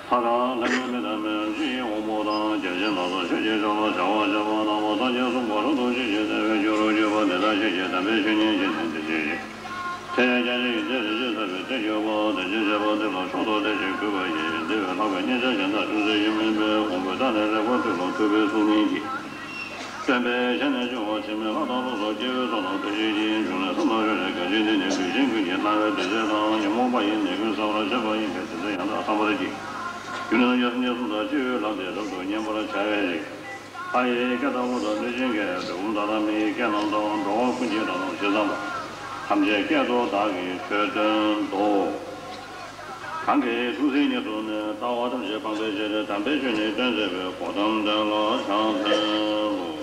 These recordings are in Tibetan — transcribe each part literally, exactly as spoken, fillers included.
ལྷ་དང་ལྷ་མིན་མི་དང་མི་འདྲ་ཡི་དབང་པོ་དང་། བརྒྱ་བྱིན་ལ་སོགས་ཆོས་ཀྱི་མཆོག་ལ་བྱ་བ་བྱེད་པ་དང་། སངས་རྒྱས་གསུངས་པ་སོ་སོར་ཆོས་ཀྱི་སྟོན་པའི་ཆོས་སུ་གྱུར་པ་དེ་དག་ཤེས་བྱའི་དམ་པའི་ཆོས་ཉན་བྱེད་ཅིང་དེ་ཤེས་བྱའི་ཚེ་རྒྱ་ཆེ་ཡི་ཚེ་རིན་ཆེན་ཟབ་པའི་ཚེ་གྱུར་པ། དེ་ཕྱིར་བྱས་པ་འདི་ལ་མཆོག་ཏུ་དད་ཅིང་གུས་པ་ཡིས། འདི་བས་ལྷག་པའི་སྙན་ཆ་གཞན་དག་ཅུང་ཟད་ཡོད་མིན་པས། དབང་པོའི་མཐའ་ནས་རེག་པ་ཐོས་ལ་ཐུབ་པའི་གསུང་ཉན་གྱིས། སྟོན་པའི་ཞལ་ནས་བྱུང་བ་ཚིག་མི་ལྷ་དང་ལྷ་སོགས་སྐྱེ་བོའི་ཚོགས་རྣམས་ཐུགས་རྗེ་ཆེན་པོའི་འབྱུང་གནས་སུ་ལ་ཕྱོགས་ནས་དགའ་སྐྱིད་འདི་ནི་ལུས་ཅན་ཀུན་གྱི་སྣང་བའི་དུས་ཚོད་དང་ཉོན་མོངས་པ་ཡི་ནད་ཀུན་སེལ་བར་བྱེད་པ་ཡིན་པས་དེ་ཚེ་ཡང་དག་བསམ་པར་བགྱི། རྒྱུ་ནི་སངས་རྒྱས་སངས་རྒྱས་གསུམ་དང་བཅས་པའི་ལམ་དེ་རབ་ཏུ་མཉན་པར་བྱ་བའི་རིགས། ལྷ་ཡི་སྐད་དང་ཀླུ་དང་གནོད་སྦྱིན་སྐད། འབྲས་སྤུངས་དག་དང་མི་ཡི་སྐད་རྣམས་དང་། འགྲོ་བ་ཀུན་གྱི་སྒྲ་རྣམས་ཇི་ཙམ་པ། ཐམས་ཅད་སྐད་དུ་བདག་གིས་ཆོས་བསྟན་ཏོ། གང་གིས་ཐུགས་བརྩེ་ཉེར་བཟུང་ནས། ལྟ་བ་ཐམས་ཅད་སྤང་བའི་ཕྱིར། དམ་པའི་ཆོས་ནི་སྟོན་མཛད་པའི། གོའུ་ཏམ་དེ་ལ་ཕྱག་འཚལ་ལོ།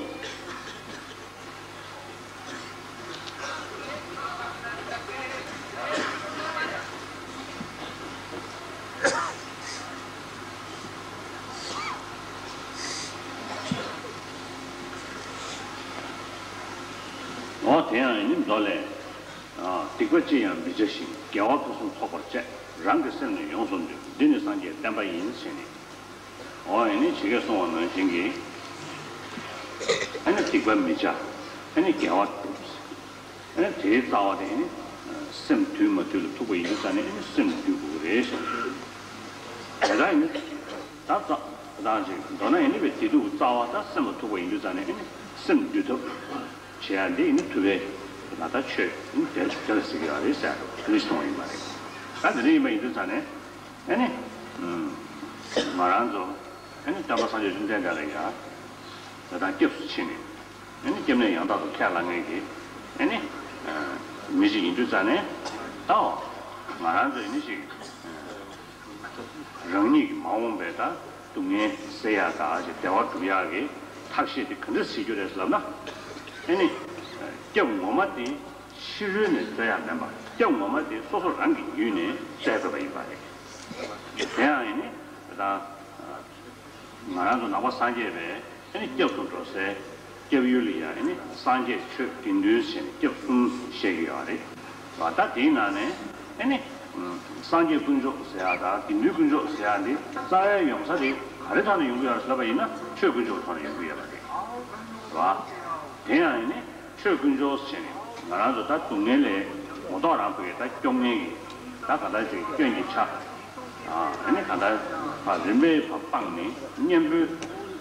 འོ་དེ་ཡང་ཡིན་མདོ་ལས། སྡིག་པ་ཅི་ཡང་མི་བྱ་ཞིང་། དགེ་བ་ཕུན་སུམ་ཚོགས་པར་སྤྱད། རང་གི་སེམས་ནི་ཡོངས་སུ་འདུལ། འདི་ནི་སངས་རྒྱས་བསྟན་པ་ཡིན་ཟེར་ནས། འོ་ཡ་ནི་ཇི་སྐད་གསུངས་པ་ནང་བཞིན་གྱི། ཨ་ནི་སྡིག་པ་མི་བྱ། ཨ་ནི་དགེ་བ་སྒྲུབ། ཨ་ནི་དེའི་རྩ་བ་དེ་ཨ་ནི་སེམས་འདུལ་མ་འདུལ་ལ་ཐུག་པ་ཡིན་དུས་ཙང་ནས་ཨ་ནི་སེམས་འདུལ་དགོས་ཀྱི་རེད་ཟེར། དེ་ལྟར་ཡིན་ན་ད་རྩ་བ་དང་ཅིག་མདོར་ན་ཡིན་ནི་བའི་བདེ་སྡུག་རྩ་བ་ད་སེམས་ལ་ཐུག་པ་ཡིན་དུས་ཙང་ནས་ཨ་ནི་སེམས་འདུལ་ཐབས་བྱེད་ཡ་འདི་ཨ་ནི་ཐུབ་པའི་ང་ད་ཆོས་ཨ་ནི་དེ་དེ་ལ་ཟེར་གྱི་ཡོད་རེད་ཟེར་འགྲོ་དེ་ནི་གསུངས་པ་ཡིན་པ་རེད། ད་དེ་འདྲ་ཡིན་པ་ཡིན་དུས་ཙང་ནས། ཨ་ནི། ང་རང་ཚོ། ཨ་ནི་སྟོན་པ་སངས་རྒྱས་བཅོམ་ལྡན་འདས་ལ་ཡ། ད་ལྟ་སྐྱབས་སུ་མཆི་ནས། ཨ་ནི་སྐྱབས་གནས་ཡང་དག་ཏུ་ཁས་བླངས་མཁན་གྱི། ཨ་ནི། མི་ཞིག་ཡིན་དུས་ཙང་ནས། ད་འོ། ང་རང་ཚོ་ཨ་ནི་ཞིག་རང་ཉིད་ཀྱི་མ་འོངས་པའི་ད་སྡུག་བསྔལ་སེལ་ཡག་དང་ཞིག་བདེ་བ་སྒྲུབ་ཡག་གི་ཐབས་ཤེས་དེ་ག་འདྲ་བྱེད་རྒྱུ་རེད་ལབ་ན། ཨ་ནི། སྐྱབས་ངོ་མ་དེ་ཕྱི་རོལ་ནས་འཚོལ་ཡག་མིན་པར་སྐྱབས་ངོ་མ་དེ་སོ་སོ་རང་གི་ཡུལ་ནས་འཚོལ་དགོས་པ་ཡིན་པ་རེད། དེ་ཡང་ཡིན་ནི་ད་ང་རང་ཚོ་ནང་པ་སངས་རྒྱས་པའི་ཨ་ནི་སྐྱབས་སུ་འགྲོ་སའི་སྐྱབས་ཡུལ་ལ་ཡང་ཨ་ནི་སངས་རྒྱས་ཆོས་དགེ་འདུན་ཟེར་ནས་སྐྱབས་གསུམ་བཤད་ཀྱི་ཡོད་རེད། ད་དེའི་ནང་ནས་ཨ་ནི་སངས་རྒྱས་དཀོན་མཆོག་ཟེར་ཡག་དང་དགེ་འདུན་དཀོན་མཆོག་ཟེར་ཡག་འདི་རྩ་བའི་ཡོང་ས་དེ་ག་རེ་ཐོག་ནས་ཡོང་གི་ཡོད་རེད་ལབ་པ་ཡིན་ན་ཆོས་དཀོན་མཆོག་ཐོག་ནས་ཡོང་གི་ཡོད་པ་རེད། དེ་ཡང་ཨ་ནི། ཆོས་དཀོན་མཆོག་ཟེར་ནས་ང་རང་ཚོ་ད་སྡུག་བསྔལ་ལས་ངོ་ཐོག་རང་ཕ་གི་ད་སྐྱོབ་མཁན་གྱི་ད་ག་ད་ཅིག་སྐྱོན་གྱི་ཆ། ཨ་ནི་ག་ད་ཕ་རིམ་པས་ཕ་སྤངས་ནས་གཉེན་པོའི་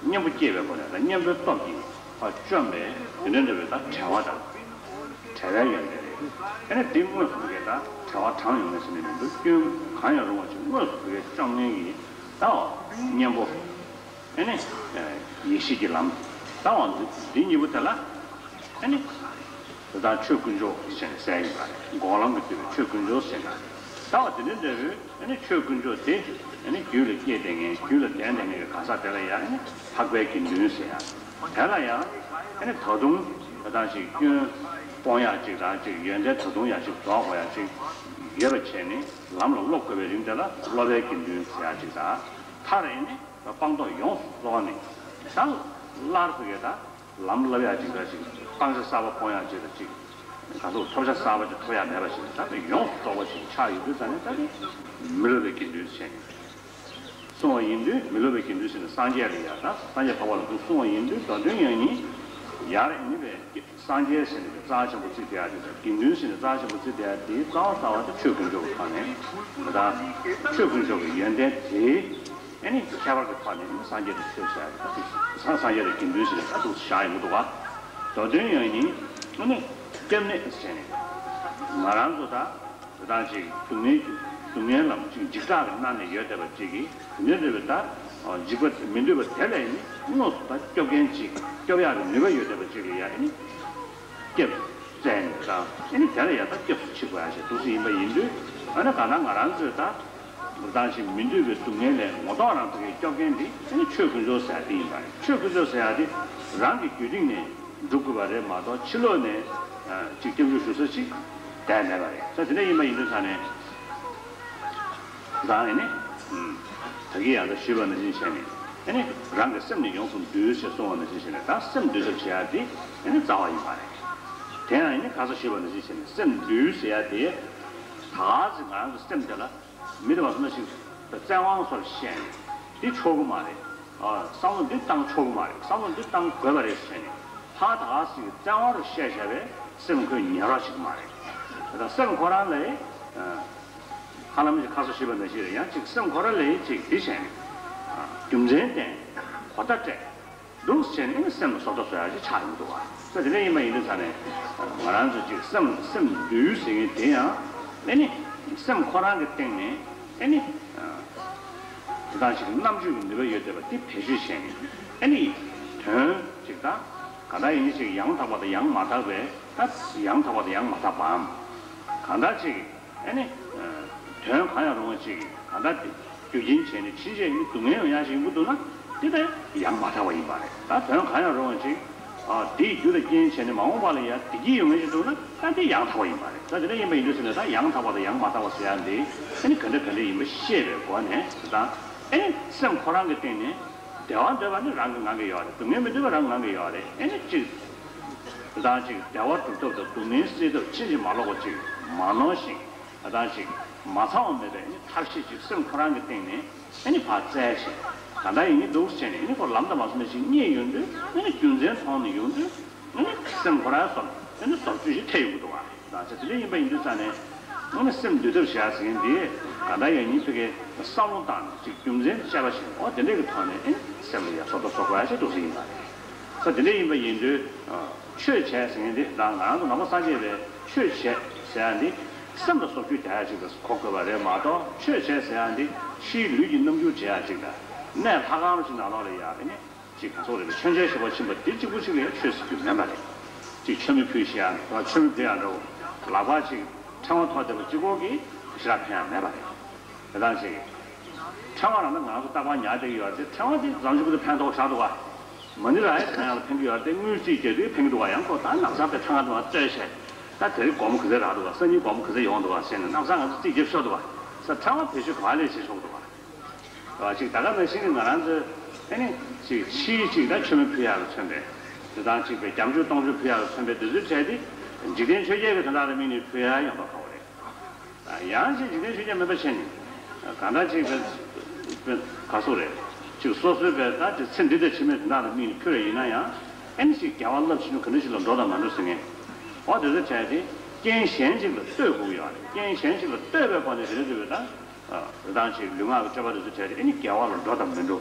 གཉེན་པོ་སྐྱེས་པའི་སྒོ་ནས་ད་གཉེན་པོའི་སྟོབས་ཀྱིས་ཕ་བཅོམ་པས་དེ་འདྲ་འདྲ་བའི་ད་བྲལ་བ་དང་། བྲལ་བའི་ཡོན་ཏན་རེད། ཨ་ནི་དེ་དངོས་སུ་ཕ་གི་ད་བྲལ་བ་དྲངས་ཡོང་ངེས་ཟེར་ནས་མི་འདུག་སྐྱོན་གང་ཡང་རུང་བ་ཅིག་དངོས་སུ་ཕ་གི་བཅོམ་མཁན་གྱི་ད་གཉེན་པོ། ཨ་ནི། ཡེ་ཤེས་ཀྱི་ལམ། ལྟ་བ་འདི་འདི་གཉིས་པོ་དེ་ལ། ཨ་ནི། དེ་དག་ཆོས་དཀོན་མཆོག་ཞེས་ནས་གསལ་ཡིན་པ་རེད། འགོག་ལམ་གྱི་སྟོན་པའི་ཆོས་དཀོན་མཆོག་ཞེས་ན། ལྟ་བ་དེ་འདྲ་འདྲ་བོའི་ཨ་ནི་ཆོས་དཀོན་མཆོག་དེ་ཨ་ནི་རྒྱུད་ལ་སྐྱེས་བསྡད་མཁན་རྒྱུད་ལ་ལྡན་བསྡད་མཁན་གྱི་གང་ཟག་དེ་ལ་ཡང་ཨ་ནི་འཕགས་པའི་དགེ་འདུན་ཟེར་ཡ། དེ་ལ་ཡང་ཨ་ནི་ད་དུང་ད་ལྟ་ཞིག་སྐྱོན་སྤོང་ཡག་ཅིག་དང་ཅིག་ཡོན་ཏན་ད་དུང་ཡག་ཅིག་རྫོགས་དགོས་ཡག་ཅིག་ཡོད་པ་བྱས་ནས་ལམ་ལ་སློབ་དགོས་པའི་རིང་དེ་ལ་སློབ་པའི་དགེ་འདུན་ཟེར་ཡག་ཅིག་དང་། མཐར་ཨ་ནི། སྤངས་རྟོགས་ཡོངས་སུ་རྫོགས་ནས་ད་སླར་ཟེར་གྱི་ད་ལམ་བསླབ་ཡག་ཅིག་དང་ཅིག་སྤང་བྱ་གསར་པ་སྤོང་ཡག་ཅིག་དང་ཅིག་ག་ཚོད་ཐོབ་བྱ་གསར་པ་ཅིག་ཐོབ་ཡག་མེད་པ་ཞིག་ད་ཡོངས་སུ་རྫོགས་པ་ཞིག་ཆགས་ཡོད་དུས་ཙང་ནས་ད་ནི་མི་སློབ་པའི་དགེ་འདུན་ཟེར་ནས་གསུངས་པ་ཡིན་དུས་མི་སློབ་པའི་དགེ་འདུན་ཟེར་ནས་སངས་རྒྱས་ལ་ཡ་ད་སངས་རྒྱས་འཕགས་པ་ལ་དུ་གསུངས་པ་ཡིན་དུས་མདོ་དོན་ཡང་ཡིན་ཡར་ཨ་ནི་བས། སངས་རྒྱས་ཟེར་ནས་རྩ་ཆེན་པོ་བརྩི་བསྡད་ཡ་དེ་དང་དགེ་འདུན་ཟེར་ནས་རྩ་ཆེན་པོ་བརྩི་བསྡད་ཡ་དེའི་རྩ་བ་རྩ་བ་དེ་ཆོས་དཀོན་མཆོག་གི་ཐོག་ནས་ད་ཆོས་དཀོན་མཆོག་གི་ཡོན་ཏན་དེ་ཨ་ནི་ཁྱད་པར་གྱི་ཐོག་ནས་ཨ་ནི་སངས་རྒྱས་དང་ཆོས་ཟེར་ཡ་དེ་ད་དེ་སངས་སངས་རྒྱས་དང་དགེ་འདུན་ཟེར་ནས་ད་དུ་བཞག་ཡོང་གི་འདུག་ག་མདོ་དོན་ཡང་ཡིན་ཨ་ནི་སྐྱབས་གནས་ཟེར་ནས་ང་རང་ཚོ་ད། དེ་དག་ཅིག་སྡུག་བསྔལ་སྡུག་བསྔལ་ལམ་ཅིག་འཇིགས་སྐྲག་གི་སྣང་ནས་ཡོད་བསྡད་པ་ཅིག་གིས་དེ་འདྲ་འདྲ་བའི་ད་འཇིགས་པ་མི་འདོད་པ་དེ་ལས་ནི་དངོས་སུ་ད་སྐྱོབ་མཁན་ཅིག་སྐྱོབ་ཡག་གི་ནུས་པ་ཡོད་བསྡད་པ་ཅིག་ལ་ཡ་ཨ་ནི་སྐྱབས་བཙལ་ནས་ད་ཨ་ནི་དེ་ལ་ཡ་ད་སྐྱབས་སུ་མཆི་དགོས་ཡ་ཞིག་འདུག་སེ་ཡིན་པ་ཡིན་དུས་ཨ་ནི་གང་ལྟར་ང་རང་ཚོས་ད་དེ་དག་ཅིག་མི་འདོད་པའི་སྡུག་བསྔལ་ལས་ངོ་ཐོག་རང་ཚོ་གི་སྐྱོབ་མཁན་འདི་ཨ་ནི་ཆོས་དཀོན་མཆོག་ཟེར་ཡ་དེ་ཡིན་པ་རེད། ཆོས་དཀོན་མཆོག་ཟེར་ཡ་དེ་རང་གི་རྒྱུད་རིང་ནས། འགྲུབ་དགོས་པ་རེད་མ་གཏོགས་ཕྱི་ལོགས་ནས་ཅིག་སྐྱབས་འཇུག་ཞུ་ས་ཅིག་བསྡད་མེད་པ་རེད། ས་དེ་འདྲ་ཡིན་པ་ཡིན་དུས་ས་ནས་ད་ཨ་ནི་ད་གིན་ཡང་ད་ཞུས་པ་ནང་བཞིན་བྱས་ནས་ཨ་ནི་རང་གི་སེམས་ནི་ཡོངས་སུ་འདུལ་ཞེས་གསུངས་པ་ནང་བཞིན་བྱས་ནས་ད་སེམས་འདུལ་ཐབས་བྱེད་ཡ་དེ་ཨ་ནི་རྩ་བ་ཡིན་པ་རེད། དེ་ཡང་ཨ་ནི་ཁ་སང་ཞུས་པ་ནང་བཞིན་བྱས་ནས་སེམས་འདུལ་ཟེར་ཡ་དེ་ད་ག་ཟེ་ང་རང་གི་སེམས་དེ་ལ། མི་དེ་བ་སོང་ན་ཞིག་ བཙན་དབང་སོགས་བཤད་ནས་འདི་ཆོག་གི་མ་རེད། ཨ། བསམ་བློ་འདི་བཏང་ཆོག་གི་མ་རེད། བསམ་བློ་འདི་བཏང་དགོས་པ་རེད་ཟེར་ནས་ཕར་ད་ག་ཟིག་བཙན་དབང་རུ་བཤད་བྱས་པས་སེམས་ཁོས་ཉན་རོགས་བྱེད་ཀྱི་མ་རེད། ད་སེམས་ཁོ་རང་ལས། ཨ། ཧ་ལམ་ཅིག་ཁ་སོ་ཞིག་པ་ནང་བཞིན་རེད། ཡང་ཅིག་སེམས་ཁོ་རང་ལས་ཅིག་འདི་བྱས་ནས། ཨ། རྒྱུ་མཚན་བསྟན། གོ་བརྡ་སྤྲད། འདུག་བྱས་ནས་ཨ་ནི་སེམས་ལ་བཟོ་ལྟ་བཟོ་ཡག་ཅིག་ཆགས་ཡོང་གི་འདུག་བ། ས་དེ་འདྲ་ཡིན་པ་ཡིན་དུས་ཙང་ནས་ང་རང་ཚོ་ཅིག་སེམས་སེམས་འདུལ་ཟེར་མཁན་དེ་ཡང་ཨ་ནི་སེམས་ཁོ་རང་གི་སྟེང་ནས་ཨ་ནི་དེ་དང་ཅིག་རྣམ་དཔྱོད་ཀྱི་ནུས་པ་ཡོད་བསྡད་པ་དེ་བེད་སྤྱོད་བྱས་ནས་ཨ་ནི་དོན་ཅིག་ད་ག་ད་ཡིན་ཅིག་ཡང་དག་པ་དང་ཡང་མ་དག་པའི་ད་ཡང་དག་པ་དང་ཡང་མ་དག་པའམ་གང་ལྟར་ཅིག་ཨ་ནི། དོན་གང་ཡང་རུང་བ་ཅིག་གང་ལྟར་དེ་རྒྱུ་རྐྱེན་བྱས་ནས་ཕྱིན་ཆད་ནི་སྡུག་བསྔལ་ཡོང་ཡག་ཞིག་ཡིན་པ་འདུག་ན་དེ་ལྟར་ཡང་མ་དག་པ་ཡིན་པ་རེད། ད་དོན་གང་ཡང་རུང་བ་ཅིག་ཨ། དེའི་རྒྱུ་དང་རྐྱེན་བྱས་ནས་མ་འོངས་པ་ལ་ཡང་བདེ་སྐྱིད་ཡོང་ངེས་ཞིག་འདུག་ན་ད་དེ་ཡང་དག་པ་ཡིན་པ་རེད། ད་དེ་འདྲ་ཡིན་པ་ཡིན་དུས་ཟེར་ནས་ད་ཡང་དག་པ་དང་ཡང་མ་དག་པ་ཟེར་ཡག་འདི་ཨ་ནི་ག་འདྲ་ག་འདྲ་ཡིན་པ་ཤེས་པའི་སྒོ་ནས་ད་ཨ་ནི་སེམས་ཁོ་རང་གི་སྟེང་ནས་བདེ་བ་འདོད་པ་ནི་རང་གི་ངང་གིས་ཡོད་རེད། སྡུག་བསྔལ་མི་འདོད་པ་རང་ངང་གིས་ཡོད་རེད། ཨ་ནི་ཅིག་ད་ཅིག་བདེ་བ་སྒྲུབ་ཐབས་དང་སྡུག་བསྔལ་སེལ་ཐབས་ཕྱིན་ཅི་མ་ལོག་པ་ཅིག་མ་ནོར་ཞིང་། ཨ། ད་ཅིག་མ་ཚང་བ་མེད་པའི་ཨ་ནི་ཐབས་ཤེས་ཅིག་སེམས་ཁོ་རང་གི་སྟེང་ནས་ཨ་ནི་ཕར་བཙལ་ཞིང་། གང་ལྟར་ཡིན་གྱི་འདུག་ཟེར་ནས་ཨ་ནི་ཁོ་ལམ་དང་མ་སོང་ནས་ཅིག་རྙེད་ཡོང་དུས་ཨ་ནི་རྒྱུ་མཚན་མཐོང་ནས་ཡོང་དུས་ཨ་ནི་སེམས་ཁོ་རང་བཟོ་ཨ་ནི་བཟོ་བཅོས་ཤིག་ཐེབས་ཡོང་གི་འདུག་བ། ད་ཆ་དེ་འདྲ་ཡིན་པ་ཡིན་དུས་ཙང་ནས་ཨ་ནི་སེམས་འདུལ་ཐབས་བྱ་ཟེར་མཁན་འདི་གང་ལྟར་ཡང་ཉིད་ཕ་གིའི་བསམ་བློ་བཏང་ནས་ཅིག་རྒྱུ་མཚན་དཔྱད་པ་བྱས་ནས་ཨོ་དེ་འདྲ་གི་ཐོག་ནས་ཨ་ནི་སེམས་ལ་ཡ་བཟོ་ལྟ་བཟོ་དགོས་ཡ་ཞིག་འདུག་ཟེར་ཡིན་པ་རེད། ས་དེ་འདྲ་ཡིན་པ་ཡིན་དུས། ཆོས་བྱས་ཟེར་མཁན་དེ་ད་ང་རང་ཚོ་ནང་པ་སངས་རྒྱས་པའི་ཆོས་བྱས་ཟེར་ཡ་འདི་སེམས་ལ་བཟོ་བཅོས་རྒྱག་ཡ་ཅིག་ལ་གོ་དགོས་པ་རེད་མ་གཏོགས། ཆོས་བྱས་ཟེར་ཡ་འདི་ཕྱིའི་ལུས་ཀྱི་རྣམ་འགྱུར་བྱེད་ཡ་ཅིག་དང་། གནས་ལྷ་ཁང་ཞིག་ནང་ལོགས་ལ་ཡ་ཨ་ནི་ཅིག་ག་ཚོད་རེད། མཆོད་མཇལ་ཞུ་བར་ཕྱིན་པ་འདི་གཅིག་པུ་ཅིག་ལ་ཡ་ཆོས་ཟེར་རྒྱུ་མེད་པ་རེད། ཅིག་མཆོད་མེ་ཕུལ་ཞེས་ཡ་འགྲོ། མཆོད་མེ་ཕུལ་ཡ་འགྲོ། ལག་པ་ཅིག་ཕྲེང་བ་ཐོགས་བསྡད་པ་གཅིག་པོ་གིས་ཞེ་དྲག་ཕན་ཡ་མེད་པ་རེད། དེ་ལྟར་ཅིག་ཕྲེང་བ་རང་ད་ང་ཚོ་རྟག་པར་ཉར་བསྡད་ཀྱི་ཡོད་རེད་དེ། ཕྲེང་བ་དེ་ཟམ་ཞིག་གི་ཕན་ཐོགས་ཆགས་འདུག་བ། མ་ཎི་ར་ཡ་གང་ཡང་ལ་ཕན་གྱི་ཡོད་རེད་དེ། དངུལ་རྩིས་རྒྱག་དུས་ཕན་གྱི་འདུག་བ། ཡང་ཁོ་ད་ནག་ཚང་དེ་ཕྲེང་བ་དེ་མ་སྤྲད་བྱས། ད་དེ་རིང་སྒོར་མོ་ག་ཚད་རག་འདུག་བ། སང་ཉིན་སྒོར་མོ་ག་ཚད་ཡོང་འདུག་བ་ཟེར་ནས་ནག་ཚང་ང་ཚོ་རྩིས་རྒྱབ་ཤོག་འདུག་བ། ས་ཕྲེང་བ་བེད་སྤྱོད་ག་ལས་བྱེད་ཆོག་འདུག་བ། ཅིག་ད་ག་ནང་བཞིན་གྱི་ང་རང་ཚོའི་ཨ་ནི་ཅིག་ཕྱིའི་ཅིག་ད་མཆོད་མེ་ཕུལ་ཡག་ལ་མཚོན་པའི་དེ་དང་ཅིག་པའི་སྐྱབས་འཇུག་སྟོང་མཆོད་ཕུལ་ཡག་ལ་མཚོན་པའི་དེ་ཚོའི་གྲས་དེ་འཇིག་རྟེན་ཆོས་བརྒྱད་ཀྱི་དོན་དག་ལ་དམིགས་ནས་ཕུལ་ཡག་ཡོང་དོ་ཁག་པོ་རེད། ཡང་ཅིག་འཇིག་རྟེན་ཆོས་བརྒྱད་མིན་པ་བྱས་ནས་གང་ལྟར་ཅིག་པའི་པའི་ག་སོག་རེད། ཅིག་སོ་སོའི་པའི་ད་ཅིག་ཚེ་འདི་དང་ཕྱི་མའི་དོན་དག་ལ་དམིགས་ནས་ཕུལ་བ་ཡིན་ན་ཡང་ཨ་ནི་ཅིག་དགེ་བ་རླབས་ཆེན་པོ་ག་འདྲ་ཞིག་ལ་འགྲོ་དང་མི་འགྲོ་ཟེར་མཁན། འོ་དེ་ཚོའི་གྲས་དེ་རྐྱེན་གཞན་ཅིག་ལ་ལྟོས་དགོས་ཀྱི་ཡོད་རེད། རྐྱེན་གཞན་ཅིག་ལ་ལྟོས་པའི་སྒོ་ནས་དེ་འདྲ་འདུག་པའི་ད། རང་ཅིག་ལུས་ངག་གི་སྤྱོད་པ་དེ་ཚོ་བྱས་ཏེ་ཨ་ནི་དགེ་བ་ལ་འགྲོ་དང་མི་འགྲོ།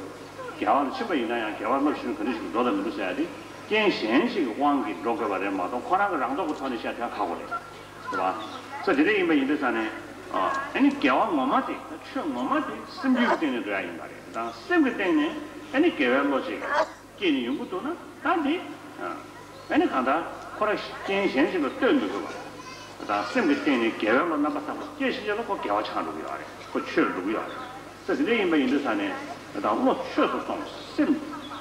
དགེ་བ་ལ་ཕྱིན་པ་ཡིན་ན་ཡང་དགེ་བ་རླབས་ཆེན་ག་འདྲ་ཞིག་འགྲོ་དང་མི་འགྲོ་ཟེར་ཡ་དེ་རྐྱེན་གཞན་ཞིག་གི་དབང་གིས་འགྲོ་དགོས་པ་རེད་མ་གཏོགས་ཁོ་རང་གི་རང་སྟོབས་ཀྱི་ཐོག་ནས་བཤད་ཐུབ་ཡ་ཁག་པོ་རེད། རེད་བ། ས་དེ་འདྲ་ཡིན་པ་ཡིན་དུས་ཙང་ནས་ཨ་ནི་དགེ་བ་ངོ་མ་དེ་ཆོས་ངོ་མ་དེ་སེམས་རྒྱུད་ཀྱི་སྟེང་ནས་འགྲོ་ཡ་ཡིན་པ་རེད། དང་སེམས་ཀྱི་སྟེང་ནས་ཨ་ནི་དགེ་བའི་བློ་ཅིག་སྐྱེས་ནས་ཡོང་གི་འདུག་ན་ད་འདི། ཨ་ནི་གང་ལྟར་ཁོ་རང་རྐྱེན་གཞན་ཞིག་ལ་ལྟོས་མི་དགོས་པ། ད་སེམས་ཀྱི་སྟེང་ནས་དགེ་བའི་བློ་རྣམ་པར་དག་པ་སྐྱེས་ཕྱིན་ཆད་ལ་ཁོ་དགེ་བ་ཆགས་འགྲོ་གི་ཡོད་རེད། ཁོ་ཆོས་འགྲོ་གི་ཡོད་རེད། ས་དེ་འདྲ་ཡིན་པ་ཡིན་དུས་ས་ནས་ད་བློ་ཆོས་སུ་སོང་། སེམས་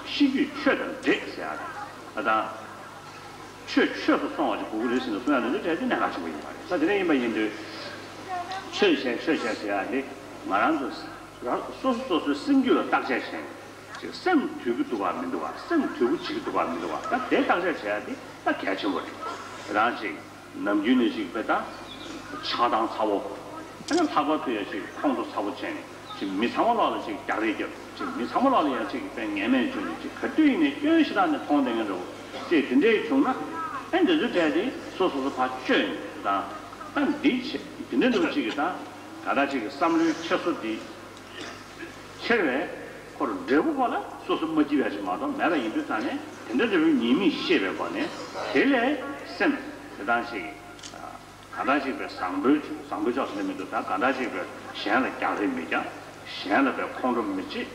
ཤེས་རྒྱུད་ཆོས་དང་འདྲེས་ཟེར་ཡ་རེད། ད་ཆོས་ཆོས་སུ་སོང་བ་ཅིག་དགོས་ཀྱི་རེད་ཟེར་ནས་གསུང་ཡ་ནི་འདི་གལ་ཏེ་གནད་འགག་ཆེན་པོ་ཡིན་པ་རེད། ས་དེ་འདྲ་ཡིན་པ་ཡིན་དུས་ཆོས་བྱས་ཆོས་བྱས་ཟེར་ཡ་འདི་ང་རང་ཚོ་རང་སོ་སོ་སོ་སོའི་སེམས་རྒྱུད་ལ་བརྟག་དཔྱད་བྱས་ནས། ཅིག་སེམས་དུལ་གྱི་འདུག་ག་མི་འདུག་ག་སེམས་དུལ་པོ་བྱེད་ཀྱི་འདུག་ག་མི་འདུག་ག་ད་དེ་བརྟག་དཔྱད་བྱེད་ཡ་དེ་ད་གལ་ཆེན་པོ་རེད། རང་ཅིག་ནམ་རྒྱུན་ནས་ཅིག་དཔེ་ད་ཆགས་སྡང་ཚ་བོ། ཨ་ནི་ལྷག་པར་དུ་ཡ་ཅིག་ཁོང་ཁྲོ་ཚ་བོ་བྱས་ནས་ཅིག་མི་ཚང་མ་ལོག་ལ་ཅིག་རྒྱག་རེས་རྒྱབ། ཅིག་མི་ཚང་མ་ལོག་ལ་ཡ་ཅིག་དཔེ་ངན་སྨྲས་བརྗོད་ནས་ཅིག་ག་དུས་ཡིན་ནའི་སྐྱོན་ཞེ་དྲག་ནས་མཐོང་བསྡད་མཁན་འདྲ་བོ་ཅིག་དེ་འདྲས་བྱུང་ན། ཨ་འདི་ཚོའི་གྲས་དེ་སོ་སོ་སོ་ཕར་བཅོས་ནས་དང་། ད་འདི་བྱེད་དེ་འདྲས་འདྲ་བོ་ཅིག་གི་ད་ག་ད་ཅིག་གི་བསམ་བློའི་འཁྱེར་སོ་འདི། ཁྱེར་བས་ཁོར་འབྲས་བུ་ཁོ་ལ་སོ་སོ་མ་སྐྱིད་པ་ཞིག་མ་གཏོགས་མེད་པ་ཡིན་དུས་ཙང་ནས་དེ་འདྲ་འབྲས་བུའི་ཉེས་དམིགས་ཤེས་པའི་སྒོ་ནས་དེ་ལས་སེམས་དེ་དང་ཞིག་གང་འདྲ་ཞིག་པའི་བཟང་པོའི་བཟང་པོའི་ཕྱོགས་སུ་ནི་མི་འདུག་ད་གང་འདྲ་ཞིག་པའི་གཞན་ལ་རྒྱག་རེས་མི་རྒྱག་གཞན་ལ་པའི་ཁོང་ཁྲོ་མི་བྱེད།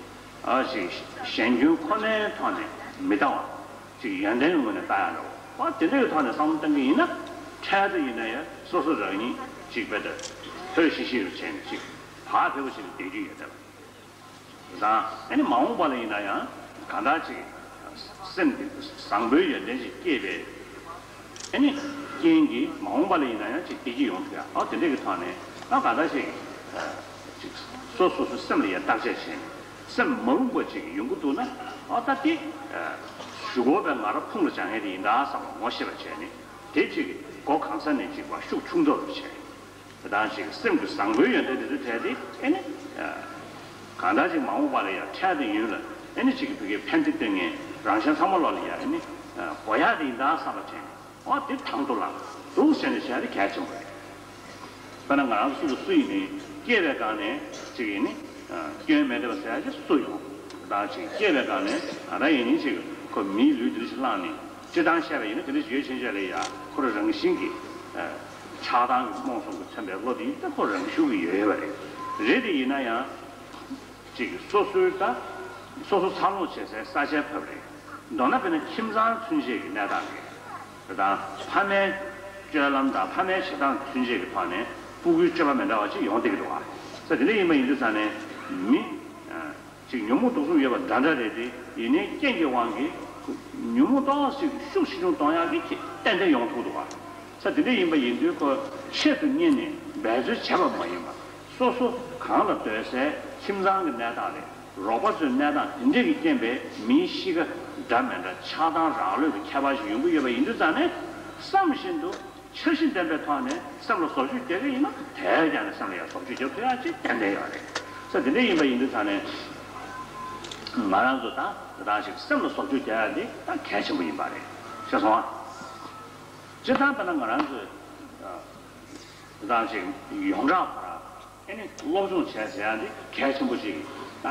ཨ་ཞིག་གཞན་སྐྱོན་ཁོ་ནའི་ཐོག་ནས་མི་ལྟ་བ་ཅིག་ཡོན་ཏན་ངོས་ནས་ལྟ་ཡག་འདྲ་བོ། ཨ་དེ་འདྲ་ཡི་ཐོག་ནས་བསམ་བློ་གཏང་གི་ཡིན་ན་འཕྲལ་དུ་ཡིན་ན་ཡང་སོ་སོ་རང་ཉིད་ཅིག་པའི་དེ་ལྷོད་ཤིག་ཤིག་རུ་བྱས་ནས་ཅིག་བག་ཕེབས་པོ་ཞིག་ཏུ་བསྡད་རྒྱུ་ཡོད་བསྡད་པ་དང་། ཨ་ནི་མ་འོངས་པ་ལ་ཡིན་ན་ཡང་གང་འདྲ་ཅིག་སེམས་དེ་བཟང་པོའི་ཡོན་ཏན་ཅིག་སྐྱེས་པའི་ཨ་ནི་རྐྱེན་གྱིས་མ་འོངས་པ་ལ་ཡིན་ན་ཡང་ཅིག་བདེ་སྐྱིད་ཡོང་ཐུབ་ཡ། ཨ་དེ་འདྲ་གི་ཐོག་ནས་ཨ་གང་འདྲ་ཅིག་ཅིག་སོ་སོ་སོའི་སེམས་ལ་ཡ་བརྟག་དཔྱད་བྱས་ནས་སེམས་མ་རུངས་པ་ཅིག་ཡོང་གི་འདུག་ན། ཨ་ད་དེ་གཞུག་གུ་བའི་ང་རང་ཕུང་ལ་བྱ་ངེས་དེ་ཡིན་ད་བསམ་པ་ངོ་ཤེས་པ་བྱས་ནས་དེ་ཅིག་སྒོ་གང་ས་ནས་ཅིག་བ་ཤུགས་ཆུང་དྲགས་རུ་བྱས། དེ་དང་ཅིག་སེམས་ཀྱི་བཟང་པོའི་ཡོན་ཏན་དེ་ཚོའི་གྲས་དེ་ཨེ་ནི། ད་ལྟ་ཅིག་མ་འོངས་པ་ལ་ཡང་འཕྲལ་དུ་ཡུན་ལ་ཨ་ནི་ཅིག་གི་བུ་གའི་ཕན་བདེ་སྟོན་མཁན་རང་གཞན་ཚང་མ་ལོག་ལ་ཡང་ཨ་ནི་གོ་ཡག་དེ་ཡིན་ད་བསམ་པ་དྲན་ནས། ཨོ་དེ་དང་དུ་ལ་འདུག་ཟེར་ནས་བཤད་དེ་གལ་ཆེན་པོ་རེད། དཔེར་ན་ང་རང་སུ་དང་སུ་ཡིན་ནའི་སྐྱེས་པའི་སྒང་ནས་ཅིག་ཡིན་ནི་སྐྱོན་མེད་བསྡད་པ་ཟེར་ཡག་ཅིག་སུ་ཡོང་། ད་ཅིག་སྐྱེས་པའི་སྒང་ནས་ད་ལྟ་ཡིན་ནི་ཅིག་ཁོ་མིའི་ལུས་འདི་འདྲ་ཞིག་བླངས་ནས་སྤྱིར་བཏང་བཤད་པ་ཡིན་ན་དེ་འདྲ་ཞིག་ཡོད་ཕྱིན་ཆད་ལ་ཡ་ཁོ་རང་རང་བཞིན་གྱིས་ཆགས་སྡང་གི་རྨོངས་གསུམ་གྱིས་མཚོན་པའི་བློ་དེ་ཡིན་ད་ཁོ་རང་ཤུགས་ཀྱིས་ཡོད་ཡོད་པ་རེད། རེད་དེ་ཡིན་ན་ཡང་ཅིག་སོ་སོའི་ད་སོ་སོ་འཚར་ལོངས་བྱེད་སའི་ས་ཆའི་བབ་རེད། མདོར་ན་དཔེར་ན་ཁྱིམ་ཚང་ཚུན་ཆད་ཀྱི་གནས་སྟངས་རེད། དང་ཕ་མའི་སྤྱོད་ལམ་དང་ཕ་མའི་བྱེད་སྟངས་ཚུན་ཆད་ཀྱི་ཐོག་ནས་སྤུ་གུའི་སྤྱོད་པ་མི་འདྲ་བ་ཅིག་ཡོང་བསྡད་ཀྱི་འདུག་བ། ས་དེ་འདྲ་ཡིན་པ་ཡིན་དུས་ཙང་ནས་མི་ཅིག་ཉོན་མོངས་དུག་གསུམ་ཡོད་པ་འདྲ་འདྲ་རེད་དེ་ཡིན་ནའི་རྐྱེན་གྱི་དབང་གིས་ཉོན་མོངས་ཏོག་ཙམ་ཤུགས་ཆེ་ཆུང་གཏོང་ཡག་གི་ཏན་ཏན་ཡོང་ཐུབ་འདུག་བ། ས་དེ་འདྲ་ཡིན་པ་ཡིན་དུས་ཁོ་ཆེད་དུ་གཉེར་ནས་འབད་རྩོལ་བྱས་པ་མ་ཡིན་པ་སོ་སོ་གང་ལ་སྡོད་སའི་ཁྱིམ་ཚང་གི་གནས་སྟངས་རེད། རོགས་པ་ཚོའི་གནས་སྟངས་དེ་འདྲས་ཀྱི་རྐྱེན་པས་མིའི་གཤིས་ཀ་འདྲ་མི་འདྲ་ཆགས་སྡང་རང་བློས་ཀྱི་ཁྱད་པར་ཞིག་ཡོང་གི་ཡོད་པ་ཡིན་དུས་ཙང་ནས་བསམ་བཞིན་དུ་འཆར་གཞི་ལྡན་པའི་ཐོག་ནས་སེམས་ལ་བཟོ་བཅོས་རྒྱག་གི་ཡིན་ན་དེ་ཀྱང་ནས་སེམས་ལ་ཡང་བཟོ་བཅོས་རྒྱག་ཐུབ་ཡག་ཅིག་ཏན་ཏན་ཡོད་རེད། ས་དེ་འདྲས་ཡིན་པ་ཡིན་དུས་ཙང་ནས་ང་རང་ཚོ་ད་ད་ཞིག་སེམས་ལ་བཟོ་བཅོས་རྒྱག་ཡག་འདི་ད་གལ་ཆེན་པོ་ཡིན་པ་རེད། ཤེས་སོང་ཨ། སྤྱིར་བཏང་ད་ལྟ་ང་རང་ཚོས་ད་ཞིག་ཡོངས་གྲགས་ཁོ་རང་། ཨེ་ནི་སློབ་སྦྱོང་བྱས་ཟེར་ཡག་འདི་གལ་ཆེན་པོ་ཅིག་ད་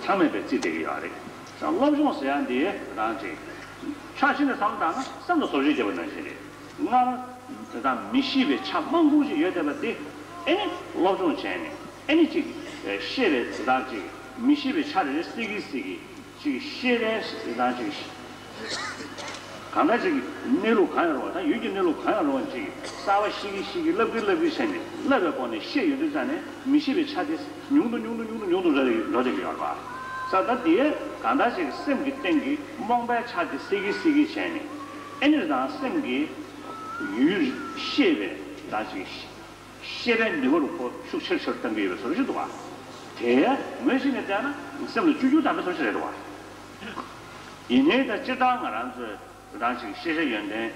ཚང་མས་བརྩིས་བསྡད་ཀྱི་ཡོད་རེད། སློབ་སྦྱོང་ཟེར་ཡག་འདི་རང་ཅིག་ཕྱོགས་གཅིག་ནས་བསམ་བློ་བཏང་ན་སེམས་ལ་བཟོ་བཅོས་བརྒྱབ་པ་ནང་བཞིན་རེད། སྔར་དེ་དག་མི་ཤེས་པའི་ཆ་མང་པོ་ཞིག་ཡོད་བསྡད་པ་འདི་ཨེ་ནི་སློབ་སྦྱོང་བྱས་ནས་ཨེ་ནི་ཅིག་ཤེས་པའི་དེ་དག་ཅིག་མི་ཤེས་པའི་ཆ་རེ་རེ་སེལ་གྱིན་སེལ་གྱིན། ཅིག་ཤེས་རན་དང་ཅིག་གང་ལྟར་ཅིག་གནས་ལུགས་གང་ཡང་རུང་བ་དང་ཡུལ་གྱི་གནས་ལུགས་གང་ཡང་རུང་བ་ཅིག་གསར་བ་ཤེས་ཀྱི་ཤེས་ཀྱི་བསླབ་ཀྱི་བསླབ་ཀྱི་བྱས་ནས་བསླབ་པའི་སྒོ་ནས་ཤེས་ཡོང་དུས་ཙང་ནས་མི་ཤེས་པའི་ཆ་དེ་ཉུང་དུ་ཉུང་དུ་ཉུང་དུ་ཉུང་དུ་འགྲོ་འགྲོ་བསྡད་ཀྱི་ཡོད་རེད་པ། ས་ད་དེ་གང་ལྟར་ཅིག་སེམས་ཀྱི་སྟེང་གི་རྨོངས་པའི་ཆ་དེ་སེལ་གྱི་སེལ་གྱི་བྱས་ནས་ཨེ་ནི་དང་སེམས་ཀྱི་ཡུལ་ཤེས་པའི་དང་ཅིག་ཤེས་པའི་ནུས་པ་རུ་ཁོ་ཤུགས་ཆེར་ཆེར་གཏང་གི་ཡོད་པའི་བཟོ་འདྲ་ཞིག་འདུག་བ། དེ་ངོས་ཤིག་ནས་བལྟས་ན་སེམས་ལ་བཅོས་བསྒྱུར་བཏང་པའི་བཟོ་འདྲ་ཞིག་རེད་འདུག་བ། ཡིན་ནའི་ད་སྤྱིར་བཏང་ང་རང་ཚོས་རང་ཅིག་ཤེས་བྱ་ཡོན་ཏན།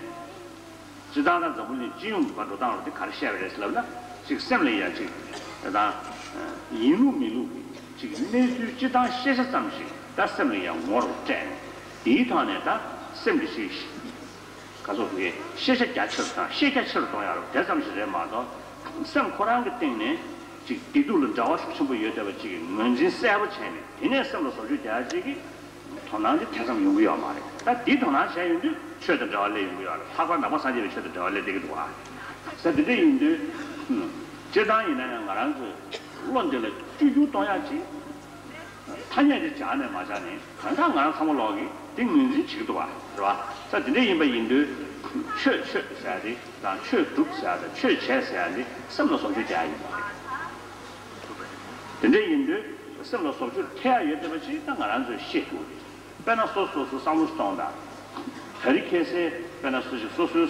སྤྱིར་བཏང་ད་འཛམ་བུ་གླིང་སྤྱི་ཡོངས་ཀྱི་བར་འགྲོ་སྟངས་ལ་དེ་ག་རེ་བཤད་པ་རེད་ཟེར་ལབ་ན་ཅིག་སེམས་ལ་ཡ་ཅིག་ད་ཡིན་ལུགས་མིན་ལུགས་ཅིག་གནས་ཚུལ་སྤྱིར་བཏང་ཤེས་བྱ་ཙམ་ཞིག་ད་སེམས་ལ་ཡ་ངོ་རུ་སྤྲད་ནས་དེའི་ཐོག་ནས་ད་སེམས་ཀྱི་ཤེས། ག་ཚོད་དེ་ཤེས་བྱ་རྒྱ་ཆེ་རུ་དང་ཤེས་རྒྱ་ཆེ་རུ་གཏོང་ཡག་རུ་དེ་ཙམ་ཞིག་རེད་མ་གཏོགས་སེམས་ཁོ་རང་གི་སྟེང་ནས་ཅིག་བདེ་སྡུག་ལ་འབྲེལ་བ་ཤུགས་ཆེན་པོ་ཡོད་བསྡད་པ་ཅིག་གི་ངོས་འཛིན་གསལ་པོ་བྱས་ནས་དེ་ནས་སེམས་ལ་བཟོ་བཅོས་རྒྱག་ཡག་ཅིག་གི་དོ་སྣང་དེ་དེ་ཙམ་ཡོང་གི་ཡོད་མ་རེད། ད་དེ་དོ་སྣང་བྱས་ཡོང་དུས་ཆོས་དང་འབྲེལ་བ་སླེབས་ཡོང་གི་ཡོད་རེད། ལྷག་པར་ནང་པ་སངས་རྒྱས་པའི་ཆོས་དང་འབྲེལ་བ་སླེབས་བསྡད་ཀྱི་འདུག་ཨ། ས་དེ་འདྲ་ཡིན་དུས་སྤྱིར་བཏང་ཡིན་ན་ཡང་ང་རང་ཚོས་བློ་འདི་ལ་བཅོས་བསྒྱུར་གཏོང་ཡག་ཅིག་ཐ་སྙད་དེ་སྦྱར་ནས་མ་སྦྱར་ནས་གང་ལྟར་ང་རང་ཚང་མ་ལོག་གིས་དེ་ངོས་འཛིན་བྱེད་ཀྱི་འདུག་བ་རེད་བ། ས་དེ་འདྲ་ཡིན་པ་ཡིན་དུས་ཆོས་ཆོས་ཟེར་ཡ་དེ་དང་ཆོས་སྒྲུབ་ཟེར་ཡ་དང་ཆོས་བྱས་ཟེར་ཡ་དེ་སེམས་ལ་བཟོ་བཅོས་རྒྱག་ཡ་ཡིན་པ་རེད། དེ་འདྲ་ཡིན་དུས་སེམས་ལ་བཟོ་བཅོས་ཐེབས་ཡ་ཡོད་བསྡད་པ་ཅིག་ད་ང་རང་ཚོས་ཤེས་ཐུབ་རེད། དཔེར་ན་སོ་སོ་སོ་བསམ་བློ་གཏོང་དང་། དེ་རིང་ཁ་སང་དཔེར་ན་སོ་སོ་སོ་སོའི་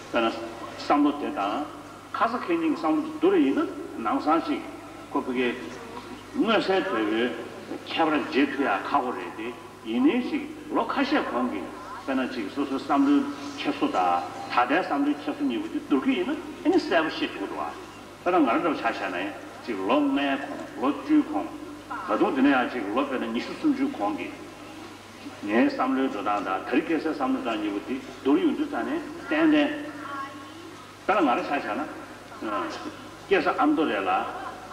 དཔེར་ན་བསམ་བློ་དེ་དང་། ཁ་ས་ཁེ་ཉིན་བསམ་བློ་བསྡུར་ཡིན་ན་ནང་སང་ཅིག་ཁོ་ཕ་གི་མངོན་གསལ་དོད་པོའི་ཁྱད་པར་འབྱེད་ཐུབ་ཡག་ཁག་པོ་རེད་དེ། ཡིན་ནའི་ཅིག་ལོ་ཁ་ཤས་གོང་གི་དཔེར་ན་ཅིག་སོ་སོའི་བསམ་བློའི་ཁྱེར་སོ་དང་ད་ལྟའི་བསམ་བློའི་ཁྱེར་སོ་གཉིས་པོ་དེ་བསྡུར་གྱི་ཡིན་ན་ཨེ་ནི་གསལ་པོ་ཤེས་ཐུབ་འདུག་ཨ། དཔེར་ན་ང་རང་འདྲ་བོ་ཆ་བཞག་ན་ཡང་ཅིག་ལོ་ལྔའི་གོང་ལོ་བཅུའི་གོང་ད་དུང་དེ་ནས་ཡང་ཅིག་ལོ་དཔེར་ན་ཉི་ཤུ་སུམ་ཅུའི་གོང་གི་ངའི་བསམ་བློའི་འགྲོ་སྟངས་དང་ད་རེས་ཁ་སང་བསམ་བློ་དང་གཉིས་པོ་དེ་བསྡུར་ཡོང་དུས་ཙང་ནས་ཏན་ཏན། དཔེར་ན་ང་རང་ཆ་བཞག་ན། སྐྱེས་ས་ཨ་མདོ་རེད་ལ།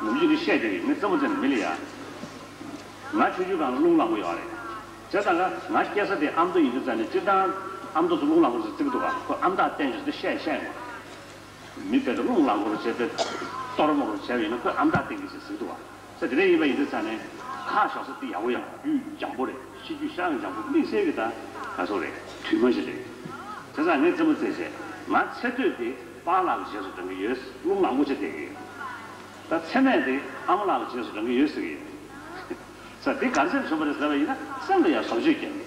ངོ་མ་ཅིག་འདི་བཤད་བསྡད་ཀྱི་ངས་རྩེད་མོ་རྩེ་ནས་མི་ལ་ཡ། ང་ཆུང་ཆུང་སྒང་ལ་རླུང་ལངས་པོ་ཡོད་རེད། བྱས་ཙང་ང་ང་སྐྱེས་ས་དེ་ཨ་མདོ་ཡིན་དུས་ཙང་ནས་སྤྱིར་བཏང་ཨ་མདོ་ཚོ་རླུང་ལངས་པོ་ཞིག་བརྩི་གི་འདུག་ག་ཁོ་ཨ་མདའ་བསྟན་བྱས་འདི་བཤད་བཤད་ངོ་། མི་དཔེ་དེ་རླུང་ལངས་པོ་རུ་བྱས་ཏེ་གཏོར་མོ་རུ་བྱས་པ་ཡིན་ན་ཁོས་ཨ་མདའ་བསྟན་གྱི་ཟེར་ཟེར་གི་འདུག་ག་ས་དེ་འདྲ་ཡིན་པ་ཡིན་དུས་ཙང་ནས་ཁ་ཤོག་ས་དེ་ཡག་པོ་ཡག་རྒྱུད་འཇམ་པོ་རེད། ཤེས་རྒྱུད་ཤ་ཡང་འཇམ་པོ་དམིགས་བསལ་གྱི་ད་ག་སོག་རེད། དུས་མ་ཞིག་རེད། བྱས་ཙང་ངས་རྩེད་མོ་རྩེས་བྱས་ང་ཚེ་སྟོད་དེ་པཱ་ལགས་ཀྱི་རྗེས་སུ་འབྲང་གི་ཡོད། རླུང་ལངས་པོ་ཆེ་བསྡད་ཀྱི་ཡོད། ད་ཚེ་སྨད་དེ་ཨ་མ་ལགས་ཀྱི་རྗེས་སུ་འབྲང་གི་ཡོད་ཟེར་གྱི་ཡོད། ས་དེ་ག་ཚོད་བྱུང་བ་རེད་ཟེར་བ་ཡིན་ན་སེམས་ལ་ཡང་བཟོ་བཅོས་བརྒྱབ་ནས་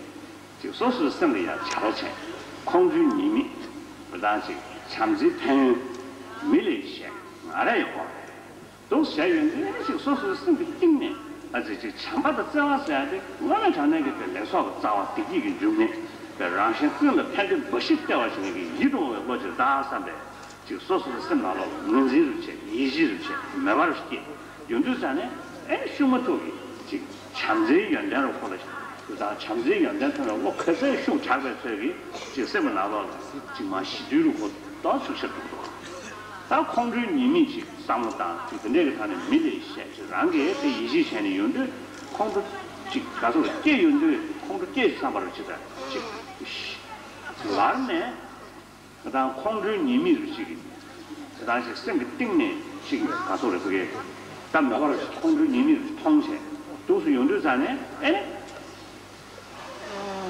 ཅིག་སོ་སོའི་སེམས་ལ་ཡང་བྱ་ར་བྱས། ཁོང་ཁྲོའི་ཉེས་དམིགས་རང་ཅིག་བྱམས་བརྩེའི་ཕན་ཡོན་མི་ལས་བཤད་ང་ར་ཡོད་གོ། འདུག་བྱས་ཡོད་འདི་ཅིག་སོ་སོའི་སེམས་ཀྱི་གཏིང་ནས་ཨ་ཙི་ཅིག་བྱམས་པ་དང་བརྩེ་བ་ཟེར་ཡ་དེ་དངོས་གནས་དྲང་གནས་ཀྱི་དེ་ལེགས་ཚོགས་ཀྱི་རྩ་བ་བདེ་སྐྱིད་ཀྱི་འབྱུང་གནས་པའི་རང་གཞན་ཀུན་ལ་ཕན་བདེ་འབའ་ཞིག་སྟེར་བ་ཞིག་ནས་ཀྱི་ཡིད་དུ་འོང་བའི་བློ་ཅིག་གདའ་བསམ་པས་ཅིག་སོ་སོའི་སེམས་ནང་ལོགས་ངོས་འཛིན་རུ་བྱས་ཡིད་བཞིན་རུ་བྱས་མོས་པ་རུ་སྐྱེས་ཡོང་དུས་ཙང་ནས་ ཨེ་ཤུགས་མ་ཐུག་གི་ཅིག་བྱམས་བརྩེའི་ཡོན་ཏན་རུ་ཁོ་ལ་ཞིག་དང་། བྱམས་བརྩེའི་ཡོན་ཏན་ཐོན་ལ་བློ་ཁ་ཚད་ཤུགས་ཆག་པའི་ཚོད་ཀྱིས་ཅིག་སེམས་ཀྱི་ནང་ལོགས་ལ་ཅིག་མ་ཞི་དུལ་རུ་ཁོ་ཏོག་ཚུགས་ཤར་འགྲོ་འདུག་ད་ཁོང་ཁྲོའི་ཉེས་དམིགས་ཅིག་བསམ་བློ་བཏང་ཅིག་དེ་འདྲས་ཀྱི་ཐོག་ནས་མི་ལས་བཤད་ཅིག་རང་གིས་དེ་ཡིད་ཆེས་བྱས་ནས་ཡོང་དུས་ཁོང་ཁྲོ་ཅིག་ག་ཚོད་སྐྱེས་ཡོང་དུས་ཁོང་ཁྲོ་སྐྱེས་ཤིག་བསམ་པ་རུ་ཅིག་དང་ཅིག་ལར་ནས། ད་ཁོང་ཁྲོའི་ཉེས་དམིགས་རུ་ཞིག་གིས། ད་ཞིག་སེམས་ཀྱི་གཏིང་ནས་ཞིག་ག་ཚོད་རེད་ཟེར་གི། ད་མེད་པར་ཁོང་ཁྲོའི་ཉེས་དམིགས་རུ་མཐོང་བྱས་འདུག་སུ་ཡོང་དུས་ཙང་ནས་ཨེ་ནི།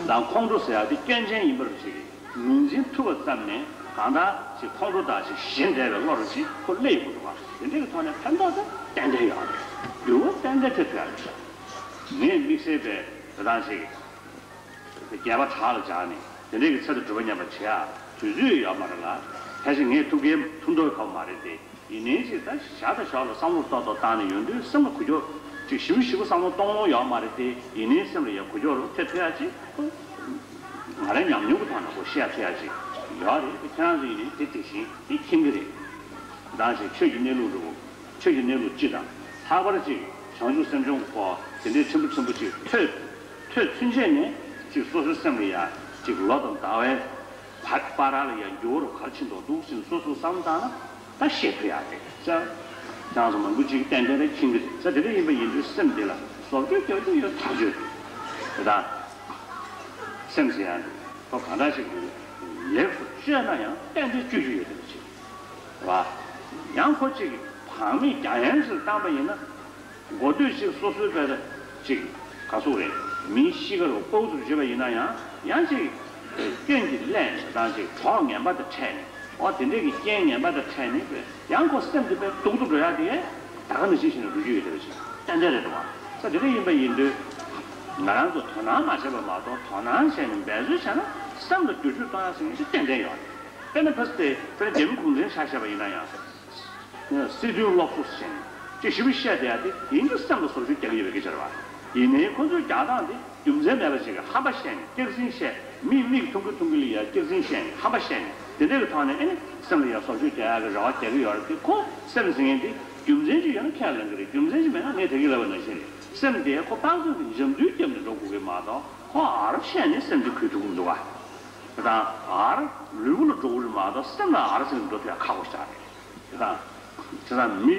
ད་ཁོང་ཁྲོ་ཟེར་ཡ་དེ་སྐྱོན་ཅན་ཡིན་པ་རུ་ཞིག་གིས་ངོས་འཛིན་ཐུབ་པ་ཙམ་ནས་གང་ལྟར་ཞིག་ཁོང་ཁྲོ་དང་ཞིག་ཞེན་བྲལ་བའི་བློ་རུ་ཞིག་ཁོ་སླེབས་ཡོང་གི་འདུག་བ། དེ་འདྲའི་ཐོག་ནས་ཕན་ཐོགས་དེ་ཏན་ཏན་ཡོད་རེད། འགྱུར་བ་ཏན་ཏན་ཐེབས་ཐུབ་ཡ་རེད། ངས་དམིགས་བསལ་པའི་ད་ཞིག་རྒྱས་པ་དྲག་ལ་སྦྱར་ནས་དེ་འདྲའི་གི་ཚེ་དང་སྒྲུབ་པ་ཉམས་པ་བྱེད་ཡ་དུས་ཚོད་ཡོད་མ་རེད་ལ། ཕལ་ཆེར་ངས་ཐུགས་འགན་ཐུགས་འདོད་ཁག་མ་རེད་དེ། ཡིན་ནའི་ཅིག་ད་ཞག་དང་ཞག་ལ་བསམ་བློ་ཏོག་ཏོག་བཏང་ནས་ཡོང་དུས་སེམས་ལ་གོ་རྒྱུ་ཅིག་ཞིབ་ཞིབ་བསམ་བློ་གཏོང་ལོང་ཡོད་མ་རེད་དེ། ཡིན་ནའི་སེམས་ལ་ཡ་གོ་རྒྱུ་རུ་ཐེབས་ཐུབ་ཡ་ཅིག་ང་རའི་ཉམས་མྱོང་གི་ཐོག་ནས་གོ་བཤད་ཐུབ་ཡ་ཅིག་ཡོད་རེད་དེ། ཁྱེད་རང་ཚོ་ཡིན་ནའི་དེ་དེ་བཞིན་དེ་མཁྱེན་གི་རེད། ད་ཅིག་ཆོས་ཀྱི་གནས་ལུགས་རུ། ཆོས་ཀྱི་གནས་ལུགས་སྤྱི་དང་། ལྷག་པར་ཅིག་བྱང་ཆུབ་སེམས་སྦྱོང་གི་སྐོར་དེ་འདྲའི་ཕྲན་བུ་ཕྲན་བུ་ཅིག་ཐོས། ཐོས་ཚུན་ཆད་ནས་ཅིག་སོ་སོའི་སེམས་ལ་ཡ་ཅིག་ལོ་དང་ཟླ་བའི་བར་བར་ལ་ཡ་འགྱུར་བ་རུ་ག་རེ་ཕྱིན་འདུག་འདུག་ཟིན་སོ་སོ་བསམ་བཏང་ན་ད་ཤེས་ཐུབ་ཡག་རེད་ཟེར། ཁྱེད་རང་ཚོ་མང་པོ་ཅིག་ཏན་ཏན་རེ་མཁྱེན་གི་རེད་ཟེར། དེ་འདྲ་ཡིན་པ་ཡིན་དུས་སེམས་འདི་ལ་བཟོ་བཅོས་རྒྱག་རྒྱུ་ཡོད་ཐག་ཆོད་རེད། དེ་དང་། སེམས་ཟེར་ཡག་འདི་ཁོ་གང་འདྲ་ཞིག་ལེགས་སུ་བཅོས་ན་ཡང་ཏན་ཏན་བཅོས་རྒྱུ་ཡོད་དེ་འདྲ་ཅིག་བ། ཡང་ཁོ་ཅིག་བག་མེད་རྒྱ་ཡན་ཞིག་བཏང་པ་ཡིན་ན། འགོ་སྟོད་ཅིག་སོ་སོའི་བས་ཅིག་ག་ཚོད་རེད། མིའི་གཤིས་ཀ་རུ་ལྐོག་ཏུ་བརྗོད་པ་ཡིན་ན་ཡང་ཡང་ཅིག་སྐྱོན་གྱི་ཀླད་དང་ཅིག་གྲོགས་ངན་པ་དང་འཕྲད་ནས། འོ་དེ་འདྲས་ཀྱི་རྐྱེན་ངན་པ་དང་འཕྲད་ནས་ཡང་ཁོ་སེམས་དེ་དཔེ་སྡུག་ཏུ་འགྲོ་ཡག་དེ་ད་ག་ནང་བཞིན་བྱས་ནས་འགྲོ་རྒྱུ་ཡོད་དེ་ཅིག་ཏན་ཏན་རེད་འགྲོ་བ། ས་དེ་འདྲ་ཡིན་པ་ཡིན་དུས་ང་རང་ཚོ་དོ་སྣང་མ་བྱས་པ་མ་གཏོགས་དོ་སྣང་བྱས་ནས་འབད་རྩོལ་བྱས་ན་སེམས་ལ་བསྒྱུར་བཅོས་གཏོང་ཡག་ཟེར་མཁན་ཅིག་ཏན་ཏན་ཡོད་རེད། དཔེར་ན་ཕ་སི་ཏེ་དཔེར་ན་རྒྱ་མི་གུང་ཁྲན་ཆ་བཞག་པ་ཡིན་ན་ཡང་། སྲིད་དོན་སློབ་གསོ་ཟེར་ནས་ཅིག་ཞིབ་ཞིབ་བཤད་བསྡད་ཡ་དེ་ཡིན་གྱི་སེམས་ལ་བཟོ་བཅོས་རྒྱག་གི་ཡོད་པའི་སྐད་ཆ་རེད་བ། ཡིན་ནའི་ཁོ་ཚོའི་རྒྱག་སྟངས་དེ་རྒྱུ་མཚན་མེད་པ་ཅིག་གི་ཧམ་པ་བཤད་ནས་སྐྱག་རྫུན་བཤད། མིའི་མིག་མཐོང་གི་མཐོང་གི་ལ་ཡ་སྐྱག་རྫུན་བཤད་ནས་ཧམ་པ་བཤད་ནས་དེ་འདྲ་གི་ཐོག་ནས་ཨེ་ནི་སེམས་ལ་ཡ་བཟོ་བཅོས་རྒྱག་ཡ་གི་རེ་བ་རྒྱག་གི་ཡོད་རེད་དེ། ཁོ་སེམས་ཟེར་མཁན་དེ་རྒྱུ་མཚན་ཅིག་ཡོད་ན་ཁས་ལེན་གི་རེད། རྒྱུ་མཚན་ཅིག་མེད་ན་ངས་དེ་གི་ལབ་པ་ནང་བཞིན་རེད། སེམས་དེ་ཁོ་དཔག་བསམ་གྱི་འཇམ་རྩུབ་བརྒྱབ་ནས་འགྲོ་དགོས་གི་མ་གཏོགས་ཁོ་ཨར་བཤད་ནས་སེམས་དེ་འཁུལ་ཐུབ་ཀྱི་མི་འདུག་ག་དེ་དང་ཨར་ལུས་པོ་ལ་འགྲོ་གི་རེད་མ་གཏོགས་སེམས་ལ་ཨར་ཟེར་ནས་འགྲོ་ཐུབ་ཡ་ཁག་པོ་ཞིག་རེད། དེ་དང་། བྱས་ཙང་མི།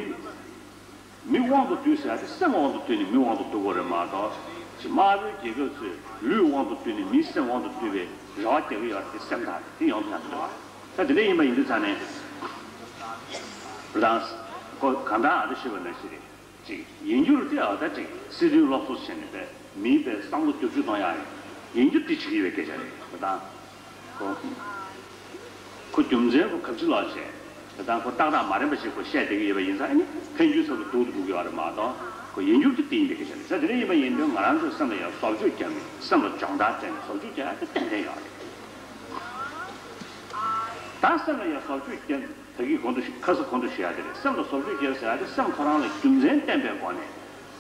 མི་དབང་དུ་བསྡུས་ཟེར་ཡ་དེ་སེམས་དབང་དུ་བསྡུས་ནས་མི་དབང་དུ་བསྡུ་དགོས་རེད་མ་གཏོགས། དམར་པོའི་རྒྱལ་ཁབ་ཚོས་ལུས་དབང་དུ་བསྡུས་ནས་མིའི་སེམས་དབང་དུ་བསྡུས་པའི་རེ་བ་རྒྱག་གི་ཡོད་རེད་དེ། སེམས་དང་དེ་ཡོང་ཐུབ་ཡ་མི་འདུག་བ། ད་དེ་འདྲ་ཡིན་པ་ཡིན་དུས་ཙང་ནས། རང་། ཁོ་གང་ལྟར་ཨ་འདྲ་ཞུས་པ་ནང་བཞིན་རེད། ཅིག་ཡིན་རྒྱུ་རུ་དེ་ཨ་ད་ཅིག་སྲིད་དོན་སློབ་གསོ་བྱས་ནས་པས་མིའི་པའི་བསམ་བློ་བསྒྱུར་བཅོས་གཏོང་ཡ་རེད། ཡིན་རྒྱུ་དེ་བྱེད་ཀྱི་ཡོད་པའི་སྐད་ཆ་རེད་ད་དང་། ཁོ། ཁོ་རྒྱུ་མཚན་ཁོ་གབ་ཅི་ལོག་བྱས། དེ་དང་ཁོ་ཏག་ཏག་མ་རན་པ་ཞིག་ཁོ་བཤད་བསྡད་ཀྱི་ཡོད་པ་ཡིན་ཙང་ཨ་ནི་ཕན་རྒྱུའི་ཚབ་ཏུ་སྡུག་ཏུ་འགྲོ་གི་ཡོད་རེད་མ་གཏོགས་ཁོ་ཡིན་རྒྱུ་དེ་དེ་ཡིན་པའི་སྐད་ཆ་རེད། ས་དེ་འདྲ་ཡིན་པ་ཡིན་དུས་ང་རང་ཚོའི་སེམས་ལ་ཡང་བཟོ་བཅོས་བརྒྱབ་ནས་སེམས་ལ་སྦྱོང་བརྡར་སྤྲད་ནས་བཟོ་བཅོས་རྒྱག་ཡ་དེ་ཏན་ཏན་ཡོད་རེད། ད་སེམས་ལ་ཡང་བཟོ་བཅོས་བརྒྱབ་ད་གིན་གོང་དུ་ཞུ་ཁ་སང་གོང་དུ་ཞུ་ཡ་དེ་རེད། སེམས་ལ་བཟོ་བཅོས་བརྒྱབ་ཟེར་ཡ་དེ་སེམས་ཁོ་རང་ལ་རྒྱུ་མཚན་བསྟན་པའི་སྒོ་ནས་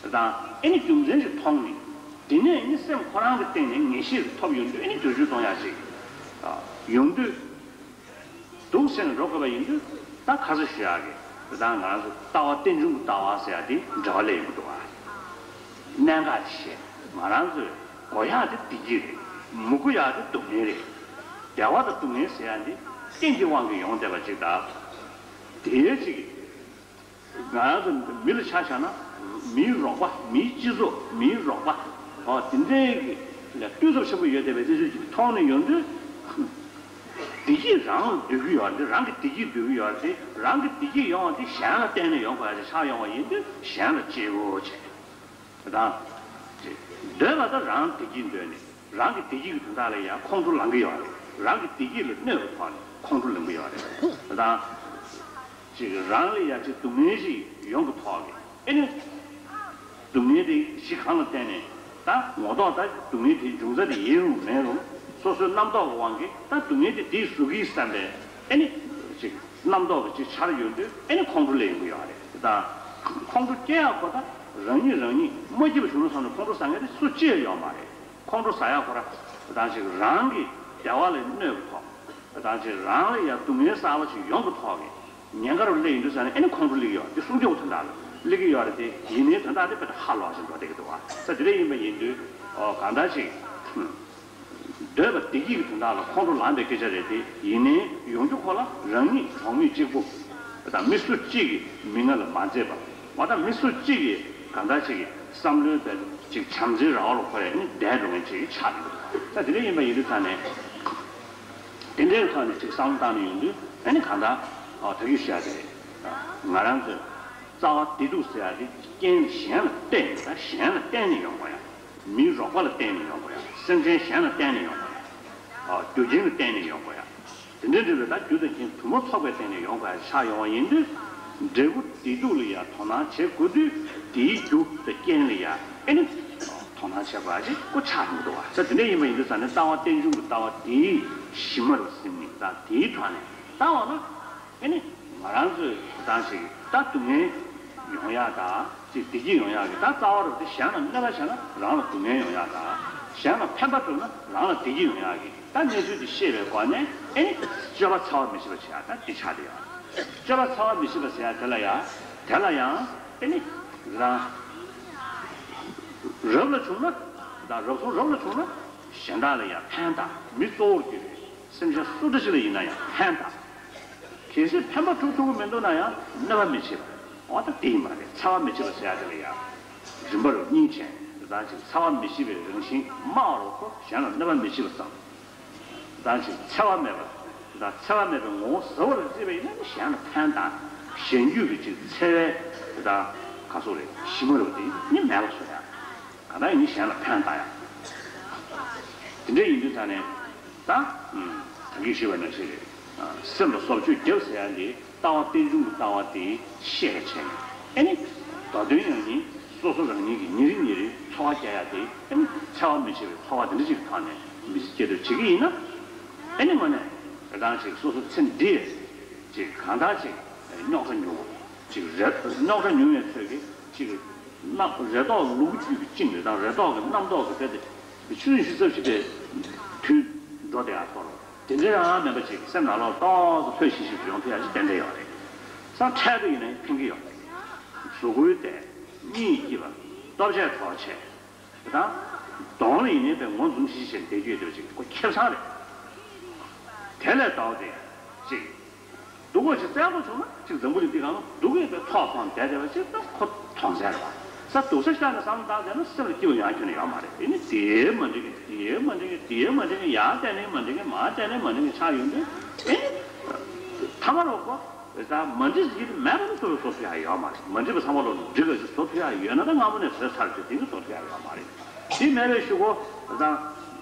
དང་ཨེ་ནི་རྒྱུ་མཚན་ཞིག་མཐོང་ནས། དེ་ནས་ནི་སེམས་ཁོ་རང་གི་སྟེང་ནས་ངེས་ཤེས་ཐོབ་ཡོང་དུས་ཨེ་ནི་བསྒྱུར་བཅོས་གཏོང་ཡག་ཅིག་ཡོང་དུས། འདུག་ཟེར་ནས་འགྲོ་དགོས་པ་ཡིན་དུས་ད་ཁ་ཚ་ཞུ་ཡག་གི་ད་ང་རང་ཚོ་ལྟ་བ་རྟེན་འབྱུང་གི་ལྟ་བ་ཟེར་ཡག་དེ་འབྲེལ་བ་སླེབས་ཡོང་གི་འདུག་ཨ། གནད་འགག་ཅིག་བཤད། ང་རང་ཚོས་དགོས་ཡག་དེ་བདེ་སྐྱིད་རེད། མི་དགོས་ཡག་དེ་སྡུག་བསྔལ་རེད། བདེ་བ་དང་སྡུག་བསྔལ་ཟེར་ཡག་འདི་རྐྱེན་གྱི་དབང་གིས་ཡོང་བསྡད་པ་ཅིག་དང་། དེའི་ཅིག་ང་རང་ཚོ་མི་ལ་ཆ་བཞག་ན། མིའི་རོགས་པ། མིའི་སྤྱི་ཚོགས། མིའི་རོགས་པ། འོ་དེ་འདྲའི་གི་ལ་བསྟུན་ཚབས་ཆེན་པོ་ཡོད་བསྡད་པའི་གནས་ཚུལ་ཅིག་མཐོང་ནས་ཡོང་དུས། བདེ་སྐྱིད་རང་ལ་འདོད་ཀྱི་ཡོད་རེད། རང་གི་བདེ་སྐྱིད་འདོད་ཀྱི་ཡོད་རེད། རང་གི་བདེ་སྐྱིད་ཡོང་བ་དེ་གཞན་ལ་བརྟེན་ནས་ཡོང་དགོས་ཡ་ཅིག་ཆགས་ཡོང་བ་ཡིན་དུས་གཞན་ལ་གཅེས་པོ་བྱས། དེ་དང་། འདོད་པ་དང་རང་བདེ་སྐྱིད་འདོད་ནས་རང་གི་བདེ་སྐྱིད་ཀྱི་དོན་དག་ལ་ཡང་ཁོང་ཁྲོ་ལངས་ཀྱི་ཡོད་རེད། རང་གི་བདེ་སྐྱིད་ལ་གནོད་པའི་ཐོག་ནས་ཁོང་ཁྲོ་ལངས་ཀྱི་ཡོད་རེད། དེ་དང་། ཅིག་རང་ལ་ཡང་ཅིག་སྡུག་བསྔལ་ཞིག་ཡོང་གི་ཐོག་གི་ཨེ་ནི། སྡུག་བསྔལ་དེ་གཞི་གང་ལ་བརྟེན་ནས་ད་ངོ་ཐོག་ད་སྡུག་བསྔལ་དེའི་འབྱུང་རྩ་དེ་ཡིན་རུང་མིན་རུང་སོ་སོའི་རྣམ་རྟོག་གི་དབང་གིས་ད་སྡུག་བསྔལ་དེ་དེས་བཟོ་གི་བསམ་པའི་ཨེ་ནི། ཅིག་རྣམ་རྟོག་གི་ཅིག་འཆར་ཡོང་དུས་ཨེ་ནི་ཁོང་ཁྲོ་སླེབས་ཡོང་གི་ཡོད་རེད། ད་ཁོང་ཁྲོ་སྐྱེ་ཡག་ཁོ་ད་རང་ཉིད་རང་ཉིད་མ་སྐྱིད་པ་བྱུང་ན་བསམ་ནས་ཁོང་ཁྲོ་ཟ་མཁན་དེ་སུ་གཅིག་ཡོད་མ་རེད། ཁོང་ཁྲོ་ཟ་ཡག་ཁོ་ར་ད་ཅིག་རང་གི་བདེ་བ་ལ་གནོད་པའི་ཐོག་ད་ཅིག་རང་ལ་ཡང་སྡུག་བསྔལ་གསར་པ་ཞིག་ཡོང་གི་ཐོག་གི་ཉེན་ཁ་རུ་སླེབས་ཡོང་དུས་ཙང་ནས་ཨེ་ནི་ཁོང་ཁྲོ་སླེབས་ཡོད། འདི་སྲུང་སྐྱོབ་དོན་དག་ལ་ སླེབས་ཀྱི་ཡོད་རེད་དེ། ཡིན་ནའི་དོན་དག་དེ་དཔེ་ཧ་ལོག་ཞིག་འགྲོ་བསྡད་ཀྱི་འདུག་བ། ས་དེ་འདྲ་ཡིན་པ་ཡིན་དུས་ཨོ་གང་ལྟར་ཅིག་འདོད་པ་བདེ་སྐྱིད་ཀྱི་དོན་དག་ལ་ཁོང་ཁྲོ་ལངས་པའི་སྐད་ཆ་རེད་དེ། ཡིན་ནའི་ཡོང་རྒྱུ་ཁོ་ལ་རང་ཉིད་གྲོགས་མོ་གཅིག་པུ་དང་མི་སུ་གཅིག་གིས་མིག་སྔ་ལ་མ་མཛེས་པ། འོ་ད་མི་སུ་གཅིག་གིས་གང་ལྟར་ཅིག་གི་བསམ་བློའི་དཔེ་ཅིག་བྱམས་བརྩེའི་ར་བ་ལ་ཁོ་རེ་ནི་བསྡད་འགྲོ་མཁན་ཅིག་ཆགས་ཡོང་གི་འདུག་ས་དེ་འདྲ་ཡིན་པ་ཡིན་དུས་ཙང་ནས། དེ་འདྲའི་ཐོག་ནས་ཅིག་བསམ་བློ་བཏང་ནས་ཡོང་དུས་ཨ་ནི་གང་ལྟར་ཨོ་ད་གིན་བཤད་དེ་རེད། ང་རང་ཚོས་རྩ་བ་བདེ་སྡུག་ཟེར་ཡ་དེ་རྐྱེན་གཞན་ལ་བརྟེན་ནས། ད་གཞན་ལ་བརྟེན་ནས་ཡོང་དགོས་ཡ། མིའི་རོགས་པ་ལ་བརྟེན་ནས་ཡོང་དགོས་ཡ། སེམས་ཅན་གཞན་ལ་བརྟེན་ནས་ཡོང་དགོས་ཡ། ཨོ་རྒྱུ་རྐྱེན་ལ་བརྟེན་ནས་ཡོང་དགོས་ཡ། དེ་འདྲའི་འབྲེལ་བའི་ད་རྒྱུ་དང་རྐྱེན་དུ་མ་ཚོགས་པའི་སྟེང་ནས་ཡོང་དགོས་ཡ་ཆགས་ཡོང་བ་ཡིན་དུས། འབྲས་བུ་བདེ་སྡུག་ལ་ཡ་དོ་སྣང་བྱེད་དགོས་དུས། དེའི་རྒྱུ་དང་རྐྱེན་ལ་ཡ་ཨེ་ནི་དོ་སྣང་བྱེད་དགོས་ཡ་ཅིག་ཁོ་ཆགས་མི་འདུག་བ། ས་དེ་འདྲ་ཡིན་པ་ཡིན་དུས་ཙང་ནས་ལྟ་བ་རྟེན་འབྱུང་གི་ལྟ་བ་དེའི་གཞི་མ་རུ་སེམས་ནི་ད་དེའི་ཐོག་ནས་ལྟ་བ་ན། ཨེ་ནི་ང་རང་ཚོའི་ཐོབ་ཐང་ཞིག་ད་སྡུག་བསྔལ་ཡོང་ཡག་དང་ཅིག་བདེ་སྐྱིད་ཡོང་ཡག་གི་ད་རྩ་བ་རུ་དེ། གཞན་ལ་གནོད་པ་བྱས་ན་རང་ལ་སྡུག་བསྔལ་ཡོང་ཡག་དང་། གཞན་ལ་ཕན་པ་བསྒྲུབས་ན་རང་ལ་བདེ་སྐྱིད་ཡོང་ཡག་གི་ད་གནས་ཚུལ་དེ་ཤེས་པའི་སྒོ་ནས། ཨེ་ནི་སྤྱོད་པ་འཚེ་བ་མི་བྱེད་པ་བྱེད་ཡག་ད་འདི་ཆགས་བསྡད་ཡོད། སྤྱོད་པ་འཚེ་བ་མི་བྱེད་པ་ཟེར་ཡག་དེ་ལ་ཡང་། དེ་ལ་ཡང་ཨེ་ནི་རང་རབ་ལ་བྱུང་ན། ད་རབ་བྱུང་རབ་ལ་བྱུང་ན་གཞན་དག་ལ་ཡང་ཕན་དང་། མི་གཙོ་བོར་གྱུར་པའི་སེམས་ཅན་སུ་འདྲ་ཞིག་ལ་ཡིན་ན་ཡང་ཕན་དང་། གལ་སྲིད་ཕན་པ་སྒྲུབ་ཐུབ་ཀྱི་མི་འདུག་ན་ཡང་གནོད་པ་མི་བྱེད་པ། འོ་ད་དེ་ཡིན་པ་རེད། འཚེ་བ་མི་བྱེད་པ་ཟེར་ཡག་དེ་ལ་ཡང་རིམ་པ་རུ་གཉིས་བྱས། དེ་དང་ཅིག་འཚེ་བ་མི་བྱེད་པའི་རང་བཞིན་སྨྲ་བ་རུ་ཁོ་གཞན་ལ་གནོད་པ་མི་བྱེད་པ་བསམ། དེ་དང་ཅིག་འཚེ་བ་མེད་པ། དེ་དང་འཚེ་བ་མེད་པའི་ངོ་བོ་ཟབ་པ་རུ་བརྩིས་པ་ཡིན་ན་ནི་གཞན་ལ་ཕན་དང་། གཞན་རྒྱུད་ཀྱི་ཅིག་འཚེ་བའི་དེ་དང་ག་སོགས་རེད། གཞི་མ་རུ་དེ་ནི་མེད་པ་བཟོ་ཡག། ད་ལྟ་ཡིན་གཞན་ལ་ཕན་བཏགས་ཡག། དེ་འདྲ་ཡིན་དུས་ད་ནས་ད་ད་གིན་ཞུས་པ་ནང་བཞིན་རེད། སེམས་ལ་བཟོ་བཅོས་རྒྱབ་ཟེར་ཡག་འདི་ལྟ་བ་རྟེན་འབྱུང་གི་ལྟ་བ་དེ་ཤེས་པ་བྱས་ནས། ཨེ་ནི་མདོ་དོན་ཡང་ནི་སོ་སོ་རང་ཉིད་ཀྱིས་ཉིན་རེ་ཉིན་རེ་འཚོ་བ་སྐྱེལ་ཡག་དེ། ཨེ་ནི་འཚེ་བ་མི་བྱེད་པའི་འཚོ་བ་དེ་འདྲ་ཞིག་གི་ཐོག་ནས་མི་ཚེ་སྐྱེལ་འདོད་བྱེད་ཀྱི་ཡིན་ན། ཨེ་ནི་དངོས་གནས་རེ་ཐང་ཞིག་སོ་སོ་ཚེ་འདིར་ཅིག་གང་ལྟར་ཅིག་རྙོག་དྲ་ཉུང་བ་ཅིག་རེད། རྙོག་དྲ་ཉུང་བའི་ཚོད་ཀྱིས་ཅིག་རྣམ་རེ་དོགས་ལུ་གུ་རྒྱུད་ཀྱི་བཅིངས་རེ་དང་། རེ་དོགས་ཀྱི་རྣམ་རྟོག་གི་དཔེ་དེ་ཆུ་ཚོད་བཞི་རྩ་བཞི་པའི་དུས་འགྲོ་བསྡད་ཡག་ཐོག་ལ་དེ་འདྲ་ཡང་མིན་པ་ཅིག་སེམས་ནང་ལོགས་ཏོག་ཙམ་ལྷོད་ཤིག་ཤིག་ཡོང་ཐུབ་ཡག་ཅིག་ཏན་ཏན་ཡོད་རེད། ས་འཕྲལ་དུ་ཡིན་ནའི་ཕན་གྱི་ཡོད་རེད། གཟུགས་པོའི་བརྟན། གཉིད་སྐྱིད་པ། ལྟོ་ཆས་གྲོགས་བྱས། དེ་དང་། གདོང་ལ་ཡིན་ནའི་དཔེ་ངོ་འཛུམ་ཤིག་ཤིག་བྱས་བསྡད་རྒྱུ་ཡོད་དེ་བ་ཅིག་ཁོ་ཁེ་བཟང་རེད། དེ་ལས་ལྡོག་སྟེ་ཅིག་སྡུག་གོ་ཅིག་བཙལ་དགོས་བྱུང་ན་ཅིག་འཛམ་བུ་གླིང་འདི་སྒང་ལ་སྡུག་ཡོད་པའི་ཐོག་སོང་བསྡད་བསྡད་པ་ཅིག་ད་ཁོ་མཐོང་ཚད་རེད་བ། ས་སྡུག་ས་ཤར་ནས་བསམ་བློ་བཏང་བསྡད་ན་སེམས་ལ་སྐྱིད་པ་ཡོང་ཡག་ཁྱོན་ནས་ཡོད་མ་རེད། ཨེ་ནི་དེ་མ་འགྲིག་གི་དེ་མ་འགྲིག་གི་དེ་མ་འགྲིག་གི་ཡར་བལྟས་ནས་མ་འགྲིག་གི་མར་བལྟས་ནས་མ་འགྲིག་གི་ཆགས་ཡོང་དུས། ཨེ་ནི་ཐ་མ་རུ་ཁོ་ད་མ་འགྲིག་ཟེར་གྱི་དེ་མེད་པ་ནི་སོ་སོ་བཟོ་ཐུབ་ཡག་ཡོད་མ་རེད། མ་འགྲིག་པ་ཚང་མ་ལོ་འགྲིག་ག་ཅིག་བཟོ་ཐུབ་ཡག་ཡོད་ན་ད་སྔ་མོ་ནས་བཟོས་ཚར་རེད། དེ་གི་བཟོ་ཐུབ་ཡག་ཡོད་མ་རེད། དེ་མེད་པའི་གཞུག་གུ་ད་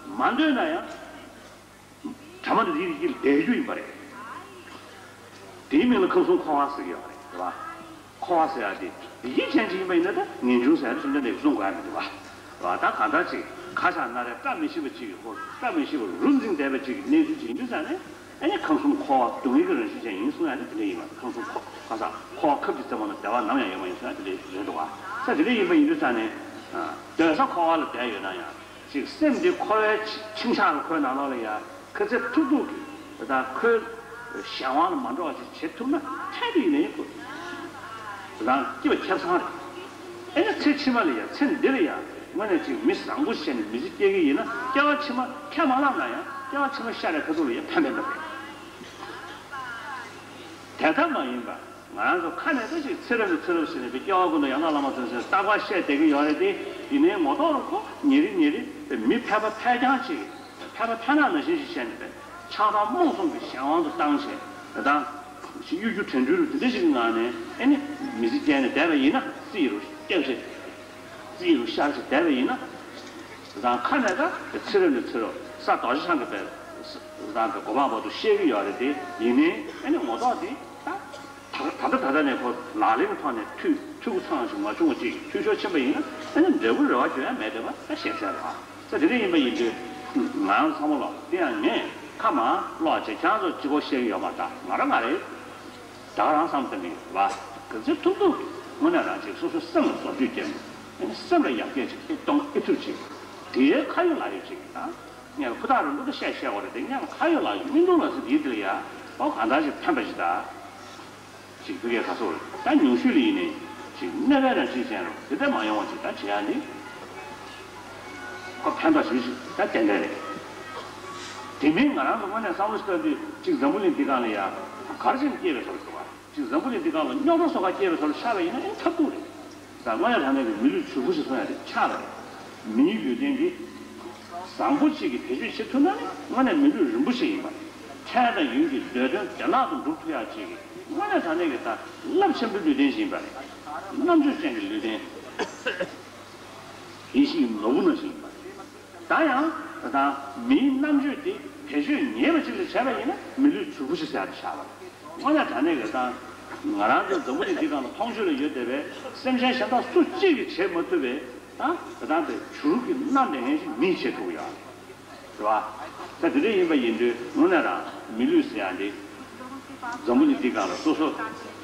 མ་འདོད་ན་ཡང་། གྲ་མ་འདི་དེའི་དཀྱིལ་བསྡད་རྒྱུ་ཡིན་པ་རེད། དེའི་མིང་ལ་ཁམས་གསུམ་འཁོར་བ་ཟེར་གྱི་ཡོད་རེད། རེད་བ། འཁོར་བ་ཟེར་ཡག་དེ་བདེ་སྐྱིད་ཅན་ཅིག་ཡིན་པ་ཡིན་ན་ད་ངེས་འབྱུང་ཟེར་ཡག་དེ་སུ་འདྲ་ནས་གསུང་དགོས་ཡག་མི་འདུག་བ། རེད་བ། ད་གང་ལྟར་ཅིག་ཁ་ཆག་སྣ་རལ་བཀྲ་མི་ཤིས་པ་ཅིག་གི་སྐོར། བཀྲ་མི་ཤིས་པ་རུ་འཛིང་བསྡད་པ་ཅིག་གི་གནས་ཚུལ་ཅིག་ཡིན་དུས་ཙང་ནས། ཨེ་ནི་ཁམས་གསུམ་འཁོར་བ་སྡུག་བསྔལ་གྱི་རང་བཞིན་ཅན་ཡིན་གསུང་ཡག་དེ་དེ་འདྲ་ཡིན་པ། ཁམས་གསུམ་འཁོར་ཁ་ས་འཁོར་བ་ཁབ་ཀྱི་རྩེ་མོ་ན་བདེ་བ་ནམ་ཡང་ཡོད་མ་ཡིན་གསུང་ཡག་དེ་འདྲ་རེད་འདུག་བ། ས་དེ་འདྲ་ཡིན་པ་ཡིན་དུས་ཙང་ནས། སྡོད་ས་འཁོར་བ་ལ་བསྡད་ཡོད་ན་ཡང་། ཅིག་སེམས་འདི་འཁོར་བའི་འཆིང་ཆག་ལ་ཁོའི་ནང་ལོགས་ལ་ཡ་ཁ་ཚིག་ཐུག་ཐུག་གི་ད་ཁོའི་གཞན་དབང་ལ་མ་འགྲོ་བ་ཞིག་བྱེད་ཐུབ་ན་འཕྲལ་དུ་ཡིན་ནའི་ཁོ་རང་སྐྱིད་པ་ཁེ་བཟང་རེད། ཨེ་ན་ཚེ་ཕྱི་མ་ལ་ཡ་ཚེ་འདི་ལ་ཡ་དངོས་གནས་ཅིག་མི་བཟང་པོ་ཞིག་བྱས་ནས་མི་ཚེ་སྐྱེལ་གི་ཡིན་ན་སྐྱེ་བ་ཕྱི་མ་ཁས་མ་བླངས་ན་ཡང་སྐྱེ་བ་ཕྱི་མ་ཤར་བའི་ཁ་ཐུག་ལ་ཡ་ཕན་པའི་འདོད་པ་རེད། དེ་ལྟར་མ་ཡིན་པ། ང་རང་ཚོ་ཁ་ནས་ད་ཅིག་ཚེ་རབས་ནས་ཚེ་རབས་ཟེར་ནས་པའི་སྐྱེ་བ་ཀུན་ཏུ་ཡང་དག་བླ་མ་མཚོན་ཟེར་རྟག་པར་བཤད་བསྡད་ཀྱི་ཡོད་རེད་དེ། ཡིན་ནའི་ངོ་ཐོག་ལ་ཁོ་ཉིན་རེ་ཉིན་རེ་མི་ཕལ་པ་ཕལ་རྐྱང་ཅིག་ཕལ་པ་ཕལ་ནག་ནང་བཞིན་ཞིག་བཤད་ནས་པའི་ཆགས་སྡང་རྨོངས་གསུམ་གྱི་གཞན་དབང་དུ་བཏང་བྱས་ད་དང་ཞིག་གཡོ་སྒྱུ་དྲན་འཁྲུལ་རུ་དེ་འདྲ་ཞིག་གི་ངང་ནས་ཨེ་ནི་མི་ཚེ་སྐྱེལ་ནས་བསྡད་པ་ཡིན་ན་རྩིས་རུ་སྐྱབས་ཤིག་རྩིས་རུ་ཤར་ཞིག་བསྡད་པ་ཡིན་ན། ད་དང་ཁ་ནས་ད་ཚེ་རབས་ནས་ཚེ་རབས་ས་རྡོ་རྗེ་འཆང་གི་པའི་ད་གོ་འཕང་བར་དུ་བཤད་ཀྱི་ཡོད་རེད་དེ། ཡིན་ནའི་ཨེ་ནི་ངོ་ཐོག་དེ་ད། ད་ད་ལྟ་ད་ལྟ་ནས་ཁོ་ལག་ལེན་གྱི་ཐོག་ནས་འཐུས་འཐུས་སྒོ་ཚང་ཞིག་མ་བྱུང་བ་ཅིག་འཐུས་ཤོར་ཕྱིན་པ་ཡིན་ན་ཨ་ནི་འབྲས་བུ་རེ་བ་བཅོལ་ཡ་མེད་བསྡད་པ་ད་ཤེས་གསལ་རེད་བ། ད་དེ་འདྲ་ཡིན་པ་ཡིན་དུས་ང་རང་ཚང་མ་ལོག་དེ་ཡང་ངས་ཁ་མང་ཀློག་བྱས་ཁྱེད་རང་ཚོ་གཅིག་པོ་བཤད་ཀྱི་ཡོད་མ་རེད། ད་ང་རང་ང་རེད། ད་ག་རང་བསམ་བཏང་གི་ཡོད་བ། ག་ཚོད་ཐུབ་ཐུབ་དངོས་གནས་རང་ཅིག་སོ་སོའི་སེམས་ལ་བཟོ་བཅོས་བརྒྱབ་ནས་ཨ་ནི་སེམས་ལ་ཡར་རྒྱས་ཅིག་གཏོང་ཨེ་ཐུབ་ཅིག་དེའི་ཁ་ཡོད་ལག་ཡོད་ཅིག་ད། ངས་ལ་ཕུ་ཐག་རིང་པོ་ད་བཤད་བཤད་དགོས་རེད་དེ། ངས་ལ་ཁ་ཡོད་ལག་ཡོད་མི་འདུག་ལ་ཟེར་དེའི་དེ་ལ་ཡ་ཨོ་གང་ལྟར་ཞིག་ཕན་པ་ཞིག་ད་ཅིག་ཕུ་གས་ག་སོགས་རེད། ད་ཉུང་ཤོས་ལ་ཡིན་ནའི་ ཅིག་གནོད་པའི་རང་བཞིན་ཅན་རུ་དེ་འདྲ་མ་ཡོང་བ་ཅིག་ད་བྱེད་ཡ་ནི་ཁོ་ཕན་ཐོགས་ཞེ་པོ་ཅིག་ད་ཏན་ཏན་རེད། དེ་མིན་ང་རང་ཚོ་དངོས་གནས་བསམ་བློ་ཞིག་བཏང་དུས་ཅིག་འཛམ་བུ་གླིང་འདི་སྒང་ལ་ཡ་གར་ཞིག་སྐྱེས་པའི་བཟོ་འདྲ་ཞིག་བ། ཅིག་འཛམ་བུ་གླིང་འདི་སྒང་ལ་རྙོག་དྲ་བཟོ་གར་སྐྱེས་པའི་བཟོ་འདྲ་ཆགས་པ་ཡིན་ན་ཨེ་ཐབས་སྡུག་རེད། ད་དངོས་གནས་དྲང་གནས་ཀྱི་མི་ལུས་ཕྱུག་པོ་ཞིག་སོང་ཡ་དེ་ཆགས་པ་རེད། མིའི་ལུས་རྟེན་འདི་བཟང་པོ་ཅིག་གིས་བེད་སྤྱོད་བྱེད་ཐུབ་ན་ནི་དངོས་གནས་མི་ལུས་རིན་པོ་ཆེ་ཡིན་པ་རེད། འཕྲལ་དང་ཡུན་གྱི་འདོད་དོན་བདེ་བླག་ཏུ་འགྲུབ་ཐུབ་ཡ་ཅིག་གི་དངོས་གནས་དྲང་གནས་ཀྱི་ད་རླབས་ཆེན་པོའི་ལུས་རྟེན་ཞིག་ཡིན་པ་རེད། རྣམ་དཔྱོད་ཅན་གྱི་ལུས་རྟེན། ཡིད་བཞིན་གྱི་ནོར་བུ་ནང་བཞིན་ཡིན་པ་རེད། ད་ཡང་ད་ལྟ་མིའི་རྣམ་དཔྱོད་དེ་བེད་སྤྱོད་ཉེས་པ་ཅིག་ལ་བྱས་པ་ཡིན་ན་མི་ལུས་ཕྱུག་པོ་ཞིག་ཟེར་ཡ་དེ་ཆགས་པ་རེད། དངོས་གནས་དྲང་གནས་ཀྱི་ད་ང་རང་ཚོ་འཛམ་བུ་གླིང་འདི་སྒང་ལ་མཐོང་ཆོས་ལ་ཡོད་བསྡད་པའི་སེམས་ཅན་གཞན་དག་སུ་གཅིག་གིས་བྱེད་མ་ཐུབ་པའི་ད་ད་ལྟ་དེ་བྱུ་རུ་གི་སྣ་འདྲ་མཁན་ཞིག་མིས་བྱེད་ཐུབ་ཀྱི་ཡོད་རེད། རེད་བ། ད་དེ་འདྲ་ཡིན་པ་ཡིན་དུས་དངོས་གནས་རང་མི་ལུས་ཟེར་ཡ་འདི་འཛམ་བུ་གླིང་འདི་སྒང་ལ་སོ་སོ་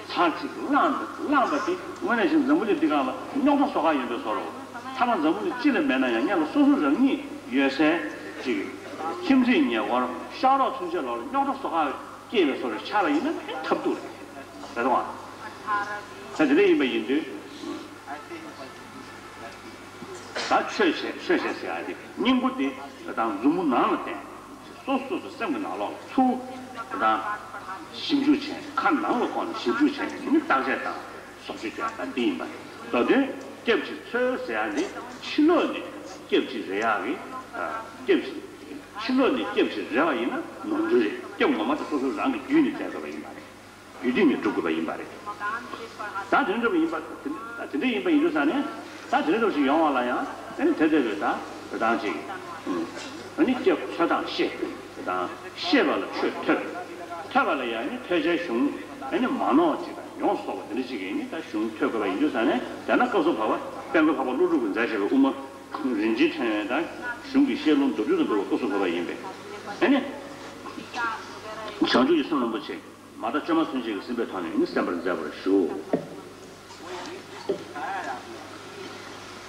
ཚར་གཅིག་བླངས་བླངས་པ་དེ་དངོས་གནས་བཞིན་འཛམ་བུ་གླིང་འདི་སྒང་ལ་རྙོག་དྲ་བཟོ་ག་ཡོད་པའི་བཟོ་འདྲ། ཐ་ན་འཛམ་བུ་གླིང་སྤྱི་ལ་མེད་ན་ཡང་སྔོན་ལ་སོ་སོ་རང་ཉིད་ཡོད་སའི་ཅིག་ཁྱིམ་མཚེས་ཉེ་འཁོར་ཤག་རོགས་ཚུན་ཆད་ལོག་ལ་རྙོག་དྲ་བཟོ་ག་སྐྱེས་པའི་བཟོ་འདྲ་ཆགས་པ་ཡིན་ན་ཐབས་སྡུག་རེད། རེད་དོ། ད་དེ་འདྲ་ཡིན་པ་ཡིན་དུས། ད་ཆོས་བྱེད་ཆོས་བྱེད་ཟེར་ཡ་དེ་སྙིང་པོ་དེ་ད་མཛུབ་མོ་ནང་ལ་བསྟན། སོ་སོ་སོ་སེམས་ཀྱི་ནང་ལོགས་ལ་ཚུར་ད་ཞིབ་འཇུག་བྱས་ཁ་ནང་ལ་ཁོང་ནས་ཞིབ་འཇུག་བྱས་ནས་ནི་བརྟག་དཔྱད་དང་བཟོ་བཅོས་རྒྱག་ད་འདི་ཡིན་པ་རེད། མདོ་དོན་སྐྱབས་ཀྱི་འཚོལ་ཟེར་ཡ་འདི་ཕྱི་ལོགས་ནས་སྐྱབས་ཀྱི་རེ་ཡག་གི་སྐྱབས་ཀྱི་ཕྱི་ལོགས་ནས་སྐྱབས་ཀྱི་རེ་བ་ཡིན་ན་ནོར་འཁྲུལ་རེད། སྐྱབས་ངོ་མ་དེ་སོ་སོ་རང་གི་རྒྱུད་ནས་བཙལ་དགོས་པ་ཡིན་པ་རེད། རྒྱུད་སྟེང་ནས་སྒྲུབ་དགོས་པ་ཡིན་པ་རེད། ད་དེ་འདྲ་འདྲ་པོ་ཡིན་པ་དེ་འདྲ་ཡིན་པ་ཡིན་དུས་ཙང་ནས་ད་དེ་འདྲ་འདྲ་པོ་ཞིག་ཡོང་བ་ལ་ཡང་ཨ་ནི་དེ་འདྲ་བའི་ད་རེ་སྟངས་ཅིག་ཨ་ནི་སྐྱབས་འཚོལ་སྟངས་ཤེས་དང་ཤེས་པ་ལ་ཆོས་ཐོས། ཐོས་པ་ལ་ཡང་ཨ་ནི་ཐོས་བྱའི་གཞུང་ཨ་ནི་མ་ནོར་ཅིག་དང་ཡོངས་སུ་རྫོགས་པ་དེ་འདྲ་ཅིག་གིས་ཨ་ནི་ད་གཞུང་ཐོས་དགོས་པ་ཡིན་དུས་ཙང་ནས་དེ་ན་སྐབས་སུ་བབ་པ་དཔལ་མགོན་འཕགས་པ་ཀླུ་སྒྲུབ་ཀྱིས་མཛད་བཞག་པའི་དབུ་མ་རིན་ཆེན་ཕྲེང་བའི་ད་གཞུང་གི་བཤད་ལུང་མདོར་བསྡུས་དང་འབྲེལ་བའི་སྐབས་སུ་བབ་པ་ཡིན་པས་ཨ་ནི་བྱང་ཆུབ་ཀྱི་སེམས་རིན་པོ་ཆེ། མ་དག་བཅོས་མ་ཚུན་ཆད་ཀྱི་སེམས་དཔའི་ཐོག་ནས་ནི་གསན་པར་མཛད་པར་ཞུ།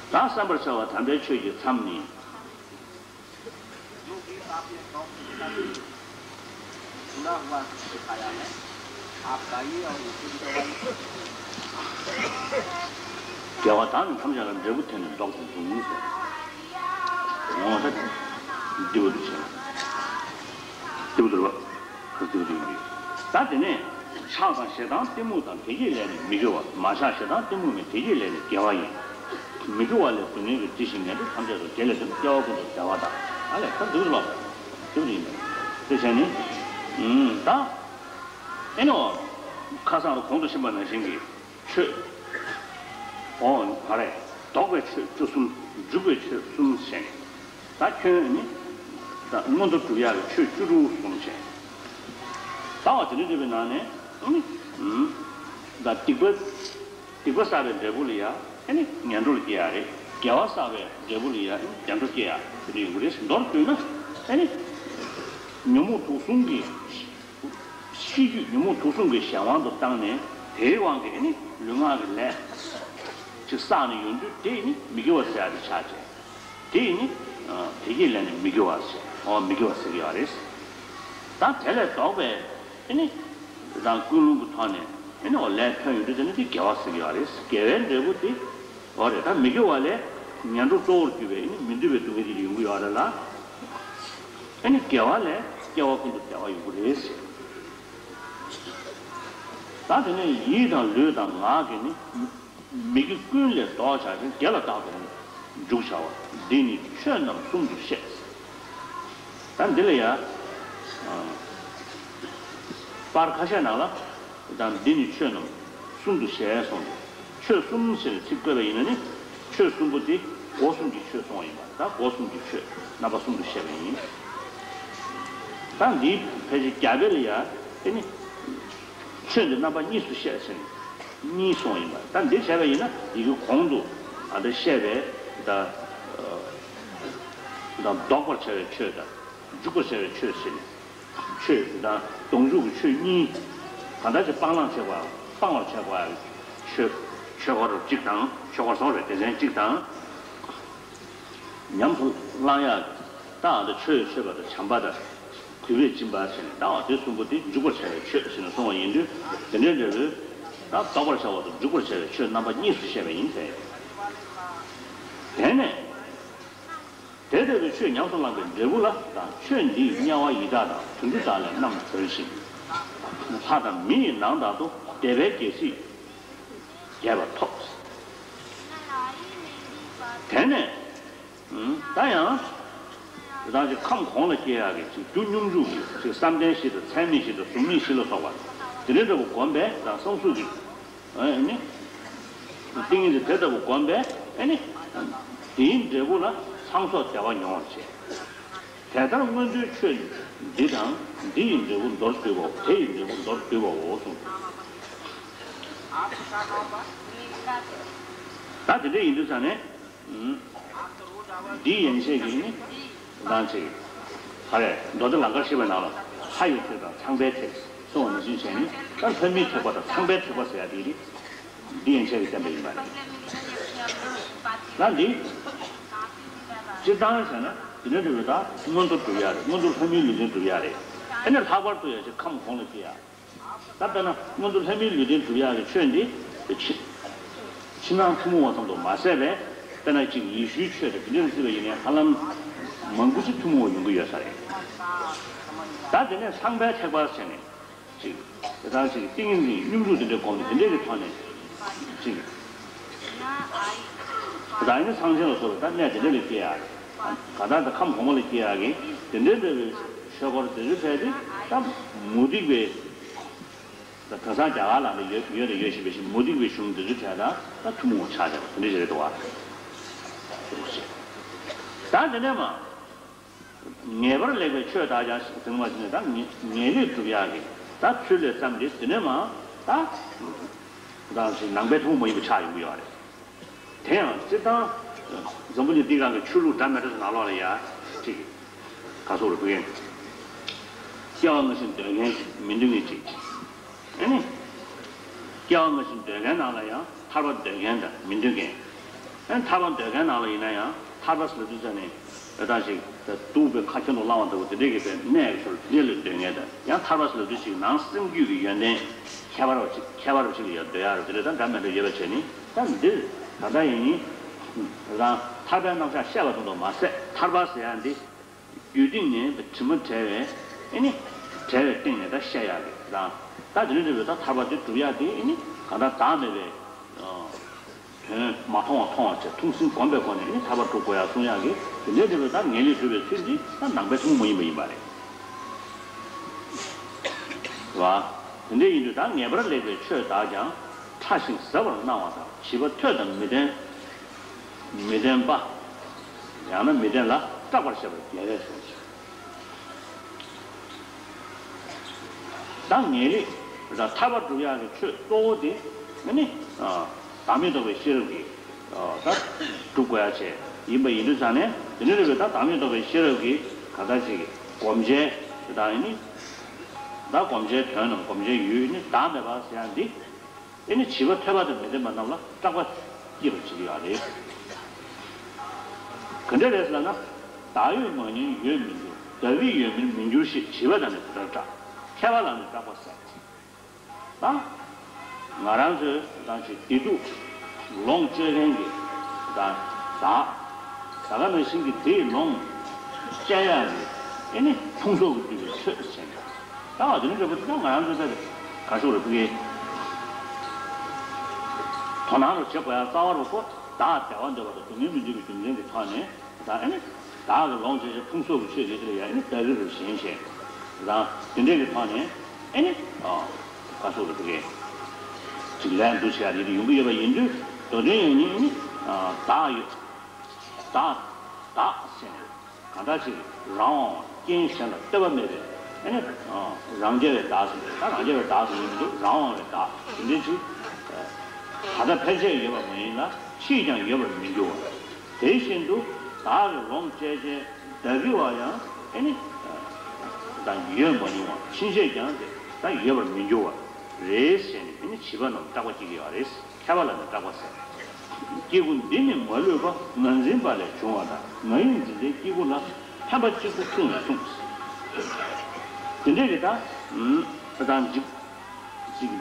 ད་གསན་པར་བྱ་བ་དམ་པའི་ཆོས་ཀྱི་མཚམས་ནི། དགེ་བ་དག་ནི་ཐམས་ཅད་ལ་འབྲས་བུ་དེ་ནི་བཟློག་ཏུ་འབྱུང་ཟེར། འོ་ད་འདི་བ་འདི་བྱས། འདི་བ་འདི་བ། ཁ་ཐུག་ཐུག་ཡིན། ད་དེ་ནས་ཆགས་དང་ཞེ་སྡང་གཏི་མུག་དང་དེ་བརྒྱད་ལས་ནི་མི་དགེ་བ། མ་ཆགས་ཞེ་སྡང་གཏི་མུག་མེད་དེ་བརྒྱད་ལས་ནི་དགེ་བ་ཡིན། མི་དགེ་བ་ལས་སྡུག་བསྔལ་གྱི་དྲི་ཞིམ་ངན་འགྲོ་ཐམས་ཅད་དུ། དགེ་ལས་སྡུག་བསྔལ་སྐྱེ་བ་ཀུན་ཏུ་བདེ་བ་དང་། ཨ་ལས་ཁ་ཐུག་ལོ། ཐུག་ཡིན། དེ་བྱས་ནི། ད་ཨེ་ནོ། ཁ་སང་རུ་གོང་དུ་ཕྱིན་པ་ནང་བཞིན་གྱི། ཆོས། འོ་ཨ་རེ། ལྡོག་པའི་ཆོས་བཅུ་གསུམ། འཇུག་པའི་ཆོས་གསུམ་བྱས། ད་ཁྱོད་ནི། ད་མངོན་མཐོ་སྒྲུབ་ཡག་གི་ཆོས་བཅུ་དྲུག་གསུངས་བྱས། ད་བ་དེ་འདྲ་འདྲ་བའི་ནང་ནས་ཨ་ནི། ད་སྡིག་པ། སྡིག་པ་བསགས་པའི་འབྲས་བུ་ལ་ཡ་ཨ་ནི་ངན་འགྲོར་སྐྱེ་ཡག་རེད། དགེ་བ་བསགས་པའི་འབྲས་བུ་ལ་ཡ་ཨ་ནི་བདེ་འགྲོར་སྐྱེ་ཡག་དེ་འདྲ་ཡོང་གི་རེད། མདོར་བསྡུས་ན་ཨ་ནི། ཉོན་མོངས་དུག་གསུམ་གྱི། ཤེས་རྒྱུད་ཉོན་མོངས་དུག་གསུམ་གྱི་གཞན་དབང་དུ་བཏང་ནས་དེའི་དབང་གིས་ནི་ལུས་ངག་གི་ལས་ཅིག་བསགས་ནས་ཡོང་དུས་དེ་ནི་མི་དགེ་བ་ཟེར་ཡ་དེ་ཆགས་བྱས། དེ་ནི་དེ་གི་ལས་ནི་མི་དགེ་བ་ཟེར། འོ་མི་དགེ་བ་ཟེར་གྱི་ཡོད་རེད། ད་དེ་ལས་ལྡོག་པའི་ནི་རང་ཀུན་སློང་གི་ཐོག་ནས་ནི་འོ་ལས་ཐོན་ཡོང་དུས་དེ་ནི་དེ་དགེ་བ་ཟེར་གྱི་ཡོད་རེད། དགེ་བའི་འབྲས་བུ་དེ། འོ་རེད། ད་མི་དགེ་བ་ལས་ངན་འགྲོ་གཙོ་བོར་གྱུར་པའི་ནི་མི་འདོད་པའི་སྡུག་བསྔལ་དེ་ཡོང་གི་ཡོད་རེད་ལ། ཨ་ནི་དགེ་བ་ལས་སྐྱེ་བ་ཀུན་ཏུ་བདེ་བ་ཡོང་གི་རེད་ཟེར། ད་དེ་ནས་ཡིད་དང་ལུས་དང་ངག་གི་ནི་མི་དགེ་ཀུན་ལས་ལྡོག་བྱ་ཞིང་དགེ་ལ་རྟག་ཏུ་འཇུག་བྱ་བ་འདི་ནི་ཆོས་རྣམས་གསུམ་དུ་བཤད། ད་འདི་ལ་ཡ། པར་ཁ་ཤས་ནང་ལ། དང་འདི་ནི་ཆོས་རྣམས་གསུམ་དུ་བཤད་གསུངས་ཏེ། ཆོས་གསུམ་ཟེར་ནས་ཚིག་བཀོད་པ་ཡིན་ན་ནི། ཆོས་གསུམ་པོ་དེ་སྒོ་གསུམ་གྱི་ཆོས་གསུངས་པ་ཡིན་པ་དང་། སྒོ་གསུམ་གྱི་ཆོས་རྣམ་པ་གསུམ་དུ་བཤད་པ་ཡིན། ད་འདིའི་ཕལ་ཆེར་རྒྱ་དཔེ་ལ་ཡང་དེ་ནི། ཆོས་འདི་རྣམ་པ་གཉིས་སུ་བཤད་ཟེར་ནས་གཉིས་གསུངས་པ་ཡིན་པ། ད་འདི་བྱས་པ་ཡིན་ན་ཡི་གེ་གོང་དུ་ཨ་ད་བཤད་པའི་ད་ད་ལྡོག་པར་བྱ་བའི་ཆོས་དང་། འཇུག་པར་བྱ་བའི་ཆོས་ཟེར་ནས། ཆོས་དང་ལྡོག་འཇུག་གི་ཆོས་གཉིས། གང་ལྟར་གྱི་སྤང་བླང་བྱེད་པ། སྤང་བར་བྱ་བ། ཆོས་ཆོས་སྐོར་གཅིག་དང་། ཆོས་སྐོར་སོགས་རེད། སྡེ་ཚན་གཅིག་དང་། ཉམས་སུ་བླང་ཡག་ད་ཨ་ད་ཆོས་མཆོད་པ་དང་བྱམས་པ་དང་། གུས་པས་སྦྱིན་པ་ཟེར་ནས་ད་འོ་དེ་གསུམ་པོ་དེ་འཇུག་པར་བྱ་བའི་ཆོས་ཟེར་ནས་གསུངས་པ་ཡིན་དུས། དེ་འདྲའི་འབྲས་བུ། ད་བཟློག་པར་བྱ་བ་དང་འཇུག་པར་བྱ་བའི་ཆོས་རྣམ་པ་གཉིས་སུ་བཤད་པ་ཡིན་ཟེར། དེ་ནས། དེ་ལྟ་བུའི་ཆོས་ཉམས་སུ་བླངས་པའི་འབྲས་བུ་ལ་དང་ཆོས་འདིས་དམྱལ་བ་ཡི་དྭགས་དང་དུད་འགྲོ་དག་ལས་རྣམ་གྲོལ་ཞིང་། ལྷ་དང་མི་ཡི་ནང་དག་ཏུ་བདེ་བའི་རྒྱལ་སྲིད་རྒྱས་པ་ཐོབ། དེ་ནས་ད་ཡང་དེ་དག་ཅིག་ཁམས་གོང་ལ་སྐྱེ་ཡག་གི་ཅིག་རྒྱུ་སྙོམས་འཇུག་གི་ཅིག་བསམ་གཏན་བཞི་དང་ཚད་མེད་བཞི་དང་གཟུགས་མེད་བཞི་ལ་སོགས་པ་དེ་འདྲའི་འདྲ་བོ་བསྒོམས་པས་དང་བསམ་གཟུགས་ཀྱི། ཨེ་ནི། ཏིང་ངེ་འཛིན་དེ་ལྟ་བུ་བསྒོམས་པས་ཨེ་ནི། དེའི་འབྲས་བུ་ལ་ཚང་སོགས་བདེ་བ་མྱོང་བར་བྱེད། དེ་ལྟར་མངོན་མཐོའི་ཆོས་འདི་དང་འདི་ཡི་འབྲས་བུ་མདོར་བསྡུས་པའོ། དེ་ཡི་འབྲས་བུ་མདོར་བསྡུས་པའོ་གསུངས། ད་དེ་འདྲ་ཡིན་དུས་ཙང་ནས། འདི་ཡན་ཆད་ཀྱིས་ནི། རང་ཅིག་ཧ་རེ་མདོ་སྡེ་ལང་ཀར་བཤད་པའི་ནང་ལ་ལྷ་ཡི་ཐེག་དང་ཚངས་པའི་ཐེག་གསུངས་པ་ནང་བཞིན་བྱས་ནས་ད་ལྷ་མིའི་ཐེག་པ་དང་ཚངས་པའི་ཐེག་པ་ཟེར་ཡ་དེ་རེད། འདི་ཡན་ཆད་ཀྱིས་བསྟན་པ་ཡིན་པ་རེད། ད་འདི། སྤྱིར་བཏང་བྱས་ན་དེ་འདྲ་འདྲ་བའི་ད་མངོན་མཐོ་སྒྲུབ་ཡ་རེད། མངོན་མཐོ་ལྷ་མིའི་ལུས་རྟེན་སྒྲུབ་ཡ་རེད། ཨ་ནི་ལྷག་པར་དུ་ཡ་ཅིག་ཁམས་གོང་ལ་སྐྱེ་ཡ། ད་དཔེར་ན་མངོན་མཐོ་ལྷ་མིའི་ལུས་རྟེན་སྒྲུབ་ཡག་གི་ཆོས་འདི་ཕྱི་ཕྱི་ནང་ཐུན་མོང་བ་ཙམ་དུ་མ་ཟད་པས་དཔེར་ན་ཅིག་ཡེ་ཤུའི་ཆོས་དང་དེ་འདྲ་བརྩིས་པ་ཡིན་ནའི་ཧ་ལམ་མང་པོ་ཅིག་ཐུན་མོང་བ་ཡོང་གི་ཡོད་ས་རེད། ད་དེ་ནས་ཚངས་པའི་ཐེག་པ་བྱས་ནས་ཅིག་དེ་དག་ཅིག་ཏིང་ངེ་འཛིན་སྙོམས་འཇུག་དེ་འདྲ་སྒོམ་ནས་དེ་འདྲ་གི་ཐོག་ནས་ཅིག་རང་ཉིད་སངས་རྒྱས་ལ་སོགས་པའི་ད་གནས་དེ་འདྲ་ལ་སྐྱེ་ཡག་རེད། གང་ལྟར་ད་ཁམས་གོང་མ་ལ་སྐྱེ་ཡག་གི་དེ་འདྲའི་འདྲ་བའི་ཆོས་སྐོར་དེ་ཚོའི་གྲས་དེ་ད་མུ་སྟེགས་པའི། ད་ག་སང་རྒྱ་གར་ལ་ནི་ཡོད་ཡོད་དང་ཡོད་བཞིན་པའི་ཞིག་མུ་སྟེགས་པའི་གཞུང་འདི་ཚོའི་གྲས་དང་ད་ཐུན་མོང་བ་ཆགས་བྱས་པ་དེ་འདྲ་ཞིག་རེད་འདུག་བ། ད་དེ་ནས་མ། ངེས་པར་ལེགས་པའི་ཆོས་དག་ཀྱང་ཟེར་བ་ཞིག་ནས་ད་ངེས་ངེས་ལེགས་སྒྲུབ་ཡག་གི་ད་ཚུལ་ལས་བརྩམས་ཏེ་དེ་ནས་མ་ད། ད་ནང་པའི་ཐུན་མོང་མ་ཡིན་པ་ཆགས་ཡོང་གི་ཡོད་རེད། དེ་ཡང་སྤྱིར་བཏང་། འཛམ་བུ་གླིང་འདི་སྒང་གི་ཆོས་ལུགས་འདྲ་མི་འདྲ་ཚོ་ནང་ལོགས་ལ་ཡ། ཅིག་ག་སོགས་རེ་བུ་ཡིན། སྐྱེ་བ་སྔ་ཕྱི་འདོད་མཁན་མི་འདོད་མཁན་ཅིག་ཨ་ནི། སྐྱེ་བ་སྔ་ཕྱི་འདོད་མཁན་ནང་ལ་ཡང་ཐར་པ་འདོད་མཁན་དང་མི་འདོད་མཁན། ཨ་ནི་ཐར་པ་འདོད་མཁན་ནང་ལ་ཡིན་ན་ཡང་ཐར་པ་ཟེར་དུས་ཙ་ནས་ཨེ་ད་ཅིག་སྡུག་པའི་ཁ་ཁྱོན་དུ་བླང་བ་འདྲ་བོ་དེ་འདྲས་ཀྱི་པའི་གནས་ཀྱི་ཞོར་འདི་ལ་འདོད་མཁན་དང་ཡང་ཐར་པ་ཟེར་དུས་ཅིག་ནང་སེམས་རྒྱུད་ཀྱི་ཡོན་ཏན་ཁྱད་པར་བ་ཅིག་ཁྱད་པར་བ་ཅིག་ལ་ཡང་འདོད་ཡག་རེད། དེ་འདྲས་ད་འདྲ་མི་འདྲ་ཡོད་པ་བྱས་ནི། ད་འདིར་ད་ལྟ་ཡིན་ནི། རང་ཐར་པའི་རྣམ་གཞག་བཤད་པ་ཙམ་དུ་མ་ཟད་ཐར་པ་ཟེར་ཡ་འདི། རྒྱུད་སྟེང་ནས་དྲི་མ་བྲལ་བའི་ཨེ་ནི། བྲལ་བའི་སྟེང་ནས་ད་བཤད་ཡ་གི་རང་། ད་དེ་འདྲ་འདྲ་བའི་ད་ཐར་པ་འདི་སྒྲུབ་ཡ་འདི་ཨེ་ནི་གང་ལྟར་བདག་མེད་པའི་དོན་མ་མཐོང་བ་མཐོང་བ་བྱས་ཐུགས་ཟིན་སྒོམ་པའི་སྒོ་ནས་ཨེ་ནི་ཐར་པ་སྒྲུབ་དགོས་ཡ་གསུང་ཡ་གི་དེ་འདྲ་འདྲ་བའི་ད་ངེས་ལེགས་སྒྲུབ་པའི་ཚུལ་འདི་ད་ནང་པའི་ཐུན་མོང་མ་ཡིན་པ་ཡིན་པ་རེད། བ། དེ་འདྲ་ཡིན་དུས་ད་ངེས་པར་ལེགས་པའི་ཆོས་དག་ཀྱང་ཕྲ་ཞིང་ཟབ་པར་སྣང་བ་དང་བྱིས་པ་ཐོས་དང་མི་ལྡན། མི་ལྡན་པ། ཡང་ན་མི་ལྡན་ལ་སྐྲག་པར་བྱེད་པ་རྒྱལ་བས་གསུངས་ཤིང་། ད་ངེས་ལེགས་ད་ཐར་པ་སྒྲུབ་ཡག་གི་ཆོས་གཙོ་བོ་དེ་ནི་བདག་མེད་རྟོགས་པའི་ཤེས་རབ་ཀྱིས། ད་སྒྲུབ་དགོས་ཡ་བྱས་ཡིན་པ་ཡིན་དུས་ཙང་ནས་དེ་ནི་རེད་པས། ད་བདག་མེད་རྟོགས་པའི་ཤེས་རབ་ཀྱིས་ག་ད་ཅིག་སྒོམ་བྱའི་དེ་དག་ཡིན་ནི། ད་སྒོམ་བྱའི་དོན་ནམ་སྒོམ་བྱའི་ཡུལ་ནི་བདག་མེད་པ་ཟེར་ཡ་འདི། ཨེ་ནི་བྱིས་པ་ཐོས་པ་དང་མི་ལྡན་པ་རྣམས་ལ་སྐྲག་པ་སྐྱེ་བར་བྱེད་ཀྱི་ཡོད་རེད། ག་འདྲ་རེད་ཟེར་ན། བདག་ཡོད་མ་ཉན་ཡོད་མི་འགྱུར། བདག་གི་ཡོད་མིན་མི་འགྱུར་ཞེས་བྱིས་པ་དང་ནི་དེ་ལྟར་སྐྲག་མཁས་པ་ལ་ནི་སྐྲག་པ་ཟེར། ད། ང་རང་ཚོའི་རང་གི་བདེ་སྡུག་ལོངས་སྤྱོད་མཁན་གྱི་ད་བདག་ད་ག་ནང་བཞིན་གྱི་དེའི་ལོངས་སྤྱད་ཡག་གི་ཨེ་ནི་ཕུང་གསོག་གི་སྤྲུལ་པའི་ཆོས་ཟེར་ནས་ད་དེ་ནི་འདྲ་པོ་དེ་ད་ང་རང་ཚོའི་ད་ག་ཤོག་རེ་ཕུག་གི་དོ་སྣང་རུ་བྱེད་དགོས་ཡག་རྩ་བ་རུ་ཁོ་བདག་བདེ་བ་འདོད་པ་དང་སྡུག་བསྔལ་མི་འདོད་པའི་རྒྱུ་མཚན་གྱི་ཐོག་ནས། ད་ཨེ་ནི། བདག་གི་ལོངས་སྤྱོད་ཕུང་གསོག་གི་ཆོས་ཡོད་དེ་ལ་ཡང་ཨེ་ནི་བདག་གི་རུ་ཞེན་བྱས། རང་དེ་འདྲས་ཀྱི་ཐོག་ནས་ཨེ་ནི། བཀའ་སོགས་ལ་དེ་གས། ཅིག་ལན་འདུ་བྱེད་ཡ་དེ་ཡོང་གི་ཡོད་པ་ཡིན་དུས་མདོ་དོན་ཡང་ཉིད་ཨེ་ནི། བདག་ཡོད། བདག་བདག་ཟེར་ནས་གང་འདྲ་ཅིག་རང་དབང་བ་རྐྱེན་གཞན་ལ་ལྟོས་པ་མེད་པའི་ཨེ་ནི། རང་རྐྱ་བའི་བདག་ཟེར་ནས་ད་རང་རྐྱ་བའི་བདག་ཟེར་ཡིན་མི་འདུག་རང་དབང་བའི་བདག་དེ་འདྲས་ཅིག་ད་ལྟ་ཕལ་ཆེར་ཡོད་པ་མ་ཡིན་ལ་ཕྱིས་ཀྱང་ཡོད་པར་མི་འགྱུར་བ། དེ་བཞིན་དུ་བདག་གི་ལོངས་སྤྱད་བྱའི་བདག་གི་བ་ཡང་ཨེ་ནི། ད་ཡོད་མ་མྱོང་བ་ཕྱིན་ཆད་ཀྱང་དེ་ད་ཡོད་པར་མི་འགྱུར་བ་རེད་ཟེར་ནས་ཨེ་ནི་བྱིས་པ་རྣམས་སྐྲག་པ་སྐྱེ་གི་ཡོད་རེད། མཁས་པ་ལ་ནི་སྐྲག་པ་ཟེར། སྐྱེ་དགུ་འདི་ནི་མ་ལུས་པ་ང་འཛིན་པ་ལས་བྱུང་བ་དང་ང་ཡི་འཛིན་པའི་སྐྱེ་དགུ་ལ་ཕན་པ་གཅིག་པུ་གསུངས་ནས་གསུངས། དེ་འདྲས་ཀྱི་ད་ད་ད་འཇིག་ཅིག་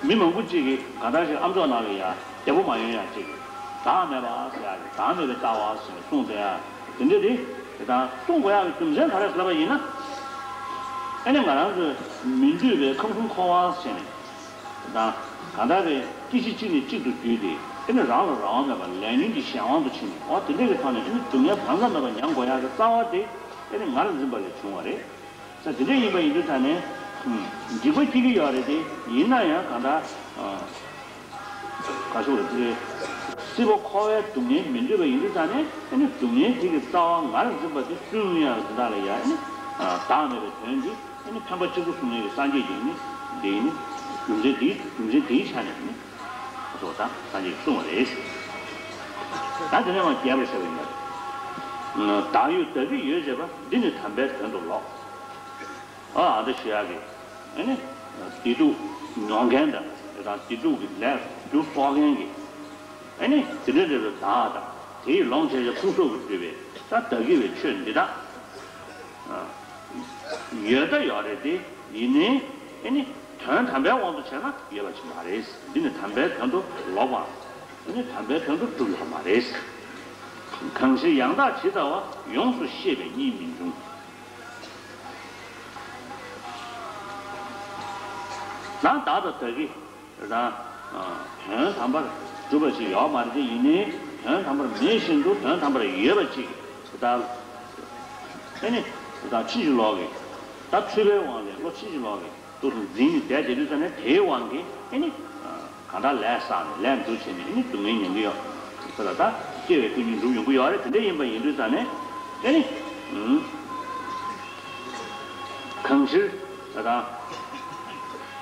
མི་མང་པོ་གཅིག་གིས་གང་ལྟར་ཞིག་ཨམ་ཅོག་ནང་ལ་ཡ་བདེ་པོ་མ་ཡོང་ཡ་གཅིག་གིས་བདག་མེད་པ་ཟེར་ཡ་གི་བདག་མེད་པའི་ལྟ་བ་ཟེར་ནས་གསུངས་བསྡད་ཡ་དེ་འདྲ་དེ་དེ་དང་གསུང་དགོས་ཡ་གི་རྒྱུ་མཚན་ག་རེ་ཟེར་བ་ཡིན་ན། ཨེ་ནི་ང་རང་ཚོས་མི་འདུས་པའི་ཁམས་གསུམ་འཁོར་བ་ཟེར་ནས་དང་གང་ལྟར་རེ་སྐྱེ་ཤི་གཅིག་ནས་གཅིག་ཏུ་བརྒྱུད་དེ་ཨེ་ནི་རང་ལ་རང་དབང་མེད་པར་ལས་ཉོན་གྱི་གཞན་དབང་དུ་ཕྱིན་ནས་འོ་དེ་འདྲ་གི་ཐོག་ནས་ཨེ་ནི་སྡུག་བསྔལ་བག་ཚ་མེད་པར་མྱང་དགོས་ཡ་གི་རྩ་བ་དེ་ཨེ་ནི་ངར་འཛིན་པ་ལས་བྱུང་བ་རེད། ས་དེ་འདྲ་ཡིན་པ་ཡིན་དུས་ད་ནས། འཇིགས་པ་སྐྱེ་གི་ཡོད་རེད་དེ། ཡིན་ན་ཡང་གང་ལྟར། ག་ཤོག་རེད་དེ། སྲིད་པ་འཁོར་བའི་སྡུག་བསྔལ་མི་འདོད་པ་ཡིན་དུས་ད་ནས་ཨ་ནི་སྡུག་བསྔལ་དེ་གི་རྩ་བ་ངར་འཛིན་པ་དེ་སུན་ཡང་འཛིན་སྟངས་ལ་ཡ་ཨ་ནི། བདག་མེད་པའི་དོན་དེ་ཨ་ནི་འཕེན་པ་གཅིག་པུ་གསུང་མཁན་གྱི་སངས་རྒྱས་ཀྱིས་ནི་དེ་ནི་རྒྱུ་མཚན་དེའི་རྒྱུ་མཚན་དེའི་ཆ་ནས་ནི། ཁོ་ཚོ་ད་སངས་རྒྱས་ཀྱིས་གསུངས་པ་རེད། ད་དེ་ནས་མར་རྒྱས་པར་བཤད་པ་ཡིན་ན། བདག་ཡོད་བདག་གི་ཡོད་བྱས་པ་འདི་ནི་དམ་པའི་དོན་དུ་ལོག་ཨ་ཨ་འདྲ་ཞུ་ཡག་གི། ཨ་ནི། བདེ་སྡུག་མྱོང་མཁན་དང་དེ་དང་བདེ་སྡུག་གི་ལས་རྒྱུ་གསོག་མཁན་གྱི། ཨ་ནི་དེ་འདྲ་འདྲ་བའི་བདག་དང་དེ་ཡི་ལོངས་སྤྱོད་བྱ་ཕུན་ཚོགས་ཀྱིས་སྤྲུལ་པའི་ད་བདག་གི་བའི་ཆོས་འདི་དག་ཡོད་ད་ཡོད་རེད་དེ་ཡིན་ནའི་ཨ་ནི་དོན་དམ་པའི་དབང་དུ་བྱས་ན་ཡོད་པ་ཅིག་མ་རེད། འདི་ནི་དམ་པའི་དོན་དུ་ལོག་པའམ་ཨ་ནི་དམ་པའི་དོན་དུ་གྲུབ་ཡོད་མ་རེད། གང་ཕྱིར་ཡང་དག་ཇི་ལྟ་བ་ཡོངས་སུ་ཤེས་པས་གཉིས་མི་འབྱུང་། ན་བདག་དང་བདག་གི་དང་དོན་དམ་པར་གྲུབ་པ་ཞིག་ཡོད་མ་རེད་དེ་ཡིན་ནའི་དོན་དམ་པར་མེད་བཞིན་དུ་དོན་དམ་པར་ཡོད་པ་ཅིག་ད་ཨེ་ནི་དང་ཕྱིན་ཅི་ལོག་གི་ད་འཁྲུལ་པའི་དབང་ལས་བློ་ཕྱིན་ཅི་ལོག་གི་དུ་འཛིན་ནས་བསྡད་བསྡད་དུས་ཙ་ནས་དེའི་དབང་གིས་ཨེ་ནི། གང་ལྟར་ལས་བསགས་ནས་ལས་འདུ་བྱས་ནས་ཨེ་ནི་སྡུག་བསྔལ་མྱོང་གི་ཡོད། ཁོ་ལ་ད་སྐྱེ་བའི་སྐྱོན་ཉིད་འགྲུབ་ཡོང་གི་ཡོད་རེད། དེ་འདྲ་ཡིན་པ་ཡིན་དུས་ཙ་ནས་ཨེ་ནི། གང་ཕྱིར་ད་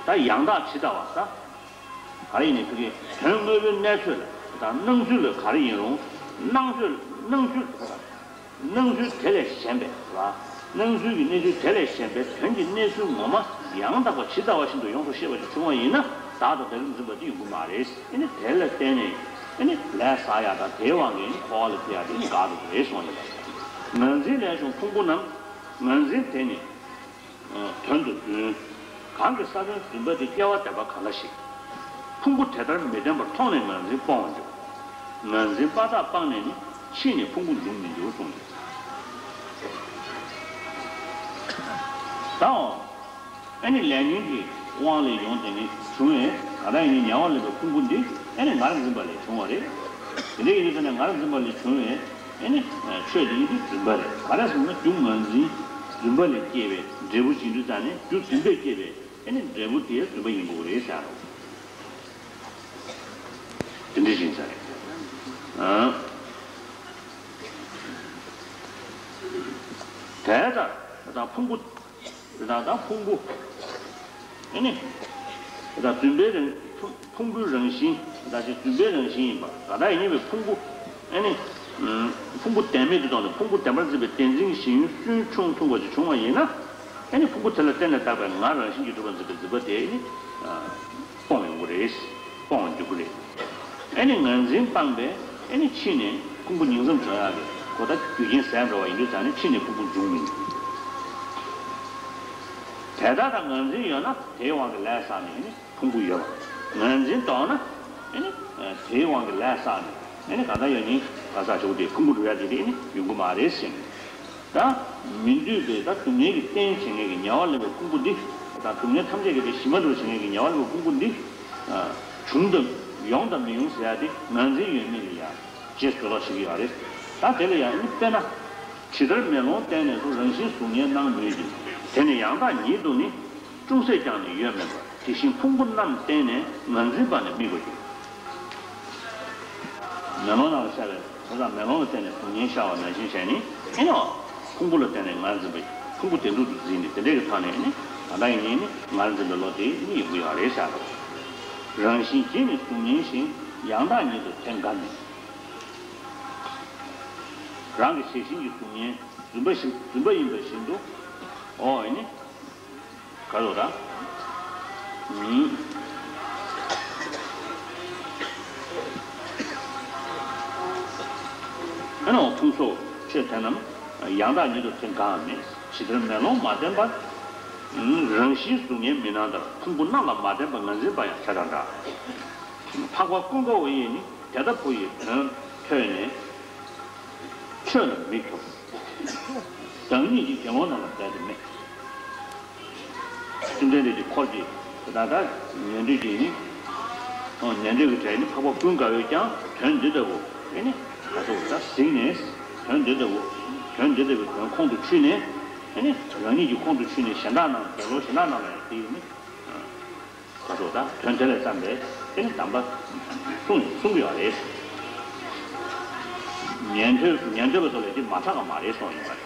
ད་ཡང་དག་ཇི་ལྟ་བ་ད། ག་རེ་ཡིན་ནའི་ཁོ་གི་དོན་དངོས་པོའི་གནས་ཚུལ་ལ་ད་སྣང་ཚུལ་ལ་ག་རེ་ཡིན་རུང་སྣང་ཚུལ་སྣང་ཚུལ་ད། སྣང་ཚུལ་དེ་ལས་གཞན་པའི་ལ། སྣང་ཚུལ་གྱི་གནས་ཚུལ་དེ་ལས་གཞན་པའི་དོན་གྱི་གནས་ཚུལ་ངོ་མ་ཡང་དག་པ་ཇི་ལྟ་བ་བཞིན་དུ་ཡོངས་སུ་ཤེས་པ་ཞིག་བྱུང་བ་ཡིན་ན་བདག་དང་བདག་གིར་འཛིན་པ་དེ་ཡོང་གི་མ་རེད། ཨེ་ནི་དེ་ལ་བརྟེན་ནས་ཨེ་ནི་ལས་བསགས་ཡག་དང་དེའི་དབང་གིས་ཨེ་ནི་འཁོར་བ་ལ་ཐེ་ཡག་དེ་ཨེ་ནི་དགག་ཏུ་རེད་གསུངས་ཡོད་པ། ངར་འཛིན་ལས་བྱུང་ཕུང་པོ་རྣམས། ངར་འཛིན་དེ་ནི། དོན་དུ་འཛིན། གང་གི་ས་བོན་རྫུན་པ་དེ་སྐྱེ་བ་བདེན་པ་གང་ལ་ཞིག་ཕུང་པོ་དེ་ལྟར་མི་བདེན་པར་མཐོང་ནས་ངར་འཛིན་སྤོང་བར་འགྱུར། ངར་འཛིན་པ་དག་སྤངས་ནས་ནི་ཕྱིས་ནས་ཕུང་པོ་འབྱུང་མི་འགྱུར་གསུངས། དང་། ཨ་ནི་ལས་ཉོན་གྱི་དབང་ལས་ཡོང་དེ་ནི་བྱུང་བས་ག་ད་ཡིན་ནི་ཉེ་བར་ལེན་པའི་ཕུང་པོ་འདི་ཨ་ནི་ངར་འཛིན་པ་ལས་བྱུང་བ་རེད། དེ་འདྲ་ཡིན་དུས་ཙ་ནས་ངར་འཛིན་པ་ལས་བྱུང་བས། ཨེ་ནི། ཆོས་དེ་ཡིན་དུས་རྫུན་པ་རེད། ག་རེ་ཟེར་ན་རྒྱུ་ངར་འཛིན། རྫུན་པ་ལས་སྐྱེས་པའི་འབྲས་བུ་ཡིན་དུས་ཙ་ནས་རྒྱུ་རྫུན་པས་སྐྱེས་པའི་ཨེ་ནི་འབྲས་བུ་དེ་རྫུན་པ་ཡིན་དགོས་རེད་ཟེར་རོ། དེ་འདྲ་ཡིན་ས་རེད། ཨང་། དེ་ལྟར་ད་ཕུང་པོ། དེ་དག་དང་ཕུང་པོ། ཨེ་ནི། དེ་དག་རྫུན་པའི་རང་ཕུང་ཕུང་པོའི་རང་བཞིན་དེ་དག་ཅིག་རྫུན་པའི་རང་བཞིན་ཡིན་པ་ག་དག་ཡིན་པའི་ཕུང་པོ། ཨེ་ནི། ཕུང་པོ་བདེན་མེད་དུ་བཏང་ནས་ཕུང་པོ་བདེན་པར་འཛིན་པའི་བདེན་འཛིན་གྱི་ཞེན་ཡུལ་སུན་ཕྱུང་ཐུང་བ་ཅིག་བྱུང་བ་ཡིན་ན། ཨེ་ནི་ཕུང་པོ་དེ་ལ་བརྟེན་ནས་བཏགས་པའི་ངར་རང་བཞིན་གྱིས་གྲུབ་པར་འཛིན་པའི་འཛིན་པ་དེ་ཨེ་ནི། སྤོང་ཡོང་གི་རེད། སྤོང་བར་འགྱུར་གྱི་རེད། ཨེ་ནི་ངར་འཛིན་སྤངས་པས་ཨེ་ནི་ཕྱིས་ནས་ཕུང་པོ་ཉིང་མཚམས་སྦྱོང་ཡག་གི་གོ་ད་རྒྱུ་རྐྱེན་ཟད་འགྲོ་བ་ཡིན་དུས་ཙང་ནས་ཕྱིས་ནས་ཕུང་པོ་འབྱུང་མི་ནུས། དེ་ལྟར་ད་ངར་འཛིན་ཡོད་ན་དེའི་དབང་གིས་ལས་བསགས་ནས་ཨེ་ནི་ཕུང་པོ་ཡོད་པ། ངར་འཛིན་ལྡོག་ན་ཨེ་ནི་དེའི་དབང་གིས་ལས་བསགས་ནས་ཨེ་ནི་ག་ད་ཡོད་ནི་ག་ས་ཆོག་དེ་ཕུང་པོ་འགྲུབ་ཡག་དེ་དེ་ཨེ་ནི་ཡོང་གི་མ་རེད་ཟེར་ནས། ད་མི་འདུས་པའི་ད་སྡུག་བསྔལ་གྱི་རྟེན་བྱེད་མཁན་གྱི་ཉེ་བར་ལེན་པའི་ཕུང་པོ་འདི། ད་སྡུག་བསྔལ་ཐམས་ཅད་ཀྱི་དེ་ཞི་མ་འགྲུབ་བྱེད་མཁན་གྱི་ཉེ་བར་ལེན་པའི་ཕུང་པོ་འདི། བྱུང་དང་ཡོང་དང་མི་ཡོང་ཟེར་ཡ་དེ་ངར་འཛིན་ཡོད་མེད་ལ་ཡ་རྗེས་བཟོ་ལོག་བྱེད་ཀྱི་ཡོད་རེད། ད་དེ་ལ་ཡང་ནི་དཔེར་ན། ཇི་ལྟར་མེ་ལོང་བསྟན་ནས་སུ་རང་བཞིན་གཟུགས་བརྙན་སྣང་མོད་ཀྱི། དེ་ནི་ཡང་དག་ཉིད་དུ་ནི། ཅུང་ཟད་ཀྱང་ནི་ཡོད་མིན་པར་དེ་བཞིན་ཕུང་པོ་རྣམས་བརྟེན་ནས་ངར་འཛིན་པ་ནི་དམིགས་པར་འགྱུར། མེ་ལོང་ནང་ལ་ཤར་བའི་དེ་དག་མེ་ལོང་ལ་བརྟེན་ནས་གཟུགས་བརྙན་ཤར་བ་ནང་བཞིན་བྱས་ནས་ཨེ་ནི་ཕུང་པོ་ལ་བརྟེན་ནས་ངར་འཛིན་པ་ཕུང་པོ་བདེན་གྲུབ་ཏུ་འཛིན་ནས་དེ་འདྲའི་གི་ཐོག་ནས་ཨེ་ནི་ད་ལྟ་ཡིན་ནི་ངར་འཛིན་པའི་བློ་དེ་ནི་ཡོང་གི་ཡོད་རེད་ཤག་རང་བཞིན་གྱིས་ནི་གཟུགས་བརྙན་བཞིན་ཡང་དག་ཉིད་དུ་དེ་འགའ་མིན། རང་གི་ཤེས་བཞིན་གྱི་གཟུགས་བརྙན་རྫུན་པ་བཞིན་རྫུན་པ་ཡིན་པ་བཞིན་དུ། ཨོ་ཨེ་ནི། ག་རེ་ཟེར། ཨེ་ནི་ཕུང་སོགས་ཆོས་དེ་རྣམས་ཡང་དག་ཉིད་དུ་དེ་འགའ་མེད། ཇི་ལྟར་མེ་ལོང་མ་བརྟེན་པར། རང་བཞིན་གཟུགས་བརྙན་མི་སྣང་ལྟར། ཕུང་པོ་རྣམས་ལ་མ་བརྟེན་པ་ངར་འཛིན་པ་ཡང་དེ་དང་འདྲ། འཕགས་པ་ཀུན་དགའ་བོ་ཡིས་ནི་དེ་ལྟ་བུ་ཡི་དོན་ཐོས་ནས། ཆོས་ལ་མིག་ཐོབ། བདག་ཉིད་ཀྱི་དགེ་སློང་རྣམས་ལ་བདག་གིས་སྨྲས། བཅོམ་ལྡན་འདས་ཀྱི་འཁོར་གྱིས་ད་ལྟ་ཉན་ཐོས་ཀྱིས་ནི། ཉན་ཐོས་ཀྱི་གྲས་ནི་འཕགས་པ་ཀུན་དགའ་བོས་ཀྱང་དོན་འདི་ལྟ་བུ་ཨེ་ནི་ག་ཚོད་ད་གཟིགས་ནས། དོན་འདི་ལྟ་བུ་དོན་འདི་ལྟ་བུའི་དོན་ཁོང་དུ་ཆུད་ནས། ཨེ་ནི་རང་ཉིད་ཀྱི་ཁོང་དུ་ཆུད་ནས་གཞན་དག་རྣམས་དགེ་སློང་གཞན་དག་རྣམས་ལ་ཡང་དེ་ཡིས་ནི། ད་དུང་ད་དོན་དེ་ལས་བརྩམས་པའི་དེ་ནི་གདམས་པ་གསུངས་གསུངས་ཡོད་རེད། ཉན་ཐོས་ཉན་ཐོས་པ་ཚོ་ལས་དེ་མ་དྲག་ག་མ་རེད་གསུངས་ཡོད་པ་རེད།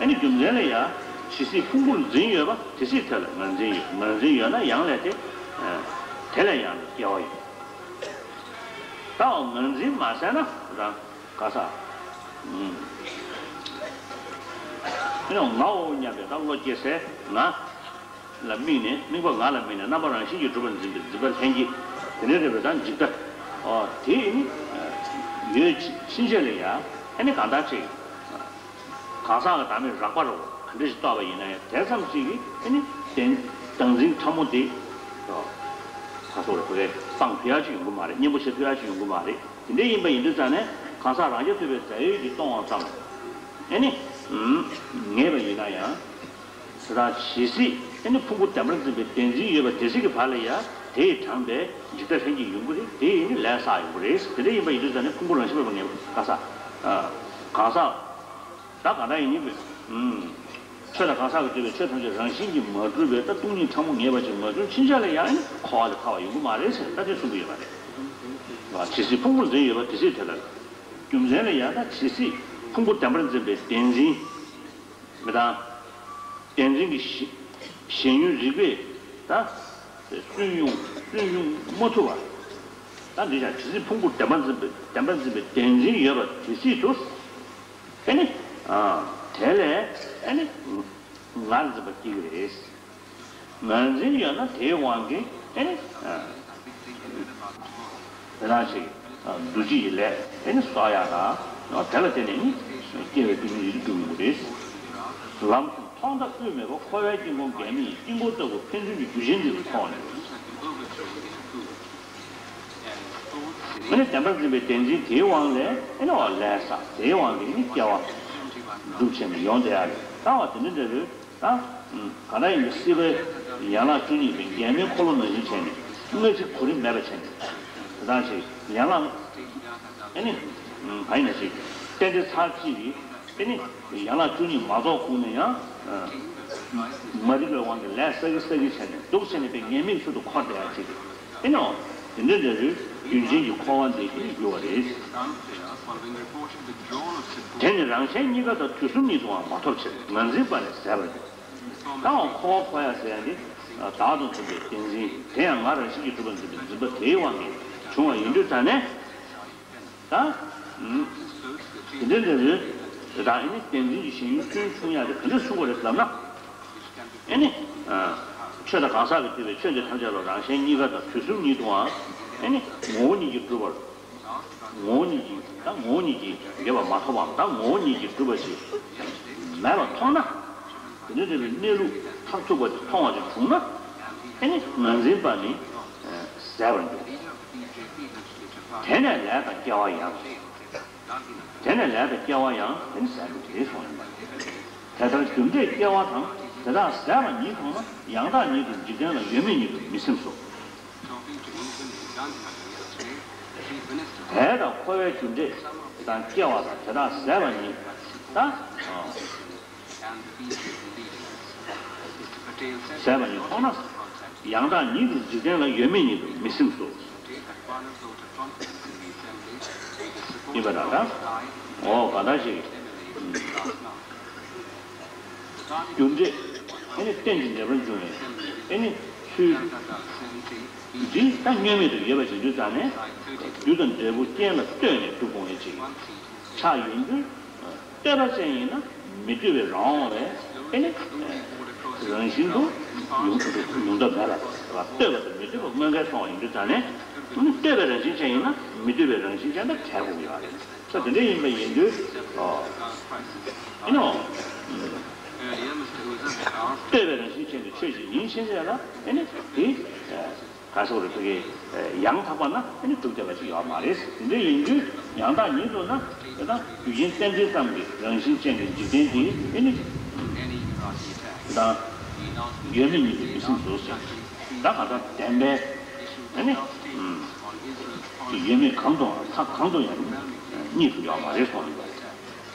ཨ་ནི་རྒྱུ་མཚན་ལ་ཡང་ཇི་སྲིད་ཕུང་པོར་འཛིན་ཡོད་པ་དེ་སྲིད་དེ་ལ་ངར་འཛིན་ཡོད། ངར་འཛིན་ཡོད་ན་ཡང་ལས་དེ་དེ་ལས་ཡང་སྐྱེ་བ་ཡོད། ད་ངར་འཛིན་མ་ཟད་ན་རང་ག་ས་ཨེ་ནི་ངའོ་སྙམ་པའི་ད་བློ་སྐྱེ་སའི་ང་། ལ་དམིགས་ནས། དམིགས་པ་ང་ལ་དམིགས་ནས་རྣམ་པ་རང་བཞིན་གྱིས་གྲུབ་པར་འཛིན་པའི་འཛིན་པ་ལྷན་སྐྱེས་དེ་འདྲའི་རེད་པས། ད་འཇིག་ལྟ། ཨོ་དེ་ནི་ཡོད་ཕྱིན་ཆད་ལ་ཡང་ཨེ་ནི་གང་ལྟར་ཅིག་གང་ཟག་གི་བདག་མེད་རགས་པ་རུ་ག་འདྲ་ཞིག་རྟོགས་པ་ཡིན་ན་ཡང་དེ་ཙམ་ཞིག་གིས་ཨེ་ནི་བདེན་བདག་འཛིན་ཕྲ་མོ་དེ་ཨོ་ཁ་སོགས་རེ་བོ་རེ་སྤང་ཐུབ་ཡག་ཅིག་ཡོང་གི་མ་རེད། གཉེན་པོ་བྱེད་ཐུབ་ཡག་ཅིག་ཡོང་གི་མ་རེད། དེ་འདྲ་ཡིན་པ་ཡིན་དུས་ཙང་ནས་གང་ཟག་རང་རྐྱ་ཐུབ་པའི་རྫས་ཡོད་ཀྱིས་སྟོང་བ་ཙམ་ཨེ་ནི་ངེས་པ་ཡིན་ན་ཡང་། དེ་དག་ཇི་སྲིད་ཨེ་ནི་ཕུང་པོ་བདེན་པར་འཛིན་པའི་བདེན་འཛིན་ཡོད་པ་དེ་སྲིད་ཀྱི་བར་ལ་ཡང་དེ་ཡིས་དྲངས་པའི་འཇིག་ལྟ་ལྷན་སྐྱེས་ཡོང་གི་རེད། དེ་ཡིས་ནི་ལས་བསགས་ཡོང་གི་རེད། དེ་འདྲ་ཡིན་པ་ཡིན་དུས་ཙང་ནས་ཕུང་པོ་རང་བཞིན་མེད་པ་ངེས་པ་ག་ས། གང་ཟག་ད་གང་ལྟར་ཡིན་ནི་པས། ཆོས་དང་གང་ཟག་གིས་བསྡུས་པའི་ཆོས་ཐམས་ཅད་རང་བཞིན་གྱིས་མ་གྲུབ་པའི་ད་སྟོང་ཉིད་ཕྲ་མོ་ངེས་པ་ཅིག་མ་བྱུང་ཕྱིན་ཆད་ལ་ཡང་ཨེ་ནི་འཁོར་བ་ལས་ཐར་བ་ཡོང་གི་མ་རེད་ཟེར་ད་དེ་གསུང་གི་ཡོད་པ་རེད། ཇི་སྲིད་ཕུང་པོར་འཛིན་ཡོད་པ་དེ་སྲིད་དེ་ལ། རྒྱུ་མཚན་ལ་ཡང་ད་ཇི་སྲིད་ཕུང་པོ་བདེན་པར་འཛིན་པའི་བདེན་འཛིན། མི་དང་། བདེན་འཛིན་གྱི་ཞེན་ཞེན་ཡུལ་རིགས་པས་ད་སུན་དབྱུང་སུན་དབྱུང་མ་ཐུབ་པ། ད་འདི་ཡང་ཇི་སྲིད་ཕུང་པོ་བདེན་པར་འཛིན་པའི་བདེན་པར་འཛིན་པའི་བདེན་འཛིན་ཡོད་པ་དེ་སྲིད་དུ། ཨེ་ནི། དེ་ལས་ཨེ་ནི། ངར་འཛིན་པ་སྐྱེ་གི་རེད། ངར་འཛིན་ཡོད་ན་དེའི་དབང་གིས་ཨེ་ནི། དེ་ནང་བཞིན་འདུ་བྱེད་ཀྱི་ལས་ཨེ་ནི་གསོག་ཡག་དང་དེ་ལ་བརྟེན་ནས་ནི་སྐྱེ་བའི་སྡུག་བསྔལ་ཡིད་དུ་འགྲོ་གི་རེད། ལམ་གསུམ་ཐོག་མཐའ་དབུས་མེད་པ་འཁོར་བའི་དཀྱིལ་འཁོར་འགལ་མེད་ཡི་དཀྱིལ་འཁོར་ལྟ་བུ་ཕན་ཚུན་གྱི་རྒྱུ་ཅན་གྱི་ཐོག་ནས། ཨེ་ནི་བདེན་པར་འཛིན་པའི་བདེན་འཛིན་དེའི་དབང་ལས་ཨེ་ནི་འོ་ལས་བསགས་དེའི་དབང་གིས་ནི་སྐྱེ་བ་འགྲུབ་བྱས་ནས་ཡོང་བསྡད་ཡག་རེད། ལྟ་བ་དེ་འདྲ་འདྲ་རེད། ད། གང་ལྟར་ཡིན་པའི་སྲིད་པའི་ཡན་ལག་བཅུ་གཉིས་པའི་འགལ་མེད་འཁོར་ལོ་ནང་བཞིན་བྱས་ནས་སྔ་ཕྱི་གོ་རིམ་མེད་པ་བྱས་ནས། དེ་དག་ཅིག་ཡན་ལག་ཨེ་ནི། གང་ཡིན་ན་ཅིག་རྟེན་འབྲེལ་ཚར་གཅིག་གིས་ཨེ་ནི། ཡན་ལག་བཅུ་གཉིས་མ་རྫོགས་གོང་ནས་ཡང་། མ་རིག་པའི་དབང་གིས་ལས་བསགས་ཀྱིན་བསགས་ཀྱིན་བྱས་ནས་འདུག་བྱས་ནས་པའི་ངེས་མེད་ཚུལ་དུ་འཁོར་བསྡད་ཡག་ཅིག་ཨེ་ནི། དེ་འདྲ་འདྲ་རུ་རྒྱུན་ཅན་གྱི་འཁོར་བ་འདི་ཨེ་ནི་འགྱུར་བ་རེད། དེ་ནི་རང་གཞན་གཉིས་ཀ་དང་དུས་གསུམ་ཉིད་དུའང་མ་ཐོབ་ཕྱིར་ངར་འཛིན་པ་ལས་ཟད་པར་འགྱུར། ད་འོ་འཁོར་བ་འཁོར་ཡ་ཟེར་ཡ་འདི། བདག་དང་མཐུན་པའི་བདེན་འཛིན་དེ་ཡང་ང་རང་བཞིན་གྱིས་གྲུབ་པར་འཛིན་པའི་འཛིན་པ་དེའི་དབང་གིས་བྱུང་བ་ཡིན་དུས་ད་ནས། ད། དེ་འདྲ་འདྲ་རེད། དེ་དག་ཨེ་ནི་བདེན་འཛིན་གྱི་ཞེན་ཡུལ་སྐྱོན་ཆུང་ཡ་དེ་ག་འདྲ་བྱུང་བ་རེད་ལབ་ན། ཨེ་ནི། ཆོས་དང་གང་ཟག་གིས་བསྡུས་པའི་ཆོས་འདི་ཐམས་ཅད་ལ་རང་གཞན་གཉིས་ཀ་དང་དུས་གསུམ་ཉིད་དུའང་ཨེ་ནི་ངོ་བོ་ཉིད་ཀྱིས་གྲུབ་པར། ངོ་བོ་ཉིད་ཀྱིས་ད་ངོ་བོ་ཉིད་ཀྱིས་ཡོད་པ་མ་ཐོབ་པའམ་ད་ངོ་བོ་ཉིད་ཀྱིས་གྲུབ་པ་ཞིག་མེད་པར་མཐོང་ན། དེ་འདྲ་འདྲ་བའི་གནས་ལུགས་མཐར་ཐུག་པ་དེ་མཐོང་བ་ཞིག་བྱུང་ན། ཨེ་ནི་ངར་འཛིན་པ་ནི་ཟད་པར་འགྱུར། དེ་ནས་ལས་དང་སྐྱེ་བ་ཡང་། དེ་ནས་ལས་དང་སྐྱེ་བ་ཡང་ཨེ་ནི་ཟད་འགྲོ་དེ་གསུངས་ཡོད་པ་རེད། དེ་ལྟར་རྒྱུ་འབྲས་སྐྱེ་བ་དང་དེ་དག་ཟད་པ་ཉིད་མཐོང་ན་ཡང་དག་ཉིད་དུ་འཇིག་རྟེན་ལ་ཡོད་མེད་ཉིད་དུ་མི་སེམས་སོ། དེ་དང་འཁོར་བའི་རྒྱུ་འབྲས་དང་སྐྱེ་བ་དང་དེ་དག་ཟད་པ་ཉིད་ད། ཟད་པ་ཉིད་མཐོང་ན་ཡང་དག་ཉིད་དུ་འཇིག་རྟེན་ལ་ཡོད་མེད་ཉིད་དུ་མི་སེམས་སོ། ཡིན་པ་དང་ད། འོ་ག་ད་ཞིག་རྒྱུ་འབྲས་ཨེ་ནི་རྟེན་ཅིང་འབྲེལ་པར་འབྱུང་བའི་ཨེ་ནི་ཚུལ་འདི་ད་བསྙོན་མེད་དུ་ཡོད་པ་ཞིག་དུས་ཙང་ནས་རྒྱུ་དང་འབྲས་བུ་རྐྱེན་ལ་ལྟོས་ནས་སྒྲུབ་དགོས་ངེས་ཅིག་ཆགས་ཡོང་དུས་ལྟོས་པ་ཅན་ཡིན་ན་མི་ལྟོས་པའི་རང་དབང་བས་ཨེ་ནི་རང་བཞིན་དུ་ཡོང་ཡོང་ཐབས་མེད་པ་ལྟོས་པ་དང་མི་ལྟོས་པ་དངོས་འགལ་སོང་བ་ཡིན་དུས་ཙང་ནས་ལྟོས་པའི་རང་བཞིན་ཅན་ཡིན་ན་མི་ལྟོས་པའི་རང་བཞིན་ཅན་དང་བྲལ་དགོས་ཀྱི་ཡོད་རེད། ད་དེ་འདྲ་ཡིན་པ་ཡིན་དུས། ཨོ། ཨེ་ནོ། ལྟོས་པའི་རང་བཞིན་ཅན་གྱི་ཆོས་ཤིག་ཡིན་ཕྱིན་ཆད་ལ་ཨེ་ནི་དེ་ག་སོགས་རེ་ཕ་གི་ཡང་དག་པ་ན་ཨེ་ནི་གྲུབ་བསྡད་པ་ཅིག་ཡོད་མ་རེད། དེ་འདྲ་ཡིན་དུས་ཡང་དག་ཉིད་དུ་ན་དེ་དང་རྒྱུ་རྐྱེན་བསྟན་འཛིན་ཙམ་གྱི་རང་བཞིན་ཅན་གྱི་འཇིག་རྟེན་འདི་ཨེ་ནི་དེ་དང་ཡོད་མེད་གཉིས་ཀྱི་མི་སྲིད་འདུག་ཟེར། ད་གང་ལྟར་བདེན་པའི་ཨེ་ནི་ཡོད་མེད་གང་དུའང་ས་གང་དུ་ཡང་གཉིས་སུ་ཡོད་མ་རེད་གསུངས་ཡོད་པ་རེད།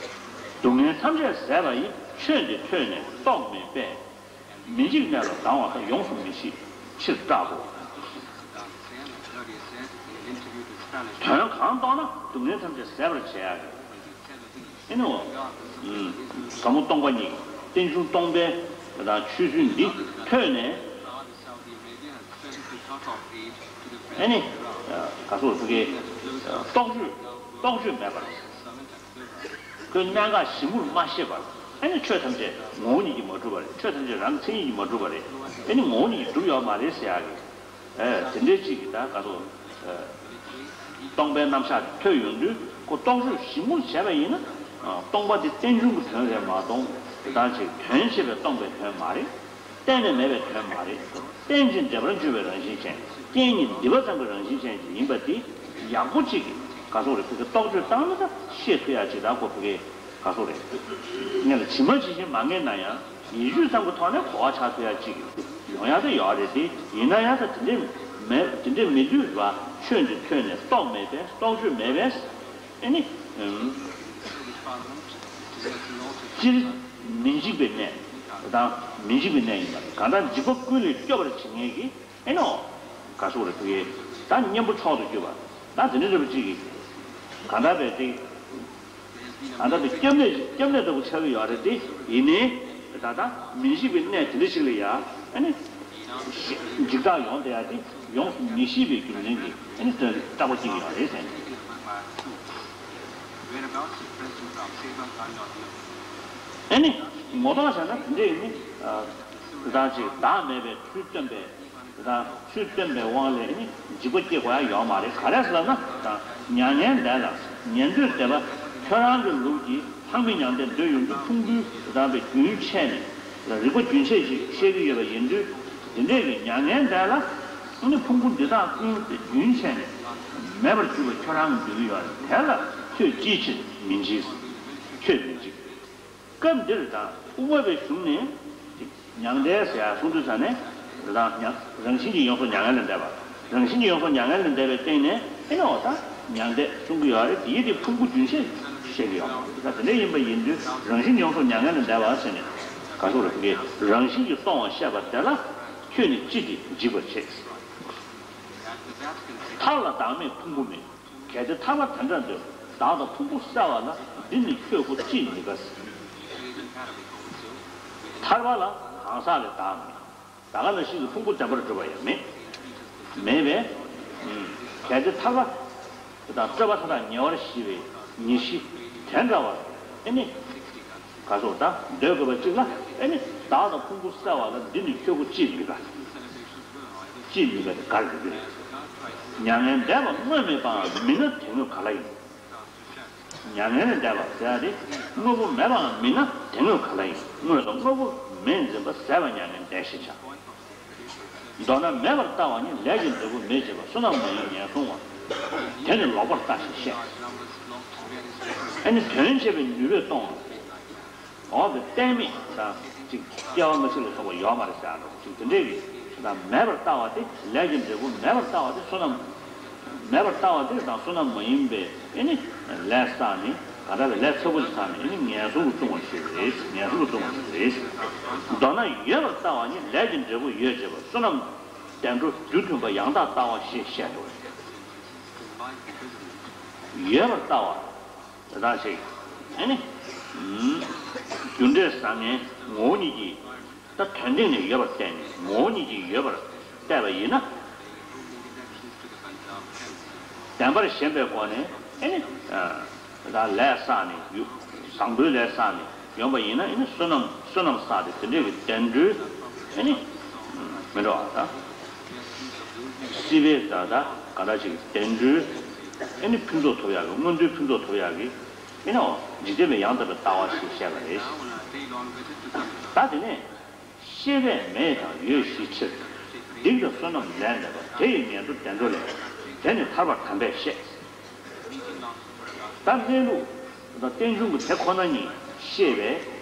སྡུག་བསྔལ་ཐམས་ཅད་ཟད་པ་ཡི་ཆོས་འདི་ཐོས་ནས་རྟོག་མེད་པས། མི་འཇིགས་གནས་ལ་སྡང་བ་དག་ཡོངས་སུ་མི་ཤེས་ཕྱིར་སྐྲག་གོ། དོན་གང་རྟོགས་ན་སྡུག་བསྔལ་ཐམས་ཅད་ཟད་པར་བྱེད་ཡ་རེད། ཨེ་ནི་འོ། ཟབ་མོ་སྟོང་པ་ཉིད་རྟེན་འབྱུང་སྟོང་པའི་དང་ཆོས་ཚུལ་འདི་ཐོས་ནས། ཨེ་ནི། ག་སོགས་ཕ་གི་རྟོག་དཔྱོད་རྟོག་དཔྱོད་མེད་པར། ཁོའི་གནད་འགག་ཞིབ་མོར་མ་ཤེས་པར། ཨེ་ནི་ཆོས་ཐམས་ཅད་ངོ་བོ་ཉིད་ཀྱིས་མ་གྲུབ་པ་རེད། ཆོས་ཐམས་ཅད་རང་གི་མཚན་ཉིད་ཀྱིས་མ་གྲུབ་པ་རེད། ཨེ་ནི་ངོ་བོ་ཉིད་ཀྱིས་གྲུབ་ཡོད་མ་རེད་ཟེར་ཡག་གི། ཨེ་དེ་འདྲའི་གཅིག་གི་ད་ག་ཚོད། སྟོང་པའི་རྣམ་གཞག་ཐོས་ཡོང་དུས་ཁོ་རྟོག་དཔྱོད་ཞིབ་མོར་བྱས་པ་ཡིན་ན། སྟོང་པ་དེ་རྟེན་འབྱུང་གི་དོན་རེད་མ་གཏོགས་དེ་དག་ཅིག་དོན་བྱེད་པའི་སྟོང་པའི་དོན་མ་རེད། གཏན་ནས་མེད་པའི་དོན་མ་རེད། རྟེན་ཅིང་འབྲེལ་པར་འབྱུང་བའི་རང་བཞིན་ཅན། རྐྱེན་གཉིས་འདུས་པ་ཙམ་གྱི་རང་བཞིན་ཅན་ཞིག་ཡིན་པ་དེ་ཡག་པོ་གཅིག་གིས་ག་སོགས་རེད། ཕ་གི་རྟོག་དཔྱོད་བཏང་ན་ད་ཤེས་ཐུབ་ཡག་ཅིག་ད་ཁོ་ཕ་གི་ག་སོགས་རེད། ངས་ལ་ཇི་མ་ཇི་བཞིན་མ་ངེས་ན་ཡང་ཡིད་དཔྱོད་ཙམ་གྱི་ཐོག་ནས་གོ་བ་ཆགས་ཐུབ་ཡག་ཅིག་ཡོང་ཡག་ད་ཡོད་རེད་དེ། ཡིན་ན་ཡང་ད་དེ་འདྲས་མེད་དེ་འདྲས་མེད་དུས་ར་ཆོས་འདི་ཐོས་ནས་རྟོག་མེད་པས་རྟོག་དཔྱོད་མེད་པས། ཨེ་ནི། སྤྱིར་མི་འཇིག་པའི་གནས་དང་མི་འཇིག་པའི་གནས་ཡིན་པ་གང་ལྟར་འཇིག་པ་ཀུན་ལས་སྐྱོབ་པར་བྱེད་མཁན་གྱི་ཨེ་ནོ། ག་སོགས་རེད་ཕ་གི་ད་གཉེན་པོ་མཆོག་ཏུ་གྱུར་པ་ད་དེ་འདྲ་རེད་པ་ཅིག་གིས་གང་ལྟར་བས་ཏེ། གང་ལྟར་དེ་སྐྱབས་གནས་སྐྱབས་གནས་ལྟ་བུ་ཆགས་ཀྱི་ཡོད་རེད་དེ། ཡིན་ནའི་ད་ལྟ་མི་འཇིག་པའི་གནས་དེ་འདྲ་ཞིག་ལ་ཡ་ཨེ་ནི། འཇིགས་སྐྲག་ཡོང་བསྡད་ཡ་དེ་ཡོངས་སུ་མི་ཤེས་པའི་རྒྱུ་མཚན་གྱིས་ཨེ་ནི་དེ་སྐྲག་པ་སྐྱེ་གི་ཡོད་རེད་ཟེར་ནས། ཨེ་ནི་ངོ་ཐོག་བྱས་ན་དེ་འདྲ་ཡིན་ནི། ཨ་དེ་དག་ཅིག་བདག་མེད་པའི་ཚུལ་སྟོན་པའི་དེ་དག་ཚུལ་སྟོན་པའི་དབང་ལས་ནི་འཇིགས་པ་སྐྱེ་དགོས་ཡ་ཡོད་མ་རེད། ག་རེ་ཟེར་ན་དང་མྱ་ངན་འདས་ལ་ཉན་ཐོས་སྡེ་པ་ཁྱོད་རང་གི་ལུགས་ཀྱིས་ལྷག་མེད་མྱང་འདས་འདོད་ཡོང་དུས་ཕུང་པོའི་དེ་དག་པའི་རྒྱུན་ཆད་ནས་རིགས་པ་རྒྱུན་ཆད་ཅིག་བཤད་ཀྱི་ཡོད་པ་ཡིན་དུས། དེ་འདྲས་ཀྱི་མྱ་ངན་འདས་ལ་ནི་ཕུང་པོ་འདི་དག་ཀུན་རྒྱུན་ཆད་ནས་མེད་པར་གྱུར་པ་ཁྱོད་རང་གིས་འདོད་ཀྱི་ཡོད་རེད། དེ་ལ་ཁྱོད་ཅིའི་ཕྱིར་མི་འཇིགས། ཁྱོད་མི་འཇིགས། སྐབས་འདིར་དང་དབུ་མ་པའི་གཞུང་ནས་མྱང་འདས་ཟེར་ཡ་གསུང་དུས་ཙ་ནས་དེ་དག་མྱང་རང་བཞིན་གྱིས་ཡོངས་སུ་མྱ་ངན་ལས་འདས་པ། རང་བཞིན་གྱིས་ཡོངས་སུ་མྱ་ངན་ལས་འདས་པའི་སྟེང་ནས་ཨེ་ནི་འོ་ད་མྱང་འདས་གསུང་གི་ཡོད་རེད། དེ་ཡིད་དེ་ཕུང་པོ་རྒྱུན་ཆད་བཤད་ཀྱི་ཡོད་མ་རེད། ད་དེ་འདྲ་ཡིན་པ་ཡིན་དུས་རང་བཞིན་གྱིས་ཡོངས་སུ་མྱ་ངན་ལས་འདས་པ་ཟེར་ནས་ག་སོགས་རེད་ཕ་གི་རང་བཞིན་གྱིས་སྟོང་བ་བཤད་པ་དེ་ལ་ཁྱོད་ནི་ཅི་སྟེ་འཇིགས་པར་བྱེད། ཐར་ལ་བདག་མེད་ཕུང་པོ་མེད། གལ་ཏེ་ཐར་པ་དེ་འདྲ་འདོད། བདག་དང་ཕུང་པོ་བསྲེ་བ་ལ། འདི་ནི་ཁྱོད་ཁོ་ཅིས་མི་དགའ། ཐར་པ་ལ་གང་ཟག་ལས་བདག་མེད། ད་ག་ནང་བཞིན་གྱི་ཕུང་པོ་བདེན་པར་གྲུབ་པ་ཡང་མེད། མེད་པས། གལ་ཏེ་ཐར་པ་དང་རྩོད་པ་མཐའ་དག་ཉེ་བར་ཞི་བའི་ཉེར་ཞི་དེ་འདྲ་བར་ཨེ་ནི། ག་སོགས་ད་འདོད་དགོས་པ་གཅིག་ལ་ཨེ་ནི་བདག་དང་ཕུང་པོ་བསྲེ་བ་ལ་འདི་ནི་ཁྱོད་ཁོ་ཅིས་མི་དགའ། ཅིས་མི་དགའ་དེ་ག་རེ་རེད། མྱ་ངན་འདས་པ་སྔོན་མེད་པའང་མིན་ན་དེ་སྔོན་ག་ལ་ཡིན། མྱ་ངན་ལས་འདས་པ་ཟེར་ཡ་དེ་དངོས་པོ་མེད་པའང་མིན་ན་དེ་སྔོན་ག་ལ་ཡིན། དངོས་དང་དངོས་པོ་མེད་འཛིན་པ་ཟད་པ་མྱ་ངན་འདས་ཞེས་བྱ། མདོར་ན་མེད་པར་ལྟ་བ་ནི་ལས་ཀྱི་འབྲས་བུ་མེད་ཅེས་པ་བསོད་ནམས་མ་ཡིན་ངན་སོང་བ། དེ་ནི་ལོག་པར་ལྟ་ཞེས་བཤད། ཨ་ནི་དོན་བྱེད་པའི་ནུས་པས་སྟོང་བ། འོག་ཏུ་གཏན་མེད་དང་ཅིག་སྐྱེ་བ་སྔ་ཕྱི་ལ་སོགས་པ་ཡོད་མ་རེད་ཟེར་ཡ་འདྲ་པོ་ཅིག་དེ་འདྲས་ཀྱི་དང་མེད་པར་ལྟ་བ་དེ་ལས་ཀྱི་འབྲས་བུ་མེད་པར་ལྟ་བ་དེ་བསོད་ནམས་མེད་པར་ལྟ་བ་དེ་དང་བསོད་ནམས་མ་ཡིན་པའི་ཨེ་ནི་ལས་བསགས་ནས་ག་འདྲ་བའི་ལས་ཚ་པོ་ཞིག་བསགས་ནས་ཨེ་ནི་ངན་སོང་དུ་ལྟུང་བ་ཞིག་རེད། ངན་སོང་དུ་ལྟུང་བ་ཞིག་རེད། མདོར་ན་ཡོད་པར་ལྟ་བ་ནི་ལས་ཀྱི་འབྲས་བུ་ཡོད་ཅེས་པ་བསོད་ནམས་བདེ་འགྲོ་རྒྱུ་མཐུན་པ་ཡང་དག་ལྟ་བ་ཞེས་བཤད་དོ། ཡོད་པར་ལྟ་བ། དེ་དག་ཞིག་ཨེ་ནི། རྒྱུ་འབྲས་བཟང་ངན་ངོ་བོ་ཉིད་ཀྱིས་ད་དོན་སྟེང་ནས་ཡོད་པར་བལྟས་ནས་ངོ་བོ་ཉིད་ཀྱིས་ཡོད་པར་བལྟས་པ་ཡིན་ན། བདེན་པར་ཞེན་པའི་སྒོ་ནས་ཨེ་ནི། དེ་དག་ལས་བསགས་ནས་ཡུ་བཟང་པོའི་ལས་བསགས་ནས་ཡོང་པ་ཡིན་ན་ཨེ་ནི་བསོད་ནམས་བསོད་ནམས་བསགས་ཏེ་དེ་འདྲས་ཀྱི་བདེ་འགྲོའི་ཨེ་ནི། མི་འགྲོ་བ་དང་། སྲིད་པའི་ད་ལྟ་ག་འདྲ་ཞིག་བདེ་འགྲོའི་ཨེ་ནི་ཕུན་ཚོགས་ཐོབ་ཡག་གི་མངོན་མཐོའི་ཕུན་ཚོགས་ཐོབ་ཡག་གི་ ཨེ་ནོ། འཇིག་རྟེན་པའི་ཡང་དག་པའི་ལྟ་བ་ཞེས་བཤད་པ་རེད། ད་དེ་ནས། ཤེས་པས་མེད་དང་ཡོད་ཤེས་ཕྱིར། སྡིག་དང་བསོད་ནམས་ལས་འདས་པ། དེ་ཡི་ངན་འགྲོ་བདེ་འགྲོ་ལས། དེ་ནི་ཐར་པར་དམ་པས་བཤད། ད་གནས་ལུགས་དང་རྟེན་འབྱུང་གི་དེ་ཁོ་ན་ཉིད་ཤེས་པས།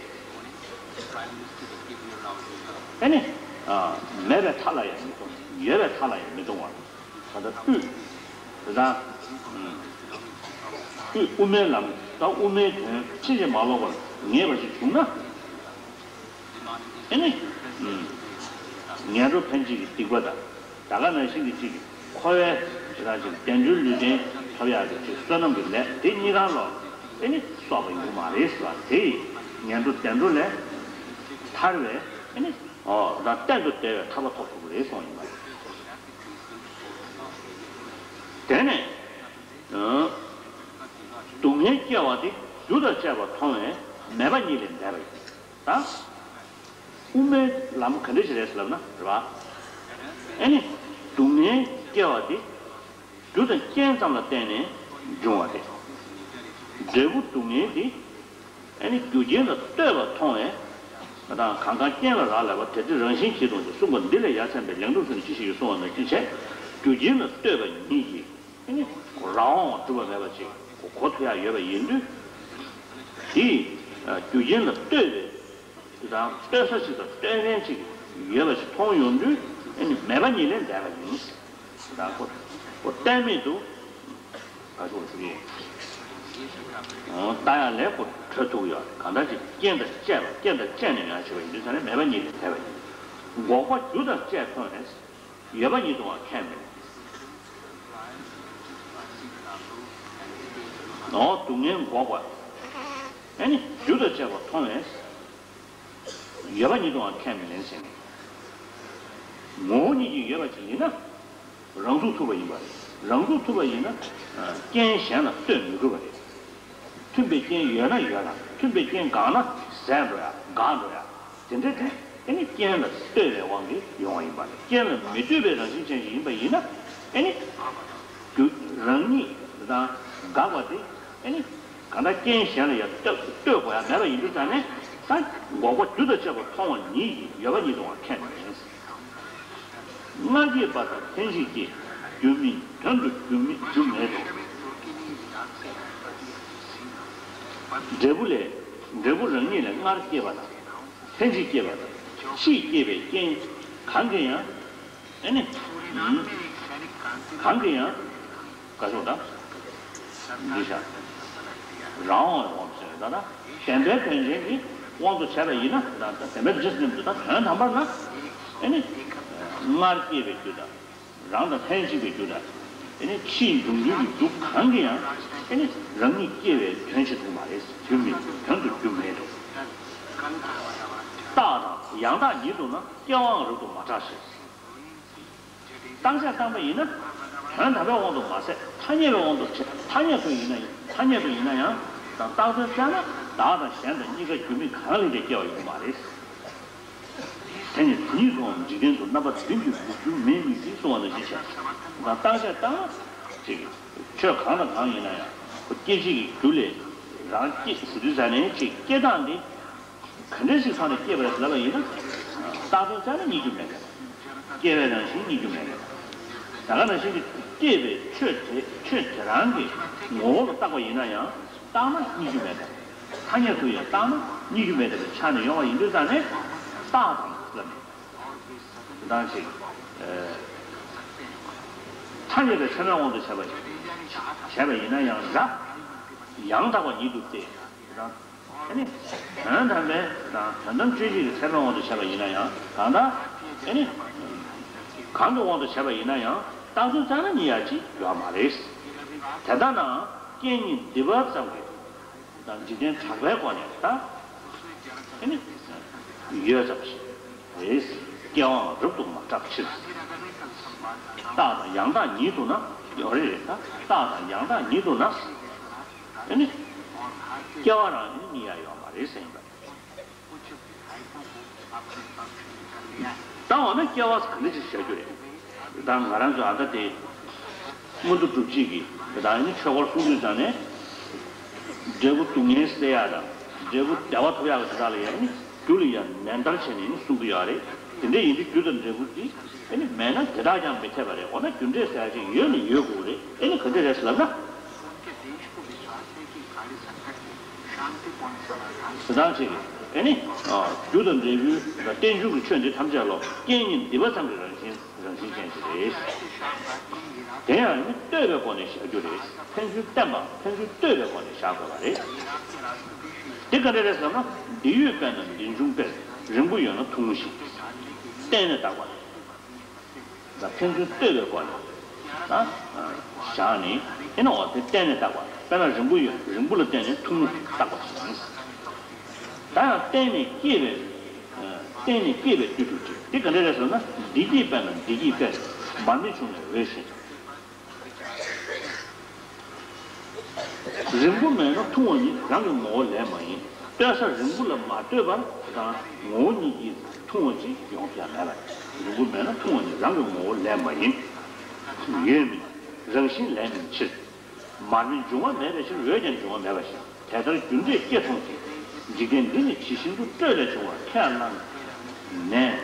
ཨེ་ནི། མེད་པའི་མཐའ་ལ་ཡང་མི་ལྟུང་། ཡོད་པའི་མཐའ་ལ་ཡང་མི་ལྟུང་བར། ད་ལྟ་དབུས། དེ་དང་། དབུས་དབུ་མའི་ལམ། ད་དབུ་མའི་དོན་ཕྱིན་ཅི་མ་ལོག་པར་ངེས་པ་ཞིག་བྱུང་ན། ཨེ་ནི། ངན་འགྲོ་ཕན་བྱེད་ཀྱི་སྡིག་པ་དང་། ད་ག་ནང་བཞིན་གྱི་གཅིག་གི་འཁོར་བའི་དེ་དང་གཅིག་བདེ་འགྲོའི་ལུས་རྟེན་ཐོབ་ཡག་གི་གཅིག་བསོད་ནམས་ཀྱི་ལས་དེ་གཉིས་ཀ་ལོ། ཨེ་ནི་སོགས་པ་ཡོང་གི་མ་རེད་ཟེར་བ་དེ་ཡིས་ངན་འགྲོ་བདེ་འགྲོ་ལས་ཐར་བའི་ཨེ་ནི། ཨོ་ད་གཏན་དུ་བདེ་བའི་ཐར་པ་ཐོབ་ཐུབ་ཀྱི་རེད་གསུངས་ཡིན་པ་རེད། དེ་ནས། སྡུག་བསྔལ་སྐྱེ་བ་དེ་རྒྱུ་དང་བཅས་པ་མཐོང་བས་མེད་པ་ཉིད་ལས་འདས་པ་ཡིན། ད། དབུ་མའི་ལམ་ག་འདྲ་ཞིག་རེད་ཟེར་ལབ་ན་རེད་པ། ཨེ་ནི། སྡུག་བསྔལ་སྐྱེ་བ་དེ། རྒྱུ་དང་རྐྱེན་ཙམ་ལ་བརྟེན་ནས་འབྱུང་བ་རེད། འབྲས་བུ་སྡུག་བསྔལ་དེ། ཨེ་ནི་རྒྱུ་རྐྱེན་ལ་ལྟོས་པ་མཐོང་བས། ང་དང་གང་གང་རྐྱེན་ལ་རག་ལས་པ་དེ་དེ་རང་བཞིན་གྱིས་སྟོང་ཞེས་གསུངས་པ་འདི་ལས་ཡ་མཚན་པའི་ལན་གྲུབ་ཚུལ་ནི་ཅི་ཞིག་ཡོད་གསུངས་པ་ནང་བཞིན་བྱས། རྒྱུ་རྐྱེན་ལ་ལྟོས་པ་ཉིད་ཀྱིས། ཨེ་ནི། རང་དབང་བ་གྲུབ་པ་མེད་པ་ཅིག་གོ་ཐུབ་ཡ་ཡོད་པ་ཡིན་དུས། དེ། རྒྱུ་རྐྱེན་ལ་ལྟོས་པའི། དེ་དང་ལྟོས་ས་ཅིག་དང་ལྟོས་མཁན་ཅིག་ཡོད་པ་ཞིག་མཐོང་ཡོང་དུས། ཨེ་ནི་མེད་པ་ཉིད་ལས་འདས་པ་ཡིན། ད་ཁོ། ཁོ་གཏན་མེད་དུ། ག་ཚོད་ཞུ་གི། ལྟ་ཡག་ལས་ཁོ་གྲོལ་ཐུབ་ཀྱི་ཡོད་རེད། གང་ལྟར་ཅིག་རྐྱེན་དང་བཅས་པ་རྐྱེན་དང་བཅས་ནས་ཡང་བྱས་པ་ཡིན་དུས་ཙང་ནས་མེད་པ་ཉིད་ལས་འདས་པ་ཡིན། འགོག་པ་རྒྱུ་དང་བཅས་མཐོང་བས། ཡོད་པ་ཉིད་དུའང་ཁས་མི་ལེན། འོ་སྡུག་བསྔལ་འགོག་པ། ཨེ་ནི་རྒྱུ་དང་བཅས་པ་མཐོང་བས། ཡོད་པ་ཉིད་དུའང་ཁས་མི་ལེན་ཟེར་ནས། ངོ་བོ་ཉིད་ཀྱིས་ཡོད་པ་ཅིག་ཡིན་ན། རང་ཚུགས་ཐུབ་པ་ཡིན་པ་རེད། རང་ཚུགས་ཐུབ་པ་ཡིན་ན། རྐྱེན་གཞན་ལ་ལྟོས་མི་དགོས་པ་རེད། མཐུན་པའི་རྐྱེན་ཡོད་ན་ཡོད་ལ། མཐུན་པའི་རྐྱེན་འགག་ན་ཟད་འགྲོ་ཡ། འགག་འགྲོ་ཡ། དེ་འདྲ་དེ་ཨེ་ནི་རྐྱེན་ལ་ལྟོས་པའི་དབང་གིས་ཡོང་བ་ཡིན་པ་རེད། རྐྱེན་ལ་མི་ལྟོས་པའི་རང་བཞིན་ཅན་ཞིག་ཡིན་པ་ཡིན་ན། ཨེ་ནི། རྒྱུ་རང་ཉིད་དང་འགག་པ་དེ་ཨེ་ནི། གང་ལྟར་རྐྱེན་གཞན་ལ་ཡང་ལྟོས་ལྟོས་དགོས་ཡ་མེད་པ་ཡིན་དུས་ཙང་ནས། ད་འགོག་པ་རྒྱུ་དང་བཅས་པ་མཐོང་བ་ཉིད་ཀྱིས་ཡོད་པ་ཉིད་དུའང་ཁས་མི་ལེན། སྔར་སྐྱེས་པ་དང་ལྷན་ཅིག་སྐྱེས། རྒྱུ་མིན་དོན་དུ་རྒྱུ་མི་རྒྱུ་མེད་དོ། འབྲས་བུ་ལས། འབྲས་བུ་རང་ཉིད་ལས་སྔར་སྐྱེས་པ་དང་། ལྷན་ཅིག་སྐྱེས་པ་དང་། ཕྱིས་སྐྱེས་པའི་རྐྱེན་གང་གིས་ཡང་། ཨེ་ནི། གང་གིས་ཡང་། ག་ཤོག་དང་། འདི་བྱ། རང་དབང་དབང་དུ་བྱས་ད་ལྟ། བདེན་པའི་དོན་ཅན་གྱི་དབང་དུ་བྱས་པ་ཡིན་ན། ད་ལྟ་བདེན་པའི་རྗེས་སུ་མཉམ་དུ་ད་དོན་དམ་པར་ན། ཨེ་ནི། སྔར་སྐྱེས་པའི་རྒྱུ་དང་། རང་དང་ལྷན་ཅིག་པའི་རྒྱུ་དང་། ཨེ་ནི་ཕྱིས་འབྱུང་འགྱུར་གྱི་རྒྱུ་གང་གིས་ཡང་། ཨེ་ནི་རང་ཉིད་སྐྱེ་བའི་དོན་བྱེད་ཐུབ་མ་རེད། རྒྱུ་མེད་དོན་དུ་རྒྱུ་མེད་དོ། རྟགས་དང་ཡང་དག་ཉིད་དུ་ན། སྐྱེ་བའང་རབ་ཏུ་མ་བྲལ་ཞེས། བརྟག་དཔྱད་བཏང་པ་ཡིན་ན། དོན་དམ་པའི་དབང་དུ་མ་ཟད་ཐ་སྙད་པའི་དབང་དུ་བྱས། ཐ་སྙད་དུ་ཡིན་ན་ཡང་། ཐ་སྙད་དུ་ཡིན་ན་ཡང་། དང་རྟགས་ཚུལ་བཙལ་ན་བདག་དང་གཞན་དང་གཉིས་ཀ་རྒྱུ་མེད་གང་ལས་ཀྱང་སྐྱེ་བ་ཡོད་མ་རེད། དེ་ནི་དེ་ཉིད་དུའང་འཇིག་རྟེན་དུ་རྣམ་པ་བདུན་གྱིས་འགུགས་རྒྱུ་མེད་ཉིད་ཀྱིས་གསུངས་པ་ནང་བཞིན་བྱས། དང་རྟགས་ཚུལ་བཏང་ན་ཅིག་ཆོས་གང་དང་གང་ཡིན་ན་ཡང་སྐྱེ་བྱེད་ཀྱི་རྒྱུ་ལས་རང་སྐྱེ་ཟེར་དུས་ཙ་ནས་ཅིག་སྐྱེ་སྟངས་འདི། ག་འདྲ་ཞིག་ཐོག་ནས་སྐྱེས་པ་རེད་ལབ་པ་ཡིན་ན། རྟགས་ཚུལ་བཙལ་ན་རྙེད་རྒྱུ་མེད་པས། སྐྱེ་བའི་རང་བཞིན་རྙེད་རྒྱུ་མེད་པས། ད་ག་ནང་བཞིན་གྱི་སྐྱེས་པའི་ཆོས་དེ་ཆོས་དེ་རང་གི་ངོ་བོ་ལ་བརྟག་པ་ཡིན་ན་ཡང་། བརྟག་ན་རྙེད་རྒྱུ་མེད་པས། ཐ་སྙད་དུ་ཡང་བརྟག་ན་རྙེད་རྒྱུ་མེད་པའི་ཆ་ནས་ཡོང་བ་ཡིན་དུས་ཙ་ནས། རྟགས་དང་ལབ་ནས། དེ་དང་ཅིག་ཐ་སྙད་པའི་ཚད་མའི་དབང་དུ་བྱས་པ་བྱས་པ་ཡིན་ན་ཡང་འདྲ། ཡང་དག་པ་ཉིད་དུ་སྟེ། དེ་དང་། ཨ་ནི། དོན་དམ་པའི་དང་དོན་དམ་དཔྱོད་བྱེད་ཀྱི་ཚད་མའི་དབང་དུ་བྱས་པ་ཡིན་ན་ཡང་གང་ལྟར། ཨ་ནི། གང་གི་དབང་དུ་བྱས་པ་ཡིན་ན་ཡང་རྟགས་ཚུལ་བཙལ་ན་རྙེད་ཡག་ཅིག་ཡོད་མ་རེད། དེ་ལྟ་ནའང་རྐྱེན་གཉིས་འདུས་པ་ཙམ་གྱིས་དང་འཇིག་རྟེན་གྲགས་པའི་སྒོ་ནས་ད། ཨ་ནི། ཡོད་ཙམ་ཞིག་རེད། སྐྱེ་བའང་རབ་ཏུ་མ་བྲལ་ཕྱིར། རྟགས་དང་ཡང་དག་ཉིད་དུ་ན། ཡོད་རེད་རེད་ད། རྟགས་དང་ཡང་དག་ཉིད་དུ་ན། ཨ་ནི། སྐྱེ་བ་རང་ནི་རྙེད་ཡག་ཡོད་མ་རེད་ཟེར་ཡིན་པ་རེད། ད་འོ་ན་སྐྱེ་བ་ག་འདྲ་ཅིག་བྱ་རྒྱུ་རེད། ད་ང་རང་ཚོ་ཨ་ད་དེ། མངོན་མཐོ་སྒྲུབ་བྱེད་ཀྱི་ད་ཨ་ནི་ཆོས་འཁོར་གསུང་དུས་ཙང་ནས། འབྲས་བུ་སྡུག་བསྔལ་སེལ་ཡག་དང་། འབྲས་བུ་བདེ་བ་ཐོབ་ཡག་གི་དེ་དག་ལ་ཡང་ནི་རྒྱུ་ལ་ཡང་ནན་ཏན་བྱས་ནས་ནི་གསུང་གི་ཡོད་རེད། དེ་འདྲ་ཡིན་དུས་རྒྱུ་དང་འབྲས་བུ་འདི་ཨ་ནི་མེད་ན་དེ་དག་ཀྱང་མི་འཐད་པ་རེད། འོ་ན་རྒྱུ་འབྲས་ཟེར་ཡག་ཅིག་ཡོད་ནི་ཡོད་དགོས་རེད། ཨ་ནི་ག་འདྲ་རེད་ཟེར་ལབ་ན། དེ་དག་ཅིག་ཨ་ནི་རྒྱུ་དང་འབྲས་བུ་རྟེན་འབྱུང་གི་ཆོས་འདི་ཐམས་ཅད་ལོ་རྐྱེན་ཉིད་འདི་པ་ཙམ་གྱི་རང་བཞིན། རང་བཞིན་ཅན་ཞིག་རེད། དེ་ཡང་ནི་ལྟོས་པའི་སྒོ་ནས་བཞག་རྒྱུ་རེད། ཕན་ཚུན་བསྟན་པའམ་ཕན་ཚུན་ལྟོས་པའི་སྒོ་ནས་བཞག་དགོས་པ་རེད། དེ་ག་འདྲ་རེད་ཟེར་ན། འདི་ཡོད་པས་ན་འདི་འབྱུང་པས། རིང་པོ་ཡོད་ན་ཐུང་ངུ་ཞིག་བརྟེན་ནས་བཏགས་པ་རེད། ད་ཕན་ཚུན་ལྟོས་པའི་སྒོ་ནས་ད་བཞག་ནས། ཨེ་ན་འོ་དེ་བརྟེན་ནས་བཏགས་པ། དཔེར་ན་རིང་པོ་ཡོད། རིང་པོ་ལ་བརྟེན་ནས་ཐུང་ངུ་བཏགས་པ་ཞིག་ཡིན། ད་ཡང་བརྟེན་ནས་སྐྱེས་པའི། བརྟེན་ནས་སྐྱེས་པའི་བརྟུལ་ཞུགས་ཀྱིས། དེ་ག་འདྲ་རེད་ཟེར་ན། བདེ་སྐྱིད་པས་ན་བདེ་སྐྱིད་པས། མར་མེ་བྱུང་བའི་འོད་བཞིན། རིང་པོ་མེད་ན་ཐུང་བ་ཉིད་རང་གི་ངོ་བོ་ལས་མ་ཡིན། ལྟོས་ས་རིང་པོ་ལ་མ་ལྟོས་པར་དང་ངོ་བོ་ཉིད་ཀྱིས་ཐུང་བ་ཅིག་ཡོང་ཐུབ་ཡ་མེད་པ། རིང་པོ་མེད་ན་ཐུང་བ་ཉིད་རང་གི་ངོ་བོ་ལས་མ་ཡིན། ཡོད་མིན་རང་བཞིན་ལས་མིན་ཕྱིར། མར་མེ་འབྱུང་བ་མེད་པའི་ཕྱིར། འོད་ཀྱང་འབྱུང་བ་མེད་པ་བཞིན། དེ་ལྟར་རྒྱུ་འབྲས་སྐྱེ་མཐོང་ཞིང་། འཇིག་རྟེན་འདི་ནི་ཇི་བཞིན་དུ། སྤྲོས་ལས་བྱུང་བ་ཁས་བླངས་ནས།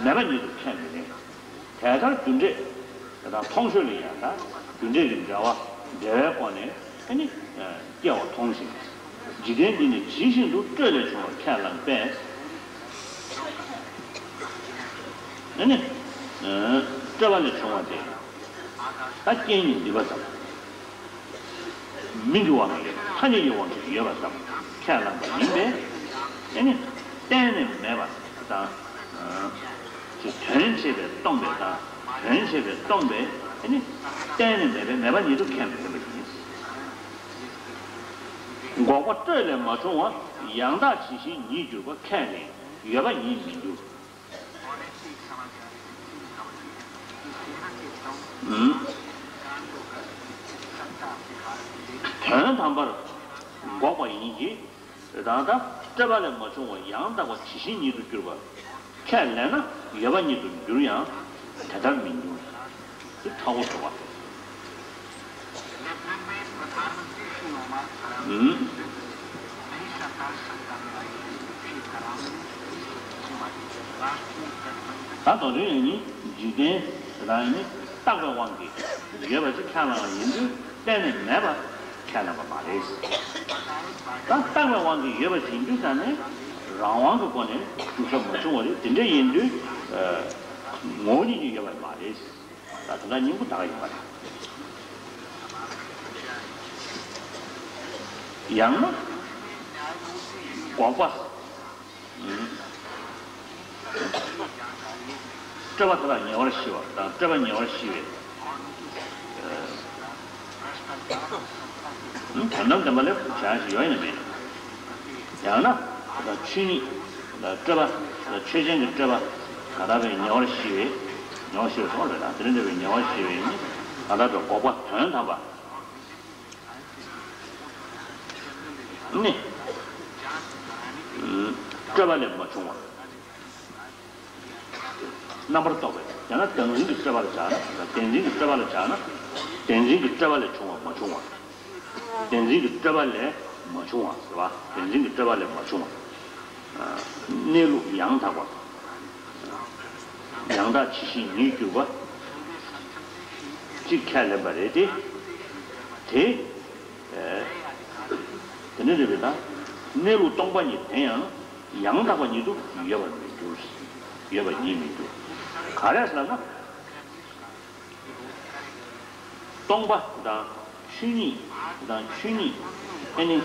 མེད་པ་ཉིད་དུ་ཁས་མི་ལེན། དེ་ལྟར་རྒྱུ་འབྲས། དེ་དག་མཐོང་ཆོས་ལ་ཡང་དག་རྒྱུ་འབྲས་ཀྱི་འབྲེལ་བ། འབྲེལ་བའི་སྒོ་ནས་ཨ་ནི་སྐྱེ་བ་མཐོང་ཞིང་། འཇིག་རྟེན་འདི་ནི་ཇི་བཞིན་དུ། སྤྲོས་ལས་བྱུང་བ་ཁས་བླངས་པས། ཨ་ནི་སྤྲོས་པ་ལས་བྱུང་བ་དེ། ད་རྐྱེན་ཉིད་འདི་པ་ཙམ། མི་འགྱུར་བ་མེད། ཐ་སྙད་ཀྱི་དབང་གིས་ཡོད་པ་ཙམ་ཁས་བླངས་པ་ཡིན་པས། ཨ་ནི་གཏན་ནས་མེད་པ་དང་། ཅེས་དོན་བྱེད་པས་སྟོང་པའི་དང་། དོན་བྱེད་པས་སྟོང་པས་ཨ་ནི་གཏན་ནས་མེད་པས་མེད་པ་ཉིད་དུ་ཁས་མི་ལེན་པ་ཡིན། འགོག་པ་སྤྲོས་ལས་མ་བྱུང་བ། ཡང་དག་ཇི་བཞིན་ཉིད་གྱུར་པ་ཁས་ལེན། ཡོད་པ་ཉིད་མི་འགྱུར། དོན་དམ་པར་འགོག་པ་ཡིན་གྱི། དེ་དང་ད་སྤྲོས་པ་ལས་མ་བྱུང་བ་ཡང་དག་པ་ཇི་བཞིན་ཉིད་དུ་གྱུར་པ་ཁས་ལེན་ན། ཡོད་པ་ཉིད་དུ་འགྱུར་ཡང་དེ་ལྟར་མི་འགྱུར། དེ་ཁྲ་བོ་ཟེར་བ། ད་དོན་དུ་ཡང་ནི་འཇིག་རྟེན་རང་ནི་རྟག་པའི་དབང་གིས་ཡོད་པ་ཅིག་ཁས་བླངས་པ་ཡིན་དུས་གཏན་ནས་མེད་པ་ཁས་བླངས་པ་མ་རེད། ད་རྟག་པའི་དབང་གིས་ཡོད་པ་ཡིན་དུས་ཙང་ནས་རང་དབང་གི་སྒོ་ནས་འཇུག་ས་མ་བྱུང་བ་རེད། དེ་འདྲ་ཡིན་དུས་ངོ་བོ་ཉིད་ཀྱིས་ཡོད་པ་མ་རེད། ད་དེ་འདྲ་སྙིང་པོ་དག་ཡིན་པ་རེད། ཡང་ན་འགོག་པ། སྤྲོས་པ་དེ་དག་ཉེ་བར་ཞི་བ་དང་། སྤྲོས་པ་ཉེ་བར་ཞི་བའི་དོན་དམ་བདེན་པ་ལས་གཞན་ཞིག་ཡོད་ཡིན་མིན། ཡང་ན་ཆོས་ཉིད་སྤྲོས་པ། ཆོས་ཅན་གྱི་སྤྲོས་པ་གང་དག་པའི་ཉེ་བར་ཞི་བའི། ཉེ་བར་ཞི་བའི་སོགས་རེད་ལ། དེ་ལས་འདས་པའི་ཉེ་བར་ཞི་བའི་ནི་གང་དག་པའི་འགོག་པ་དོན་དམ་པ། ནི། སྤྲོས་པ་ལས་མ་བྱུང་བ། རྣམ་པར་རྟོག་པས་ཡང་ན་བདག་འཛིན་གྱི་སྤྲོས་པ་ལ་སྦྱར་ན། བདག་འཛིན་གྱི་སྤྲོས་པ་ལ་སྦྱར་ན། བདག་འཛིན་གྱི་སྤྲོས་པ་ལས་བྱུང་བ་མ་བྱུང་བ། བདག་འཛིན་གྱི་སྤྲོས་པ་ལས་མ་བྱུང་བ་ཟེར་བ། བདག་འཛིན་གྱི་སྤྲོས་པ་ལས་མ་བྱུང་བ། གནས་ལུགས་ཡང་དག་པ། ཡང་དག་ཇི་བཞིན་ཉིད་གྱུར་པ། གཅིག་ཁས་ལེན་པ་རེད་དེ། དེ། དེ་ནི་རེད་པས་ན། གནས་ལུགས་སྟོང་པ་ཉིད་དེ་ཡང་ཡང་དག་པ་ཉིད་དུ་ཡོད་པར་མི་འགྱུར། ཡོད་པ་ཉིད་མི་འགྱུར། ག་རེ་ཟེར་ན། སྟོང་པ་དང་ཆོས་ཉིད་དང་། ཆོས་ཉིད་ཨ་ནི་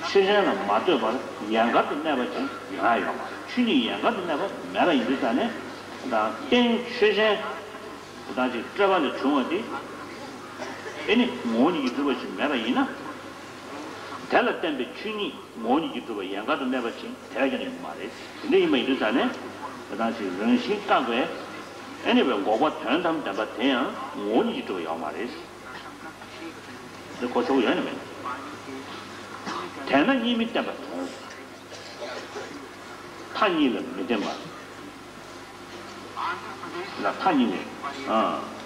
ཆོས་ཅན་ལ་མ་ལྟོས་པར་ཡན་གར་དུ་གནས་པ་ཅིག་ཡོང་ཡ་ཡོད་མ་རེད། ཆོས་ཉིད་ཡན་གར་དུ་གནས་པ་མེད་པ་ཡིན་དུས་ཙང་ནས། དང་རྟེན་ཆོས་ཅན་དང་ཅིག་སྤྲོས་པ་ལས་བྱུང་བ་དེ་ཨེ་ནི་ངོ་བོ་ཉིད་ཀྱིས་གྲུབ་པ་ཞིག་མེད་པ་ཡིན་ན། དེ་ལ་བརྟེན་པའི་ཆོས་ཉིད་ངོ་བོ་ཉིད་ཀྱིས་གྲུབ་པ་ཡན་གར་དུ་གནས་པ་ཅིག་དེ་བས་ཀྱང་ཡོད་མ་རེད། དེ་འདྲ་ཡིན་པ་ཡིན་དུས་ཙང་ནས། དེ་དང་ཅིག་རང་བཞིན་བརྟགས་པའི་ཨེ་ནི་བའི་འགོག་པ་དོན་དམ་བདེན་པ་དེ་ཡང་ངོ་བོ་ཉིད་ཀྱིས་གྲུབ་པ་ཡོད་མ་རེད། འདི་གོ་ཆོག་ཡོད་ནི་མེད། དེས་ན་གཉིས་མེད་བསྟན་པ་དང་། མཐའ་གཉིས་ལ་མི་བརྟེན་པ། ལ་མཐའ་གཉིས་ལས། ཨ།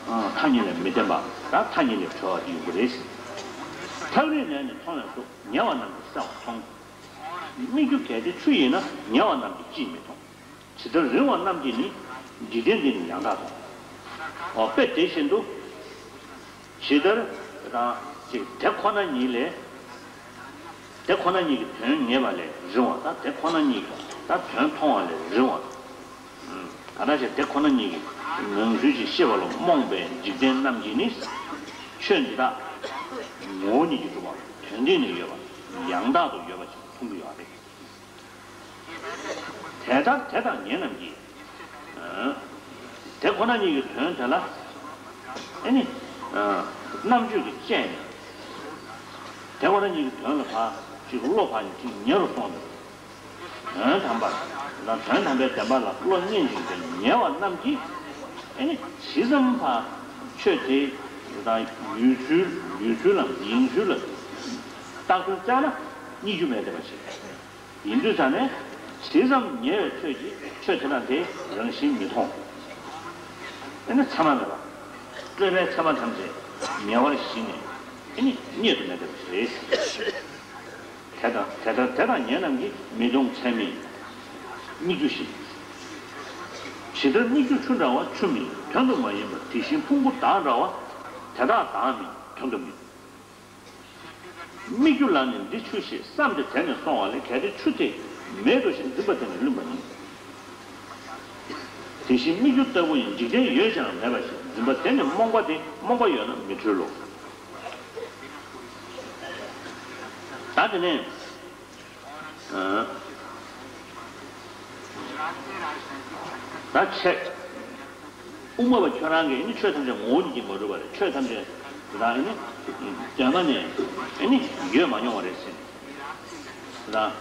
ཨ། མཐའ་གཉིས་ལས་མི་བརྟེན་པ་དང་མཐའ་གཉིས་ལས་གྲོལ་བ་དེ་ཡོང་གི་རེད། ཐག་རིང་ནས་ནི་མཐོང་ཡང་སྲོག་ཉེ་བ་རྣམས་ཀྱིས་གསལ་བར་མཐོང་། སྨིག་རྒྱུ་གལ་ཏེ་ཆུ་ཡིན་ན་ཉེ་བ་རྣམས་ཀྱིས་ཅིས་མི་མཐོང་། ཇི་ལྟར་རིང་བ་རྣམས་ཀྱིས་ནི། འཇིག་རྟེན་འདི་ནི་ཡང་དག་མཐོང་། འོ་དཔེ་དེ་བཞིན་དུ། ཇི་ལྟར་དང་ཅིག་དེ་ཁོ་ན་ཉིད་ལས། དེ་ཁོ་ན་ཉིད་ཀྱི་དོན་ངེས་པ་ལས་རིང་བ་དང་དེ་ཁོ་ན་ཉིད་ཀྱི་ད་དོན་མཐོང་བ་ལས་རིང་བ། ད་ལྟ་ཞིག་དེ་ཁོ་ན་ཉིད་ཀྱི་ངང་ཚུལ་གྱིས་ཤེས་པ་ལ་རྨོངས་པའི་འཇིག་རྟེན་རྣམས་ཀྱིས་ནི། ཆོས་འདི་དག་ངོ་བོ་ཉིད་ཀྱིས་གྲུབ་པ་དོན་སྟེང་ན་ཡོད་པ་ཡང་དག་ཏུ་ཡོད་པ་ཞིག་མཐོང་གི་ཡོད་རེད། དེ་ལྟར་དེ་དང་ངེད་རྣམས་ཀྱིས། དེ་ཁོ་ན་ཉིད་ཀྱི་དོན་དེ་ལ། ཨེ་ནི། རྣམ་དཔྱོད་ཀྱིས་དཔྱད་ནས། དེ་ཁོ་ན་ཉིད་ཀྱི་དོན་ལ་ཕར་ཅིག་བློ་ཕར་ཅིག་ཉེ་རུ་སོང་ནས། དོན་དམ་པར་དང་དོན་དམ་པའི་བདེན་པ་ལ་བློ་གཉེར་བཞིན་པའི་ཉེ་བ་རྣམས་ཀྱིས། ཨེ་ནི་ཇི་ཙམ་ཕར་ཆོས་དེ་དང་ཡུལ་ཚུལ་ཡུལ་ཚུལ་ལམ་ཡིན་ཚུལ་ལ་བརྟག་དཔྱད་བྱས་ན་རྙེད་རྒྱུ་མེད་བསྡད་པ་ཞིག་ཡིན་དུས་ཙང་ནས་ཇི་ཙམ་ཉེ་བའི་ཆོས་ཀྱིས་ཆོས་དེ་དང་དེའི་རང་བཞིན་མི་མཐོང་། ཨེ་ནི་མཚན་མ་མེད་པ། སྤྲོས་པའི་མཚན་མ་ཐམས་ཅད་ཉེ་བར་ཞི་ནས་ཨེ་ནི་རྙེད་དུ་མེད་པ་རེད། དེ་དང་དེ་ལྟར་དེ་དང་ངེད་རྣམས་ཀྱིས་མི་མཐོང་ཚད་མེད་སྨིག་རྒྱུ་ཞིག་ཇི་ལྟར་སྨིག་རྒྱུ་ཆུ་འདྲ་བ་ཆུ་མིན་དོན་དུ་མ་ཡིན་པ་དེ་བཞིན་ཕུང་པོ་བདག་འདྲ་བ་དེ་དག་བདག་མིན་དོན་དུ་མིན། སྨིག་རྒྱུ་ལ་ནི་འདི་ཆུ་ཞེས་བསམས་ཏེ་དེ་ནས་སོང་བ་ལས་གལ་ཏེ་ཆུ་དེ་མེད་དོ་ཞེས་འཛིན་པ་དེ་ནི་བླུན་པ་ཡིན། དེ་བཞིན་སྨིག་རྒྱུ་ལྟ་བུ་ཡི་འཇིག་རྟེན་ཡོད་ཀྱང་མེད་པ་ཞེས་འཛིན་པ་དེ་ནི་རྨོངས་པ་སྟེ་རྨོངས་པ་ཡོད་ན་མི་འཁྲུལ་ལོ། ད་དེ་ནས། ད་ཆད། དབུ་མ་པ་ཁྱོད་རང་གིས་ནི་ཆོས་ཐམས་ཅད་ངོ་བོ་ཉིད་ཀྱིས་མ་གྲུབ་པ་རེད། ཆོས་ཐམས་ཅད་དེ་དག་ནི་གདོད་མ་ནས་ནི་ཡོད་མ་མྱོང་བ་རེད་ཟེར་ནས། དེ་དག་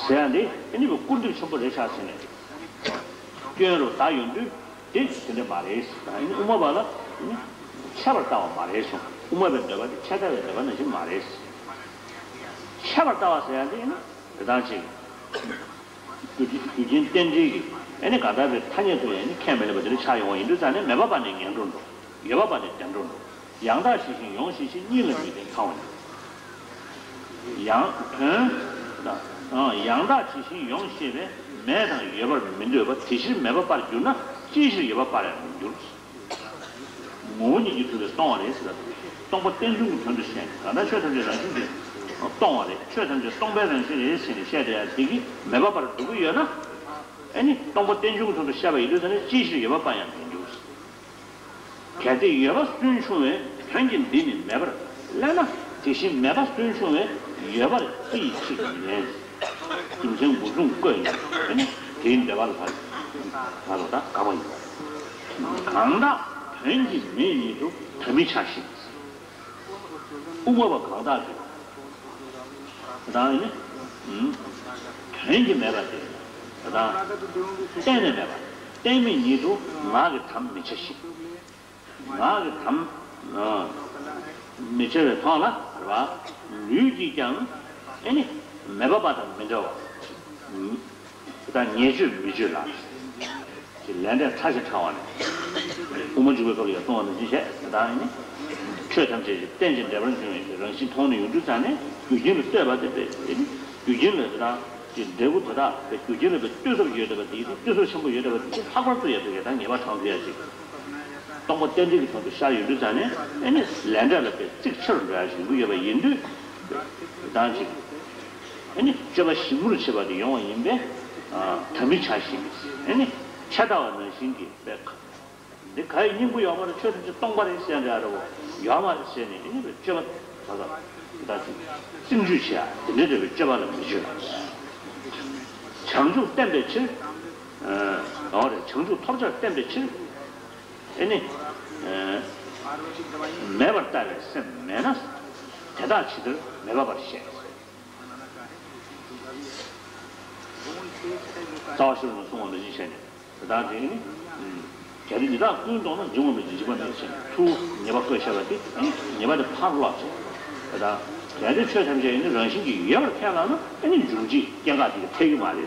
ཟེར་ཡ་འདི་ནི་བའི་སྐུར་འདེབས་ཆེན་པོ་རེད་ཤག་ཟེར་ནས། སྐྱོན་རུ་བདག་ཡོང་དུས་དེ་དེ་འདྲ་མ་རེད། ད་ནི་དབུ་མ་པ་ལ་ནི་ཆད་པར་ལྟ་བ་མ་རེད་གསུངས། དབུ་མ་པའི་འདོད་པ་དེ་ཆད་ལྟ་བའི་འདོད་པ་ནང་བཞིན་མ་རེད། ཆད་པར་ལྟ་བ་ཟེར་ཡ་དེ་ནི་དེ་དང་ཅིག་རྒྱུ་རྒྱུ་རྐྱེན་རྟེན་འབྲེལ་གྱི་ཨེ་ནི་གང་ལྟར་བའི་ཐ་སྙད་དུ་ཡང་ནི་ཁས་མི་ལེན་པ་དེ་འདྲ་ཆགས་ཡོང་བ་ཡིན་དུས་ཙང་ནས་མེད་པ་པ་ནི་ངན་འགྲོར་འགྲོ། ཡོད་པ་པ་ནི་བདེ་འགྲོར་འགྲོ། ཡང་དག་ཞི་ཞིང་ཡོངས་ཞི་ཞིང་གཉིས་ལ་མི་ལྡན་ཚང་བ་ཡིན། ཡང་དོན་དང་། ཡང་དག་ཇི་བཞིན་ཡོངས་ཤེས་པས་མེད་དང་ཡོད་པར་མི་འདོད་པ་དེ་ཕྱིར་མེད་པ་པར་གྱུར་ན་ཅིའི་ཕྱིར་ཡོད་པ་པར་ཡང་མི་འགྱུར། ངོ་བོ་ཉིད་ཀྱིས་གྲུབ་པས་སྟོང་བ་རེད་ཟེར་བ་དང་། སྟོང་པ་རྟེན་འབྱུང་གི་དོན་དུ་བཤད་ནས་གང་ལྟར་ཆོས་ཐམས་ཅད་རང་བཞིན་གྱིས་སྟོང་བ་རེད། ཆོས་ཐམས་ཅད་སྟོང་པའི་རང་བཞིན་རེད་ཟེར་ནས་བཤད་བསྡད་ཡ་དེ་གིས་མེད་པ་པར་སྒྲུབ་ཀྱི་ཡོད་ན། ཨེ་ནི་སྟོང་པ་རྟེན་འབྱུང་གི་དོན་དུ་བཤད་པ་ཡིན་དུས་ཙང་ནས་ཅིའི་ཕྱིར་ཡོད་པ་པར་ཡང་མི་འགྱུར། གལ་ཏེ་ཡོད་པ་སུན་ཕྱུང་བས་དོན་གྱི་འདི་ནི་མེད་པར་སླད་ན། དེ་བཞིན་མེད་པ་སུན་ཕྱུང་བས་ཡོད་པར་ཅི་ཡིས་ཁྱེད་ཀྱིས་ཉན། རྒྱུ་མཚན་འགོ་མཚུངས་བཀོད་ནས་ཨེ་ནི་དེའི་འདོད་པ་ལ་བར་བར་བ་དག་དགག་པ་ཡིན། གང་དག་དོན་གྱི་མེད་ཉིད་དུ་ཐ་མི་འཆའ་ཞིང་། དབུ་མ་པ་གང་དག་གིས། དེ་དག་ནི། དོན་གྱིས་མེད་པ་སྟེ། དེ་དག་གཏན་ནས་མེད་པ། གཏན་མེད་ཉིད་དུ་ངག་གིས་དམ་མི་འཆའ་ཞིང་། ངག་གིས་དམ་མི་འཆའ་བའི་ཐོག་ལ་རེད་པ། ལུས་ཀྱིས་ཀྱང་ཨེ་ནི་མེད་པ་པ་དང་མི་འདྲ་བ། དེ་དག་ཉེས་སྤྱོད་མི་སྤྱོད་ལ། ཅིག་ལས་འབྲས་ཕྲ་ཞིང་ཕྲ་བ་ནི། དབུ་མ་འཇུག་པའི་སྐབས་ལ་ཡང་གསུངས་པ་ནང་བཞིན་བྱས། དེ་དག་ནི། ཆོས་ཐམས་ཅད་ཀྱི་རྟེན་ཅིང་འབྲེལ་པར་འབྱུང་བའི་རང་བཞིན་མཐོང་ནས་ཡོང་དུས་ཙང་ནས་རྒྱུ་རྐྱེན་ལ་ལྟོས་པ་དེ་དཔེ་ནི། རྒྱུ་རྐྱེན་ལ་དེ་དག་ཀྱི་འབྲས་བུ་དེ་དག་དཔེ་རྒྱུ་རྐྱེན་ལ་དཔེ་ལྟོས་ཐབས་ཡོད་བསྡད་པ་དེ་ལྟོས་ཐབས་ཆེན་པོ་ཡོད་བསྡད་པ་དེ་ལྷག་པར་དུ་ཡོད་པའི་ཡོད་དང་ངེས་པ་དྲངས་ཐུབ་ཡ་ཅིག་སྟོང་པ་རྟེན་འབྲེལ་གྱི་དོན་དུ་ཤར་ཡོང་དུས་ཙང་ནས་ཨེ་ནི་ལས་འབྲས་ལ་དཔེ་གཙིགས་ཆེ་རུ་འགྲོ་ཡ་ཞིག་ཡོང་གི་ཡོད་པ་ཡིན་དུས། དེ་དག་ཅིག་ཨེ་ནི་སྤྱོད་པ་ཞིབ་མོར་བྱེད་པ་དེ་ཡོང་བ་ཡིན་པས། ཐ་མི་འཆའ་ཞིང་། ཨེ་ནི་འཆལ་ལྟ་བ་ནང་བཞིན་གྱི་དཔེ་ཁ། འདི་ག་ཡི་སྙིང་པོ་ཡོད་མ་རེད། ཆོས་ཐམས་ཅད་སྟོང་པ་རེད་ཟེར་འདྲ་རེད་བོ། ཡོད་མ་རེད་ཟེར་ནས་ཨེ་ནི་དཔེ་སྤྱོད་པ་ད་ལྟ་ད་ཅིག་རྩིང་སྤྱོད་བྱེད་ཡ་དེ་འདྲ་འདྲ་བའི་སྤྱོད་པ་ལ་མི་སྤྱོད་ལ། བྱང་ཆུབ་བསྟན་པའི་ཕྱིར། འོ་རེད། བྱང་ཆུབ་ཐོབ་བྱར་བསྟན་པའི་ཕྱིར། ཨེ་ནི། མེད་པར་ལྟ་བའི་སེམས་མེད་ན། དེ་དག་ཇི་ལྟར་མེད་པ་པར་བཤད། རྩ་བ་ཤེས་རབ་ནས་གསུངས་པ་ནང་བཞིན་བྱས་ནས། དེ་དག་དེ་ནི། གལ་ཏེ་འདི་དག་ཀུན་རྟོགས་ན་འབྱུང་བ་མེད་ཅིང་འཇིག་པ་མེད་ཅེས་ཚུར་ཉེས་པ་བཀོད་བཞག་པ་དེ་ཨེ་ནི་ཉེས་པ་དེ་ཕར་སློག་ཅིང་། དེ་དག་གལ་ཏེ་ཆོས་ཐམས་ཅད་ཡིན་ན་རང་བཞིན་གྱིས་ཡོད་པར་ཁས་བླངས་ན་ཨེ་ནི་འབྱུང་བྱེད་སྐྱེ་འགག་དེ་ག་འཐད་ཀྱི་མ་རེད།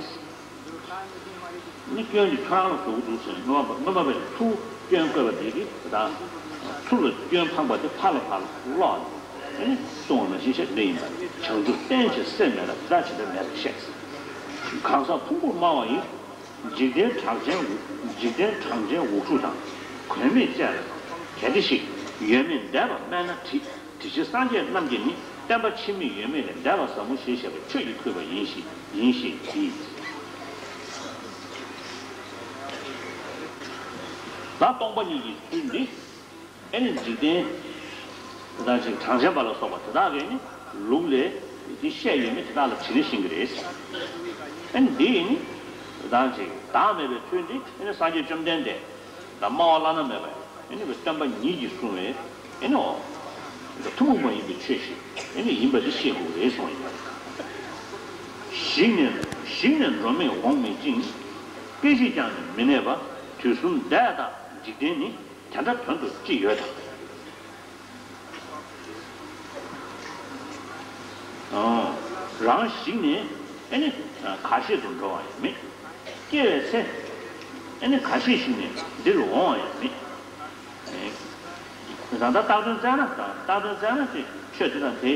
ནི་སྐྱོན་གྱིས་ཁྱོད་རང་ལ་བཟོ་གི་འདུག་ཟེར་ནས་སྔོན་མ་སྔོན་མ་བས་ཚུར་སྐྱོན་བཀོད་པ་དེ་གིས་དེ་དག་ཚུར་ལ་སྐྱོན་འཕངས་པ་དེ་ཕར་ལ་ཕར་ལ་སློག་ནས། ནི་གསུངས་པ་ནང་བཞིན་བྱས་འདི་ཡིན་པ། བྱང་ཆུབ་རྟེན་ཅིང་སེམས་མེད་ལ། དེ་དག་ཇི་ལྟར་མེད་པར་ཤེས། གང་ཟག་ཕུང་པོར་སྨྲ་བ་ཡིས། འཇིག་རྟེན་གྲགས་ཅན་འཇིག་རྟེན་གྲགས་ཅན་འུ་ཚུགས་དང་། གོས་མེད་བཅས་ལ་གལ་ཏེ་ཞིག་ཡོད་མེད་འདས་པ་སྨྲས་ན་དྲི། དེ་ཕྱིར་སངས་རྒྱས་རྣམས་ཀྱིས་ནི། བསྟན་པ་ཕྱི་མིག་ཡོད་མེད་ལས། འདས་པ་ཟབ་མོ་ཞེས་བཤད་པའི་ཆོས་ཀྱིས་འཁོད་པ་ཡིན་ཞེས་ཡིན་ཞེས་བྲིས། ད་སྟོང་པ་ཉིད་ཀྱི་ཚུལ་འདི། ཨེ་ནི་འཇིག་རྟེན་དང་ཅིག་གྲངས་ཅན་པ་ལ་སོགས་པ་དེ་དག་གིས་ནི་ལུགས་ལས་འདི་བཤད་ཡོད་མེད་དེ་དག་ལ་དྲི་ལན་ཤེས་ཀྱི་རེད། ཨེ་ནི་འདི་ཡིན་ནི་དང་ཅིག་བདག་མེད་པའི་ཚུལ་འདི་ཨེ་ནི་སངས་རྒྱས་བཅོམ་ལྡན་འདས་དང་སྨྲ་བ་བླ་ན་མེད་པ་ཨེ་ནི་བའི་སྟོན་པ་ཉིད་ཀྱིས་གསུངས་པའི་ཨེ་ནི་འོ་ཐུན་མོང་མ་ཡིན་པའི་ཆོས་ཤིག་ཨེ་ནི་ཡིན་པ་འདི་ཤེས་དགོས་རེད་གསུངས་ཡིན་པ་རེད། ཞིག་ནས་ཞིག་ནས་འགྲོ་མེད་འོང་མེད་ཅིང་། སྐད་ཅིག་ཀྱང་ནི་མི་གནས་པ། དུས་གསུམ་འདས་དང་འཇིག་རྟེན་ནི། དེ་འདྲ་དོན་དུ་ཅི་ཡོད་དམ། རང་ཞིག་ནས་ཨེ་ནི་ཁ་ཤས་སུ་འགྲོ་བ་ཡང་མེད། སྐྱེ་བའི་ཚེ་ཨེ་ནི་ཁ་ཤས་ཤིག་ནས་འདིར་འོང་བ་ཡང་མེད། ད་ལྟ་བཏགས་དོན་བཙལ་ན་དང་བཏགས་དོན་བཙལ་ན་ཅིག་ཆོས་དེ་དང་དེ་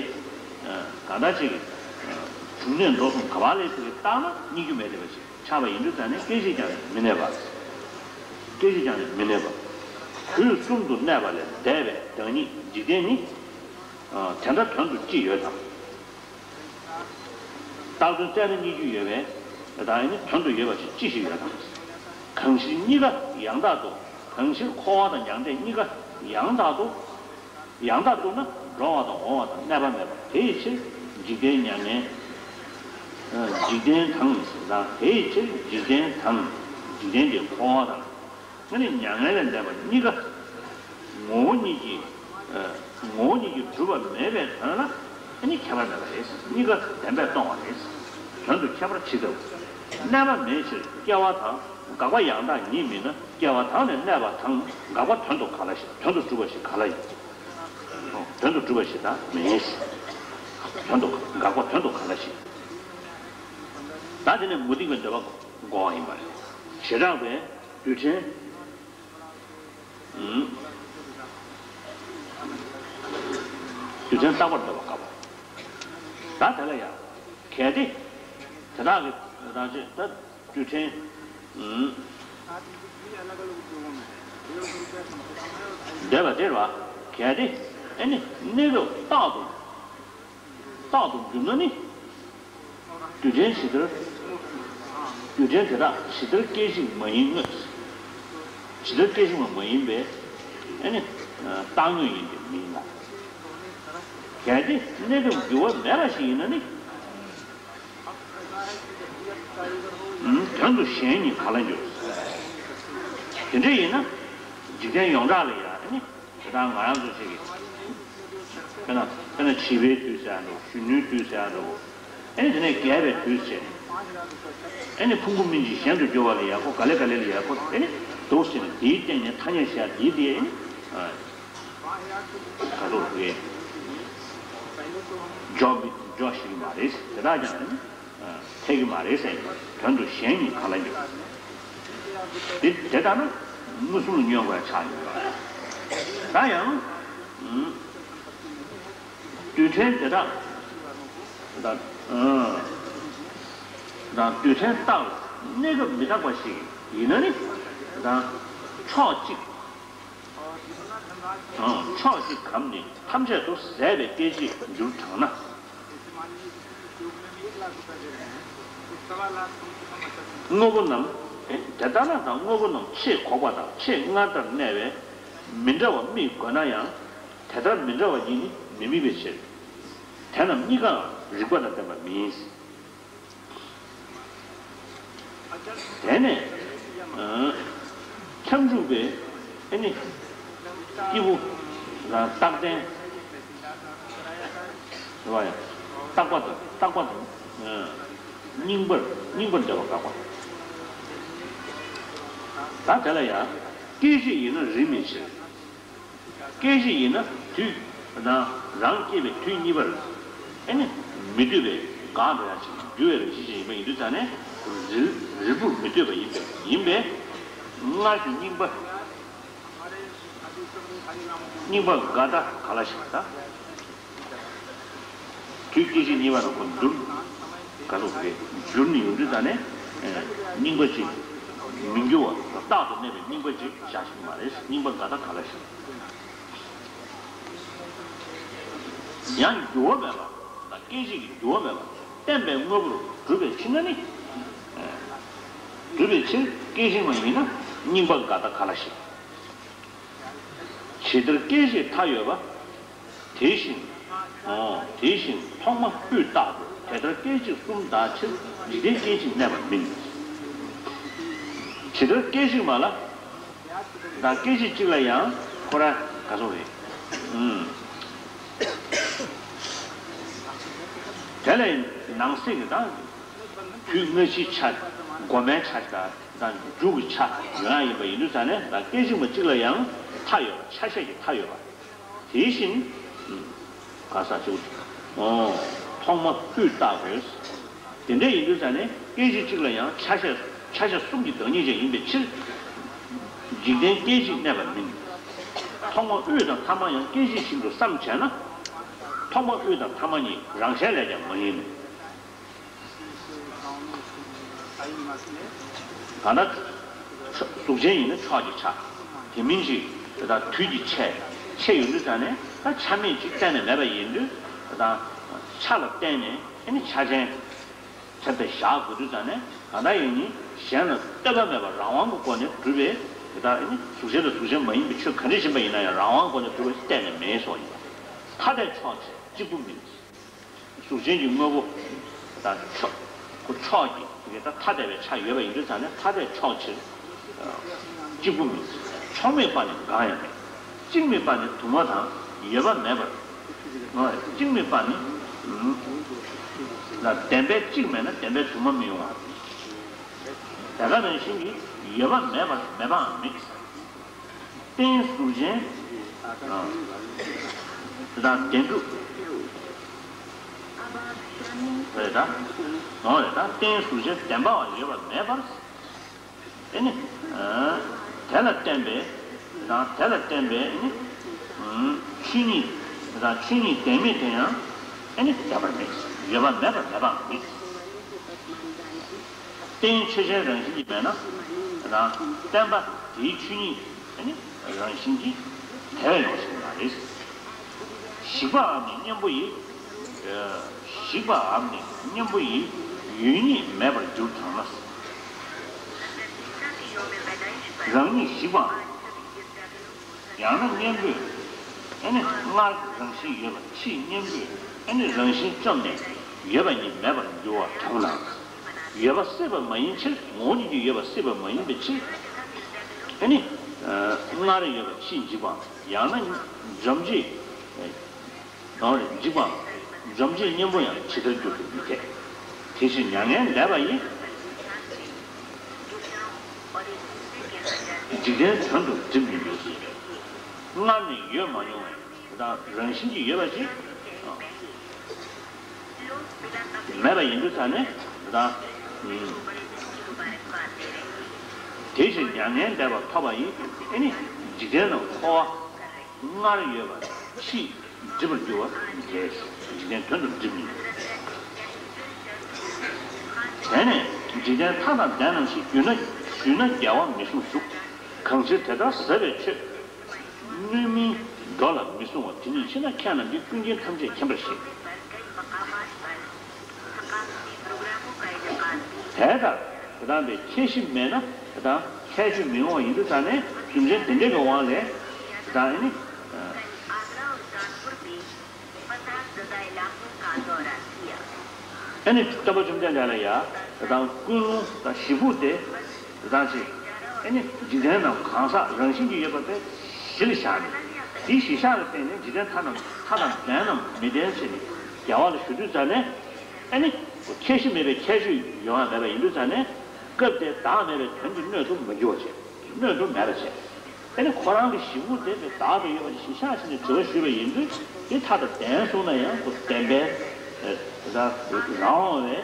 གང་ལྟར་ཅིག་བྱུང་གནས་འགྲོ་གསུམ་ག་བ་ལས་ཅིག་བཏགས་ན་རྙེད་རྒྱུ་མེད་བསྡད་པ་ཅིག་ཆགས་པ་ཡིན་དུས་ཙང་ནས་སྐད་ཅིག་ཀྱང་མི་གནས་པ། སྐད་ཅིག་ཀྱང་མི་གནས་པ། དུས་གསུམ་དུ་གནས་པ་ལས་འདས་པའི་བདག་ཉིད་འཇིག་རྟེན་ནི། དེ་འདྲ་དོན་དུ་ཅི་ཡོད་དམ། བཏགས་དོན་བཙལ་ན་རྙེད་རྒྱུ་ཡོད་པས་ད་ཡིན་ནི་དོན་དུ་ཡོད་པ་ཞིག་ཅི་ཞིག་ཡོད་དམ། གང་ཞིག་གཉིས་ཀ་ཡང་དག་ཏུ། གང་ཞིག་འཁོར་བ་དང་མྱང་འདས་གཉིས་ཀ་ཡང་དག་ཏུ། ཡང་དག་ཏུ་ན་འགྲོ་བ་དང་འོང་བ་དང་གནས་པ་མེད་པ་དེ་ཡི་ཕྱིར་འཇིག་རྟེན་མྱ་ངན། འཇིག་རྟེན་དང་ཟེར་ན་དེ་ཡི་ཕྱིར་འཇིག་རྟེན་དང་། འཇིག་རྟེན་གྱི་འཁོར་བ་དང་། ཨ་ནི་མྱ་ངན་ལས་འདས་པ་གཉིས་ཀ་ངོ་བོ་ཉིད་ཀྱིས། ངོ་བོ་ཉིད་ཀྱིས་གྲུབ་པ་མེད་པའི་དོན་ལ་ཨ་ནི་ཁྱད་པར་མེད་པ་རེད། གཉིས་ཀ་བདེན་པས་སྟོང་བ་རེད། དོན་དུ་ཁྱད་པར་ཇི་ལྟ་བུ། གནས་པ་མེད་ཕྱིར་སྐྱེ་བ་དང་འགག་པ་ཡང་དག་ཉིད་མིན་ན། སྐྱེ་བ་དང་ནི་གནས་པ་དང་འགག་པ་དོན་དུ་ག་ལ་ཞིག་དོན་དུ་གྲུབ་པ་ཞིག་ག་ལ་ཡིན། དོན་དུ་གྲུབ་པ་ཞིག་ད་མེད། དོན་དུ་འགག་པ་དོན་དུ་ག་ལ་ཞིག་ད་དེ་ནས་མུ་སྟེགས་པའི་འདོད་པ་འགོག་པ་ཡིན་པ་རེད། བྱེ་བྲག་པའི་རྡུལ་ཕྲན། རྡུལ་ཕྲན་རྟག་པར་འདོད་པ་དགག་པ། ད་དེ་ལ་ཡང་གལ་ཏེ། དེ་དག་གི་རང་བཞིན་ད་རྡུལ་ཕྲན། འདོད་པ་དེ་རེད་བ། གལ་ཏེ་ཨེ་ནི་གནས་སྐབས་རྟག་ཏུ། རྟག་ཏུ་འགྱུར་ན་ནི། རྡུལ་ཕྲན་ཇི་ལྟར། རྡུལ་ཕྲན་དེ་དག་ཇི་ལྟར་སྐད་ཅིག་མ་ཡིན་དངོས། ཇི་ལྟར་སྐད་ཅིག་མ་མ་ཡིན་པས་ཨེ་ནི། རྟག་དངོས་ཡིན་ཏེ་མིན་ལ། གལ་ཏེ་གནས་སྐབས་འགྱུར་བ་མེད་པ་ཞིག་ཡིན་ན་ནི། དོན་དུ་གཞན་ཉིད་ག་ལ་འགྱུར། དེ་འདྲ་ཡིན་ན། འཇིག་རྟེན་ཡོངས་གྲགས་ལ་ཡང་ཨེ་ནི། དེ་དག་ང་རང་ཚོ་ཞིག་གིས། དཔེར་ན་དཔེར་ན་བྱིས་པའི་དུས་ཟེར་ཡ་འགྲོ། གཞོན་ནུའི་དུས་ཟེར་ཡ་འགྲོ། ཨེ་ནི་དེ་ནས་རྒས་པའི་དུས་བྱས། ཨེ་ནི་ཕུང་པོ་སྨིན་ཅིང་གཞན་དུ་འགྱུར་བ་ལ་ཡ་ཁོ་ག་ལེ་ག་ལེ་ལ་ཡ་ཁོ་ཨེ་ནི་འདུག་ཟེར་ནས་དེའི་སྟེང་ནས་ཐ་སྙད་བཞག་དེའི་སྟེང་ཨེ་ནི། ག་ཚོད་དེ་འཇོག་མི་འཇོག་ཤེས་ཀྱི་མ་རེད། དེ་དག་ཀྱང་ཨེ་ནི། འཐད་ཀྱི་མ་རེད་ཟེར་ཡིན། དོན་དུ་གཞན་ཉིད་ག་ལ་འགྱུར། དེ་དེ་ལྟར་ན་མངོན་སུམ་ལ་བསྙོན་དགོས་ཡ་ཆགས་ཡོད། ད་ཡང་། རྡུལ་ཕྲན་དེ་དག་དང་། དང་རྡུལ་ཕྲན་རྟག་ལ་གནས་སྐབས་མི་རྟག་པ་ཞིག་ཡིན་ན་ནི། དང་ཕྱོགས་གཅིག་ཕྱོགས་གཅིག་གམ་ནི་ཐམས་ཅད་དུ་ཟད་པའི་སྐད་ཅིག་འགྱུར་གྲང་ན། དངོས་པོ་རྣམས། དེ་ལྟ་ན་དང་དངོས་པོ་རྣམས་ཆེས་འགོག་པ་དང་ཆེས་སྔར་ལྟར་གནས་པས་མི་འདྲ་བ་དམིགས་དགོས་ན་ཡང་དེ་ལྟར་མི་འདྲ་བ་ཉིད་ནི་མི་དམིགས་པའི་ཕྱིར། དེ་རྣམས་གཉིས་ཀའང་རིགས་པ་དང་ལྡན་པ་མིན། དེ་ནས་ཁྱབ་འཇུག་པའི་ཨེ་ནི་སྐྱེས་བུ་རང་རྟག་བརྟན་རེད་བ་ཡང་རྟག་པ་དང་རྟག་པ་དང་རྙིང་པར་རྙིང་པར་འདོད་པ་དགག་པ། ད་དེ་ལ་ཡང་སྐད་ཅིག་ཡིན་ན་རིམ་མེད་ཕྱིར། སྐད་ཅིག་ཡིན་ན་དུས་དང་རང་སྐྱེས་པའི་དུས་གཉིས་པར་ཨེ་ནི་མི་སྡོད་པའི་འགག་འགྲོ་ཡ་ཞིག་འགྱུར་བའི་རང་བཞིན་ཅན་ཡིན་པ་ཡིན་དུས་ཙང་ནས་རིལ་རིལ་བུར་མི་སྡོད་པ་ཡིན་པས་ཡིན་པས་སྔར་གྱི་རྙིང་པ་རྙིང་པ་འགའ་ད་ག་ལ་ཞིག་ད། དུས་སྐད་ཅིག་གཉིས་པ་ལ་ཁོ་འགྱུར། ག་ལུགས་རེད། འགྱུར་ནས་ཡོང་དུས་ད་ནས་རྙིང་པ་ཅིག་མི་འགྱུར་བ་རྟག་ཏུ་གནས་པའི་རྙིང་པ་ཅིག་བཞག་ཤིག་མ་རེད། རྙིང་པ་འགའ་ད་ག་ལ་ཞིག་ཡང་འགྱུར་བ་མེད་པ་དང་སྐད་ཅིག་གི་འགྱུར་བ་མེད་པ་བརྟན་པའི་དངོས་པོར་གྲུབ་པའི་ཕྱིར་ན་ནི། གྲུབ་པའི་ཕྱིར་སྐད་ཅིག་མ་ཡིན་ན་རྙིང་པ་འགའ་ད་ག་ལ་ཞིག་ཇི་ལྟར་སྐད་ཅིག་མཐའ་ཡོད་པ། དེ་བཞིན། ཨོ། དེ་བཞིན་ཐོག་མ་དབུས་རྟག་ཏུ་དེ་ལྟར་སྐད་ཅིག་གསུམ་དག་ཕྱིར་འཇིག་རྟེན་སྐད་ཅིག་གནས་པ་མིན། ཇི་ལྟར་སྐད་ཅིག་མ་ལ། ད་སྐད་ཅིག་གཅིག་ལ་ཡང་ཁོ་ར་ག་སོང་རེད། ཨུམ། དེ་ལས་ནང་གསེས་ཀྱི་ད་དུས་སྔ་ཕྱིའི་ཆ། འགོ་མའི་ཆ་ད་ད་མཇུག་གི་ཆ་ཡོད་ཡ་ཡིན་པ་ཡིན་དུས་ཙང་ནས་ད་སྐད་ཅིག་མ་གཅིག་ལ་ཡང་མཐའ་ཡོད་པ་ཆ་ཤས་ཀྱི་མཐའ་ཡོད་པ། དེ་བཞིན། ག་ས་ཅིག་ཨོ། ཐོག་མ་དབུས་རྟག་དགོས། དེ་འདྲ་ཡིན་དུས་ཙང་ནས་སྐད་ཅིག་གཅིག་ལ་ཡང་ཆ་ཤས་ཆ་ཤས་གསུམ་གྱི་བདག་ཉིད་ཅན་ཡིན་པའི་ཕྱིར། འཇིག་རྟེན་སྐད་ཅིག་གནས་པ་མིན། ཐོག་མ་དབུས་དང་ཐ་མ་ཡང་སྐད་ཅིག་བཞིན་དུ་བསམ་བྱས་ན། ཐོག་མ་དབུས་དང་ཐ་མ་གཉིས་རང་གཞན་ལས་ཀྱང་མ་ཡིན་ནོ། ད་ལྟ་གཟུགས་ཅན་ཡིན་ན་ཕྱོགས་ཀྱི་ཆ། དེ་མིན་ཅིག་ད་དུས་ཀྱི་ཆས་ཆས་ཡོད་དུས་ཙང་ནས་ད་ཆ་མེད་ཅིག་གཏན་ནས་མེད་པ་ཡིན་དུས་ད་ཆ་ལ་བརྟེན་ནས་ཨ་ནི་ཆ་ཅན་ཆ་དེ་བཞག་དགོས་དུས་ཙང་ནས་ད་ལྟ་ཡིན་ནི་གཞན་ལ་ལྟོས་པ་མེད་པར་རང་དབང་གི་སྒོ་ནས་གྲུབ་པའི་ད་ཨ་ནི་གཟུགས་ཅན་དང་གཟུགས་ཅན་མ་ཡིན་པའི་ཆོས་ག་འདྲ་ཡིན་པ་ཡིན་ན་ཡང་རང་དབང་གི་སྒོ་ནས་གྲུབ་པ་གཏན་ནས་མེད་སོགས་ཡིན་པ། ཐ་དད་ཕྱོགས་ཆ་གཅིག་པུ་མིན། གཟུགས་ཅན་གྱི་དངོས་པོ་དང་ཕྱོགས་ཁོ་ཕྱོགས་ཀྱི་དེ་ད་ཐ་དད་པའི་ཆ་ཡོད་པ་ཡིན་དུས་ཙང་ནས་ཐ་དད་ཕྱོགས་ཆེར་གཅིག་པུ་མིན། ཕྱོགས་མེད་པ་ནི་འགའ་ཡང་མེད། གཅིག་མེད་པ་ནི་དུ་མ་དང་ཡོད་པ་མེད་པར། གཅིག་མེད་པ་ནི་ལ་བདེན་པའི་གཅིག་མེད་ན་བདེན་པའི་དུ་མ་མི་ཡོང་བ། དེ་ག་ནང་བཞིན་གྱི་ཡོད་པ་མེད་པར་མེད་པའང་མེད། རྟེན་གཟུགས་ཅན། དེ་དང་བདེན་གྲུབ། རེད་ད། འོ་རེད་ད། རྟེན་གཟུགས་ཅན་བདེན་པའང་ཡོད་པ་མེད་པར། ཨེ་ནི། དེ་ལ་བརྟེན་པའི། དང་དེ་ལ་བརྟེན་པའི་ཨེ་ནི། ཆོས་ཉིད། དང་ཆོས་ཉིད་བདེན་མེད་དེ་ཡང་ཨེ་ནི་བདེན་པར་མེད། ཡོད་པ་མེད་པར་མེད་པའང་མེད། རྟེན་ཆོས་ཅན་རང་བཞིན་གྱིས་མེད་ན། རང་བརྟེན་པ་དེའི་ཆོས་ཉིད་ནི་རང་བཞིན་གྱིས་དེ་བས་ཡོང་ཞིག་མ་རེད། ཞིག་པའམ་ནི་གཉེན་པོ་ཡིས། ཞིག་པའམ་ནི་གཉེན་པོ་ཡིས་ཡོད་ཉིད་མེད་པར་འགྱུར་གྲང་ན། རང་ཉིད་ཞིག་པའམ། ཡང་ན་གཉེན་པོས་ཨ་ནི་སྔར་རང་བཞིན་ཡོད་པ་ཕྱིས་གཉེན་པོས་ཨ་ནི་རང་བཞིན་བཅོམ་ནས་ཡོད་པ་ཉིད་མེད་པར་འགྱུར་བ་གྲང་ན། ཡོད་པ་སྲིད་པ་མ་ཡིན་ཕྱིར་ངོ་བོ་ཉིད་ཀྱིས་ཡོད་པ་སྲིད་པ་མ་ཡིན་པའི་ཕྱིར། ཨ་ནི། སྔར་ཡོད་པ་ཕྱིས་འཇིག་པའམ་ཡང་ན་འཇོམས་བྱེད། ཡང་རེ་འཇིག་པའམ་འཇོམས་བྱེད་གཉེན་པོ་ཡང་ཇི་ལྟར་འགྱུར་དུ་མི་འཐད། དེ་ཕྱིར་མྱ་ངན་འདས་པ་ཡི། འཇིག་རྟེན་དོན་དུ་འགྲིབ་མི་འགྱུར། སྔར་ནས་ཡོད་མ་མྱོང་བའི་དེ་དག་རང་བཞིན་གྱིས་ཡོད་པ་ཅིག་མེད་པ་ཡིན་དུས་ཙང་ནས་དེ་དག་དེ་ཕྱིར་མྱ་ངན་འདས་པ་ཐོབ་པ་ཡིས་ཨེ་ནི་འཇིག་རྟེན་ན་འཁོར་བ། སྔར་ཡོད་པ་ཕྱིས་འགྲིབ་པར་འགྱུར་བ་འགལ། འཇིག་རྟེན་དོན་དུ་འགྲིབ་མིན། དེ་ནས་འཇིག་རྟེན་མཐའ་དང་ལྡན་ནམ་ཞེས་ཞུས་ན་ཞུས་ན་རྒྱལ་བ་མི་གསུང་ཞུ། གང་ཕྱིར་དེ་ལྟར་ཟབ་པའི་ཆོས། སྣོད་མིན་འགྲོ་ལ་མི་གསུང་བ་དེ་ཉིད་ཕྱིར་ན་ཁྱེད་རྣམས་ཀྱིས་ཀུན་མཁྱེན་ཐམས་ཅད་མཁྱེན་པར་བཞེད། དེ་ལྟར་དེ་དག་པའི་ཁྱད་གཞི་མེད་ན་དེ་དག་ཁྱད་ཆོས་མི་ཡོང་བ་ཡིན་དུས་ཙང་ནས་རྒྱུ་མཚན་དེ་འདྲའི་གི་དབང་ལས་དེ་དག་ཨེ་ནི། ཨེ་ནི་སྟོན་པ་བཅོམ་ལྡན་འདས་ལ་ཡ་དེ་དག་ཀུན་སློང་དང་གཞི་ཕུགས་དེ་དེ་དག་ཅིག་ཨེ་ནི་འཇིག་རྟེན་རྣམས་གང་ཟག་རང་བཞིན་གྱིས་ཡོད་པ་དེ་གཞི་ལ་བཞག་ནས་དེའི་གཞི་བཞག་ལ་བརྟེན་ནས་འཇིག་རྟེན་མཐའ་རྣམས་མཐའ་དང་ལྡན་ནམ་མི་ལྡན་ཟེར་ནས་རྒྱལ་བ་ལ་ཞུ་དུས་ཙང་ནས། ཨ་ནི། ཁྱད་གཞི་མེད་པའི་ཁྱད་ཆོས་ཡོང་བ་མེད་པ་ཡིན་དུས་ཙང་ནས། སྐབས་དེར་བདག་མེད་པའི་དོན་གྱི་སྣོད་དུ་མ་གྱུར་བ་བྱས། སྣོད་དུ་མེད་པ་བྱས། ཨ་ནི་ཁོ་རང་གི་གཞི་ཕུགས་དེ་བདག་ཏུ་ཡོད་པ་ཞིག་གཞི་བཞག་བྱས་ནས་དྲི་བ་ཞུས་པ་ཡིན་དུས་དེ་མཐའ་དང་ལྡན་གསུངས་ན་ཡང་ཁོ་བདེན་པའི། རང་དབང་བའི་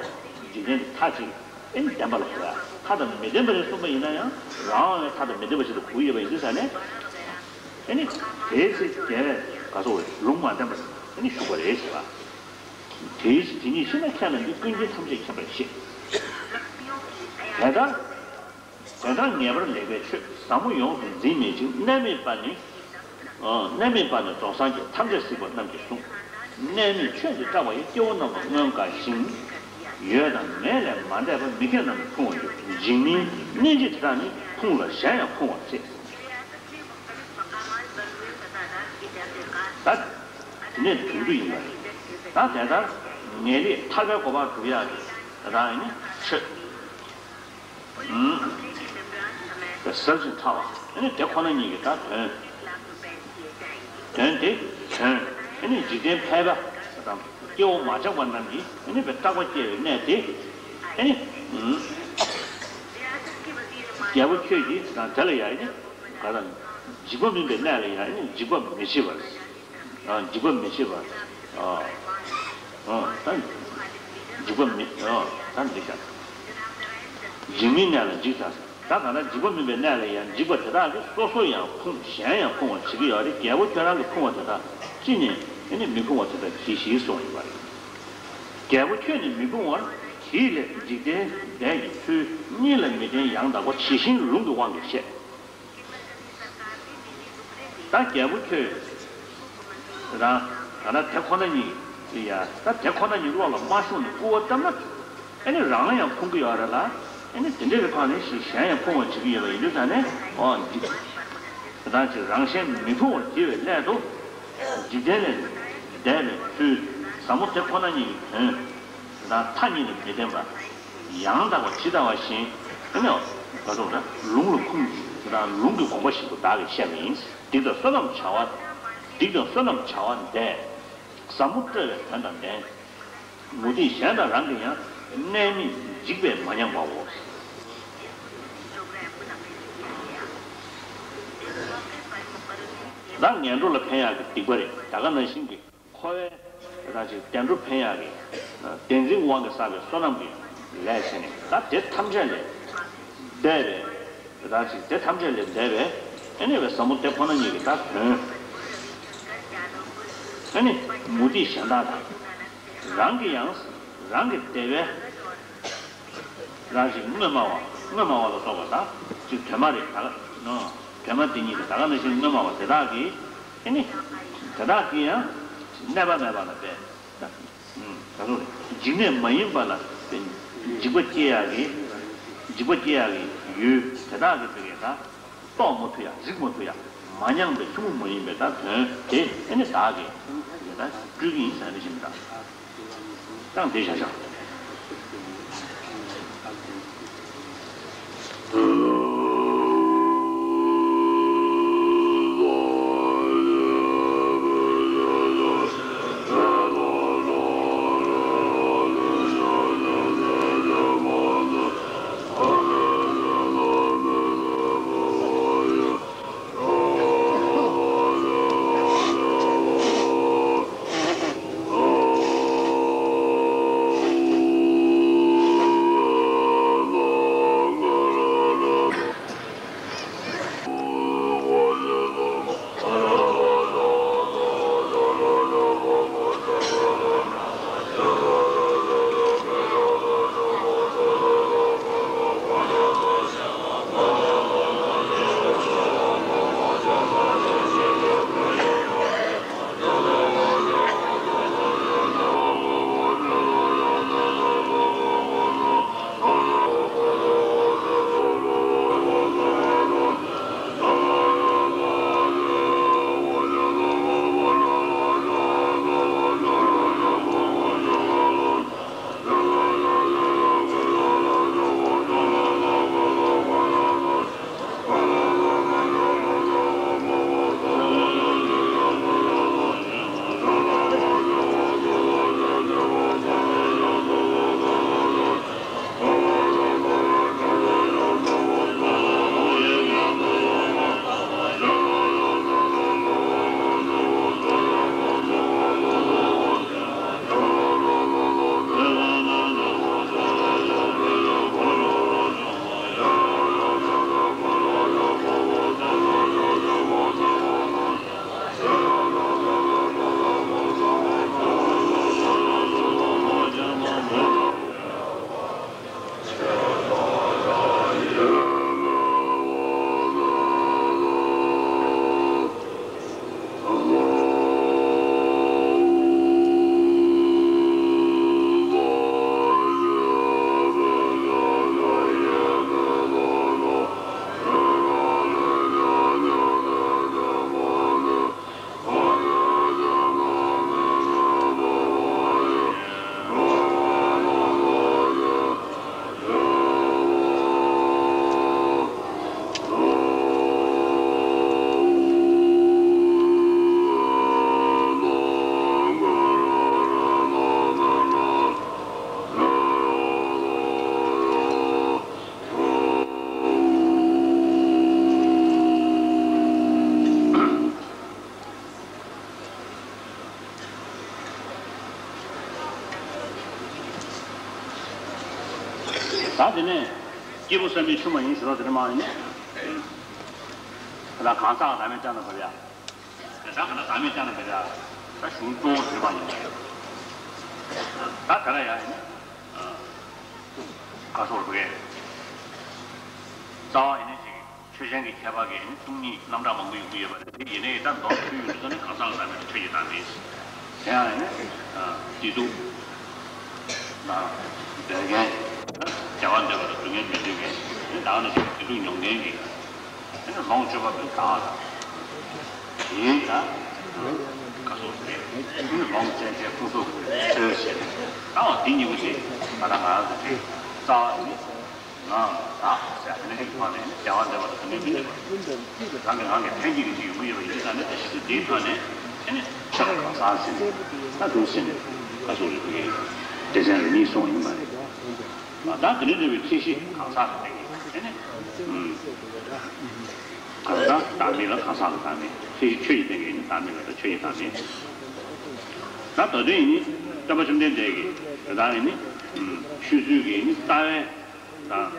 འཇིག་རྟེན་གྱི་མཐའ་གཅིག་ཨ་ནི་བདེན་པ་ལ་གོ་ཡ། མཐའ་དང་མི་ལྡན་པ་རེད་གསུངས་པ་ཡིན་ན་ཡང་རང་དབང་བའི་མཐའ་དང་མི་ལྡན་པ་ཞིག་ཏུ་གོ་གི་ཡོད་པ་ཡིན་དུས་ཙང་ནས། ཨ་ནི། དེའི་ཚེ་རྒྱལ་བས་ག་སོགས་ལུང་མ་བསྟན་པར་ཨ་ནི་བཞུགས་པ་རེད་ཟེར་བ། དེའི་ཕྱིར་དེ་ཉིད་ཤེས་ན་ཁྱེད་རྣམས་ཀྱིས་ཀུན་མཁྱེན་ཐམས་ཅད་མཁྱེན་པར་བཤད། དེ་ལྟར། དེ་ལྟར་ངེས་པར་ལེགས་པའི་ཆོས་ཟབ་མོ་ཡོངས་སུ་འཛིན་མི་བྱེད་གནས་མེད་པ་ནི། གནས་མེད་པ་ནི་རྫོགས་སངས་རྒྱས་ཐམས་ཅད་གཟིགས་པ་རྣམས་ཀྱིས་གསུངས། གནས་མེད་ཆོས་འདི་བཀྲལ་བ་ཡི། སྐྱེ་བོ་རྣམས་ལ་མངོན་དགའ་ཞིང་། ཡོད་དང་མེད་ལས་མ་འདས་པ། མི་མཁས་རྣམས་ལ་ཕུང་བར་འགྱུར། འཇིག་མིན་གནས་འཇིག་དེ་དག་ནི། ཕུང་ལ་གཞན་ཡང་ཕུང་བར་བྱེད། ད། དེ་ནས་དོན་དུ་ཡིན་པ་རེད། ད་དེ་ལྟར་ངེས་ལེགས་ཐར་པའི་གོ་འཕང་སྒྲུབ་ཡག་གི་ད་ལྟ་ཡིན་ན་ཆོས། ཟབ་ཅིང་ཕྲ་བ། ཨ་ནི་དེ་ཁོ་ན་ཉིད་ཀྱི་ད་དོན། དོན་དེ་དོན། ཨ་ནི་འཇིག་རྟེན་ཕལ་པ་དང་སྐྱེ་བོ་མ་ཆགས་པ་རྣམས་ཀྱིས་ཨ་ནི་བའི་སྐྲག་པ་སྐྱེ་བའི་གནས་དེ། ཨ་ནི། རྒྱལ་པོ་ཁྱོད་ཀྱིས་དང་དེ་ལ་ཡང་ཨ་ནི་ག་ད་འཇིགས་པ་མིན་པའི་གནས་ལ་ཡང་ཨ་ནི་འཇིགས་པ་མི་བྱེད་པར། འཇིགས་པ་མི་བྱེད་པར། ད་འཇིགས་པ་མི། ད་འདི་ཤ། འཇིགས་མིན་གནས་ལ་འཇིགས་དང་། ད་གང་ལྟར་འཇིགས་པ་མིན་པའི་གནས་ལ་ཡང་འཇིགས་པ་དེ་དག་གིས་སོ་སོ་ཡང་ཕུང་གཞན་ཡང་ཕུང་བར་བྱེད་ཀྱི་ཡོད་རེད། རྒྱལ་པོ་ཁྱོད་རང་གིས་ཕུང་བ་དེ་དག་ཅི་ནས་ཨ་ནི་མི་ཕུང་བ་དེ་དག་གྱིས་ཤིག་གསུངས་ཡོད་པ་རེད། རྒྱལ་པོ་ཁྱོད་ནི་མི་ཕུང་བར་གྱིས་ལས། འཇིག་རྟེན་འདས་ཀྱི་ཚུལ་གཉིད་ལ་མི་བརྟེན་ཡང་དག་པ། ཇི་བཞིན་ལུང་གི་དབང་གིས་བཤད། ད་རྒྱལ་པོ་ཁྱོད་རང་ད་ལྟ་དེ་ཁོ་ན་ཉིད་ཡ། ད་དེ་ཁོ་ན་ཉིད་བློ་ལ་མ་ཤོང་ནས་སྐུར་བ་བཏབ་ན། ཨ་ནི་རང་ཡང་ཕུང་གི་ཡོད་རེད་ལ། ཨ་ནི་དེ་འདྲ་གི་ཕངས་ནས་ཞིག་གཞན་ཡང་ཕུང་བར་བྱེད་ཀྱི་ཡོད་པ་ཡིན་དུས་ཙང་ནས། ཨོ་འདི་ད་ཅིག་རང་གཞན་མི་ཕུང་བར་བགྱི་བའི་སླད་དུ། འཇིག་རྟེན་ལས་འདས་པའི་ཚུལ་ཟབ་མོ་དེ་ཁོ་ན་ཉིད་ཀྱི་དོན། ད་མཐའ་གཉིས་ནས་མི་བརྟེན་པ། ཡང་དག་པ་ཇི་ལྟ་བ་བཞིན། ཨ་ནི་ག་ཚོད་ལ་ལུང་ལ་ཁུངས་ཀྱིས་དང་ལུང་གི་དགོངས་པ་བཞིན་དུ་བདག་གིས་བཤད་པ་ཡིན། སྡིག་དང་བསོད་ནམས་བྱ་བ། སྡིག་དང་བསོད་ནམས་བྱ་བ་འདས། ཟབ་མོ་བཀྲལ་བའི་དོན་དང་ལྡན། མུ་སྟེགས་གཞན་དང་རང་གི་ཡང་། གནས་མེད་འཇིགས་པས་མ་མྱངས་པའོ། ད་ངན་འགྲོ་ལ་ཕན་ཡག་གི་སྡིག་པ་རེད། ད་ག་ནང་བཞིན་གྱི། འཁོར་བའི་ད་ཅིག་བདེ་འགྲོ་ཕན་ཡག་གི་བདེན་འཛིན་དབང་གིས་བསགས་པའི་བསོད་ནམས་ཀྱི་ལས་བྱས་ནས། ད་དེ་ཐམས་ཅད་ལས་འདས་པའི། ད་ཅིག་དེ་ཐམས་ཅད་ལས་འདས་པའི་ཨ་ནི་བའི་ཟབ་མོ་དེ་ཁོ་ན་ཉིད་ཀྱི་ད་དོན། ཨ་ནི་མུ་སྟེགས་གཞན་དག་དང་། རང་གི་ཡང་རང་གི་བདེ་བའི། རང་ཞིག་དངོས་སྨྲ་བ། དངོས་སྨྲ་བ་ལ་སོགས་པ་དང་ཅིག་དོན་སྨྲ་རེད། ད་ག་ནོ། དོན་སྨྲ་དེ་ཉིད་ཀྱི་ད་ག་ནང་བཞིན་དངོས་སྨྲ་བ་དེ་དག་གིས་ཨ་ནི་དེ་དག་གིས་ཡང་གནས་པ་མེད་པ་ལ་བས། ད་ག་ཚོད་རེད། འཇིགས་གནས་མ་ཡིན་པ་ལ་བས་འཇིགས་པ་སྐྱེ་ཡག་གི། འཇིགས་པ་སྐྱེ་ཡག་གི་ཡུལ་དེ་དག་གི་ཕ་གིའི་ད་རྟོགས་མ་ཐུབ་ཡག་རིག་མ་ཐུབ་ཡག་མ་མྱངས་པའི་ཆུང་ངུ་མ་ཡིན་པའི་ད་དོན་དེ་ཨ་ནི་བདག་གིས་ད་སྤྲུལ་གྱི་ཡིན་ཟེར་ནས་བཞིན་ད། ཀྱང་དེ་བཞག་བཞག་ད་དེ་ནས་སྐྱེས་བུ་བསམ་ཡས་ཆུང་མ་ཡིན་ཟེར་བ་དེ་འདྲ་མ་ཡིན་ནས། ད་གང་ཟག་བདག་མེད་བསྐྱངས་ན་བབ་ཡ། ད་གང་ཟག་བདག་མེད་བསྐྱངས་ན་བབ་ཡ། ད་གཞུང་གཙོ་བོ་དེ་འདྲ་མ་ཡིན་ནས། ད་དེ་ལ་ཡ་ཡིན་ནས། ཁ་སོར་བུ་གས། རྩ་བ་ཡིན་ནས་ཅིག་ཆོས་ཅན་གྱི་ཁྱད་པར་གྱིས་ནི་སྟོང་ཉིད་རྣམ་གྲངས་མང་པོ་ཡོང་གི་ཡོད་པ་རེད། དེ་ཡིན་ནའི་ད་མདོར་ཐུག་ཡོང་དུས་ཙམ་ནས་གང་ཟག་ལ་བདག་མེད་ཆོས་ཀྱི་བདག་མེད། དེ་ཡང་ཡིན་ན་བདེ་སྡུག་དང་འདོད་མཁན་བདེ་བ་འདོད་པ་དང་སྡུག་བསྔལ་མི་འདོད་མཁན་དེ་བདག་ནི་བདེ་སྡུག་མྱོང་མཁན་གྱི་དེ་ནི་ལོངས་སྤྱོད་པ་པོའི་བདག་དང་། དེའི་ད་ག་སོགས་རེད། དེ་ནི་ལོངས་སྤྱོད་མཁན་ཕུན་ཚོགས་ཀྱི་ཚོལ་བྱེད་ད་བ་དེ་གཉིས་པོ་དེ་ང་དང་ང་རང་ཚོ་དེ་རྩ་བ་ནི། ང་བདག་ཟེར་དེ་འདྲ་ཞིག་ཐོག་ནས་བདེ་བ་འདོད་པ་དང་སྡུག་བསྔལ་མི་འདོད་པ། རང་གི་རང་གི་ལྷན་སྐྱེས་ཀྱི་ཅིག་ཡོང་གི་ཡོད་པ་ཡིན་ཙང་ནི་ད་གཞི་རྩ་དེའི་ཐོག་ནས་ཨེ་ནི་ཆོས་ལ་གང་ཟག་ཟེར་ནས་ད་འདུག་ཟེར་ནས་ཁ་སོགས་རེ་ཕུལ་གྱི་སྡེ་ཚན་རེ་གཉིས་གསུངས་ཡིན་པ་རེད། ད་དེ་འདྲ་འདྲ་བའི་ཁྱད་གཞི་གང་ཟག་གི་སྟེང་གི་ཨེ་ནི་གང་ཟག་བདག་མེད་ལ་གང་ཟག་ལ་བདག་མེད། ཁྱད་གཞི་ཆོས་ཀྱི་སྟེང་གི་ཨེ་ནི་བདག་མེད་ལ་ད་ཆོས་ཀྱི་བདག་མེད། ད་ད་དོན་ཡིན་ནི་སྟོན་པ་བཅོམ་ལྡན་འདས་ཀྱིས་ད་ལྟ་ཡིན་ནི་ཆོས་ཚུལ་གྱི་ནི་རྩ་བའི། དང་།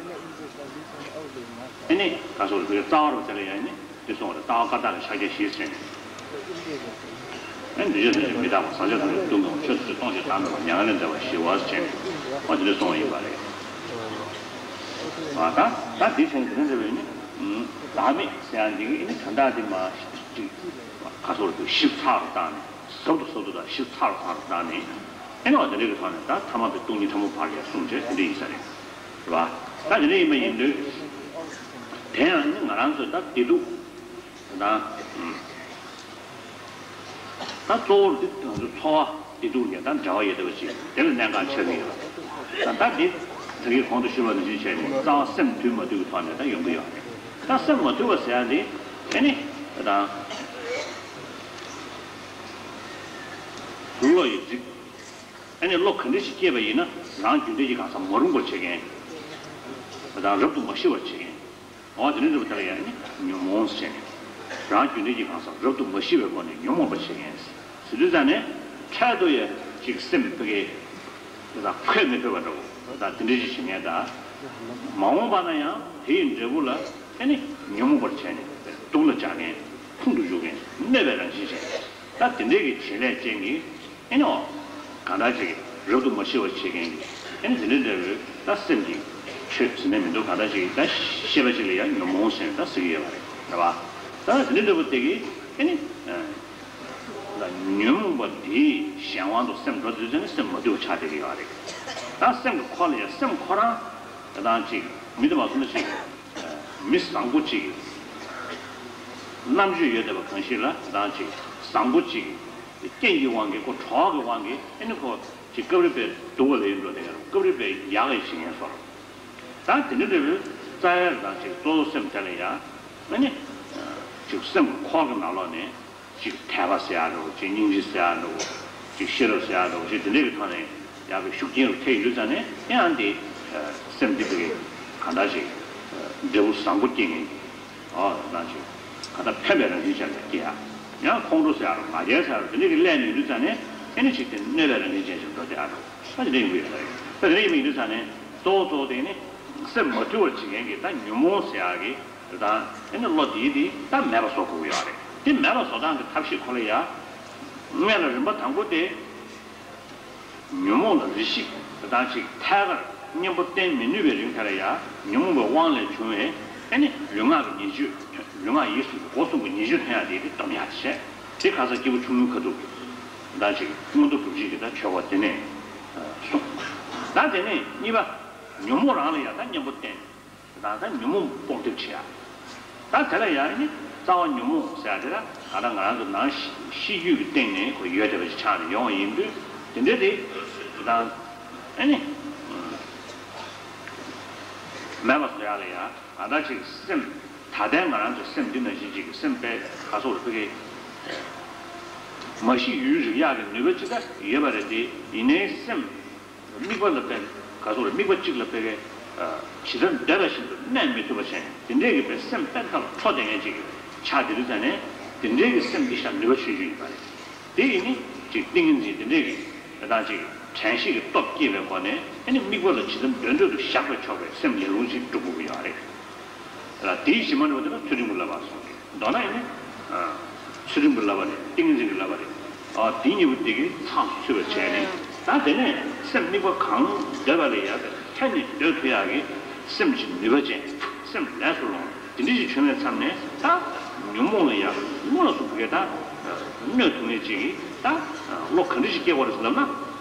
ཨེ་ནི་ག་སོགས་རེ་རྩ་བ་རུ་དེ་ལ་ཡང་ནི་དེ་གསུངས་པ་རེད། ལྟ་བ་བཀའ་རྟགས་ཀྱི་ཕྱག་རྒྱ་བཞི་ཟེར་ནས། ཨེ་འདུས་བྱས་ཐམས་ཅད་མི་རྟག་པ། ཟག་བཅས་ཐམས་ཅད་སྡུག་བསྔལ་བ། ཆོས་ཐམས་ཅད་སྟོང་ཞིང་བདག་མེད་པ། མྱ་ངན་ལས་འདས་པ་ཞི་བ་ཟེར་ནས་ཨོ་དེ་འདྲ་གསུངས་པ་ཡིན་པ་རེད། ཨ་ད་ད་དེ་བྱས་ནས་དེ་འདྲ་འདྲ་བས་ནི་བདག་མེད་ཟེར་ཡང་འདི་གི་ཨེ་ནི་དོན་དག་དེ་མ་ཅིག་ག་སོགས་རེ་ཞིབ་ཚགས་རུ་བཏང་ནས་ཟབ་ཏུ་ཟབ་ཏུ་དང་ཞིབ་ཚགས་རུ་ཚགས་རུ་བཏང་ནས་ཨེ་ནི་བ་དེ་འདྲ་གི་ཐོག་ནས་ད་ཐ་མ་དེ་སྟོང་ཉིད་ཕྲ་མོ་བར་ཡང་གསུངས་བྱས་དེ་འདྲ་ཡིན་ས་རེད། རེད་བ། ད་དེ་འདྲ་ཡིན་པ་ཡིན་དུས། དེ་ཡང་ནི་ང་རང་ཚོས་ད་བདེ་སྡུག་ད་ད་གཙོ་བོར་འདི་ང་ཚོ་ཚོར་བ་བདེ་སྡུག་ལ་ད་འབྲེལ་བ་ཡོད་བསྡད་པ་ཅིག་དེ་ལ་གནད་འགག་ཆགས་ཀྱི་ཡོད་པ་རེད། ད་ད་འདི་ད་གིན་གོང་དུ་ཞུས་པ་ནང་བཞིན་བྱས་ནས་རྩ་བ་སེམས་དུལ་མ་དུལ་གྱི་ཐོག་ནས་ད་ཡོང་གི་ཡོད་རེད། ད་སེམས་མ་དུལ་བ་ཟེར་ཡ་འདི་དེ་ནི་ད་དུག་ལོག་ཡི་རིགས། ཨ་ནི་བློ་ག་འདྲ་ཞིག་སྐྱེས་པ་ཡིན་ན་རང་རྒྱུ་འབྲས་ཀྱི་གང་ཟག་མ་རུངས་པར་བྱེད་མཁན། དང་རབ་ཏུ་མ་ཞི་བར་བྱེད་མཁན། འོ་དེ་འདྲ་འདྲ་པོ་དེ་ལ་ཡང་ཨ་ནི་ཉོན་མོངས་ཟེར་ནས། རང་རྒྱུ་འབྲས་ཀྱི་གང་ཟག་རབ་ཏུ་མ་ཞི་བའི་སྒོ་ནས་ཉོན་མོངས་པར་བྱེད་མཁན། ཟེར་དུས་ཙང་ནས་འཕྲལ་དུ་ཡང་ཅིག་སེམས་ཕ་གི་དེ་དག་འཁོད་མི་ཕོད་པ་འདྲ་པོ་དང་དེ་འདྲ་ཞིག་བྱེད་མཁན་དང་། མ་འོངས་པ་ན་ཡང་དེ་ཡི་འབྲས་བུ་ལ་ཨ་ནི་ཉོན་མོངས་པར་བྱས་ནས་སྡུག་ལ་སྦྱར་མཁན། ཕུང་དུ་འཇུག་མཁན། གནོད་པའི་རང་བཞིན་ཅན། ད་དེ་འདྲའི་གི་བྱེད་ལས་ཅན་གྱི་ཨེ་ནི་འོ། གང་ལྟར་ཅིག་རབ་ཏུ་མ་ཞི་བར་བྱེད་མཁན་གྱི་ཨེ་ནི་དེ་འདྲའི་འདྲ་བོའི་ད་སེམས་ཀྱི་ཆོས་ཟེར་ནས་མི་འདུག་གང་ལྟར་ཅིག་ད་ཤེས་པ་ཅིག་ལ་ཡང་ཉོན་མོངས་ཟེར་ནས་ད་ཟེར་གྱི་ཡོད་པ་རེད། རེད་བ། ད་དེ་འདྲའི་འདྲ་བོ་དེ་གི་ཨེ་ནི། ད་ཉོན་མོངས་པ་དེའི་གཞན་དབང་དུ་སེམས་འགྲོ་དུས་ཙམ་ནས་སེམས་མ་དུལ་བ་ཆགས་བསྡད་ཀྱི་ཡོད་རེད། ད་སེམས་ཀྱི་འཁོར་ལ་ཡང་སེམས་ཁོ་རང་ད་ལྟ་ཅིག་མི་དེ་མ་སོང་ན་ཅིག་མི་བཟང་པོ་ཅིག་རྣམ་དཔྱོད་ཡོད་བསྡད་པ་གང་ཞིག་ལ་ད་ཅིག་བཟང་པོ་ཅིག་རྐྱེན་གྱི་དབང་གིས་ཁོ་གྲོགས་ཀྱི་དབང་གིས་ཨེ་ནི་ཁོ་ཅིག་སྐབས་རེ་དཔེ་སྡུག་པ་ལ་ཡང་འགྲོ་བསྡད་ཀྱི་རེད། སྐབས་རེ་དཔེ་ཡག་གི་བྱེད་མཁན་སོགས། ད་དེ་འདྲ་འདྲ་བོའི་རྩ་བའི་ད་ཅིག་གཙོ་བོ་སེམས་དེ་ལ་ཡང་ཨེ་ནི་ཅིག་སེམས་ཀྱི་འཁོར་གྱི་ནང་ལོགས་ནས། ཅིག་དད་པ་ཟེར་ཡག་འདྲ་བོ། ཅིག་སྙིང་རྗེ་ཟེར་ཡག་འདྲ་བོ། ཅིག་ཤེས་རབ་ཟེར་ཡག་འདྲ་བོ། ཅིག་དེ་འདྲའི་གི་ཐོག་ནས་ཡག་གི་ཤུགས་རྐྱེན་རུ་ཐེབས་ཡོང་དུས་ཙང་ནས་ཡང་འདི་སེམས་འདི་བི་གི་གང་འདྲ་ཅིག་འབྲས་བུ་བཟང་པོ་སྐྱེ་ངེས་ཀྱི་ཨོ་ད་ཅིག་གང་འདྲ་ཕན་པའི་རང་བཞིན་ཅན་ལ་སྐྱེ་ཡག་ཡང་ཁོང་ཁྲོ་ཟེར་ཡག་རུ་ང་རྒྱལ་ཟེར་ཡག་རུ་དེ་འདྲའི་གི་སླེབས་ཡོང་དུས་ཙང་ནས་ཨེ་ནི་ཅིག་དེ་གནོད་པའི་རང་བཞིན་ཅན་ཞིག་འགྲོ་བསྡད་ཡག་འདྲ་བོ་ད་དེ་འདྲ་ཡིན་གྱི་ཡོད་རེད། ད་དེ་འདྲ་ཡིན་པ་ཡིན་དུས་ཙང་ནས་གཙོ་བོ་གཙོ་བོ་དེ་ནི་སེམས་མ་དུལ་བར་བྱེད་མཁན་གྱི་ད་ཉོན་མོངས་ཟེར་ཡག་གི་དང་ཨེ་ནི་བློ་དེའི་དེ་ད་མེད་པ་བཟོ་དགོས་ཀྱི་ཡོད་རེད། དེ་མེད་པ་བཟོ་སྟངས་ཀྱི་ཐབས་ཤེས་ཁོ་ལ་ཡ། སྔོན་ལ་རིམ་པ་དང་པོ་དེ། ཉོན་མོངས་ལ་རེ་ཞིག་དང་ཅིག་ཐད་ཀར་གཉེན་པོ་བསྟེན་མི་ནུས་པའི་རིང་དེ་ལ་ཡ། ཉོན་མོངས་པའི་དབང་ལས་བྱུང་བའི་ཨེ་ནི་ལུས་ངག་གི་ཉེས་སྤྱོད། ལུས་ངག་ཡིད་གསུམ་གྱི་སྒོ་གསུམ་གྱི་ཉེས་སྤྱོད་ཐོན་ཡ་དེ་དེ་སྡོམ་ཡ་དེ་བྱས། དེ་ཁ་སང་སྐྱེས་བུ་ཆུང་ངུའི་ཁ་ཐུག་དང་ཅིག་མངོན་མཐོ་གྲུབ་ཆེན་གྱི་ད་ཆོས་པ་དེ་ནས་གསུངས། ད་དེ་ནས་གཉིས་པ། ཉོན་མོངས་རང་ལ་ཡ་ད་གཉེན་པོ་བསྟེན། ད་ད་ཉོན་མོངས་སྤོང་ཐབས་བྱེད་ཡ། ད་དེ་ལ་ཡང་ནི་རྩ་བ་ཉོན་མོངས་ཟེར་ཡ་དེ་ལ་ད་ལྟ་ང་རང་ཚོ་ནང་ཤེས་རྒྱུད་ཀྱི་སྟེང་ནས་ཁོ་ཡོད་བསྡད་པ་ཞིག་ཆགས་ནས་ཡོང་བ་ཡིན་དུས་དེ་འདྲ་དེ་ད་ཨ་ནི་མེད་པ་བཟོ་ཡ་ལ་ཡ་ད་ལྟ་ཅིག་སེམས་ད་ལྟའི་ང་རང་ཚོའི་སེམས་འདི་ནང་བཞིན་ཅིག་གི་སེམས་དཔའི་ག་སོགས་ལ་ཕ་གི་མ་ཤི་ཡུན་རིང་ཡག་གི་ནུས་པ་ཅི་ལྟར་ཡོད་པ་རེད་དེ་ཡིན་ནའི་སེམས། དམིགས་པ་ལ་དཔེ་ག་སོགས་རེད། དམིགས་པ་གཅིག་ལ་དཔེ་གི་ཇི་ལྟར་འདོད་པ་བཞིན་དུ་གནས་མི་ཐུབ་པ་བྱས་དེ་འདྲས་ཀྱི་དཔེ་སེམས་དཔེ་ཁ་ལ་འཕྲོ་བསྡད་མཁན་ཅིག་ཆགས་དེ་རིགས་ཙམ་ནས་དེ་འདྲས་ཀྱི་སེམས་འདི་ཤ་ནུས་པ་ཆུང་ཆུང་ཡིན་པ་རེད། དེ་ཡིན་ནི་ཅིག་ཏིང་ངེ་འཛིན་དེ་འདྲས་ཀྱི་ད་ཅིག་ དྲན་ཤེས་ཀྱི་སྟོབས་བསྐྱེད་པའི་སྒོ་ནས་ཨ་ནི་དམིགས་པ་ལ་ཇི་ཙམ་དོན་འགྲུབ་ཏུ་བཞག་པས་ཆོག་པའི་སེམས་ལས་རུང་ཞིག་སྒྲུབ་དགོས་ཀྱི་ཡོད་རེད། ལ་དེའི་གཞི་མ་འགྲོ་བ་དེ་ལ་ཚུལ་ཁྲིམས་ཀྱི་བསླབ་པ་གསུངས་ཏེ། མདོར་ན་ཡིན་ན། ཚུལ་ཁྲིམས་ཀྱི་བསླབ་པ་རེད། ཏིང་ངེ་འཛིན་གྱི་བསླབ་པ་རེད། ཨ་དེ་གཉིས་པོ་དེ་གི་ཚགས་སུ་ཚུད་པར་བྱས་ནས། ད་དེ་ནས་སེམས་དམིགས་པ་གང་འདོད་པ་ལ་ཡར་ལྷན་ནེ་སྡོད་ཐུབ་ཡག་གི་སེམས་ཀྱི་ནུས་པ་ཅན། སེམས་ལས་སུ་ལོངས། དེ་འདྲ་ཞིག་བྱུང་བའི་མཚམས་ནས་ད་ཉོན་མོངས་ལ་ཡང་དངོས་སུ་བུ་གས་ད་གནོད་ཐུབ་མཁན་ཅིག་གིས་ད་བློ་ག་འདྲ་ཞིག་སྐྱེ་དགོས་རེད་ཟེར་ལབ་ན།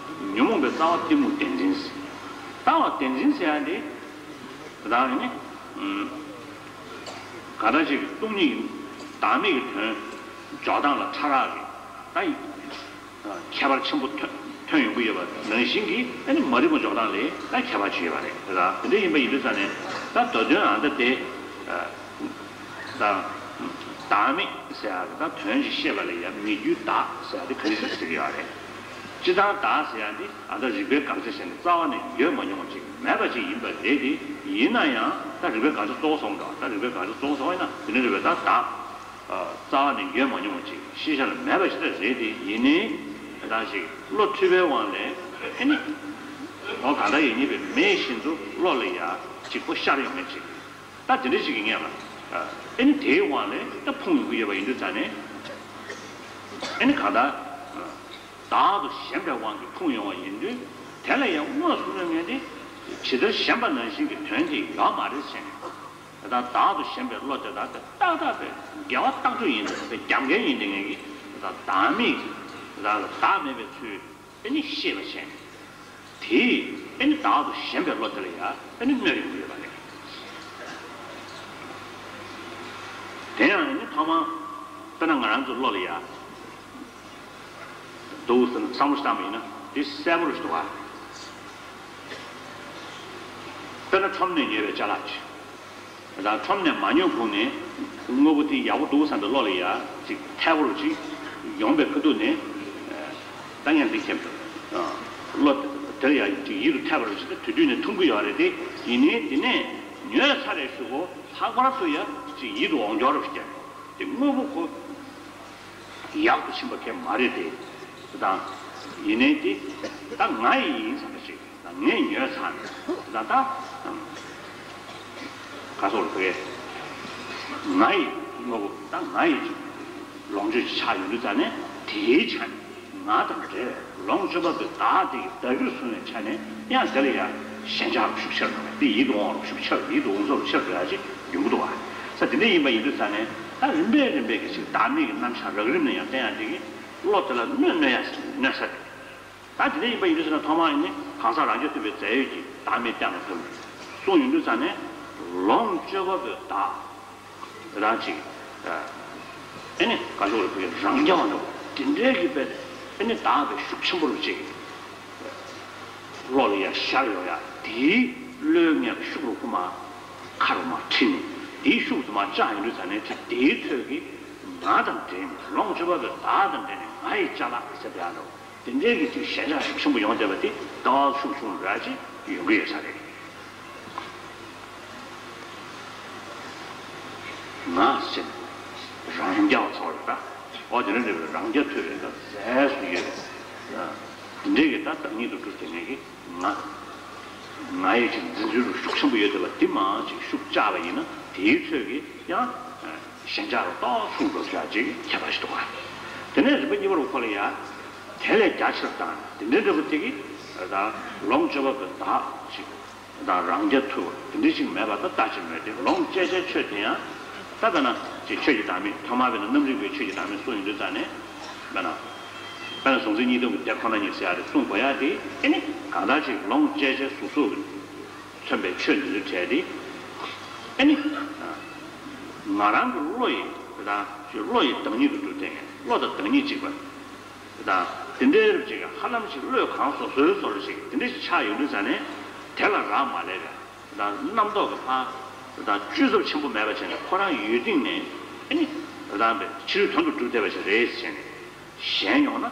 ཉོན་མོངས་པའི་རྩ་བ་གཏི་མུག་བདེན་འཛིན། ལྟ་བ་བདེན་འཛིན་ཟེར་ཡ་འདི་ད་ནི་ག་འདྲ་ཞིག་སྟོང་ཉིད་ཀྱི་བདག་མེད་ཀྱི་དོན་འཇོག་སྟངས་ལ་ཕྲ་རགས་ཀྱི་ད་ཡིན། ཁྱད་པར་ཆེན་པོ་ཐོན་ཐོན་ཡོང་གི་ཡོད་པ་ནང་བཞིན་གྱི་ཨ་ནི་མ་རིག་པ་འཇོག་སྟངས་ལས་ད་ཁྱད་པར་ཅིག་ཡོད་པ་རེད། ར་དེ་འདྲ་ཡིན་པ་ཡིན་དུས་ཙང་ནས་ད་མདོ་དོན་ཨ་ད་དེ་ད་བདག་མེད་ཟེར་ཡག་གི་ད་དོན་ཅིག་བཤད་པ་ལ་ཡང་མེད་རྒྱུའི་བདག་ཟེར་ཡག་དེ་ག་རེ་ཟེར་ཟེར་གི་ཡོད་རེད། སྤྱིར་བཏང་བདག་ཟེར་ཡག་འདི་ཨ་ད་རིག་པའི་དགག་བྱ་བྱས་ནས་རྩ་བ་ནས་ཡོད་མ་མྱོང་བ་ཅིག་མེད་པ་ཅིག་ཡིན་པ་རེད་དེ། ཡིན་ན་ཡང་ད་རིག་པའི་དགག་བྱ་གཙོ་བོ་སོང་འདྲ། ད་རིག་པའི་དགག་བྱ་གཙོ་བོ་སོང་ཡིན་ན་དེ་ནི་རིག་པའི་ད་བདག་རྩ་བ་ནས་ཡོད་མ་མྱོང་བ་ཅིག་ཤེས་བྱ་ལ་མེད་པ་ཞིག་ད་རེད་དེ། ཡིན་ནའི་ད་ཞིག་བློ་མཐུན་པའི་དབང་ལས་ཨེ་ནི་འོ་གང་ལྟར་ཡིན་ཉེས་པའི་མེད་བཞིན་དུ་བློ་ལ་ཡ་གཅིག་པོ་ཤར་ཡོང་མཁན་ཅིག་ད་དེ་འདྲ་ཞིག་གི་ངེས་ལ་ཨེ་ནི་དེའི་དབང་ལས་ད་ཕུང་ཡོང་གི་ཡོད་པ་ཡིན་དུས་ཙང་ནས་ཨེ་ནི་གང་ལྟར་བདག་ཏུ་ཞེན་པའི་དབང་གིས་ཕུང་ཡོང་བ་ཡིན་དུས། དེ་ལ་ཡང་དངོས་སུ་གནོད་མཁན་དེ་ཇི་ལྟར་ཞེན་པ་ནང་བཞིན་གྱི་དོན་དེ་ཡོད་མ་རེད་ཟེར་ནས། དེ་དག་བདག་ཏུ་ཞེན་པའི་བློ་དེ་དག་དེ་ཏག་ཏག་པའི་དགེ་བ་རྟག་སྦྱོར་ཡིན་པས་རྒྱབ་འགལ་ཡིན་པའི་ངེས་ཀྱི་དེ་དག་བདག་མེད་ཀྱི་དེ་དག་ལ་བདག་མེད་པའི་ཚུལ་ཨེ་ནི་ཤེས་པ་བྱས་ནས། དེས་ཨེ་ནི་བདག་ཏུ་ཞེན་པའི་བློ་དེ་ལ་ཡང་ཨེ་ནི་གནོད་ཡོང་གི་ཡོད་པ་རེད། དེ་ཡང་ཨེ་ནི་ཐོག་མར་དཔེར་ན་ང་རང་ཚོའི་བློ་ལ་ཡང་འདུག་ཟེར་ནས་བསམ་བློ་ཞིག་བཏང་བ་ཡིན་ན་དེ་གསལ་པོ་རེད་འདུག་ག་དཔེར་ན་ཁྲོམ་ནས་ཉོས་པའི་ཅ་ལག་ཅིག་ད་ཁྲོམ་ནས་མ་ཉོས་གོང་ནས་དངོས་པོ་དེ་ཡག་པོ་འདུག་བསམ་པའི་བློ་ལ་ཡ་ཅིག་འཐད་པོ་རུ་ཅིག་ཡོང་པའི་ཁ་ཐུག་ནས། ད་ཡང་འདི་ཁྱེད་བློ་དེར་ཡ་ཅིག་ཡིད་དུ་འཐད་པ་རུ་ཅིག་དུས་དུས་ནས་འཐུང་གི་ཡོད་རེད་དེ། ཡིན་ནའི་དེ་ནས་ཉོས་ཚར་རེ་ཞུ་གོ་ལྷག་པར་དུ་ཡ་ཅིག་ཡིད་དུ་འོང་འགྱོག་རུ་ཅིག་དེ་དངོས་པོ་ཁོ་ཡག་ཏུ་ཕྱིན་པ་གས་མ་རེད་དེ། དང་། ཡིན་ནའི་དེ་ད་ང་ཡི་ཡིན་བསམ་པ་ཅིག་ད་ངས་ཉོས་ཚར་ནས་ད་ལྟ་ག་སོགས་ལ་བོད་ང་ཡི་དངོས་པོ་ད་ང་ཡི་ཅིག་ལོངས་སྤྱོད་ཅིག་ཆགས་ཡོང་དུས་ཙང་ནས་དེའི་ཆ་ནས་ང་དང་འབྲེལ་བའི་ལོངས་སྤྱོད་པ་པོའི་བདག་དེ་ཡི་བདག་གིར་བཟུང་བའི་ཆ་ནས་ཡང་དེ་ལ་ཡང་ཞེན་ཆགས་རུ་ཤུགས་ཆེར་འགྲོ་བས་དེ་ཡིད་དུ་འོང་རུ་ཤུགས་ཆེར་ཡིད་དུ་འོང་ཚོར་ཆེར་འགྲོ་ཡ་ཅིག་ཡོང་གི་འདུག་བ། ས་དེ་འདྲ་ཡིན་པ་ཡིན་དུས་ཙང་ནས་ད་རིམ་པས་རིམ་པས་ཀྱི་ཅིག་བདག་མེད་ཀྱི་རྣམ་གཞག་རགས་རིམ་ནས་ཡང་བསྟན་ཡ་དེ་གི་བློ་དེ་ལ་གནོད་གནོད་ཡ་གནོད་ས་རེད། ད་དེ་འདྲ་ཡིན་པ་ཡིན་དུས་ཙང་ནས་ཐོག་མར་ཡིན་ནི་གང་ཟག་རང་རྒྱལ་མཐུན་པའི་རྫས་ཡོད་ཀྱི་བདག་མེད་གཏན་ལ་ཕབ་གསུངས་ཡོང་དུས་ཙང་ནས་ལོངས་སྤྱོད་པ་པོའི་བདག་རང་ཅིག་ཨེ་ནི་ག་ཞོག་རེ་བོད་རང་རྐྱ་བ་འདྲ་བོ་དེ་འདྲའི་གི་པའི་ཨེ་ནི་བདག་པའི་ཤུགས་ཆེན་པོ་རུ་ཅིག་བློ་ལ་ཡ་ཤར་ཡོང་ཡ་དེའི་བློའི་ངེས་པ་ཤུགས་རུ་ཁུ་མ་ཁ་རུ་མ་ཁྲིད་ནས་དེའི་ཤུགས་དུ་མ་བཅག་ཡོང་དུས་ཙང་ནས་ཅིག་དེའི་ཚོད་ཀྱིས་ང་དང་འབྲེལ་ནས་ལོངས་སྤྱོད་པ་པོའི་བདག་དང་འབྲེལ་ནས་ང་ཡི་ཅ་ལག་ཟེར་བ་འདྲ་བོ། དེ་འདྲའི་གི་ཅིག་ཞེན་ཆགས་ཤུགས་ཆེན་པོ་ཡོང་བསྡད་པ་དེ་ལྟ་བ་ཤུགས་ཆུང་ར་ཅིག་ཡོང་གི་ཡོད་ས་རེད། ང་ཟེར་རང་རྐྱ་བ་ཚོ་རེད་ད། ཨོ་དེ་འདྲ་འདྲ་བའི་རང་རྐྱ་ཐོས་པའི་ད་རྫས་སུ་ཡོད་རེད། དེ་འདྲའི་གི་ད་བདག་ཉིད་དུ་གྲུབ་དེ་ནས་གི་ང་། ང་ཡི་ཅིག་འཛིན་ཚུལ་རུ་ཤུགས་ཆེན་པོ་ཡོད་བསྡད་པ་དེ་མང་ཅིག་ཤུགས་བཅག་པ་ཡིན་ན་དེའི་ཚོད་ཀྱིས་ཡང་། ཞེན་ཆགས་རུ་ཏོག་ཆུང་འགྲོ་ཚུལ་ཅིག་ཁྱད་པར་ཞིག་འདུག་ག་དེ་ནས་རིམ་པ་གཉིས་པ་རུ་ཁོ་ལ་ཡ། དེ་ལས་རྒྱ་ཆེར་བཏང་དེ་འདྲའི་འབྲས་བུ་དེ་གིས་ད་ལོངས་སྤྱོད་པ་པོའི་བདག་ཅིག་དང་རང་རྐྱ་ཐུབ་དེ་འདྲ་ཞིག་མེད་པ་ད་ལྟ་ཅིག་མེད་དེ་ལོངས་སྤྱད་བྱའི་ཆོས་དེ་ཡང་ད་ལྟ་ན་ཅིག་ཆོས་ཀྱི་བདག་མེད་ཐོག་མར་བས་ན་རྣམ་རིག་པའི་ཆོས་ཀྱི་བདག་མེད་གསུངས་ཡོང་དུས་ཙང་ནས་དཔེར་ན། དཔེར་ན་གཟུང་འཛིན་གཉིས་སྟོང་གི་དེ་ཁོ་ན་ཉིད་ཟེར་ཡ་དེ་གསུངས་དགོས་ཡ་དེ་ཨེ་ནི་གང་ལྟར་ཅིག་ལོངས་སྤྱད་བྱའི་གཟུགས་སོགས་ཀྱི། མཚོན་པའི་ཆོས་འདི་ཚོའི་གྲས་དེ། ཨེ་ནི། ང་རང་གི་བློ་ཡི་དེ་དང་ཅིག་བློ་ཡི་བདག་ཉིད་དུ་གྲུབ་བསྡད་མཁན་བློ་དང་བདག་ཉིད་གཅིག་པ། དེ་དང་དེ་འདྲའི་རིགས་ཅིག་ཧ་ལམ་ཅིག་བློས་གང་བཟོ་བཟོའི་བཟོ་འདྲ་ཅིག་དེ་འདྲ་ཞིག་ཆགས་ཡོང་དུས་ཙང་ནས་དེ་ལ་རག་མ་ལས་པའི་དེ་དང་རྣམ་རྟོག་གི་ཕ། དེ་དང་བཅུད་ཚབས་ཆེན་པོ་མེད་པ་བྱས་ནས་ཁོ་རང་ཡུལ་སྟེང་ནས་ཨེ་ནི། དེ་དང་པའི་ཕྱི་རོལ་དོན་དུ་གྲུབ་བསྡད་པ་ཞིག་རེད་ཟེར་ནས་ཞེན་ཡོང་ན།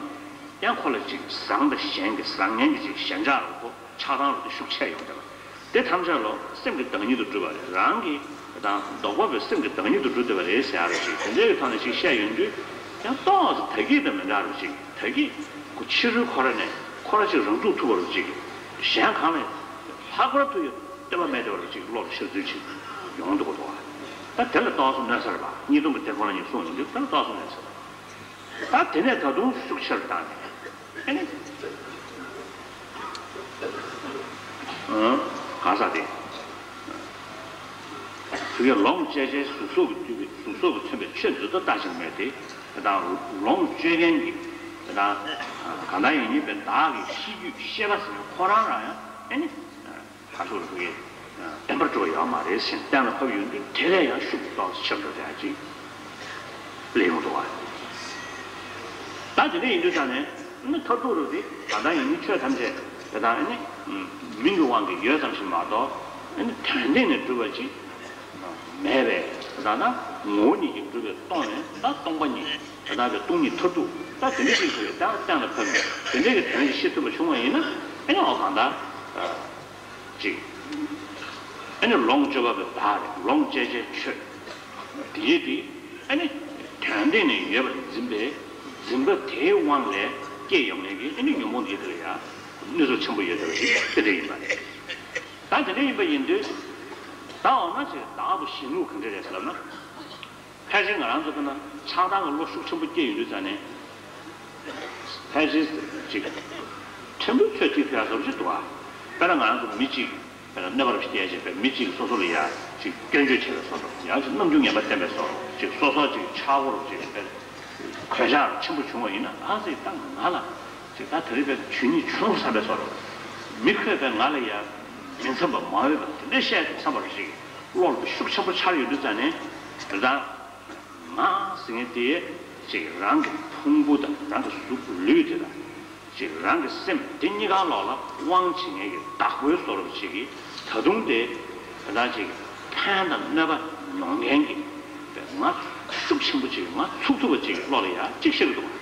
ཡང་ཁོ་ལ་ཅིག་བཟང་དང་ཞན་གྱི་བཟང་ངན་གྱི་ཅིག་ཞེན་ཆགས་རུ་ཁོ། ཆགས་སྡང་རུ་དེ་ཤུགས་ཆེ་ཡོང་བསྡད་པ། དེ་ཐམས་ཅད་ལོ་སེམས་ཀྱི་བདག་ཉིད་དུ་གྲུབ་པ་རེད། རང་གི་དང་ལྡོག་པ་བའི་སེམས་ཀྱི་བདག་ཉིད་དུ་གྲུབ་བསྡད་པ་རེད་ཟེར་ཡ་རུ་ཞིག་དེ་འདྲའི་ཐོག་ནས་ཞིག་བཤད་ཡོང་དུས་ཡང་ཏོག་ཙམ་ད་གིན་དང་མི་འདྲ་རུ་ཞིག་ད་གིན་ཁོ་ཕྱི་རོལ་ཁོ་ར་ནས་ ཁོ་རང་ཅིག་རང་ཚུགས་ཐུབ་པ་རུ་ཅིག་གཞན་གང་ལས་ལྷག་པར་དུ་ཡང་བསྟོད་པ་མེད་བར་ཅིག་བློ་ལ་ཤར་ཚུལ་ཅིག་ཡོང་འདུག་གོ། ད་དེ་ལ་རྟོགས་སོ་གནོད་ས་རེད་པ། གཉིས་སྟོང་གི་དེབ་ཁོ་རང་གཉིས་གསུངས་ཡོང་དུས་ད་ལ་རྟོགས་སོ་གནོད་ས་རེད། ད་དེ་ནས་ད་དུང་ཤུགས་ཆེར་བཏང་ནས་ཨེ་ནི། གང་ཟག་དེ། དེ་གའི་ལོངས་སྤྱད་བྱའི་གཟུགས་སོགས་ཀྱིས་བསྡུས་པའི་གཟུགས་སོགས་ཀྱིས་མཚོན་པའི་ཆོས་འདི་ལྟ་བརྟག་ཅིང་སྨྲས་ཏེ། དེ་དག་ལོངས་སྤྱོད་མཁན་གྱི་དེ་དག་གང་དག་ཡིན་ཉིད་པའི་བདག་གི་ཤེས་རྒྱུད་ཤེས་པ་ཟེར་ཁོ་རང་རང་ཡང་ཨེ་ནི། ཁ་ཕྱོགས་ལ་ཕུགས་ཀྱི་བདེན་པར་གྲུབ་པ་ཡོད་མ་རེད་ཟེར་གཏན་ལ་ཕབ་ཡོང་དུས་དེ་ལས་ཡང་ཤུགས་ཏོག་ཙམ་ཆེར་འགྲོ་བྱ་ཅིག་སླེབས་ཡོང་འདུག་བ། ད་དེ་འདྲ་ཡིན་དུས་ཙང་ནས་ནི་མཐར་ཐུག་རུ་དེ་ད་ལྟ་ཡིན་ནི་ཆོས་ཐམས་ཅད་དེ་དག་ནི་མིང་གི་དབང་གིས་ཡོད་ཙམ་ཞིག་མ་གཏོགས་ནི་དོན་སྟེང་ནས་གྲུབ་པ་ཅིག་མེད་པས། ད་ལྟ་ངོ་བོ་ཉིད་ཀྱིས་གྲུབ་པའི་སྟོང་ནས་ད་སྟོང་པ་ཉིད་ད་ལྟ་བའི་སྟོང་ཉིད་མཐར་ཐུག་ད་དེ་འདྲ་ཞིག་ཐུབ་པའི་ད་གཏན་ལ་ཕབ་ནས་དེ་འདྲ་གི་དོན་ཞིག་ཤེས་ཐུབ་པ་བྱུང་བ་ཡིན་ན་ཨེ་ནི་འོ་གང་ལྟར། ཅིག་ཨ་ནི་ལོངས་སྤྱོད་པ་པའི་བདག་རེད། ལོངས་སྤྱད་བྱའི་ཆོས། དེ་ཡིན་དུས་ཨ་ནི་དོན་སྟེང་ནས་ཡོད་པར་འཛིན་པའི་འཛིན་པ་དེའི་དབང་ལས་སྐྱེས་ཡོང་མཁན་གྱི་ཨ་ནི་ཉོན་མོངས་འདི་དེ་ལ་ཡང་གནོད་འཚེ་ཆེན་པོ་ཡོད་པ་ཞིག་དེ་འདྲ་ཡིན་པ་རེད། ད་དེ་འདྲ་ཡིན་པ་ཡིན་དུས་ད་འོ་ན་ཅིག་བདག་པོ་གཞན་ལུགས་ག་འདྲ་རེད་ཟེར་ལབ་ན། ཕལ་ཆེར་ང་རང་ཚོ་དཔེར་ན་ཆགས་སྡང་གི་བློ་ཤུགས་ཆེན་པོ་སྐྱེས་ཡོང་དུས་ཙང་ནས། ཕལ་ཆེར་ཅིག་ཕྲན་བུ་ཚོད་ཐིག་ཐུབ་ཡག་བཟོ་འདྲ་ཞིག་འདུག་ཨ། དཔེར་ན་ང་རང་ཚོ་མི་གཅིག་དཔེར་ན་གནོད་པ་རེ་བྱེད་ཡག་ཅིག་དཔེར་མི་གཅིག་སོ་སོ་ལ་ཡ་ཅིག་སྐྱོན་བརྗོད་བྱས་པའི་བཟོ་འདྲ། ཡང་ཅིག་རྣམ་འགྱུར་ངན་པ་བསྟན་པའི་བཟོ་འདྲ། ཅིག་སོ་སོ་ཅིག་ཆག་སྒོ་རུ་ཅིག་དཔེར་གོད་ཆག་རུ་ཆེན་པོ་བྱུང་བ་ཡིན་ན། ཨ་ཙི་ད་ང་ལ་ཅིག་ད་དེ་རིང་དཔེར་ཇུས་ཉེས་ཆུང་རུ་བསམ་པའི་བཟོ་འདྲ། མི་ཁོས་དཔེར་ང་ལ་ཡ་མི་འཚམ་པ་མ་འོས་པ་དེ་འདྲ་བཤད་འདུག་བསམ་པ་རུ་ཅིག་བློ་ལ་ཤུགས་ཆེན་པོ་འཆར་ཡོང་དུས་ཙང་ནས་དེ་ལྟར། ང་ཟེར་མཁན་དེ་ཅིག་རང་གི་ཕུང་པོ་དང་རང་གི་གཟུགས་ལུས་དེ་དང་། ཅིག་རང་གི་སེམས་དེ་གཉིས་ཀ་ལོག་ལ་དབང་བྱེད་མཁན་གྱི་བདག་པོའི་བཟོ་འདྲ་ཅིག་གིས་ད་དུང་དེ་ད་ལྟ་ཅིག་ཕན་དང་གནོད་པ་མྱོང་མཁན་གྱི་ང་ཤུགས་ཆེན་པོ་ཅིག་ང་ཚུགས་ཐུབ་པ་ཅིག་བློ་ལ་ཡ་གཅིག་ཤར་གྱི་འདུག་བ།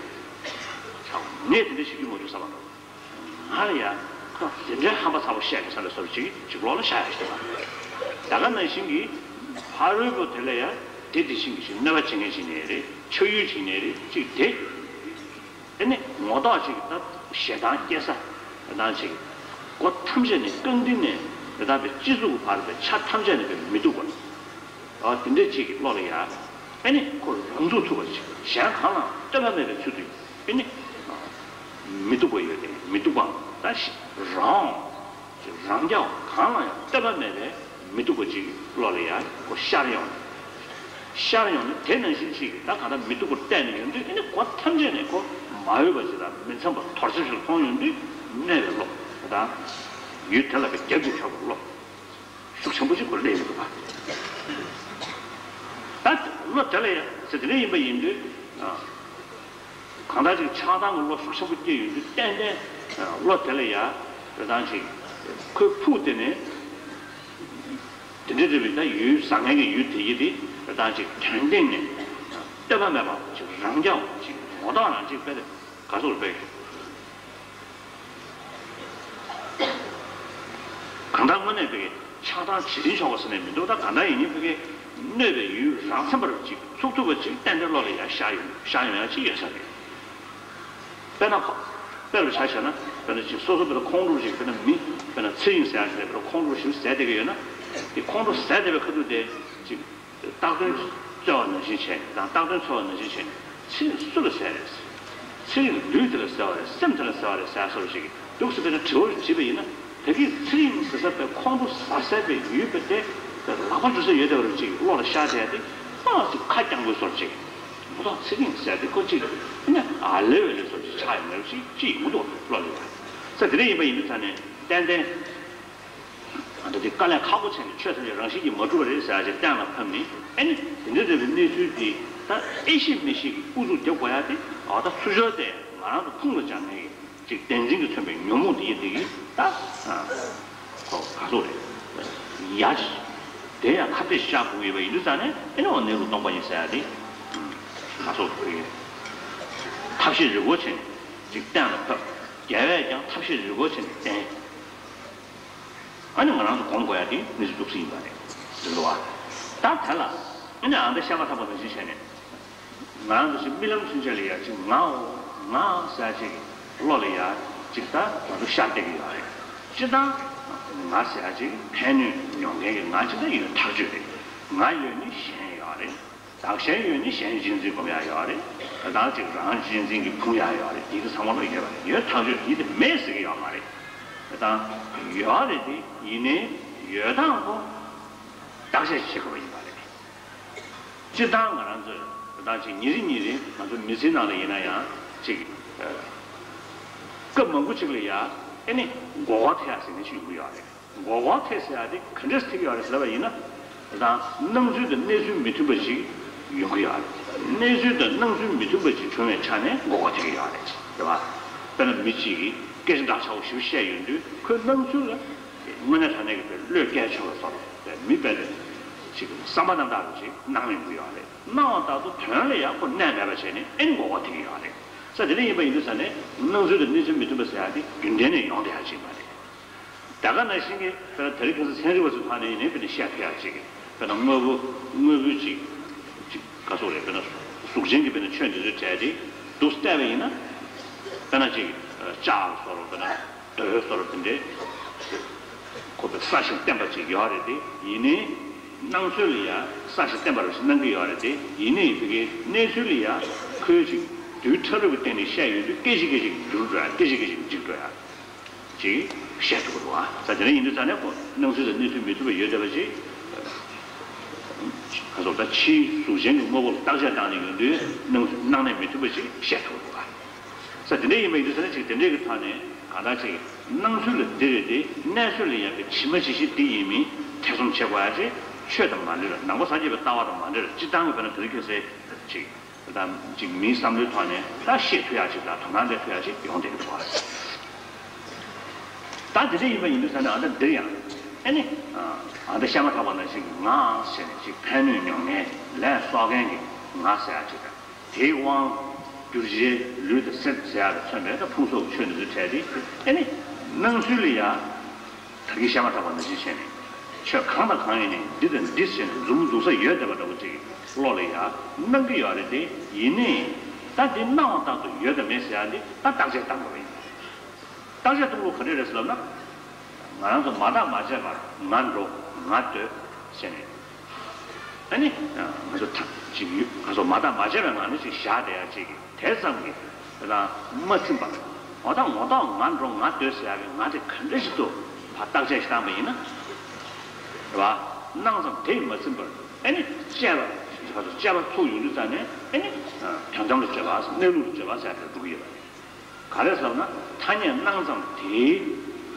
ངས་དེ་འདྲ་བྱེད་རྒྱུ་མ་རེད་བསམ་པ་འདྲ། ང་ལ་ཡ་ཁོ་དེ་འདྲའི་ཧམ་པ་ཚ་པོ་བཤད་ཀྱི་ས་འདྲ་སོར་ཅིག་ཅིག་ལོག་ལ་བཤད་ཡ་ཞིག་དང་། ད་ག་ནང་བཞིན་གྱི་ཕ་རོལ་པོ་དེ་ལ་ཡ་དེ་དེ་བཞིན་གྱི་ཞིག་གནོད་པ་བྱེད་མཁན་ཞིག་ནས་རེད། ཆགས་ཡུལ་ཞིག་ནས་རེད། ཅིག་དེ་ཨེ་ནི་ངོ་ཐོག་ཅིག་ད་ཞེ་སྡང་སྐྱེ་ས་དང་ཅིག་སྒོ་ཐམས་ཅད་ནས་རྐང་མཐིལ་ནས་དེ་དག་པའི་སྤྱི་གཙུག་གི་བར་བའི་ཆ་ཐམས་ཅད་ནས་པའི་མི་སྡུག་པ། ཨ་དེ་འདྲ་ཅིག་གི་བློ་ལ་ཡ། ཨེ་ནི་ཁོ་རང་ཚུགས་ཐུབ་པ་ཅིག་གཞན་གང་ལའང་ལྟོས་པ་མེད་པའི་ཚུལ་དུ་ཨེ་ནི། མི་སྡུག་པ་ཡོད་དེ་མི་སྡུག་པའམ་ད་ཤི་རང་། རང་རྐྱ་བ་གང་ལ་ཡང་ལྟོས་པ་མེད་པའི་མི་སྡུག་པ་ཅིག་བློ་ལ་ཡ་ཁོ་ཤར་ཡོང་། ཤར་ཡོང་ནས་དེ་ནང་བཞིན་ཅིག་ད་གང་ལྟར་མི་སྡུག་པར་བལྟས་ནས་ཡོང་དུས་ཨེ་ནི་སྒོ་ཐམས་ཅད་ནས་ཁོ་མ་འོས་པ་ཅིག་དང་མི་འཚམ་པ་དོར་ཚུལ་ཞིག་མཐོང་ཡོང་དུས་གནོད་པའི་བློ་དང་། ཡུལ་དེ་ལ་པའི་རྒྱབ་ཀྱིས་འཕྲོག་པའི་བློ། ཤུགས་ཆེན་པོ་ཞིག་ཁོ་སླེབས་ཡོང་འདུག་ག་ད་བློ་དེ་ལ་ཡང་ཟེར་དེ་འདྲ་ཡིན་པ་ཡིན་དུས། གང་ལྟར་ཅིག་ཆགས་སྡང་གི་བློ་ཤུགས་ཆེན་པོ་སྐྱེས་ཡོང་དུས་ཏན་ཏན་བློ་དེ་ལ་ཡང་རེ་སྟངས་ཅིག་ཁོའི་ཕུགས་དེ་ནས་དེ་འདྲ་རེད་པས། ད་ཡུལ་བཟང་ངན་གྱི་ཡུལ་དེ་ཡི་དེ་རེ་སྟངས་ཅིག་དོན་སྟེང་ནས་ལྟོས་པ་མེད་པ་ཅིག་རང་རྐྱ་བ་ཅིག་ངོ་ཐོག་རང་ཅིག་དཔེ་དེ་ག་ཚོད་རེད་པས། གང་ལྟར་དངོས་གནས་པའི་ཆགས་སྡང་བྱེད་རིན་ཆོག་པ་ཟེར་ནས་མི་འདུག་ད་གང་ལྟར་ཡིན་ཉིན་པའི་གནོད་པའི་ཡུལ་རང་མཚན་པར་ཅིག་ཚུགས་ཐུབ་པ་ཅིག་ཏན་ཏན་བློ་ལ་ཡར་ཤར་ཡོང་ཤར་ཡོང་ཡ་ཅིག་ཡོད་ས་རེད། དཔེར་ན་ཁོ་དཔེ་རུ་ཆ་བཞག་ན་དཔེར་ན་ཅིག་སོ་སོ་དཔེར་ན་ཁོང་ཁྲོ་ཞིག་དཔེར་ན་མི་དཔེར་ན་ཚེ་རིང་ཟེར་ཡ་ཞིག་དཔེར་ན་ཁོང་ཁྲོ་ཞིག་ཟས་བསྡད་ཀྱི་ཡོད་ན། དེ་ཁོང་ཁྲོ་ཟས་བསྡད་པའི་ཁ་ཐུག་དེ་ཅིག་བཏགས་དོན་རྩོལ་བ་ནང་བཞིན་བྱས་དང་བཏགས་དོན་འཚོལ་བ་ནང་བཞིན་བྱས་ཚེ་རིང་སུ་ལ་ཟེར་རེད། ཚེ་རིང་ལུས་དེ་ལ་ཟེར་བ་རེད། སེམས་དེ་ལ་ཟེར་བ་རེད་ཟེར་སོགས་ཤིག་འདུག་ཟེར་བའི་དྲི་བ་ཞིག་དྲིས་པ་ཡིན་ན། ད་གིན་ཚེ་རིང་ཟེར་ས་པའི་ཁོང་ཁྲོ་ཟ་ཟ་བའི་ཡུལ་པ་དེ་ལག་པ་འཇུ་ས་ཡོད་དེ་བ་རུ་ཅིག་བློ་ལ་ཤར་བསྡད་དེ་ཏག་ཅིག་ཁ་བརྐྱང་དགོས་སོར་ཅིག་མ་གཏོགས་ཚེ་རིང་ཟེར་དེ་ཁོ་ཅིག་ཨ་ནི་ཨ་ལེ་བའི་ལེ་སོར་ཅིག་ཆགས་ཡོང་མེད་པ་ཞིག་ཅིག་མི་འདུག་བློ་ལ་ཡ། ས་དེ་འདྲ་ཡིན་པ་ཡིན་དུས་ཙང་ནས་ཏན་ཏན། ད་དེ་དཀའ་ལས་ཁག་པོ་བྱས་ནས་ཆོས་ཐམས་ཅད་རང་བཞིན་གྱིས་མ་གྲུབ་པ་རེད་ཟེར་ཡ་ཅིག་གཏན་ལ་ཕབ་ནས་ཨ་ནི་དེ་འདྲ་རེད་པའི་གནས་ཚུལ་དེ་ད་ཨེ་ཤེས་མི་ཤེས་ཀྱི་ཨུ་ཚུགས་རྒྱབ་དགོས་ཡ་དེ་འོ་ད་ཚུར་ཕྱོགས་དེ་ང་རང་ཚོ་ཕུང་ལ་སྦྱར་ནས་ཅིག་བདེན་འཛིན་གྱིས་མཚོན་པའི་ཉོན་མོངས་དེ་ཡི་དེ་གི་ད་ཁོ་ག་སོགས་རེད་ཡ། དེ་ཡང་ཁ་གཏད་བཞག་དགོས་ཡོད་པ་ཡིན་དུས་ཙང་ནས་ཨེ་ནི་འོ་གནས་ལུགས་སྟོང་པ་ཡིན་ཟེར་ཡ་དེ་ག་སོགས་རེད། ཐབས་ཤེས་རི་བོ་ཆེ་ཅིག་གཏན་ལ་ཕབ། རྒྱལ་བས་ཀྱང་ཐབས་ཤེས་རི་བོ་ཆེ་བསྟན། ཨ་ནི་ང་རང་ཚོ་སྒོམ་དགོས་ཡ་དེ་གནས་ཚུལ་འདུག་སེ་ཡིན་པ་རེད་འདུག་བ། ད་ད་ལ་ཨ་ནི་ཨ་མདའ་བཤད་མ་ཐག་པ་ནང་བཞིན་བྱས་ནས་ང་རང་ཚོ་ཞིག་རྨི་ལམ་ཚུན་ཆད་ལ་ཡ་ཅིག་ངའོ་ང་ཟེར་ཅིག་བློ་ལ་ཡ་ ཅིག་ད་ང་ཚོ་ཤར་བསྡད་ཀྱི་ཡོད་རེད། སྤྱིར་བཏང་ང་ཟེར་ཡ་ཅིག་ཕན་གནོད་མྱོང་མཁན་གྱི་ང་ཅིག་ད་ཡོད་ཐག་ཆོད་རེད། ང་ཡོད་ནི་གཞན་ཡོད་རེད། བདག་གཞན་ཡོད་ནི་གཞན་གཅེས་འཛིན་སྒོམ་ཡ་ཡོད་རེད། ད་ལྟ་ཅིག་རང་གཅེས་འཛིན་གྱི་ཕུང་ཡ་ཡོད་རེད། འདི་གི་ཚང་མ་ལ་ཡོད་པ་རེད། ཡོད་ཐག་ཆོད་ཡིན་དེ་མེད་ཟེར་གྱི་ཡོད་མ་རེད། ད་ལྟ་ཡོད་རེད་དེ་ཡིན་ནའི་ཡོད་སྟངས་ཁོ་བརྟག་དཔྱད་བྱེད་དགོས་པ་ཡིན་པ་རེད། སྤྱིར་བཏང་ང་རང་ཚོས་ད་ལྟ་ཅིག་ཉིན་རེ་ཉིན་རེ་ང་ཚོ་མི་ཚེའི་ནང་ལ་ཡིན་ན་ཡང་ཅིག་སྐབས་མང་པོ་ཅིག་ལ་ཡ་ཨེ་ནི་མགོ་སྐོར་ཐེབས་ཡ་ཟེར་མཁན་ཞིག་ཡོང་གི་ཡོད་རེད། མགོ་སྐོར་ཐེབས་ཟེར་ཡ་དེ་ག་འདྲས་ཐེབས་ཀྱི་ཡོད་རེད་ཟེར་ལབ་པ་ཡིན་ན། ད་སྣང་ཚུལ་དང་གནས་ཚུལ་མི་མཐུན་པ་ཞིག་ཡོང་གི་ཡོད་རེད། གནས་ཚུལ་དང་སྣང་ཚུལ་མི་མཐུན་པ་ཞིག་བྱུང་བའི་ཆ་ནས་མགོ་སྐོར་ཐེབས་ཀྱི་ཡོད་རེད། རེད་བ། དཔེར་ན་མི་གཅིག་གིས་སྐད་ཆ་འདྲ་ཆགས་པོ་ཞིག་བཤད་ཡོང་དུས་ཁོའི་སྣང་ཚུལ་ལ་དངོས་གནས་དྲང་གནས་ཀྱི་བློས་བཀལ་ཆོག་པའི་བཟོ་འདྲ་མི་དཔེ་དེ་ཞིག་བསམ་པ་རྣམ་དག་རུ་ཞིག་སྣང་ཡོང་གི་ཡོད་རེད། སྣང་བ་ལྟར་དུ་དོན་ལ་ཡག་པོ་གནས་མེད་པ་བྱས་ནས་ཨེ་མགོ་སྐོར་ཐེབས་ཀྱི་ཡོད་རེད། ས་དེ་འདྲ་ཡིན་པ་ཡིན་དུས་ས་ནས་སྣང་ཚུལ་དང་གནས་ཚུལ་མི་མཐུན་པ་ཟེར་ཡ་དེ་རྒྱུན་ལྡན་ནས་ཡོང་བསྡད་ཡ་ཅིག་མ་རེད། ད་ག་ནང་བཞིན་གྱི་དཔེར་ན་དེ་རིང་ཁ་སང་ཚན་རིག་པ་ཚོའི་ཐོག་ནས་ཡིན་ནའི་དཔེར་ན་བཤད་ཐུབ་ཡག་ཅིག་དཔེར་ན་དངོས་པོ་དངོས་པོའི་ཅིག་ཅིག་ག་སོགས་རེད། དཔེར་ན་གཟུགས་ཅན་གྱི་དཔེར་ན་ཆོས་འདི་ཚོའི་གྲས་དེ་འདུག་བལྟས་པ་ཡིན་ན། དཔེར་ན་ཅིག་ལྕགས་ལ་སོགས་རོགས་དཔེར་ན་རྡོའི་སོགས་རོགས་དེ་འདྲའི་ཁོ་པའི་གསལ་ཞིང་བརྟན་པ་ཅིག་ཡོད་རེད་དེ་ཡིན་ནའི། སྣང་ཚུལ་ལ་ཡང་གསལ་ཞིང་བརྟན་པ་རུ་ཞིག་སྣང་གི་ཡོད་རེད་དེ་ཡིན་ནའི་དེ་གའི་གནས་ཚུལ་ལ་ཡང་ཁོའི་ཅིག་རྡུལ་ཕྲ་རབ་ཀྱི་སྟེང་ནས་བཤད་ཡོང་དུས་སྐད་ཅིག་སྐད་ཅིག་འགྱུར་འགྲོ་ཡ་སྐད་ཅིག་སྐད་ཅིག་འཇིག་འགྲོ་ཡ། ཅིག་བཤད་ཐུབ་ཀྱི་འདུག་ཨ། ས་དེ་འདྲ་ཡིན་དུས་ཙང་ནས་ཁོ་སྣང་ཚུལ་དང་གནས་ཚུལ་མི་མཐུན་པ་ཡོད་བསྡད་པ་ཅིག་ཁ་སོགས་ད་ཕྱིའི་གཟུགས་ཅན་གྱི་དངོས་པོ་ལ་བརྟག་དཔྱད་བཏང་ནས་ཡོང་དུས་སྣང་སྣང་གནས་མི་མཐུན་པ་ཅིག་བཤད་ཐུབ་ཀྱི་འདུག་ཨ། ས་དེ་འདྲ་ཡིན་པ་ཡིན་དུས་ཙང་ནས་ཅིག་དེ་འདྲའི་གི་ཐོག་ནས་གང་ལྟར་ཅིག་སྣང་ཚུལ་ལ་འདི་རེད་དེ་གནས་ཚུལ་ལ་ཡང་གི་ཇི་མ་ཇི་བཞིན་འདི་ཡིན་མིན་ཐེ་ཚོམ་བྱེད་དགོས་ཡ་ཅིག་ཆོས་དང་མ་འབྲེལ་ལ་ནང་པ་སངས་རྒྱས་པའི་ལྟ་བ་དང་མ་འབྲེལ་ལ་སྤྱིར་བཏང་གི་བས་ན་དེ་རིང་ཁ་སང་ཅིག་དང་ཅིག་མིའི་བསམ་བློའི་ཐོག་ནས་ད་ཤེས་ཐུབ་ཡག་ཅིག་དང་དོ་སྣང་སྤྲད་ཐུབ་ཡག་ཅིག་ཡོང་བསྡད་ཀྱི་འདུག་ཨ། ད་དེ་འདྲ་ཡིན་པ་ཡིན་དུས་ཙང་ནས་ཨ་ད་འདིར་ཡང་ཨེ་ནི་ཨ་ད་བཤད་མ་ཐག་པ་ནང་བཞིན་གྱི་ངའང་ཟེར་ནས་ཅིག་ཕན་གནོད་མྱོང་མཁན་ལས་གསོག་མཁན་གྱི་ང་ཟེར་ཡག་ཅིག་དང་དེའི་དབང་སྒྱུར་བྱེད་ལུས་དང་སེམས་ཟེར་ཡག་ལ་མཚོན་པའི་ད་ཕུང་སོགས་ཀྱི་ཆོས་འདི་ཚོའི་གྲས་དེ་ཨེ་ནི་སྣང་ཚུལ་ལ་ཡང་། ད་གིན་བཤད་མ་ཐག་པ་ནང་བཞིན་བྱས་ནས། ཆོས་གང་དང་གང་ཡིན་ནའི་འདི་དང་འདི་ཟེར་ནས་མཛུབ་མོ་འཛུགས་ས་ཡོད་བསྡད་པ་འདྲ་པོ་ཅིག་བློ་ལ་ཡང་སྣང་གི་ཡོད་རེད་དེ་ཡིན་ནའི། ད་འདི་སྣང་བ་ལྟར་དུ་ཡོད་དང་མེད་ཟེར་ཡ་འདི་ད་བརྟག་དཔྱད་བཏང་དགོས་པ་ཡིན། བརྟག་དཔྱད་གཏོང་ལུགས་ག་འདྲ་རེད་ཟེར་ལབ་ན། ང་རང་ཚོ་མ་བརྟགས་མ་དཔྱད་པར་ང་འགྲོ་ང་སྡོད་ཟེར་ནས། ཨ་ནི། ང་ཚོ་ཐ་ཅིག་ཡོད་ང་ཚོ་མ་བརྟགས་མ་དཔྱད་པའི་ངང་ནས་ཅིག་བཞག་བསྡད་ཡ་ཅིག་གི་དེ་ཙམ་གྱིས་རང་མ་ཚིམ་པར་འོ་ད་ངོ་ཐོག་ང་འགྲོ་ང་སྡོད་ཟེར་ཡ་གི་ང་དེ་ག་འདྲ་ཞིག་ཏུ་ཕར་བརྟག་དཔྱད་ཞིག་བཏང་པ་ཡིན་ན། རེད་བ། སྣང་ཙམ་དེས་མ་ཚིམ་པར་ཨེ་ནི་དཔྱད་པ་ཞིག་ཕར་ཚུར་དཔྱད་པ་ཚུགས་ཡོང་དུས་ཙང་ནས་ཨེ་ནི་དོན་དམ་ལ་དཔྱད་པ་གནས་ལུགས་ལ་དཔྱད་པ་ཟེར་ཡ་དེ་འགྲོ་གི་ཡོད་པ་རེད། ག་རེ་ཟེར་ན་ཐ་སྙད་སྣང་ཙམ་དེའི་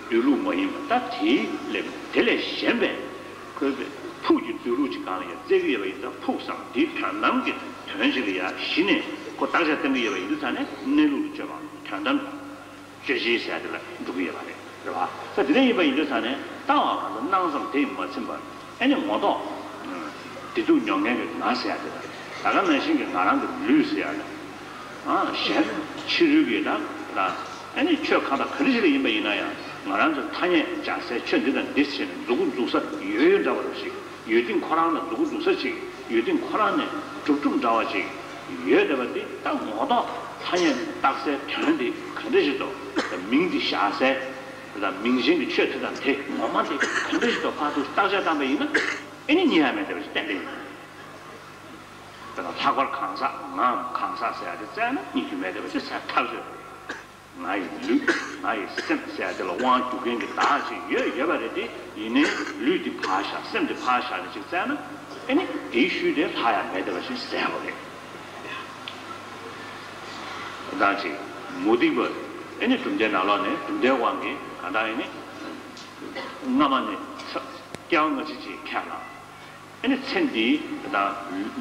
སྡོད་ལུགས་མ་ཡིན་པ་ད་དེའི་ལས་དེ་ལས་གཞན་པའི་ཁོའི་ཕུགས་ཀྱི་སྡོད་ལུགས་ཅིག་སྒང་ལ་ཡང་བཙལ་གྱི་ཡོད་པ་ཡིན་ཙང་ཕུགས་སམ་དེའི་དོན་དམ་གྱི་དོན་ཞིག་ལ་ཡང་གཞི་ནས་ཁོ་བརྟག་དཔྱད་གཏང་གི་ཡོད་པ་ཡིན་དུས་ཙང་ནས་གནས་ལུགས་ལ་དཔྱོད་པའམ་དོན་དམ་དཔྱོད་བྱེད་ཟེར་ཡ་དེ་ལ་འགྲོ་གི་ཡོད་པ་རེད། རེད་བ། ད་དེ་འདྲ་ཡིན་པ་ཡིན་དུས་ཙང་ནས་ལྟ་བ་གང་ལ་སྣང་ཙམ་དེས་མ་ཚིམ་པར། ཨེ་ནི་ངོ་ཐོག་བདེ་སྡུག་མྱོང་མཁན་གྱི་ང་ཟེར་ཡ་དེ་དང་། ད་ག་ནང་བཞིན་གྱི་ང་རང་གི་ལུས་ཟེར་ཡ་དང་། གཞན་ཕྱི་རོལ་གྱི་དང་། ཨེ་ནི་ཆོས་གང་དང་ག་རེ་ཞིག་ལ་ཡིན་པ་ཡིན་ན་ཡང་ང་རང་ཚོ་ཐ་སྙད་སྦྱར་སའི་ཆོས་འདི་དང་འདི་ཟེར་ནས་མཛུབ་གུ་འཛུགས་ས་ཡོད་ཡོད་འདྲ་བ་རུ་ཞིག་ཡོད་ཐེངས་ཁོ་རང་ལ་མཛུབ་གུ་འཛུགས་ས་ཅིག་ཡོད་ཐེངས་ཁོ་རང་ནས་གྲུབ་གྲུབ་འདྲ་བ་ཅིག་ཡོད་བསྡད་པ་འདི་ད་ངོ་ཐོག་ཐ་སྙད་བཏགས་སའི་དོན་འདི་ག་འདྲ་ཞིག་འདུག་མིང་འདི་བཞག་སའི། དེ་དང་མིང་ཅན་གྱི་ཆོས་དེ་དང་དེ་ངོ་མ་དེ་ག་འདྲ་ཞིག་ཏུ་ཕར་ཚུར་བརྟག་དཔྱད་བཏང་པ་ཡིན་ན་ཨེ་ནི་རྙེད་ཡ་མེད་བསྡད་པ་ཞིག་ཏན་ཏན་ཡིན། དེ་དང་ལྷག་པར་གང་ཟག་ངའམ་གང་ཟག་ཟེར་ཡ་དེ་བཙལ་ན་རྙེད་རྒྱུ་མེད་བསྡད་པ་ཞིག་གསལ་ཐག་ཆོད། ང་ཡི་ལུས་ང་ཡི་སེམས་ཟེར་ཡ་དེ་ལ་དབང་སྒྱུར་མཁན་གྱི་བདག་ཅིག་ཡོད་ཡོད་པ་རེད་དེ་ཡིན་ནའི་ལུས་འདི་ཕར་བཞག་སེམས་འདི་ཕར་བཞག་ནས་ཅིག་བཙལ་ན་ཨེ་ནི་དེའི་ཤུལ་དེ་ལྷག་ཡ་མེད་བསྡད་པ་ཞིག་གསལ་པོ་རེད། དང་ཅིག་མུ་སྟེགས་པ་ཨེ་ནི་གྲུབ་མཐའི་ནང་ལོགས་ནས་གྲུབ་མཐའི་དབང་གིས་གང་ལྟར་ཨེ་ནི་སྔ་མ་ནས་སྐྱེ་བ་སྔ་ཕྱི་ཅིག་ཁྱེར་ན་ཨེ་ནི་ཚེ་འདིའི་དང་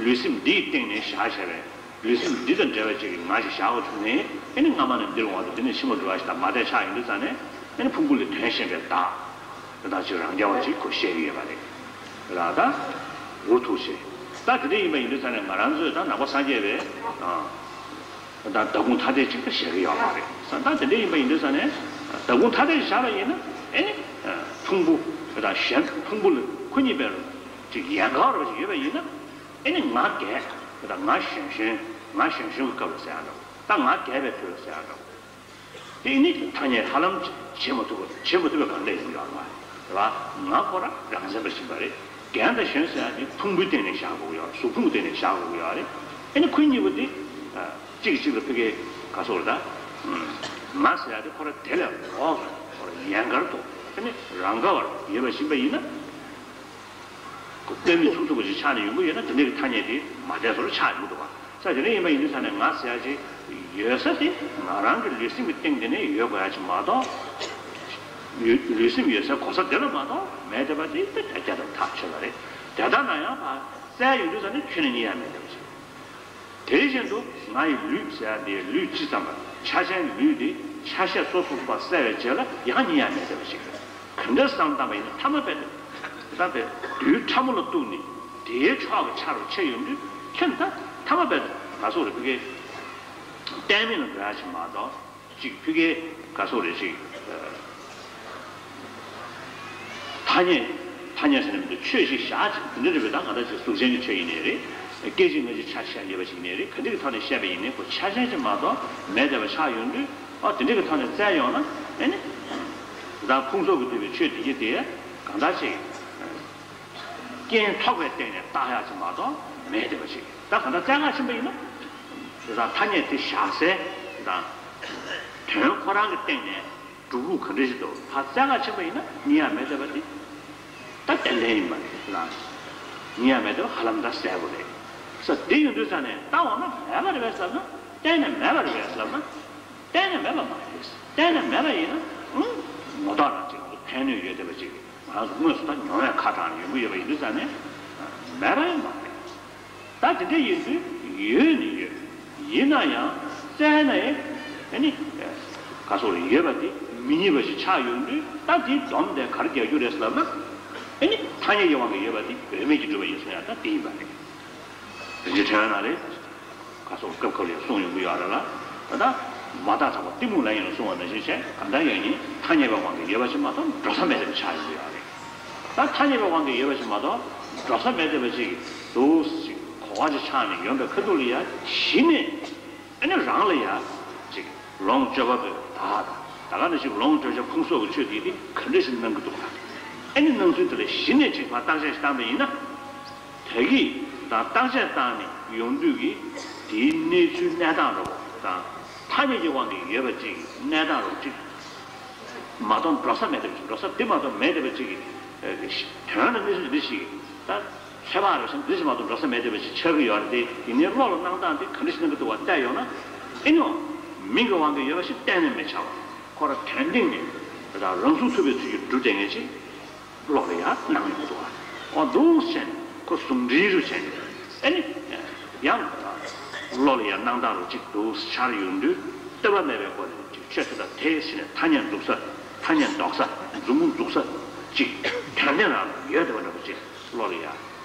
ལུས་སེམས་འདིའི་སྟེང་ནས་བཞག་བྱས་པའི་ལུས་སེམས་འདི་དང་འབྲེལ་བ་ཅིག་གི་ང་ཞིག་བཞག་པ་བྱུང་ནས་ཨེ་ནི་སྔ་མ་ནས་འདིར་འོང་བ་དང་འདི་ནས་ཕྱི་མ་འགྲོ་བ་ཞིག་དང་མ་བསྡད་ཆགས་ཡིན་དུས་ཙང་ནས་ཨེ་ནི་ཕུང་པོ་ལས་དོན་གཞན་པའི་བདག་དེ་དག་ཅིག་རང་རྐྱ་བ་ཅིག་ཁོ་བཤད་ཀྱི་ཡོད་པ་རེད། ར་ད། འུ་ཐུག་བྱེད། ད་དེ་འདྲ་ཡིན་པ་ཡིན་དུས་ཙང་ནས་ང་རང་ཚོས་ད་ནང་པ་སངས་རྒྱས་པའི། ད་ད་གུང་ཐ་དད་ཅིག་ད་བཞག་གི་ཡོད་མ་རེད། ད་དེ་འདྲ་ཡིན་པ་ཡིན་དུས་ཙང་ནས། ད་གུང་ཐ་དད་བཞག་པ་ཡིན་ན་ཨེ་ནི། ཕུང་པོ། ད་གཞན་ཕུང་པོ་ལ་ཁོ་གཉིས་པའི་ཅིག་ཡན་གར་བ་ཞིག་ཡོད་པ་ཡིན་ན། ཨེ་ནི་ང་རྒྱལ། ད་ང་གཞོན་གཞོན། ང་གཞོན་གཞོན་གྱི་སྐབས་ལ་ཟེར་ཡ་འདྲ་བོ། ད་ང་རྒྱལ་བའི་དུས་ལ་ཟེར་ཡ་འདྲ་བོ། དེ་ནི་ཐ་སྙད་ཧ་ལམ་བྱེད་མ་ཐུབ་པ་བྱེད་མ་ཐུབ་པའི་སྒང་ལས་ཡོང་གི་ཡོད་རེད་བ། རེད་བ། ང་ཁོ་རང་རང་མཚན་པ་ཞིག་ཡིན་པ་རེད། རྒན་དང་གཞོན་ཟེར་ཡ་དེ་ཕུང་པོའི་སྟེང་ནས་བཞག་དགོས་ཀྱི་ཡོད་རེད། གཟུགས་ཕུང་སྟེང་ནས་བཞག་དགོས་ཀྱི་ཡོད་རེད། ཨ་ནི་ཁོ་གཉིས་པོ་དེ་གཅིག་གིས་གཅིག་ལ་ཕ་གིའི་ག་སོགས་རེད་ད། ང་ཟེར་ཡ་དེ་ཁོ་རང་དེ་ལས་ལོགས་སུ་ཁོ་རང་ཡན་གར་དུ་ཨ་ནི་རང་ག་བར་ཡོད་པ་ཞིག་ཡིན་པ་ཡིན་ན། ཁོ་དཔེ་མི་སྲིད་པ་ཞིག་ཆགས་ནས་ཡོང་གི་ཡོད་ན་དེ་འདྲའི་ཐ་སྙད་དེ་མ་བསྡད་བཟོ་འདྲ་ཆགས་ཡོང་གི་འདུག་བ། ས་དེ་འདྲ་ཡིན་པ་ཡིན་དུས་ཙང་ནས་ང་ཟེར་ཡ་ཅིག་ཡོད་ས་དེ་ང་རང་གི་ལུས་སེམས་ཀྱི་སྟེང་དེ་ནས་ཡོད་དགོས་ཡ་ཅིག་མ་གཏོགས། ཡོད་ལུས་སེམས་ཡོད་སའི་གོ་ས་དེ་ལ་མ་གཏོགས་མེད་བསྡད་པ་དེ་ད་རྒྱ་རྒྱ་དང་ཐག་ཆོད་པ་རེད། དེ་ལྟར་ན་ཡང་ཕར་བཙལ་ཡོང་དུས་ཙང་ནས་ཁྱོན་ནས་རྙེད་ཡ་མེད་བསྡད་པ་ཅིག་དེ་བཞིན་དུ་ང་ཡི་ལུས་ཟེར་ཡ་དེ་ལུས་ཅི་ཙམ་པ་ཆ་ཅན་ལུས་དེ་ཆ་ཤས་སོ་སོ་པ་བསལ་བའི་རྗེས་ལ་ཡང་རྙེད་ཡ་མེད་བསྡད་པ་ཞིག་རེད། ག་འདྲ་བསམ་བཏང་བ་ཡིན་ན་ཐ་མ་དཔེ་དེ་ད་དཔེ་རྡུལ་ཕྲ་མོ་ལ་གཏུགས་ནས་དེའི་ཕྱོགས་ཀྱི་ཆ་རུ་ཆེ་ཡོང་དུས་ཁྱོད་ད་ཐ་མ་དཔེ་དེ་ང་ཚོ་རེ་ཕ་གིའི་བརྟན་མིན་ལ་འགྲོ་ཡ་ཞིག་མ་གཏོགས། གཅིག་ཕ་གིའི་ག་སོགས་རེད་ཅིག་ཐ་སྙད། ཐ་སྙད་ཟེར་ན་མི་འདུག་ཆོས་ཤིག་བཞག་ཅིག་དེ་འདྲ་རེད་པས། ད་ང་ད་ཅིག་གཟུགས་ཅན་གྱི་ཆོས་ཡིན་ནའི་རེད། སྐད་ཅིག་སྔ་ཕྱི་ཆ་ཤས་ཡོད་པ་ཞིག་ཡིན་ནའི་རེད། ག་འདྲ་གི་ཐོག་ནས་བཤད་པ་ཡིན་ནའི་ཁོ་ཆ་ཤས་ཅིག་མ་གཏོགས་མེད་བསྡད་པ་ཆགས་ཡོང་དུས། ཨ་དེ་འདྲ་གི་ཐོག་ནས་བཙལ་ཡོང་ན་ཨེ་ནི། ད་ཕུང་སོགས་ཀྱིས་བསྡུས་པའི་ཆོས་དེ་གྱད་དེ་གང་འདྲ་ཅིག་རྐྱེན་ཐོགས་པའི་སྟེང་ནས་བཏགས་ཡག་ཅིག་མ་གཏོགས་མེད་བསྡད་པ་ཞིག་ད་གང་ལྟར་བཙལ་ག་ཕྱིན་པ་ཡིན་ན། དེ་དང་ཐ་སྙད་དེ་བཞག་སའི་དང་། དོན་ཁོ་རང་གི་སྟེང་ནས་སྒྲུབ་ལུགས་ག་འདྲ་ཞིག་འདུག་ཕར་བཙལ་ག་ཕྱིན་པ་ཡིན་ན་རྙེད་ཡག་མེད་བསྡད་པ་དེ། ད་ཏན་ཏན་ཡིན་པ་རེད་ལ། རྙེད་ཡག་མེད་བསྡད་པ་ཧ་ལམ་ད་གསལ་པོ་རེད། ས་དེ་ཡིན་དུས་ཙང་ནས་ད་འོ་ན་མེད་པ་རེད་པས་ལབ་ན། གཏན་ནས་མེད་པ་རེད་པས་ལབ་ན། གཏན་ནས་མེད་པ་མ་རེད། གཏན་ནས་མེད་པ་ཡིན་ན། ཨང་། ངོ་ཐོག་རང་ཅིག་ང་ཚོ་ཕན་ནུས་ཡོད་བསྡད་པ་ཅིག་ང་རང་ཚོ་དངོས་སུ་ད་མྱོང་བའི་ཁ་གྲངས་ཡོང་གི་ཡོད་པ་ཡིན་དུས་ཙང་ནས། མེད་པ་ཡང་མ་རེད། ད་དེ་འདྲ་ཡིན་དུས་ཡོད་ནི་ཡོད། ཡིན་ན་ཡང་བཙལ་ནས་ཨ་ནི། ག་སོགས་ཡོད་པ་དེ་མི་རྙེད་པ་ཞིག་ཆགས་ཡོང་དུས་ད་དེའི་སྡོམ་དེ་ག་རེ་རྒྱག་རྒྱུ་རེད་ཟེར་ལབ་ན། ཨ་ནི་ཐ་སྙད་ཀྱི་དབང་གིས་ཡོད་པ་དེ་བུད་མེད་ཀྱིས་གྲུབ་པ་ཡིན་གསུང་ཡ་ད་དེ་ཡིན་པ་རེད། རིན་ཆེན་ཕྲེང་བའི་ནང་ལས། ག་སོགས་སྐབས་སྐབས་ལ་གསུངས་ཡོང་གི་ཡོད་རེད་ལ། ད་ལྟ་མ་བརྟགས་ཚངས་པ་གཏི་མུག་ལ་ཡིན་ལ་གསུངས་པ་ནང་བཞིན་བྱས་གང་ལྟར་ཡང་ཡིན་ཐ་སྙད་པའི་དབང་གིས་ཡོད་པ་ཞིག་མ་གཏོགས་འགྲོ་ས་མེད་པ་ཆགས་ཡོང་གི་ཡོད་རེད། ད་ཐ་སྙད་པའི་དབང་གིས་ཡོད་པ་ཞིག་མ་གཏོགས་འགྲོ་ས་མེད་བསྡད་པ་ཅིག་འདུག་ཅིག་གོ་བ་ཅིག་ཆགས་ནས་ཡོང་པའི་ཁ་ཐུག་ལ་ཡ་གཞི་ནས་ཨ་ནི་རང་ལ་ཡ་ཅིག་ལོངས་སྤྱོད་པ་པོའི་བདག་དང་ད་ག་ནང་བཞིན་ལོངས་སྤྱོད་བྱ་ཕུང་སོགས་ཀྱི་ཆོས་དེ་དེ་ག་འདྲ་ཞིག་སྣང་གི་འདུག་ཨ་ནི་སྣང་ཚུལ་དེ་ལ་གཞི་ནས་ཅིག་ཕར་བརྟག་དཔྱད་ཞིག་བཏང་པ་ཡིན་ན། དེ་གིས་ད་བརྟག་དཔྱད་བཏང་ནས་ཡོང་དུས་ཀྱི་དེའི་གནས་ཚུལ་གནས་སྟངས་རོ་དང་ཐ་སྙད་ཀྱི་དབང་གིས་ཡོད་པ་ཅིག་གནས་སྟངས་རོ་ཅིག་མ་གཏོགས་འགྲོ་ས་མེད་པ་ཅིག་འགྲོ་ས་དེ་མ་གཏོགས་མེད་པ་ཅིག་གི་དོན་ལ་གནས་ཚུལ་འདི་ཞིག་ད་ཚོད་དཔག་རོ་ཞིག་འདི་ཞིག་མ་གཏོགས་འགྲོ་ས་མེད་པ་ཅིག་ཆགས་ཀྱི་ཡོད་རེད་དེ། ཡིན་ནའི་བློ་ལ་སྣང་སྟངས་དེ་ག་འདྲ་ཞིག་སྣང་གི་འདུག་བ་བལྟས་ཡོང་ན་ཨེ་ནོ། མིང་གི་དབང་གིས་ཡོད་པ་ཞིག་གཏན་ནས་མི་ཆགས་པ་ཁོ་རང་དོན་སྟེང་ནས་ད་རང་གཟུགས་ཐུབ་པའི་ཚུལ་གྱིས་གྲུབ་བསྡད་མཁན་ཅིག་བློ་ལ་ཡང་སྣང་ཡོང་གི་འདུག་བ། འོ་འདུག་བྱས་ནས་ཁོ་ཟུང་འབྲེལ་རུ་བྱས་ནས་ཨེ་ནི། ཡང་བློ་ལ་ཡང་སྣང་སྟངས་རུ་གཅིག་འདུག་འཆར་ཡོང་དུས་ལྟོས་པ་མེད་པའི་སྒོ་ནས་གཅིག་ཆོས་དེ་དང་དེ་བྱས་ནས་ཐ་སྙད་འཛུགས་ས། ཐ་སྙད་འདོགས་ས། མཛུབ་མོ་འཛུགས་ས་གཅིག་དོན་སྟེང་རང་ལ་ཡོད་བསྡད་པ་འདྲ་པོ་གཅིག་བློ་ལ་ཡང་།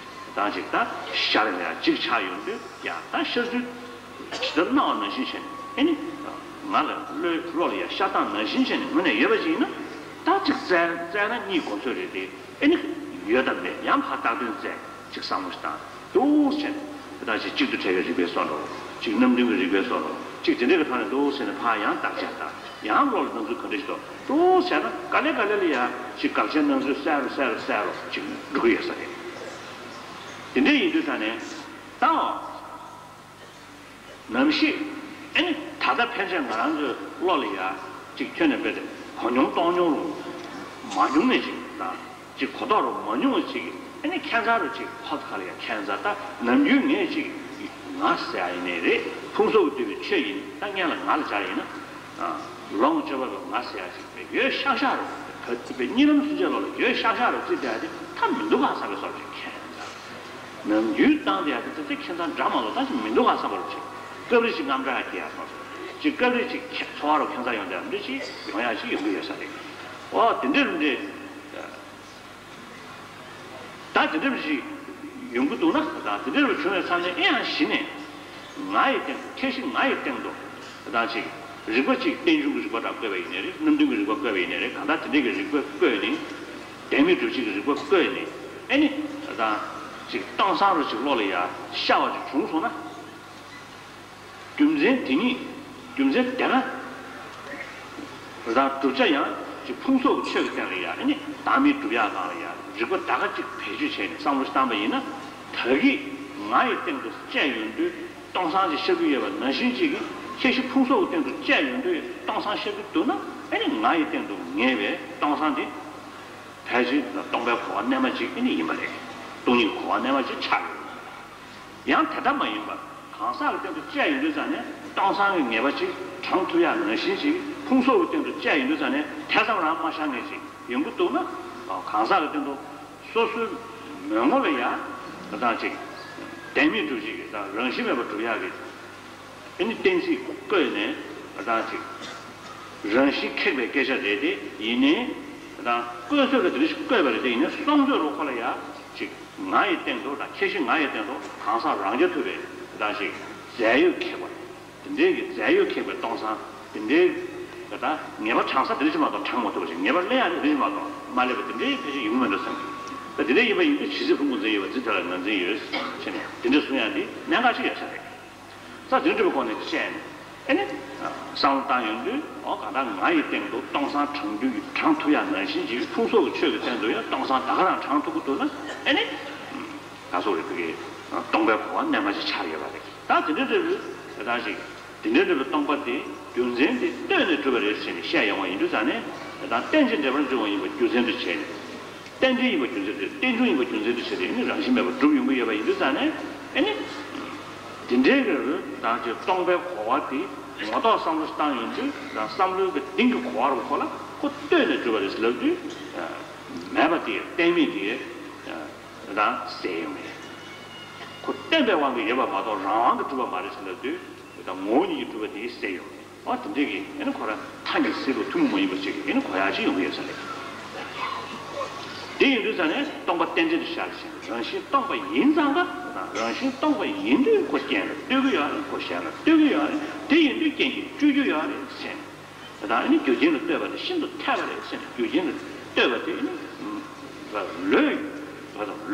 ད་གཅིག་ད་ཤར་ཡང་གཅིག་ཆགས་ཡོང་དུས་ཡང་ད་ཤར་ཚུལ་ཇི་ལྟར་སྣང་བ་ནང་བཞིན་བྱས་ནས་ཨེ་ནི། ང་ལ་བློའི་བློ་ལ་ཡང་ཤར་སྟངས་ནང་བཞིན་བྱས་ནས་དངོས་གནས་ཡོད་པ་ཅིག་ཡིན་ན། ད་གཅིག་བཙལ་བཙལ་ན་གཉིད་ཁུག་ཚོད་རེད་དེ། ཨེ་ནི། ཡོད་དམ་མེད་ཡང་ཕར་བཏགས་དོན་བཙལ། གཅིག་བསམ་བློ་ཞིག་བཏང་འདུག་བྱས་ནས། ད་ཅིག་གཅིག་ཏུ་འབྲེལ་བའི་རིགས་པའི་བཟོ་འདྲ། གཅིག་རྣམ་བདུན་གྱི་རིགས་པའི་བཟོ་འདྲ། གཅིག་དེ་འདྲའི་གི་ཐོག་ནས་འདུག་བྱས་ནས་ཕར་ཡང་བརྟག་དཔྱད་བཏང་། ཡང་བློ་ལ་སྣང་ཚུལ་ག་འདྲ་ཞིག་འདུག་འདུག་བྱས་ན་ག་ལེ་ག་ལེ་ལ་ཡང་ཅིག་འགལ་རྐྱེན་སྣང་ཚུལ་གསལ་རུ་གསལ་རུ་གསལ་རུ་ཅིག་འགྲོ་གི་ཡོད་ས་རེད། དེ་འདྲ་ཡིན་དུས་ད་ནས་ད། ནམ་ཞིག་ཨེ་ནི་ད་ལྟ་ཕན་ཆད་ང་རང་ཚོའི་བློ་ལ་ཡ་གཅིག་ཁྱོན་ནས་རྦད་དེ་གོ་མྱོང་རྟོགས་མྱོང་རུ་མ་མྱོང་ནས་ཅིག་དང་གཅིག་གོ་རྟོགས་རུ་མ་མྱོང་བ་ཅིག་ཨེ་ནི་ཁྱད་མཚར་རུ་ཅིག་ཧོབ་ཁ་ལ་ཡ་ཁྱད་མཚར་ད་ནམ་རྒྱུན་ངས་ཅིག་ང་ཟེར་ཡ་ཡིན་ནའི་རེད། ཕུང་སོགས་ཀྱིས་བསྡུས་པའི་ཆོས་ཡིན་ད་སྔན་ལ་ང་ལ་སྦྱར་ཡིན་ན་ལོངས་སྤྱོད་པ་པོའི་ང་ཟེར་ཡ་ཅིག་ཡོད་ཤག་ཤག་རུ་ག་ཅི་པའི་གཉིད་ལམ་ཚུན་ཆད་ལོག་ལ་ཡོད་ཤག་ཤག་རུ་ཅིག་བསྡད་ཡ་དེ་ཐབས་མི་འདུག་ག་བསམ་པའི་བཟོ་ཅིག་ཁྱད་མཚར། ནམ་རྒྱུན་བཏང་དེ་ཡང་དེ་ཚེ་ཁྱད་མཚར་འདྲ་མ་ལོ་ད་ཅིག་མི་འདུག་ག་བསམ་པ་རུ་ཅིག་སྐབས་རེ་ཅིག་དངངས་སྐྲག་སྐྱེ་ཡ་སོགས་ཅིག་སྐབས་རེ་ཅིག་ཁྱད་ཚོར་བ་རུ་ཁྱད་མཚར་ཡོང་དེ་འདྲ་ཅིག་ཡོང་ཡ་ཅིག་ཡོང་གི་ཡོད་ས་རེད། ཨོ་དེ་འདྲ་རུ་འདྲ། ད་དེ་འདྲ་རུ་ཅིག་ཡོང་གི་འདུག་ན་ད་དེ་འདྲ་རུ་བྱུང་བའི་མཚམས་ནས་ཨེ་ཡང་གཞི་ནས་ང་ཡི་སྟེང་དུ་ཁྱད་གཞི་ང་ཡི་སྟེང་དུ་ད་ཅིག་རིགས་པ་ཅིག་རྟེན་འབྱུང་གི་རིགས་པ་འདྲ་བཀོད་པ་ཡིན་ནའི་རེད། རྣམ་བདུན་གྱི་རིགས་པ་བཀོད་པ་ཡིན་ནའི་རེད། གང་ལྟར་དེ་འདྲ་གི་རིགས་པ་བཀོད་ནས་བདེན་མེད་སྒྲུབ་བྱེད་ཀྱི་རིགས་པ་བཀོད་ནས་ཨེ་ནི་ད་ཅིག་སྟོང་སང་རུ་ཅིག་བློ་ལ་ཡ་ཤར་བ་ཅིག་བྱུང་སོང་ན། རྒྱུ་མཚན་དེ་ཉིད་རྒྱུ་མཚན་དེ་ག་ རེད། ད་བསྒྲུབ་བྱ་ཡང་ཅིག་ཕུང་སོགས་ཀྱི་ཆོས་ཀྱི་སྟེང་ལ་ཡང་ཨ་ནི་བདག་མེད་སྒྲུབ་ཡག་སྒང་ལ་ཡང་རིགས་པ་ད་ག་ཅིག་བེད་སྤྱོད་བྱས་ནས་བསམ་བློ་ཞིག་བཏང་པ་ཡིན་ན། ད་གིན་ང་ཡི་སྟེང་དུ་བཅས་ཡོང་དུས་སྟོང་སང་ཅིག་ཤར་གྱི་ཡོད་པ་ནང་བཞིན་ཅིག་གིས། ཁྱད་གཞི་ཕུང་སོགས་ཀྱི་སྟེང་དུ་བཅས་ཡོང་དུས་སྟོང་སང་ཤར་གྱི་འདུག་ན། ཨ་ནི་ང་ཡི་སྟེང་དུ་ངེས་པའི་སྟོང་སང་དེ་ཕལ་ཆེར་སྟོང་པའི་གོ་བ་རྣལ་མ་ཅིག་ཨ་ནི་ཡིན་པ་རེད། སྟོང་ཉིད་ཀྱི་གོ་བ་རྣལ་མ་ཅིག་ཆགས་ཡོད། ཡང་དེ་ལྟར་མ་ཡིན་པར་གང་ཟག་གི་སྟེང་དུ་བཅས་ཡོང་དུས་ཙང་ནས་སྟོང་སང་གི་ངེས་པ་ཅིག་དྲངས་ཐུབ་ཡག་ནང་བཞིན་ཅིག་ཕུང་སོགས་ཀྱི་སྟེང་དུ་བཅས་ཡོང་དུས་ཙང་ནས་ཐེ་ཚོམ་རང་མ་བཞག་མཁན་ཅིག་ཡོང་གི་འདུག་ན། གང་ཟག་གི་སྟེང་དུ་སོ་སོའི་མོས་ངོ་ལ་ཡང་ད་ཅིག་བདེན་མེད་སྒྲུབ་བྱེད་ཀྱི་དང་རང་བཞིན་མེད་པར་སྒྲུབ་ཡག་གི་ཨ་ནི་གཏན་ཚིགས་བཀོད་ནས་ད་ཅིག་རང་བཞིན་ཁེགས་པའི་སྐད་ཆ་རེད་དེ། ཡིན་ནའི་ད་བཀོད་ཚོད་ལ་དེ་འདྲ་ཞིག་བཀོད་པ་རེད་དེ། ཡིན་ནའི་སོང་ཚོད་རུ་ཁོ་ལ་ཡང་ཅིག་ང་ཡི་སྟེང་དུ་དང་ཁྱད་གཞི་ང་ཡི་སྟེང་དུ་གང་ཟག་རང་རྐྱ་ཐུབ་པའི་ད་ཅིག་རྫས་ཡོད་ཁེགས་པ། དེ་འདྲའི་གི་རྫས་ཡོད་ཁེགས་པའི་སྟོང་སང་དེ་འདྲའི་གི་ད་ངེས་པ་དྲངས་ས་དེ་འདྲ་ཞིག་མ་གཏོགས་དྲངས་མ་ཐུབ་པ་ཞིག་ངེས་པ་ལེན་ཡག་དེ་འདྲ་ཞིག་མ་གཏོགས་མ་ལེན་པ་དེ་འདྲའི་ཕལ་ཆེར་ཡོང་མེད་འགྲོ་བསམ་གི། ད་དེ་འདྲ་ཡིན་པ་ཡིན་དུས་ཇི་སྲིད་ཕུང་པོ་འཛིན་ཡོད་པ་ཇི་དེ་ལ་ངར་འཛིན་ཡོད་ཟེར་ནས་དེ་འདྲ་གསུང་ཡག་འདི་གནད་འགག་ཅིག་ཡོད་ས་རེད། ས་དོན་གྲུབ་པའི་སྒོ་ནས་བཤད་ནས་ཨེ་ནི། བསམ་བློ་བཏང་ཡོང་དུས། འོ་གང་ལྟར་ང་ཡི་སྟེང་དུ་སྟོང་སང་དྲང་དུས་དྲང་ཐུབ་ཡག་ནང་བཞིན་གྱི་ཕུང་སོགས་ཀྱི་ཆོས་ཀྱི་སྟེང་དུ་ཡང་སྟོང་སང་ད་ག་རང་དྲང་ཐུབ་ཀྱི་འདུག་ན་ཨེ་ནི། ད་སོགས་རེ་ཕ་གི་སྟོང་པའི་གོ་བ་རྣལ་མ་ཞིག་ཆགས་ཡོད་པ་རེད། ད་དེ་འདྲ་འདྲ་བོའི་དེ་ལྟར་ཞིག་དེ་འདྲ་འདྲ་བོའི་སྟོང་པ་དེ་རྒྱུ་མཚན་དེ་བཏོན་ནས་གྲུབ་པ་རེད་ཟེར་ནས་བཤད་ཡོང་བ་ཡིན་དུས་ཙང་ནས། ད་རྟེན་ཅིང་འབྲེལ་པར་འབྱུང་བ་ཡིན་པ་རྒྱུ་མཚན་དུ་བྱས་ནས། རྟེན་འབྲེལ་ཡིན་པ་རྒྱུ་མཚན་དུ། རྟེན་འབྱུང་ཡིན་པ་རྒྱུ་མཚན་དུ་བྱས་ཏེ་ནི་རང་བཞིན་མེད་པར་གྲུབ་ཡོང་གི་ཡོད་པ་ཡིན་དུས་ཙང་ནས་ཨེ་ནི། དེ་འདྲའི་གི་རུ་དང་ཅིག་སྟོང་པའི་གོ་བ་དེ་ངོ་ཐོག་བསམ་བློ་བཏང་ཡོང་དུས་དང་བསམ་བློའི་གི་གཏིང་གི་གོ་བ་རུ་ཁོ་ལ་ཁོ་ལྟོས་ནས་གྲུབ་པ་རེད་ལབ་དུས། མེད་པ་དེ་རྟེན་མེད་དེ་དང་ཟད་ཡོང་མེད། ཁོ་བརྟེན་པའི་དབང་གིས་ཡོད་པ་མ་གཏོགས་རང་དབང་གིས་གྲུབ་པ་མ་རེད་ལབ་དུས་དང་ངོ་བོ་ཉིད་ཀྱིས་གྲུབ་པ་དེ་ཟད་ཡོང་མེད། འོ་དེ་འདྲས་ཀྱི་ཨེ་ནི་ཁོ་རང་མཐའ་གཉིས་སྲིད་པ་ཐུན་མོང་མ་ཡིན་པ་ཅིག་ཨེ་ནི་གོ་ཡག་ཅིག་ཡོང་གི་ཡོད་ས་རེད། དེ་ཡིན་དུས་ཙང་ནས་སྟོང་པ་རྟེན་འབྲེལ་དུ་བཞག་ཞིང་རང་བཞིན་སྟོང་པ་ཡིན་ཙང་ཀ་དང་རང་བཞིན་སྟོང་པ་ཡིན་དུས་ཁོ་རྐྱེན་ལ་ལྟོས་ཀྱི་ཡོད་རེད། ཁོ་གཞན་ལ་ལྟོས་ཀྱི་ཡོད་རེད། དེ་ཡིན་དུས་རྐྱེན་གྱིས་བཅོས་རྒྱུ་ཡོད་རེད་ཟེར་ནས། དེ་དག་ཨེ་ནི་རྒྱུ་རྐྱེན་ལ་ལྟོས་པ་དེ་ཤིན་ཏུ་འཐད་པ་རེད་ཟེར་ནས། རྒྱུ་རྐྱེན་ལ་ལྟོས་པ་དེ་ཨེ་ནི་ལོས་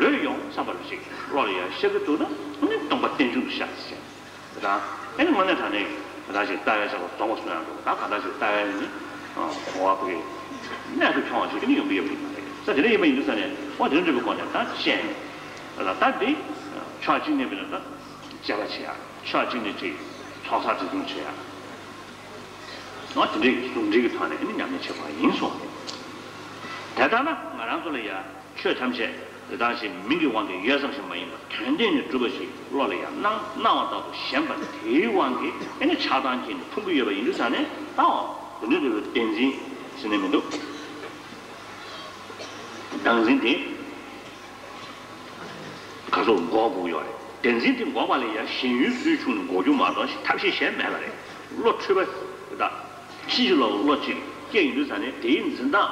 ལོས་ཡོང་བསམ་པ་ལ་ཞིག་བློ་ལ་ཡང་ཤར་གྱི་འདུག་ན་ཨེ་ནི་སྟོང་པ་རྟེན་འབྱུང་དུ་བཞག་ཟེར། དེ་དང་ཨེ་ནི་དངོས་གནས་དྲང་གནས་ཀྱི་དེ་དག་ཅིག་ལྟ་བའི་བྱ་བ་སྡོམ་པ་གསུང་ཡག་འདུག་ད་ག་འདྲ་ཞིག་ལྟ་བའི་ནི་གོ་བ་ཕུག་གི་གནད་དུ་འཁྱོངས་པ་ཞིག་ཨེ་ནི་ཡོང་གི་ཡོད་པ་ཡིན་པ་རེད། ས་དེ་འདྲ་ཡིན་པ་ཡིན་དུས་ས་ནས་འོ་དེ་འདྲ་འདྲ་བའི་སྒོ་ནས་ད་བཤད་ནས་ད་ད་འདི་ཕྱོགས་གཅིག་ནས་བྱས་ན་ད་དཔྱད་པ་བྱེད་ཡག་ཕྱོགས་གཅིག་ནས་ཅིག་ཚོགས་བསགས་སྒྲིབ་སྦྱོང་བྱེད་ཡག་འོ་དེ་འདྲའི་ཟུང་འབྲེལ་གྱི་ཐོག་ནས་ཨེ་ནི་ཉམས་ལེན་བྱེད་པ་ཡིན་གསུངས། དེ་ལྟར་ན་ང་རང་ཚོ་ལ་ཡང་ཆོས་ཐམས་ཅད་དེ་དག་ཅིག་མིང་གི་དབང་གིས་ཡོད་ཙམ་ཞིག་མ་ཡིན་པར་དོན་སྟེང་ནས་གྲུབ་པ་ཞིག་བློ་ལ་ཡང་སྣང་སྣང་བ་ལྟ་བུ་ཞེན་པ་དེའི་དབང་གིས་ཨེ་ནི་ཆགས་སྡང་སྐྱེས་ནས་ཕུང་གི་ཡོད་པ་ཡིན་དུས་ཙང་ནས། ད་འོ་དེ་འདྲ་འདྲ་བའི་བདེན་འཛིན་ཟེར་ནས་མི་འདུག་བདག་འཛིན་དེ། ག་ཚོད་འགོག་དགོས་ཡོད་རེད། བདེན་འཛིན་དེ་འགོག་པ་ལ་ཡང་ཞེན་ཡུལ་སུས་ཕྱུང་ནས་འགོག་རྒྱུ་མ་གཏོགས་ཐབས་ཤེས་གཞན་མེད་པ་རེད། བློ་འཁྲུལ་པ་དང་ཕྱིན་ཅི་ལོག་གི་བློ་གཅིག་སྐྱེ་ཡོང་དུས་ཙང་ནས་དེའི་འཛིན་སྟངས་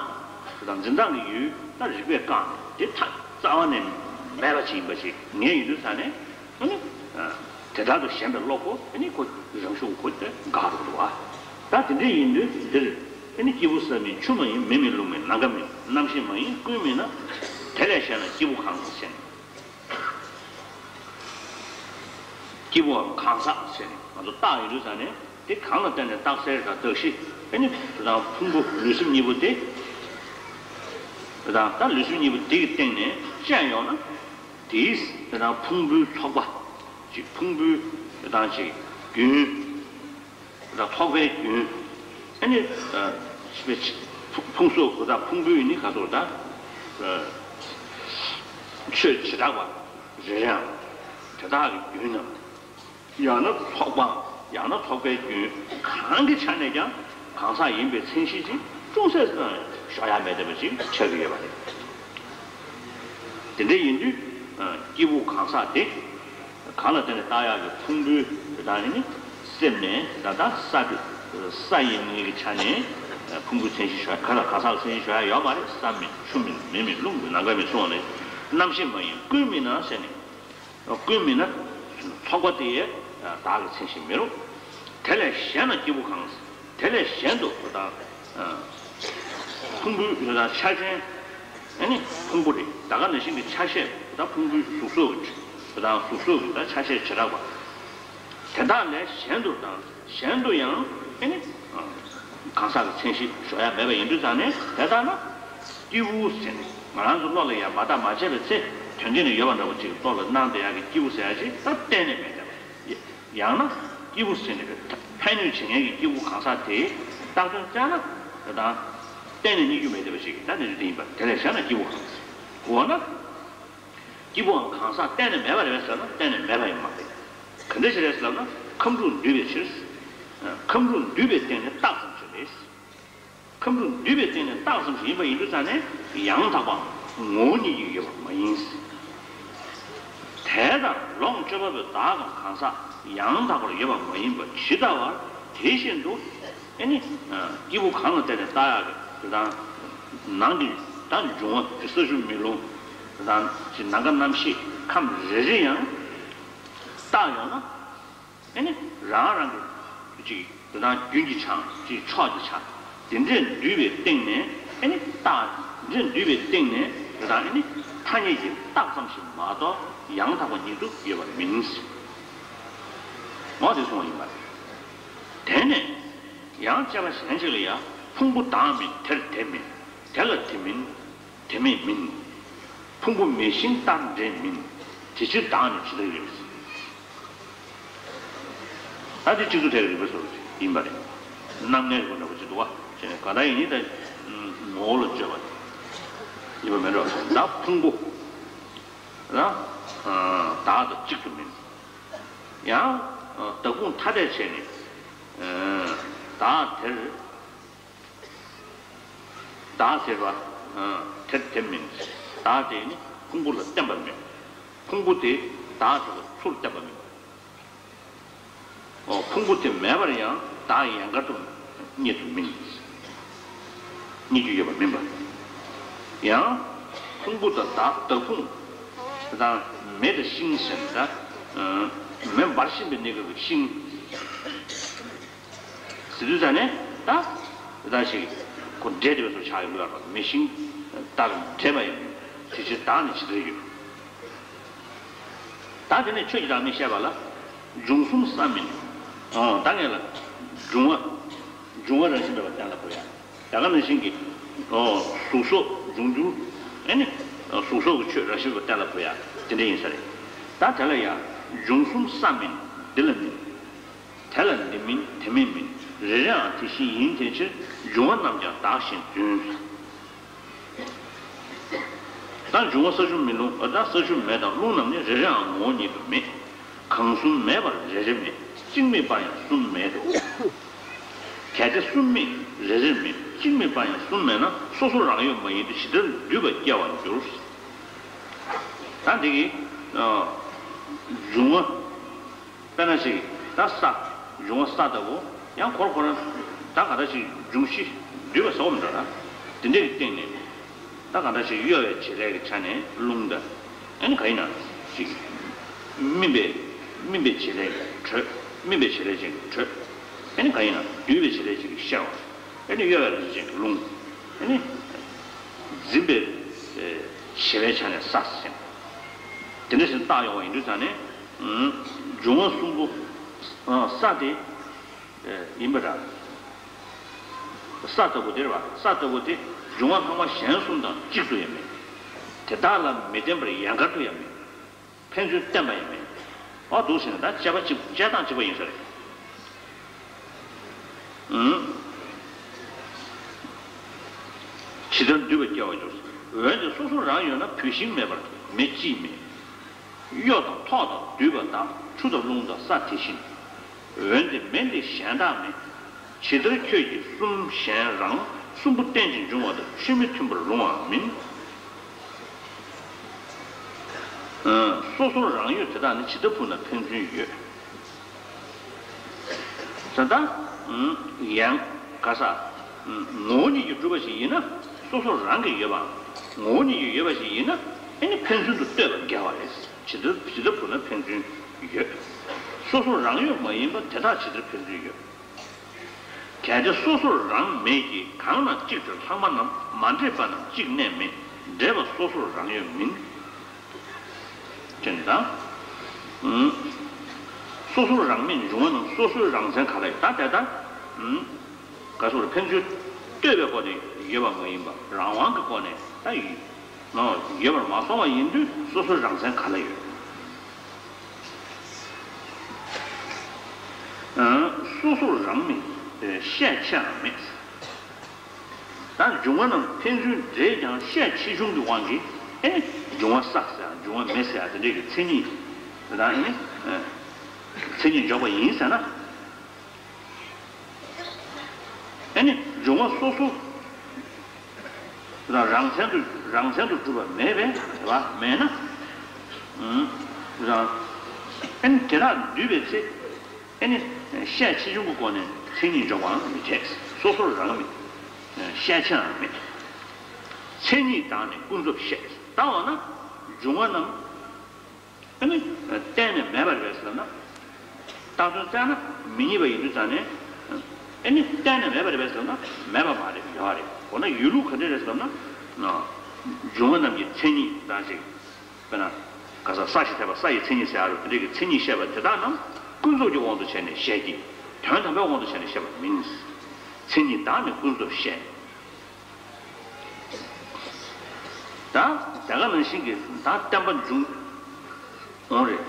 དང་འཛིན་སྟངས་ཀྱི་ཡུལ་ད་རིག་པས་བཀག་ནས་དེ་ཐག་རྩ་བ་ནས་མེད་པ་ཅིག་ཡིན་པ་ཞིག་ངེས་ཡོང་དུས་ཙང་ནས། ཨ་ནི། དེ་ལྟར་དུ་ཞེན་པའི་བློ་ཁོ་ཨ་ནི་ཁོ་རང་ཤུགས་ཁོ་དེ་འགག་འགྲོ་འདུག་བ། ད་དེ་འདྲ་ཡིན་དུས་འདིར་ཨ་ནི་སྐྱེས་བུ་ས་མིན་ཆུ་མ་ཡིན་མེ་མིན་རླུང་མིན་ནམ་མཁའ་མིན་རྣམ་ཤེས་མ་ཡིན་ཀུན་མིན་ན། དེ་ལས་གཞན་ན་སྐྱེས་བུ་གང་ཟག་ཟེར་ནས། སྐྱེས་བུའམ་གང་ཟག་ཟེར་ནས་ང་ཚོ་བརྟག་ཡོང་དུས་ཙང་ནས་དེ་གང་ལ་བརྟེན་ནས་རྟགས་གསལ་དང་གདགས་གཞི་ཨ་ནི་དང་ཕུང་པོ་ལུས་སེམས་གཉིས་པོ་དེ། དང་ད་ལུས་སེམས་གཉིས་པོ་དེ་གི་སྟེང་ནས་དཔྱད་ཡོང་ན། དེའི་དེ་དང་ཕུང་པོའི་ཚོགས་པ། ཅིག་ཕུང་པོའི་དེ་དང་ཅིག་རྒྱུན། དེ་དང་ཚོགས་པའི་རྒྱུན། ཨ་ནི། ཕུང་སོགས་དེ་དང་ཕུང་པོའི་ནི་ག་ཚོད་ད། ཆོས་བྱེ་བྲག་པ་རེ་རེའམ། དེ་དག་གི་རྒྱུན་ནམ། ཡང་ན་ཚོགས་པའམ་ཡང་ན་ཚོགས་པའི་རྒྱུན་གང་གི་ཆ་ནས་ཀྱང་གང་ཟག་ཡིན་པའི་མཚན་གཞི་ཅིག་ཅུང་ཟད་ཀྱང་ཞོག་ཡ་མེད་བསྡད་པ་ཅིག་ཆགས་ཀྱི་ཡོད་པ་རེད། དེ་འདྲ་ཡིན་དུས་སྐྱེས་བུ་གང་ཟག་དེ་གང་ལ་བརྟེན་ནས་བཏགས་ཡག་གི་ཕུང་པོའི་དེ་དག་ནི་སེམས་ནས་ད་ལྟ་ས་དེ་ས་ཡིན་མིན་གྱི་ཆ་ནས་ཕུང་པོའི་མཚན་གཞི་ཞོག་ག་ལ་གང་ཟག་ལ་མཚན་གཞི་ཞོག་ཡ་ཡོད་མ་རེད། ས་མིན་ཆུ་མིན་མེ་མིན་རླུང་མིན་ནམ་མཁའ་མིན་གསུངས་པ་ནས་རྣམ་ཤེས་མ་ཡིན་ཀུན་མིན་ན་ཟེར་ནས། ཀུན་མིན་ན། ཚོགས་པ་དེ་ཡི་བདག་གི་མཚན་གཞི་མིན་རུང་། དེ་ལས་གཞན་ན་སྐྱེས་བུ་གང་། དེ་ལས་གཞན་དུ་དང་། ཕུང་པོའི་དང་ཆ་ཅན། ཨ་ནི་ཕུང་པོ་རེད། ད་ག་ནང་བཞིན་གྱི་ཆ་ཤས་དང་ཕུང་པོའི་གཟུགས་སོགས་ཀྱི་དང་གཟུགས་སོགས་ཀྱི་དང་ཆ་ཤས་བྱེ་བྲག་པ། དེ་དག་ལས་གཞན་དུ་དང་གཞན་དུ་ཡང་ཨ་ནི། གང་ཟག་གི་མཚན་གཞི་བཞག་ཡ་མེད་པ་ཡིན་དུས་ཙང་ནས། དེ་ལྟར་ན་སྐྱེས་བུ་ཟེར་ནས་ང་རང་ཚོ་བློ་ལ་ཡ་མ་བཏགས་མ་བྱས་པའི་ཚེ། དོན་གྱིས་ནི་ཡོད་པ་འདྲ་བོ་ཅིག་བློ་ལ་སྣང་བསྡད་ཡ་གི་སྐྱེས་བུ་ཟེར་ཡ་ཅིག་ད་གཏན་ནས་མེད་བསྡད་པ་རེད། ཡང་ན་སྐྱེས་བུ་ཟེར་ནས་ཕན་གནོད་བྱེད་མཁན་གྱི་སྐྱེས་བུ་གང་ཟག་དེའི་བཏགས་དོན་བཅད་ན། དེ་དང་གཏན་ནས་རྙེད་རྒྱུ་མེད་བསྡད་པ་ཞིག་ད་དེ་འདྲ་དེ་ཡིན་པ་དེ་ལས་བཞག་ན་སྐྱེས་བུ་གང་ཟག་འོ་ན། སྐྱེས་བུའམ་གང་ཟག་གཏན་ནས་མེད་པ་རེད་ཟེར་ན་གཏན་ནས་མེད་པ་ཡིན་མ་རེད། ག་འདྲ་ཞིག་རེད་ཟེར་ན། ཁམས་དྲུག་འདུས་པའི་ཕྱིར། ཁམས་དྲུག་འདུས་པའི་སྟེང་ནས་བཏགས་ཙམ་ཞིག་རེད། ཁམས་དྲུག་འདུས་པའི་སྟེང་ནས་བཏགས་ཙམ་ཞིག་ཡིན་པ་ཡིན་དུས་ཙང་ནས་ཡང་དག་པའམ་ངོ་བོ་ཉིད་ཀྱིས་ཡོད་པ་མ་ཡིན། དེ་ལྟར་ལོངས་སྤྱོད་པ་པོའི་བདག་གམ་གང་ཟག་ཡང་དག་པར་ཡོད་པ་མ་ཡིན་པ་ཇི་ལྟ་བར་དེ་བཞིན་དུ། ཨེ་ནི། སྐྱེས་བུ་གང་ལ་བརྟེན་ནས་བཏགས་ཡག་གི་དེ་དང་། ནང་གི་ད་འབྱུང་བ་ས་ཆུ་མེ་རླུང་། དེ་དང་ཅི་ནམ་མཁའ་རྣམ་ཤེས་ཁམས་རེ་རེ་ཡང་བཏགས་ཡོང་ན། ཨེ་ནི་རང་རང་གི་ཅིག་དེ་དང་རྒྱུན་གྱི་ཆ་ཅིག་ཕྱོགས་ཀྱི་ཆ་དེ་འདྲས་འདུས་པའི་སྟེང་ནས། ཨེ་ནི་བཏགས་དེ་འདྲས་འདུས་པའི་སྟེང་ནས་དེ་དང་ཨེ་ནི་ཐ་སྙད་ཀྱིས་བཏགས་ཙམ་ཞིག་མ་གཏོགས་ཡང་དག་པ་ཉིད་དུ་ཡོད་པ་མིན། འོ་དེ་གསུངས་པ་ཡིན་པ་རེད། དེ་ནས་ཡང་དཔྱད་པ་གཞན་ཅིག་ལ་ཡང་ཕུང་པོ་བདག་མིན་དེར་དེ་མིན། དེ་ལ་དེ་མིན། དེ་མེད་མིན། ཕུང་པོ་མེད་བཞིན་ལྟར་འབྲེལ་མིན། དེ་ཕྱིར་བདག་ནི་ཇི་ལྟར་ཡོད། ད་དེ་སྤྱི་གཙུག་གྲལ་གྱི་རིགས་པའི་སོ་ཡིན་པ་རེད། རྣམ་ངེས་རིག་པ་འདྲ་པོ་ཅིག་འདུག་བ། བྱས་ནས་གང་ལྟར་ཡིན་ནི་ད་ངོ་བོ་ལ་དཔྱོད་པ་ཡིན་པ་མེད་འགྲོ། ད་ཕུང་པོ་ལ་བདག་དང་གཅིག་ཏུ་མིན། ཡང་། བདག་ཕུང་ཐ་དད་བྱས་ནས། བདག་དེར། བདག་ཟེར་བ། དེར་དེ་མིན། བདག་དེ་ནི་ཕུང་པོ་ལ་བརྟེན་པ་མེད། ཕུང་པོ་དེ་བདག་དེ་ལ་ཚུར་བརྟེན་པ་མིན། ཕུང་པོ་དེ་མེད་པར་ཡང་བདག་ཡན་གར་དུ་རྙེད་དུ་མིན། རྙེད་རྒྱུ་ཡོད་པ་མིན་པ། ཡང་། ཕུང་པོ་དང་བདག་བདག་ཕུང་། དང་མེ་དང་ཤིང་ཟེར་ན་ད། མེ་འབར་བཞིན་པའི་གནས་སྐབས་ཀྱི་ཤིང་། ཟེར་དུས་ཙ་ནས་ད། ད་ཞིག་ཁོ་འདྲེས་བསྡད་པའི་བཟོ་ཆགས་ཡོང་གི་ཡོད་རེད། མེ་ཤིང་ལྟར་འདྲེས་པ་ཡིན། དེ་ཕྱིར་བདག་ནི་ཇི་ལྟར་ཡོད། ད་དེ་ནས་ཆོས་ཀྱི་བདག་མེད་བཤད་པ་ལ། འབྱུང་གསུམ་ས་མིན། ཨོ་ད་ངེད་ལ། འབྱུང་བ། འབྱུང་བ་རང་བཞིན་མེད་པ་གཏན་ལ་དགོས་ཡ། ད་ག་ནང་བཞིན་གྱི། ཨོ་གཟུགས་སོགས་འབྱུང་འགྱུར། ཨེ་ནི། གཟུགས་སོགས་ཀྱི་ཆོས་རང་བཞིན་མེད་པ་གཏན་ལ་དགོས་ཡ། དེ་འདྲ་ཡིན་ས་རེད། ད་དེ་ལ་ཡ། འབྱུང་གསུམ་ས་མིན། འདི་ལ་མིན། དེ་ལ་འདི་མིན་དེ་མིན་མིན། རེ་རེའང་དེ་བཞིན་ཡིན། དེ་ཕྱིར་འབྱུང་བ་རྣམས་ཀྱང་བདག་གཞན་བརྫུན། ད་འབྱུང་བ་ས་ཆུ་མེ་རླུང་། ད་ས་ཆུ་མེ་དང་རླུང་རྣམས་ནི་རེ་རེའང་ངོ་བོ་ཉིད་དུ་མེད། གང་གསུམ་མེད་པར་རེ་རེ་མེད། གཅིག་མེད་པར་ཡང་གསུམ་མེད་དོ། གལ་ཏེ་གསུམ་མེད་རེ་རེ་མེད། གཅིག་མེད་པར་ཡང་གསུམ་མེད་ན་སོ་སོ་རང་ཡོད་མ་ཡིན་ཏེ་ཇི་ལྟར་འདུས་པ་སྐྱེ་བར་འགྱུར། ད་འདི་གི་འབྱུང་བ། དཔེར་ན་ཞིག་ད་ས། འབྱུང་བ་ས་ལྟ་བུ། ཡང་ཁོར་ཁོར་ད་ག་འདྲ་ཞིག་འབྱུང་གཞི་འདུས་པ་ཟེར་བ་མི་འདྲ་ལ། དེ་འདྲ་གི་སྟེང་ནས་ད་ག་འདྲ་ཞིག་གཡོ་བའི་བྱེད་ལས་ཀྱི་ཆ་ནས་རླུང་དང་། ཨ་ནི་ག་ཡིན་ན་ཞིག་སྨིན་པའི། སྨིན་པའི་བྱེད་ལས་ཀྱི་དྲོད། སྨིན་པའི་བྱེད་ལས་ཅན་གྱི་དྲོད། ཨ་ནི་ག་ཡིན་ན་འདུས་པའི་བྱེད་ལས་ཅན་གྱི་གཤེར་བ། ཨ་ནི་གཡོ་བའི་ལས་ཅན་གྱི་རླུང་། ཨ་ནི་འཛིན་པའི་བྱེད་པའི་ཆ་ནས་ས་ཟེར། དེ་འདྲ་ཞིག་བཏགས་ཡོང་བ་ཡིན་དུས་ཙང་ནས། འབྱུང་བ་གསུམ་པོ། ས་དེ་ཡིན་པ་འདྲ། ས་ལྟ་བུ་དེ་རེད་བ། ས་ལྟ་བུ་དེ་འབྱུང་བ་ལྷག་མ་གཞན་གསུམ་དང་གཅིག་ཏུ་ཡང་མེད། དེ་དག་ལ་མི་བརྟེན་པར་ཡན་གར་དུ་ཡང་མེད། ཕན་ཚུན་བརྟེན་པ་ཡང་མེད། འོ་འདུག་ཟེར་ན་ད་དཔྱད་པ་གཅིག་དཔྱད་སྟངས་གཅིག་པ་ཡིན་ས་རེད། ཇི་ལྟར་འདུས་པ་སྐྱེ་བར་འགྱུར། འོན་ཏེ་སོ་སོ་རང་ཡོད་ན་བུད་ཤིང་མེད་པར་མེ་གཅིག་མེད། གཡོ་དང་ཐོག་དང་འདུས་པ་དག་ཆུ་དང་རླུང་དང་ས་དེ་བཞིན། འོན་ཏེ་མེ་འདི་གཞན་དག་མེད། ཇི་ལྟར་ཁྱོད་ཀྱིས་གསུམ་གཞན་རང་གསུམ་པོ་རྟེན་ཅིང་འབྱུང་བ་དང་ཆོས་མི་མཐུན་པར་རུང་བ་མིན། སོ་སོ་རང་ཡོད་དེ་དག་ནི་ཇི་ལྟ་བུ་ན་ཕན་ཚུན་ཡོད། ད་ལྟ་ཡང་ག་ས་ངོ་བོ་ཉིད་ཀྱིས་གྲུབ་པ་ཞིག་ཡིན་ན་སོ་སོ་རང་གི་ཡོད་པའམ་ངོ་བོ་ཉིད་ཀྱིས་ཡོད་པ་ཞིག་ཡིན་ན་ཨ་ནི་ཕན་ཚུན་དུ་ལྟོས་པ་འགལ་བ་རེད། ཇི་ལྟར་ཇི་ལྟར་བུ་ན་ཕན་ཚུན་ཡོད། སོ་སོ་རང་ཡོད་མ་ཡིན་པ་དེ་དག་ཇི་ལྟར་ཕན་ཚུན་ཡོད། གལ་ཏེ་སོ་སོར་རང་མེད་ཀྱི་གང་ན་གཅིག་ཏུ་ལྷག་མ་རྣམས་མ་འདྲེས་པ་རྣམས་གཅིག་གནས་མེད། འདྲེས་པ་སོ་སོར་རང་ཡོད་མིན། ཅེས་དང་། སོ་སོར་རང་མེད་འབྱུང་བ་རྣམས་སོ་སོའི་རང་མཚན་ག་ལ་ཡོད་ད་དེ་ལྟར། ག་སོགས་ཕན་ཚུན་ལྟོས་པའི་སྒོ་ནས་ཡོད་པ་མ་ཡིན་པ་རང་དབང་གི་སྒོ་ནས་ད་ཡོད་ནོ། ཡོད་པར་མ་སོང་བ་ཡིན་དུས་སོ་སོའི་རང་མཚན་ག་ལ་ཡོད། སོ་སོར་རང་མེད་ཤས་ཆེའང་མེད། ད་འབྱུང་བ་རྣམས་ཕན་ཚུན་འདྲེས་ཀྱང་ཤས་ཆེ་ཆུང་གི་དབང་གིས་ཨེ་འབྱུང་བ་བསགས་ཟེར་འབྱུང་བ་མེད་ཟེར་དེ་འདྲས་ཀྱི་མཚན་ཉིད་ད་ཨེ་མཚན་ཉིད་འཇོག་པ་ཡིན་ཟེར་ན། ཨེ་ནི་འབྱུང་བ་སོ་སོ་རང་མཚན་དུ་རང་མཚན་དུ་གྲུབ་པ་མེད་པས་རེད་བ། མེད་ན་རང་ཨེ་ནི་དེ་དག་འདུས་པའི་ཚེ། ཨེ་ནི་ཤས་ཆེ་ཆུང་གི་སྒོ་ནས་མཚན་ཉིད་འཇོག་པའང་མི་འཐད། སོ་སོར་རང་མེད། ཤས་ཆེའང་མེད། མཚན་ཉིད་དང་ནི་ཀུན་རྫོབ་བཤད། ལྟ་བ་ན་འབྱུང་བ་རྣམས་ཨེ་ནི་གཏན་ནས་མེད་པ་རེད་ཟེར་ན། བཏགས་དོན་བཙལ་ན་མི་རྙེད་པ་ཡིན་དུས་ཙང་ནས་ཨེ་ནི་གཏན་ནས་མེད་པ་རེད་ཟེར་ན་མེད་པ་མ་རེད། ཡོད་རེད། འོ་ན་ཡོད་ལུགས་ག་འདྲ་རེད་ཟེར་ན། འབྱུང་བ་རྣམས་ཀྱི་མཚན་ཉིད་དང་ཞིག་དཔེར་ན། ག་ས་ས་ཞེས་བྱ་བ་ས་ཡི་མཚན་ཉིད་ཟེར་ཡ་རུ་དེ་འདྲའི་གི་མཚན་ཉིད་བཤད་པ་དེ་དག་རྣམས་ཀུན་རྫོབ་ཀྱི་དབང་དུ་བྱས་ནས་བཤད་ཀྱི། དོན་དམ་པའི་དབང་དུ་བྱས་ནས་བཤད་པ་མིན། མཚན་ཉིད་དག་ནི་ཀུན་རྫོབ་བཤད། ད་དེ་ག་ནང་བཞིན་གྱི་ད་བརྟན་པ་འབྱུང་འོང་རེད།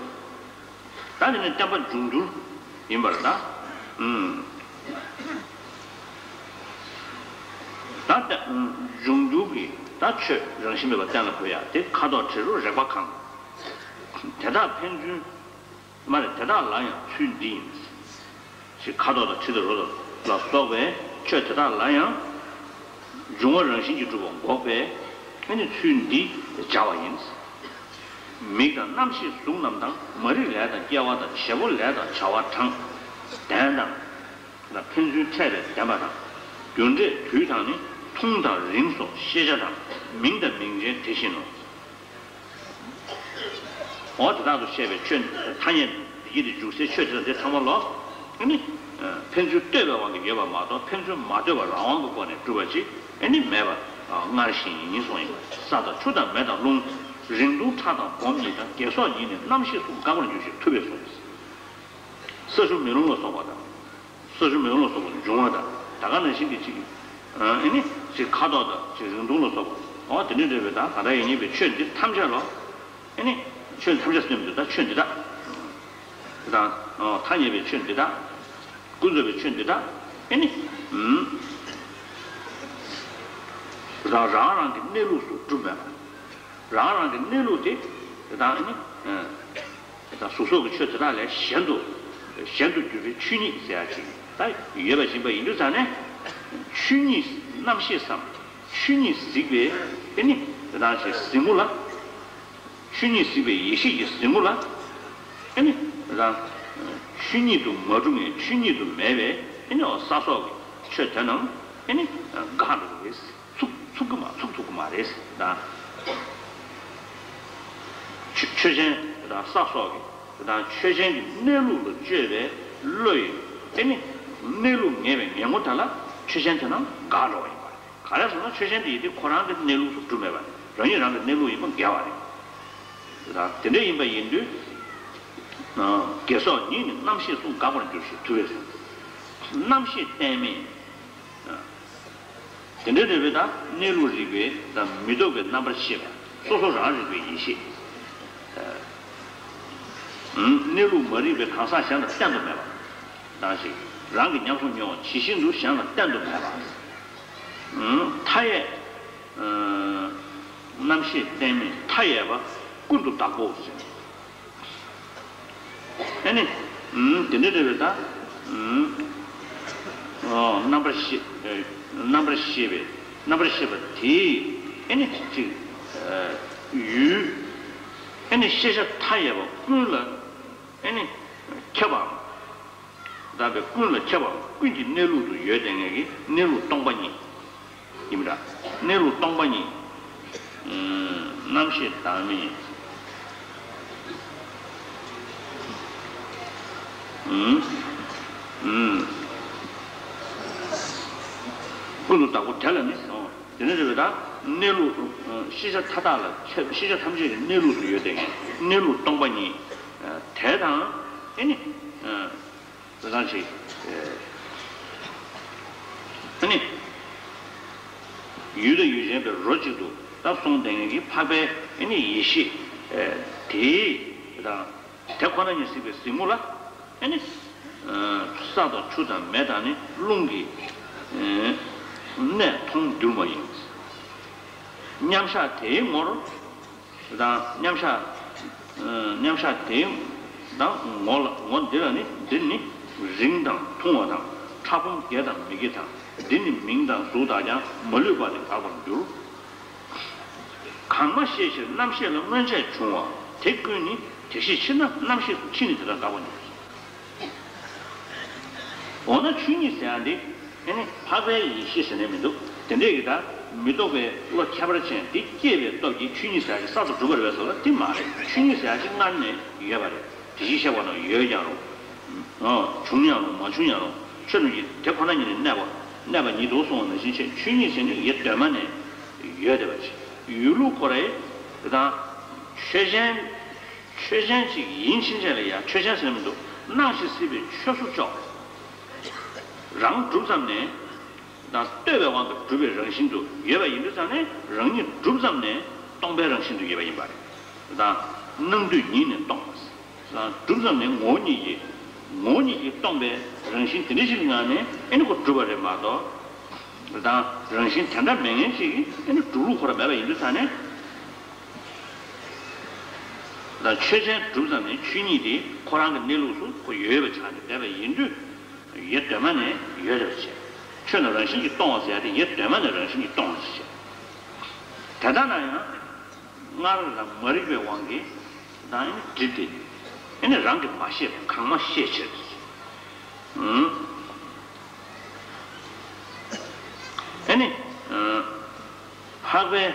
ད་དེ་ནི་བརྟན་པ་འབྱུང་འགྱུར་ཡིན་པར་ད། ཨུམ། ད་ལྟ་འབྱུང་འགྱུར་གྱི་ད་ཆོས་རང་བཞིན་མེད་པ་གཏན་ལ་ཕབ་ཡ་དེ་ཁ་དོག་དྲི་རོ་རེག་པ་གང་། དེ་དག་ཕན་ཚུན་མ་རེད། དེ་དག་ལ་ཡང་ཚུལ་འདི་ཡིན། ཞེས་ཁ་དོག་དང་དྲི་དང་རོ་ལ་སོགས་པའི་ཆོས་དེ་དག་ལ་ཡང་། འབྱུང་བ་རང་བཞིན་གྱིས་གྲུབ་པ་འགོག་པའི་ཨ་ནི་ཚུལ་འདི་སྦྱར་བ་ཡིན། མིག་དང་རྣམ་ཤེས་གཟུགས་རྣམས་དང་། མ་རིག་ལས་དང་སྐྱེ་བ་དང་། བྱེད་པོ་ལས་དང་བྱ་བ་གྲངས་ལྡན་དང་། ལ་ཕན་ཚུན་ཕྲད་པའི་བདེན་པ་དང་། རྒྱུ་འབྲས་དུས་དང་ནི། ཐུང་དང་རིང་སོགས་ཤེས་བྱ་དང་། མིང་དང་མིང་ཅན་དེ་བཞིན་ནོ། འོ་དེ་དག་ཏུ་བཤད་པའི་ཆོས་ཐ་སྙད་འདི་ཡིད་དུ་འཇུག་སའི་ཆོས་དེ་དག་འདི་ཚང་མ་ལོ། ཨ་ནི། ཕན་ཚུན་ལྟོས་པའི་དབང་གིས་ཡོད་པ་མ་གཏོགས་ཕན་ཚུན་མ་ལྟོས་པར་རང་དབང་གི་སྒོ་ནས་གྲུབ་པ་ཅིག་ཨ་ནི་མེད་པ་སྔར་བཞིན་ཡིན་གསུངས་ཡིན་པ། ས་དང་ཆུ་དང་མེ་དང་རླུང་། རིང་ཐུང་ཕྲ་དང་སྦོམ་ཉིད་དང་། སྒེག་སོགས་ཉིད་ནི་རྣམ་ཤེས་གསུམ། འགག་པར་འགྱུར་ཞིང་ཐུབ་པས་གསུངས། ས་ཆུ་མེ་རླུང་ལ་སོགས་པ་དང་། ས་ཆུ་མེ་རླུང་ལ་སོགས་པ་འབྱུང་བ་དང་ད་ག་ནང་བཞིན་གྱི་ཅིག་ཨ་ནི་ཅིག་ཁ་དོག་དང་ཅིག་རིང་ཐུང་ལ་སོགས་པ་འོ་དེ་འདྲ་འདྲ་བའི་དང་ག་ད་ཡིན་ཉིད་པའི་ཆོས་འདི་ཐམས་ཅད་ལོ། ཨ་ནི་ཆོས་ཐམས་ཅད་སེམས་འདི་དག་ཆོས་འདི་དག་དང་ཐ་སྙད་པའི་ཆོས་འདི་དག་ཀུན་རྫོབ་པའི་ཆོས་འདི་དག་ཨ་ནི་རང་རང་རང་གི་གནས་ལུགས་སུ་གྲུབ་མེད་པ། རང་རང་གི་གནས་ལུགས་དེ་དེ་དག་ཨ་ནི། ད་གཟུགས་སོགས་ཀྱི་ཆོས་དེ་དག་ལས་གཞན་དུ། གཞན་དུ་གྱུར་པའི་ཆོས་ཉིད་ཟེར་ཡ་ཅིག་ད་ཡོད་པ་ཡིན་པ་ཡིན་དུས་ཙང་ནས། ཆོས་ཉིད་རྣམ་ཤེས་སམ། ཆོས་ཉིད་གཟིགས་པའི་ཨེ་ནི་དེ་དག་ཅིག་གཟིགས་ངོ་ལ། ཆོས་ཉིད་གཟིགས་པའི་ཡེ་ཤེས་ཀྱི་གཟིགས་ངོ་ལ། ཨེ་ནི་དེ་དག་ཆོས་ཉིད་དུ་མ་གྲུབ་ནས་ཆོས་ཉིད་དུ་མེད་པའི་ཨེ་ནི་ས་སོགས་ཀྱི་ཆོས་དེ་རྣམས་ཨེ་ནི་འགག་འགྲོ་གི་རེད། ཚུགས་ཚུགས་ཀྱི་མ་ཚུགས་ཐུབ་ཀྱི་མ་རེད་ད། ཆོས་ཆོས་ཅན་དང་ས་སོགས་ཀྱི་དང་ཆོས་ཅན་གྱི་གནས་ལུགས་ལ་དཔྱོད་པའི་བློ་ཡིས་ཨེ་ནི་གནས་ལུགས་ངེས་པའི་ངེས་ངོ་དག་ལ་ཆོས་ཅན་དེ་རྣམས་འགག་འགྲོ་བ་ཡིན་པ་རེད། ག་རེ་ཟེར་ན་ཆོས་ཅན་དེ་ཡིན་དུས་ཁོ་རང་གི་གནས་ལུགས་སུ་གྲུབ་མེད་པ་རེད། རང་ཉིད་རང་གི་གནས་ལུགས་ཡིན་པ་འགལ་བ་རེད། དེ་འདྲ་ཡིན་པ་ཡིན་དུས། སྒེག་སོགས་ཉིད་ནི་རྣམ་ཤེས་གསུམ། འགག་པར་འགྱུར་ཞིང་ཐུབ་པས་གསུངས། རྣམ་ཤེས་གཏན་མེད། དེ་འདྲའི་རེ་བའི་དང་གནས་ལུགས་རིག་པའི་དང་མི་ལྡོག་པའི་རྣམ་པར་ཤེས་པ་སོ་སོ་རང་རིག་པའི་ཡེ་ཤེས། གནས་ལུགས་མ་རིག་པའི་གང་ཟག་གཞན་ལ་བསྟན་དུ་མེད་པ། དང་ཞིག་རང་གི་ཉམས་སུ་མྱོང་བ་ཇི་བཞིན་དུ་གཞན་ལ་བསྟན་དུ་མེད་པ། མཐའ་ཡས། རྣམ་ཤེས་གཏན་མེད་མཐའ་ཡས་པ་ཀུན་ཏུ་བདག་པོ་ཟེར། ཨེ་ནི། དེ་འདྲ་རེད་པས་ད། རྣམ་པར་ཤེས། རྣམ་པར་ཤེས་པའི་རྣམ་པར་ཤེས་པ་དེས་ཨེ་ནི་ཅིག་ཡུལ། ཨེ་ནི་ཤེས་བྱ་མཐའ་ཡས་པ་ཀུན་ལ་ཨེ་ནི་ཁྱབ་པའམ། དག་པའི་ཀུན་ལ་ཁྱབ་པ་ཀུན་གྱི་གནས་ལུགས་སུ་ཡོད་དེ་ངེས་ཀྱི་གནས་ལུགས་སྟོང་པ་ཉིད། ཡིན་པ་འདྲ། གནས་ལུགས་སྟོང་པ་ཉིད། རྣམ་ཤེས་བདག་མེད། ཀུན་ཏུ་བདག་པོ་དེ་ལ་ནི། དེ་ནི་རེད་པས་ད་གནས་ལུགས་ཤེས་བྱ་མཐའ་དག་ལ་ཁྱབ། ཤེས་བྱ་ཐམས་ཅད་ཀྱི་གནས་ལུགས་སུ་ཡོད་དེ་ངེས་གནས་ལུགས་སྟོང་པ་ཉིད། དེ་དང་ཨེ་ནི། དེ་དང་ཅིག་ཨ་ནི། ཡུལ་དང་ཡུལ་ཅན་པའི་རོ་གཅིག་ཏུ་ད་སོང་བསྡད་མཁན་གྱི་འཕགས་པའི་ཨ་ནི་ཡེ་ཤེས་དེ་དང་། དེ་ཁོ་ན་ཉིད་གཟིགས་པའི་གཟིགས་ངོ་ལ་ཨ་ནི། ས་དང་ཆུ་དང་མེ་དང་ནི་རླུང་གི་གནས་མཐོང་འདུས་མ་ཡིན། མཉམ་གཞག་དེའི་ངོར། དང་མཉམ་གཞག་མཉམ་གཞག་དེའི་དང་ངོ་ལ་ངོ་འདི་ལ་ནི། འདིར་ནི་རིང་དང་ཐུང་བ་དང་། ཕྲ་སྦོམ་རྒྱས་དང་མི་རྒྱས་དང་། འདིར་ནི་མིང་དང་གཟུགས་དག་ཀྱང་མ་ལུས་པ་ནི་དགག་པར་འགྱུར། གང་མ་ཤེས་ཕྱིར་རྣམ་ཤེས་ལ་མངོན་ཆས་འབྱུང་བ་དེ་ཀུན་ནི། དེ་ཤེས་ཕྱིར་ན་རྣམ་ཤེས་སུ་ཕྱིས་ནས་དེ་དག་དགག་པར་འགྱུར། འོ་ན་ཆོས་ཉིད་ཟེར་ཡ་འདི་ཨ་ནི་འཕགས་པའི་ཡེ་ཤེས་ཟེར་ནས་མི་འདུག་དེ་འདྲས་ཀྱི་ད་མི་རྟོག་པའི་བློ་ཁྱད་པར་ཅན་འདི་སྐྱེས་པའི་སྟོབས་ཀྱིས་ཆོས་ཉིད་ཟེར་ཡ་ཞིག་གསར་དུ་གྲུབ་པ་རེད་པས་སོ། ལ་དེ་མ་རེད། ཆོས་ཉིད་ཟེར་ཡ་ཞིག་སྔར་ནས་ཡོད་པ་རེད། དེ་བཞིན་གཤེགས་པ་རྣམས་ཡོད་ཀྱང་རུང་། ཨོ། བྱུང་ཡང་རུང་མ་བྱུང་ཡང་རུང་། ཆོས་རྣམས་ཀྱི་དེ་ཁོ་ན་ཉིད་ནས་གནས་པ། གནས་པ་ཉིད་དུ་གསུངས་པ་ནང་བཞིན་བྱས། ཆོས་ཉིད་ཟེར་ནི་ཡེ་གདོད་མ་ནས་ཡོད་བསྡད་པ་ཅིག་ཡོད་ལུགས་ཁོ་ར་ཡི་དེ་དང་། ཆོས་ཅན། ཆོས་ཅན་ཅིག་ཡིན་ཕྱིན་ཆད་ལ་ཡང་ཆོས་ཅན་ཟེར་ན་མི་འདུག་སྣང་ཞིང་སྲིད་པའི་ཆོས་སུ་ཅོག་རང་གྲུབ་ཙམ་ནས། དང་ལྟོས་པའི་དབང་གིས་གྲུབ་པའི་རང་བཞིན་དུ་ཡོད་པ་ཡིན་དུས་ཙམ་ནས། རང་ཉིད་གྲུབ་ཙམ་ནས་སྟོང་པའི་རང་བཞིན་དུ་ཡོད་པ་ཡིན་པ་རེད། དང་། སྣང་དུས་ཉིད་ནས་སྟོང་བ། དང་གྲུབ་ཙམ་ནས་ངོ་བོ་ཉིད་ཀྱིས། ངོ་བོ་ཉིད་ཀྱིས་སྟོང་པའི་རང་བཞིན་དེ་འདྲ་ཞིག་གི་ངང་ནས་ཨེ་ནི་ཁོ་གྲུབ་པ་རེད་མ་གཏོགས། དང་རང་བཞིན་དེ་འདྲ་མེད་མཁན་ཞིག་གིས་ཨེ་ནི་གྲུབ་ལུགས་ཁོ་རང་མེད་པ་ཡིན་དུས་ཙམ་ནས། ད་ཆོས་ཅན་གྲུབ་ཙམ་ནས་ཆོས་ཉིད་དེ་ཁོ་རང་གི་གནས་ལུགས་སུ་ཁོ་ཡོད་པ་ཆགས་ནས་བསྡད་པ་ཡིན་དུས། ཡེ་གདོད་མ་ནས་ཡོད་རེད་བྱས། ཆོས་རྣམས་རང་བཞིན་གྱིས་སྟོང་བ་ཟེར་ཡ་དེ་ཡེ་གདོད་མ་ནས་རང་བཞིན་གྱིས་སྟོང་བ་ཞིག་བྱས། དེ་ལྟ་ན་ཡང་སྔར་ལ་མ་རིག་པའི་དབང་གིས་ད་ཨེ་ནི་བསྒྲིབས་ཏེ། ཨེ་ནི་རང་གིས་མ་ཤེས་པ་གང་མ་ཤེས་ཕྱིར། ཨུམ། ཨེ་ནི། ཨ། འཕགས་པའི།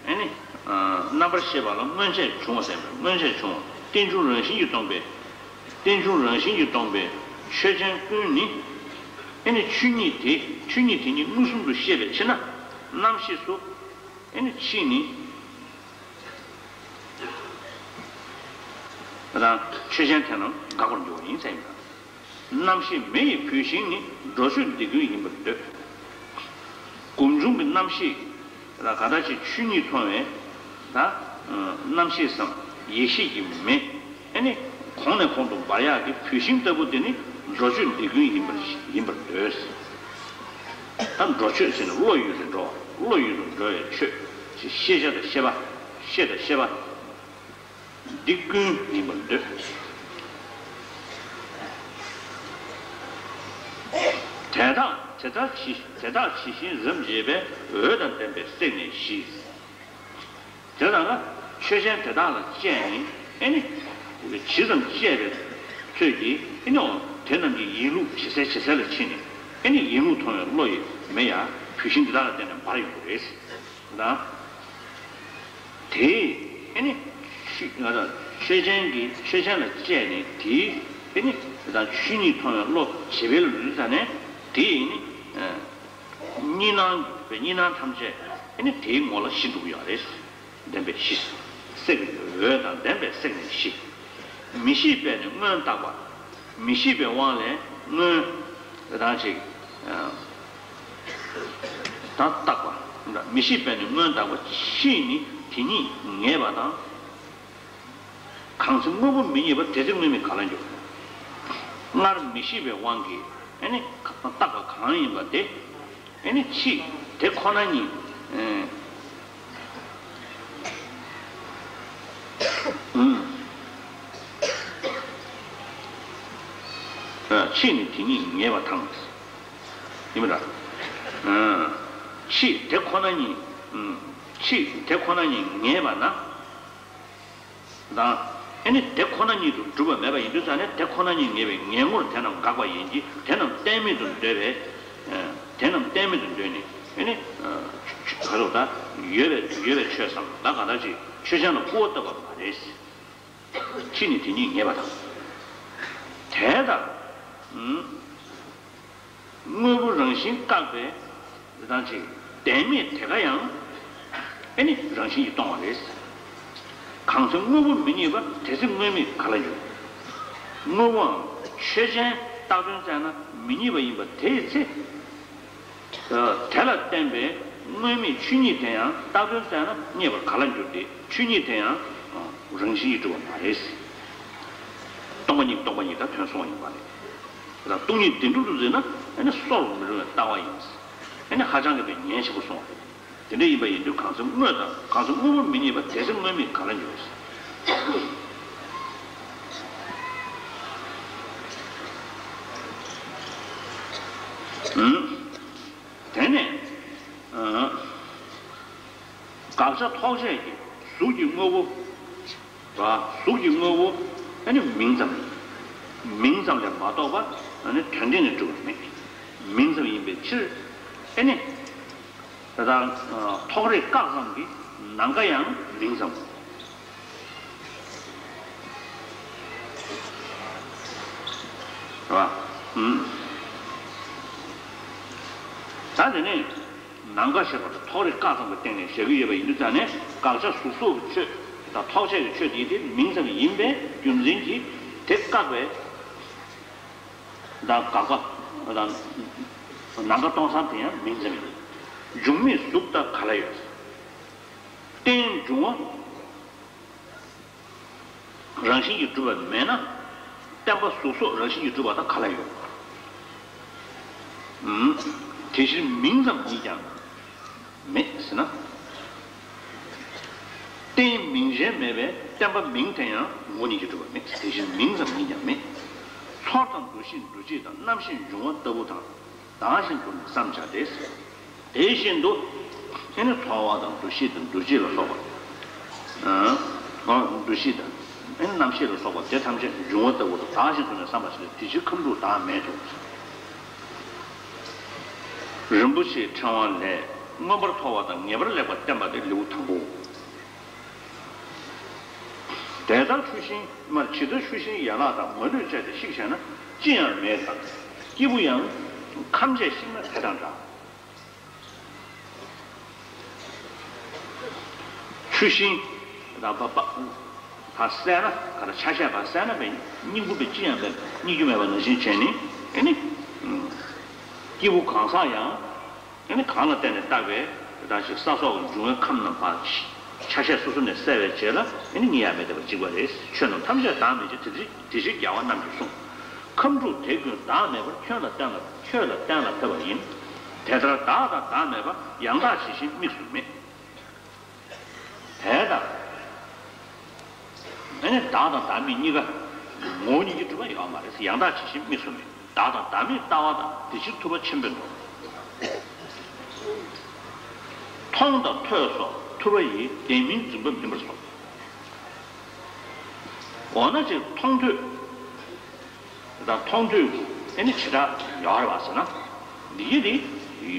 ཨེ་ནི། ཨ། རྣམ་པར་ཤེས་པ་ལ་མངོན་ཆས་འབྱུང་བ་ཟེར་བས། མངོན་ཆས་འབྱུང་བ་རྟེན་འབྱུང་རང་བཞིན་གྱིས་སྟོང་པའི། རྟེན་འབྱུང་རང་བཞིན་གྱིས་སྟོང་པའི་ཆོས་ཅན་ཀུན་ནི། ཨེ་ནི་ཆོས་ཉིད་དེ། ཆོས་ཉིད་དེ་ཉིད་མངོན་སུམ་དུ་ཤེས་པའི་ཕྱིར་ན། རྣམ་ཤེས་སུ། ཨེ་ནི་ཕྱིས་ནས། རང་ཆོས་ཅན་དེ་རྣམས་དགག་པར་འགྱུར་བ་ཡིན་ཟེར་ཡིན་པ། རྣམ་ཤེས་མེ་ཡིས་བུད་ཤིང་ནི། འགྲོ་ཆོས་འདི་ཀུན་ཡིན་པར་འདོད། སྒོམ་བྱུང་གི་རྣམ་ཤེས་ལ་ག་ད་ཅིག་ཆོས་ཉིད་མཐོང་བའི་ད་རྣམ་ཤེས་སམ་ཡེ་ཤེས་ཀྱི་མེ། ཨེ་ནི་གོང་ནས་གོང་དུ་འབར་ཡག་གི་བུད་ཤིང་ལྟ་བུ་དེ་ནི་འགྲོ་ཆོས་འདི་ཀུན་ཡིན་པར་ཡིན་པར་འདོད། ད་འགྲོ་ཆོས་ཟེར་ན་བློ་ཡུལ་དུ་འགྲོ་བ། བློ་ཡུལ་དུ་འགྲོ་བའི་ཆོས་ཤེས་བྱ་དང་ཤེས་པ། ཤེས་དང་ཤེས་པ། འདི་ཀུན་ཡིན་པར་འདོད། དེ་དག་དེ་ལྟར་ཇི། དེ་དག་ཇི་བཞིན་རབ་འབྱེད་པས། འོད་དང་ལྡན་པས་བསྲེགས་ནས་ཞི། དེ་དག་ལ་ཆོས་ཅན་དེ་དག་ལ་དཔྱད་ནས་ཨེ་ནི། ཇི་ཙམ་དཔྱད་པའི་ཚོད་ཀྱིས་ཨེ་ནི། འོ་དེ་རྣམས་ཀྱི་ཡིན་ལུགས་ཇེ་གསལ་ཇེ་གསལ་ལ་ཕྱིན་ནས་ཨེ་ནི་ཡིན་ལུགས་མཐོང་བའི་བློ་ཡི་མེ་ཡང་བུད་ཤིང་དེ་དག་ལ་བརྟེན་ནས་འབར་ཡོང་གི་རེད། ན། དེས་ཨེ་ནི། ཆོས་ང་དང་ཆོས་ཅན་གྱི་ཆོས་ཅན་ལ་དཔྱད་ནས་དེས་ཨེ་ནི། དེ་དང་ཆོས་ཉིད་མཐོང་བའི་བློ་ཇེ་འཕེལ་ལ་འགྲོ་དུས་ཙ་ནས་དེས་ཨེ་ནི། གཉིས་སྣང་གཉིས་སྣང་ཐམས་ཅད་ཨེ་ནི་དེའི་ངོ་ལ་ཞི་འགྲོ་གི་ཡོད་རེད། ལྡན་པས་ཞི། བསྲེགས་པའི་འོད་དང་ལྡན་པས་བསྲེགས་ནས་ཞི། མི་ཤེས་པས་ནི་སྔོན་བརྟགས་པ། མི་ཤེས་པའི་དབང་ལས་སྔོན་དང་ཅིག་ད་བརྟགས་པ། མི་ཤེས་པས་ནི་སྔོན་བརྟགས་པ། ཕྱིས་ནི་དེ་ཉིད་ངེས་པ་དང་། གང་ཚེ་དངོས་པོ་མི་རྙེད་པ། དེ་ཚེ་དངོས་མེད་ག་ལ་འགྱུར། སྔར་མི་ཤེས་པའི་དབང་གིས་ཨེ་ནི་བརྟགས་པ་གང་ཡིན་པ་དེ། ཨེ་ནི་ཕྱིས་དེ་ཁོ་ན་ཉིད། ཨེ། ཨུམ། ཨ། ཕྱིས་ནི་དེ་ཉིད་ངེས་པ་དང་། ཡིན་པ་འདྲ། ཨ། ཕྱིས་དེ་ཁོ་ན་ཉིད། ཨུམ། ཕྱིས་དེ་ཁོ་ན་ཉིད་ངེས་པ་ན། དང་། ཨེ་ནི་དེ་ཁོ་ན་ཉིད་དུ་གྲུབ་པ་མེད་པ་ཡིན་དུས་ཙ་ནས་དེ་ཁོ་ན་ཉིད་ངེས་པའི་ངེས་ངོར་དེ་རྣམས་དགག་པ་ཡིན་གྱི། དེ་རྣམས་གཏན་མེད་དུ་འདོད་པས། ཨ། དེ་རྣམས་གཏན་མེད་དུ་འདོད་ནས་ཨེ་ནི། ཨ། ག་རེ་ད། ཡོད་པའི་ཡོད་པའི་ཆོས་སམ་ད་གང་ལྟར་ཅིག་ཆོས་ཅན་ལ་སྐུར་བ་བཏབ་པ་མ་རེད། ཕྱིས་ནི་དེ་ཉིད་ངེས་པ་དང་། དེ་ལྟར། ཨུམ། དངོས་པོ་རང་བཞིན་བརྟགས་པའི་དེ་དང་ཅིག་བདེན་མེད་དེ་ཀ་ཡང་ཨེ་ནི་རང་བཞིན་གྱིས་སྟོང་བ་རེད། གང་ཚེ་དངོས་པོ་མི་རྙེད་པ། དེ་ཚེ་དངོས་མེད་ག་ལ་འགྱུར། དངོས་པོའང་ཆོས་ཅན་བཏགས་དོན་བཙལ་ན་མི་རྙེད་པ་ཡིན་པ་དེའི་ཚེ། དེ་ལ་བརྟེན་པའི་དངོས་མེད་ཆོས་ཉིད་དེ་ཡང་བཏགས་དོན་བཙལ་ན་རྙེད་པར་ག་ལ་འགྱུར་ཏེ། ཆོས་ཉིད་དེ་ཡང་རང་བཞིན་གྱིས་གྲུབ་པ་མ་རེད། སྟོང་པ་ཉིད་སྟོང་པ་ཉིད་དང་དོན་གསུངས་པ་ཡིན་པ་རེད། དེ་དག་སྟོང་ཉིད་བདེན་གྲུབ་ཏུ་འཛིན་ན་ཨ་ནི་གསོ་རུ་མི་རུང་བའི་ལྟ་བ་ཡིན། ཨ་ནི་ཧ་ཅང་གི་དེ་ཉེན་ཆེན་པོ་གསུངས་པ་རེད། དེ་འདྲ་ཡིན་པ་ཡིན་དུས་གང་ཚེ་དངོས་དང་གང་ཚེ་དངོས་པོ་མི་རྙེད་པ་དེ་ཚེ་དངོས་མེད་ག་ལ་འགྱུར། ཨུམ། དེ་ནས། ཨ། དགག་བྱ་ཐོགས་བཅས་ཀྱི་གཟུགས་ཀྱི་དངོས་པོ། བ། གཟུགས་ཀྱི་དངོས་པོ། ཨ་ནི་མིང་ཙམ་ཡིན། མིང་ཙམ་ལས་མ་གཏོགས་པ་ཨ་ནི་དོན་སྟེང་ནས་གྲུབ་པ་མེད། མིང་ཙམ་ཡིན་པའི་ཕྱིར། ཨ་ནི། ད་ལྟ་ཐོགས་རེག་བཀག་ཙམ་གྱི་ནམ་མཁའ་ཡང་མིང་ཙམ། རེད་བ། ཨུམ། ད་དེ་ནས་ནམ་མཁའ་ཞེས་པ་དེ་ཐོགས་རེག་བཀག་ཙམ་གྱི་སྟེང་ནས་བཞག་གི་ཡོད་པ་ཡིན་དུས་ཙང་ནས། དགག་བྱ་གཟུགས་སོགས་ཀྱི་ཆོས་དང་ཐོགས་བཅས་ཀྱི་ཆོས་དེ་དེ་མིང་ཙམ་ཡིན་པའི་རྒྱུ་མཚན་གྱིས་དེ་བཀག་པའི། དང་དགག་པ། དང་། ནམ་མཁའ་སྟོང་སང་དེ་ཡང་མིང་ཙམ་ཡིན། འབྱུང་མེད་གཟུགས་དག་ག་ལ་ཡོད། རྟེན་འབྱུང་བ་རང་བཞིན་གྱིས་གྲུབ་པ་མེད་ན། བརྟེན་པ་གཟུགས་སོགས་རང་བཞིན་གྱིས་གྲུབ་པ་དག་ག་ལ་ཡོད། ཨུམ། དེ་ཕྱིར་མིང་ཙམ་ཡིན་ཀྱང་མེད་ཟེར་ན། རྟེན་མིང་གཞན་མེད་པས་བརྟེན་པ་མིང་དེ་ཡང་ངོ་བོ་ཉིད་ཀྱིས་གྲུབ་པ་མེད། དེ་ཕྱིར་མིང་ཙམ་ཡིན་ཀྱང་མེད། ཚོར་དང་འདུ་ཤེས་འདུ་བྱེད་དང་རྣམ་ཤེས་འབྱུང་བ་ལྟ་བུ་དང་། དེ་བཞིན་དུ་ནི་བསམ་བྱ་སྟེ། དེ་བཞིན་དུ་ཨེ་ནི་ཚོར་བ་དང་འདུ་ཤེས་དང་འདུ་བྱེད་ལ་སོགས་པ། ཨ། འདུ་ཤེས་དང་ཨེ་ནི་རྣམ་ཤེས་ལ་སོགས་པ་དེ་ཐམས་ཅད་འབྱུང་བ་ལྟ་བུ་དང་། དེ་བཞིན་དུ་ནི་བསམ་པ་ཞིག་ལ། དེ་ཕྱིར་ཁམས་དྲུག་བདག་མེད་དོ། རིན་པོ་ཆེའི་ཕྲེང་བ་ལས། མངོན་པར་མཐོ་བ་དང་ངེས་པར་ལེགས་པར་བསྟན་པ་དེ་ལེའུ་དང་པོའོ། དེ་ལྟར་ཆུ་ཤིང་མར་ཇི་ལྟར་ཆུ་ཤིང་ཡན་ལག་དང་མ་ལུས་བཅས་ཏེ་བཤིག་བྱས་ན་ཅི་ཡང་མེད་དང་། སྐྱེས་བུ་ཡང་ཁམས་བཅས་བཤིག་ན་དེ་དང་འདྲ། ཆུ་ཤིང་དང་པ་པ་བ་བསལ་ན། ག་རེ་ཆ་ཤས་པ་བསལ་ན་མེད། སྙིང་པོ་དེ་ཅི་ཡང་མེད། རྙེད་རྒྱུ་མེད་པ་ནང་བཞིན་བྱས་ནས། ཨེ་ནི་སྐྱེས་བུ་གང་ཟག་ཡང་ཨེ་ནི་གང་ལ་བརྟེན་ནས་བཏགས་པའི་དེ་དག་ཅིག་ས་སོགས་ཀྱི་འབྱུང་བའི་ཁམས་རྣམས་པ་ཆ་ཤས་སོ་སོ་ནས་བསལ་བའི་རྗེས་ལ་ཨེ་ནི་རྙེད་ཡ་མེད་བསྡད་པ་གཅིག་པ་རེད། ཆོས་རྣམས་ཐམས་ཅད་བདག་མེད་ཅིང་། དེ་ཕྱིར་དེ་ཕྱིར་རྒྱལ་བ་རྣམས་ཀྱིས་གསུངས། ཁམས་དྲུག་དེ་ཀུན་བདག་མེད་པར། ཁྱོད་ལ་གཏན་ལ། ཁྱོད་ལ་གཏན་ལ་ཕེབས་པ་ཡིན། དེ་ལྟར་བདག་དང་བདག་མེད་པ། ཡང་དག་ཇི་བཞིན་དམིགས་སུ་མེད། དེ་ལྟར་ཨེ་ནི་བདག་དང་བདག་མེད་གཉིས་ཀ་ངོ་བོ་ཉིད་ཀྱིས་གྲུབ་པ་ཡོད་མ་རེད། ཡང་དག་ཇི་བཞིན་དམིགས་སུ་མེད། བདག་དང་བདག་མེད་ལྟ་བ་དང་། དེ་ཕྱིར་ཐུབ་པ་ཆེན་པོས་མདོར། མཐོང་དང་ཐོས་སོགས་ཐུབ་པ་ཡིས། བདེན་མིན་རྫུན་པ་མིན་པར་སོ། འོ་ན་ཅིག་མཐོང་ཐོས་དང་མཐོང་ཐོས་ཀྱི་ཨེ་ནི་བྱེ་བྲག་ཡོད་རེད་པ་ཟེར་ན། འདི་གི་དེ་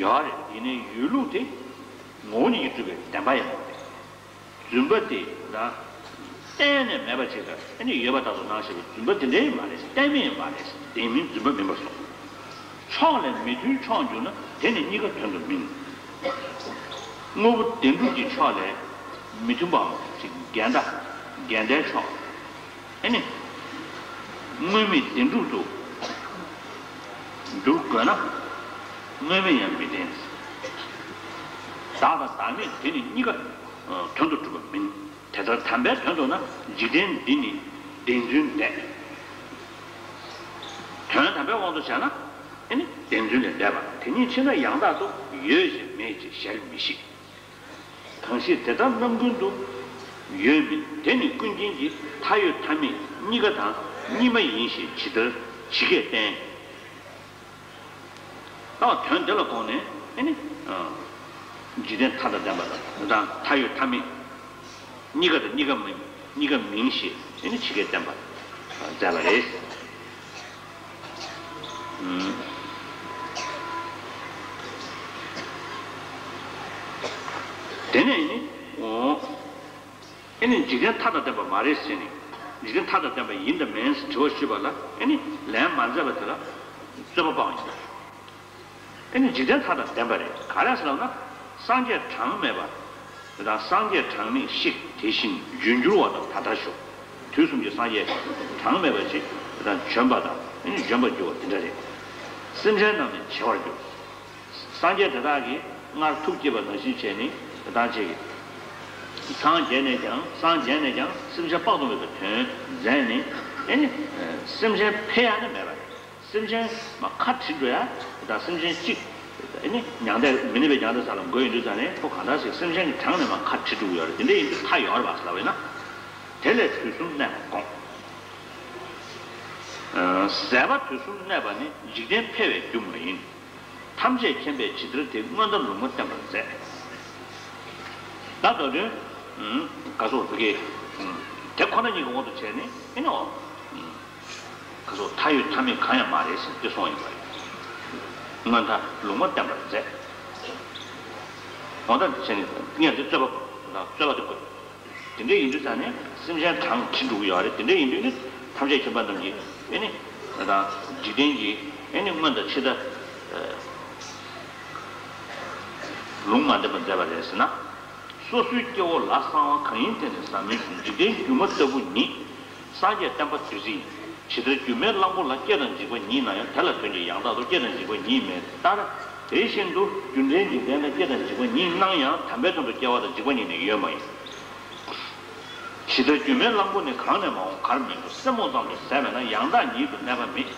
ཡོད་རེད། ཡིན་ནའི་ཡོད་ལུགས་དེ་ངོ་བོ་ཉིད་ཀྱིས་གྲུབ་པའི་བདེན་པ་ཡིན་པ་རེད། རྫུན་པ་དེ་དང་གཏན་ནས་མེད་པ་ཅིག་དང་ཨ་ནི་ཡོད་པ་ལྟ་བུ་སྣང་ཞེས་པའི་རྫུན་པ་དེ་འདྲའི་མ་རེད། གཏན་མེད་མ་རེད། བདེན་མིན་རྫུན་པ་མིན་པར་སོ། ཕྱོགས་ལས་མི་མཐུན་ཕྱོགས་འགྱུར་ན། དེ་ནི་གཉིས་ཀ་དོན་དུ་མིན། དངོས་པོ་བདེན་གྲུབ་ཀྱི་ཕྱོགས་ལས་མི་མཐུན་པའམ་ཅིག་འགལ་ཟླ། འགལ་ཟླའི་ཕྱོགས། ཨ་ནི། དངོས་མེད་བདེན་གྲུབ་ཏུ་འགྱུར་དགོས་ན། དངོས་མེད་ཡང་མི་བདེན། བདག་དང་བདག་མེད་དེ་ནི་གཉིས་ཀ་དོན་དུ་གྲུབ་པ་མིན། དེ་ལྟར་དམ་པའི་དོན་རྟོགས་ན། འཇིག་རྟེན་འདི་ནི་བདེན་རྫུན་འདས། དོན་དམ་པའི་དབང་དུ་བྱས་ན་ཨ་ནི་བདེན་རྫུན་ལས་འདས་པ། དེ་ཉིད་ཕྱིར་ན་ཡང་དག་ཏུ། ཡོད་ཅེས་མེད་ཅེས་གཞལ་མི་ཤེས། གང་ཞིག་དེ་ལྟར་རྣམ་ཀུན་ཏུ། ཡོད་མིན་དེ་ནི་ཀུན་མཁྱེན་གྱིས། མཐའ་ཡོད་མཐའ་མེད་གཉིས་ཀ་དང་། གཉིས་མ་ཡིན་ཞེས་ཇི་ལྟར་ཇི་སྐད་བསྟན། ད་དོན་འདི་ལ་དགོངས་ནས་ཨ་ནི། འཇིག་རྟེན་མཐའ་དང་ལྡན་པ་དང་། མཐའ་ཡོད་མཐའ་མེད་གཉིས་ཀ་དང་། གཉིས་ཀ་མིན། གཉིས་ཀ་མིན་ཞེས་ཨ་ནི་ཇི་སྐད་བསྟན་པ་མཛད་པ་རེད། དེ་ནས་ནི། ཨེ་ནི་འཇིག་རྟེན་མཐའ་དང་ལྡན་པ་མ་རེད་ཟེར་ནས། འཇིག་རྟེན་མཐའ་དང་ལྡན་པ་ཡིན་དང་མིན་ཟེར་དྲི་བ་ཞུས་པ་ལ། ཨེ་ནི་ལན་མ་མཛད་པ་དེ་ལ་རྩོད་པ་སྤང་ཡིན། ཨེ་ནི་འཇིག་རྟེན་མཐའ་དང་ལྡན་པ་རེད། ག་རེ་ཟེར་ལབ་ན། སངས་རྒྱས་གྲངས་མེད་པ་དང་། སངས་རྒྱས་གྲངས་མེད་བཤིག་དེ་བཞིན་བྱོན་འགྱུར་བ་དང་ད་ལྟར་བཞུགས། དུས་གསུམ་གྱི་སངས་རྒྱས་གྲངས་མེད་པ་ཅིག་དང་། བྱོན་པ་དང་ཨེ་ནི་བྱོན་པར་འགྱུར་བ་དེ་འདྲ་རེད། སེམས་ཅན་རྣམས་ནི་བྱེ་བར་འགྱུར། སངས་རྒྱས་དེ་དག་གིས་སྔར་ཐུགས་བསྐྱེད་པ་ནང་བཞིན་བྱས་ནས་དེ་དག་ཅིག་སངས་རྒྱས་ནས་ཀྱང་སངས་རྒྱས་ནས་ཀྱང་སེམས་ཅན་དཔག་ཏུ་མེད་པའི་དོན་མཛད་ནས་ཨེ་ནི་སེམས་ཅན་ཕན་ཡ་ནི་མེད་པ་རེད། སེམས་ཅན་མ་ཁ་བྲི་འགྲོ་ཡ། ད་སེམས་ཅན་གཅིག་ཨེ་ནི་མྱང་འདས་མི་ནུས་པའི་མྱང་འདས་ས་ལ་འགོད་ཡོང་དུས་ཙ་ནས་ཁོ་གང་འདྲ་ཞིག་སེམས་ཅན་གྱི་གྲངས་ནས་མ་ཁ་བྲི་འགྲོ་གི་ཡོད་རེད། དེ་འདྲ་ཡིན་དུས་མཐའ་ཡོད་རེད་པ་ཟེར་བས་ན། དེ་ལས་དུས་གསུམ་གནས་པ་དགོངས། ཟད་པ་དུས་གསུམ་གནས་པ་ནི་འཇིག་རྟེན་ཕལ་བའི་རྒྱུ་མ་ཡིན། ཐམས་ཅད་མཁྱེན་པས་ཇི་ལྟར་དེ། སྔོན་མཐའ་ལུང་མ་བསྟན་པར་མཛད། ད་མདོ་དོན། ག་སོགས་ཀྱི། དེ་ཁོ་ན་ཉིད་ཀྱི་དབང་དུ་བྱས་ནས་ཨེ་ནོ། ག་སོགས་མཐའ་ཡོད་མཐའ་མེད་གང་ཡང་མ་རེད་ཟེར་ཏེ་གསུངས་ཡོད་པ་རེད། སྔོན་མཐའ་ལུང་མ་བསྟན་པར་མཛད། འོ་ད་བྱས་ནས་ངས་འདི་རྩོད་པ་རྩོད་པ་དེ་བཀོད། དེ་འདྲ་ཡིན་དུས་ཙང་ནས་སེམས་ཅན་གྲངས་ཁྲི་འགྲོ་གི་ཡོད་རེད། དེ་འདྲ་ཡིན་དུས་ནི་ཐམས་ཅད་མཁྱེན་པ་རྣམས་ཀྱིས་ཨེ་ནི་ད་འཇིག་རྟེན་གྱི་ཨེ་ནི་སྔོན་དང་ཕྱི་དང་ལུང་མ་བསྟན་པར་མཛད་པ་རེད་ཟེར་ན། སོ་སོའི་སྐྱེ་བོ་ལ་གསང་བ་གང་ཡིན་དེ་ནི་ཟབ་མོའི་གཞུང་། འཇིག་རྟེན་སྒྱུ་མ་ལྟ་བུ་ཉིད། སངས་རྒྱས་བསྟན་པ་བདུད་རྩི་ཡིན། ཇི་ལྟར་སྒྱུ་མའི་གླང་པོ་ལ། སྐྱེ་དང་འཇིག་པ་ཉིད་སྣང་ཡང་། དེ་ལ་དོན་གྱི་ཡང་དག་ཏུ། སྐྱེ་དང་འཇིག་པ་ཉིད་མེད་ལྟར། དེ་བཞིན་དུ་རྒྱུ་འབྲས་འཇིག་རྟེན་ལ། སྐྱེ་དང་འཇིག་པ་ཉིད་སྣང་ཡང་། དམ་པའི་དོན་དུ་སྐྱེ་བ་དང་འཇིག་པ་ཉིད་ནི་ཡོད་མ་ཡིན། ཇི་ལྟར་སྒྱུ་མའི་གླང་པོ་ནི། གང་ནས་མ་འོངས་གར་མི་འགྲོ། སེན་མོ་ཙམ་དུ་ཟད་པས་ན། ཡང་དག་ཉིད་དུ་གནས་པ་མེད།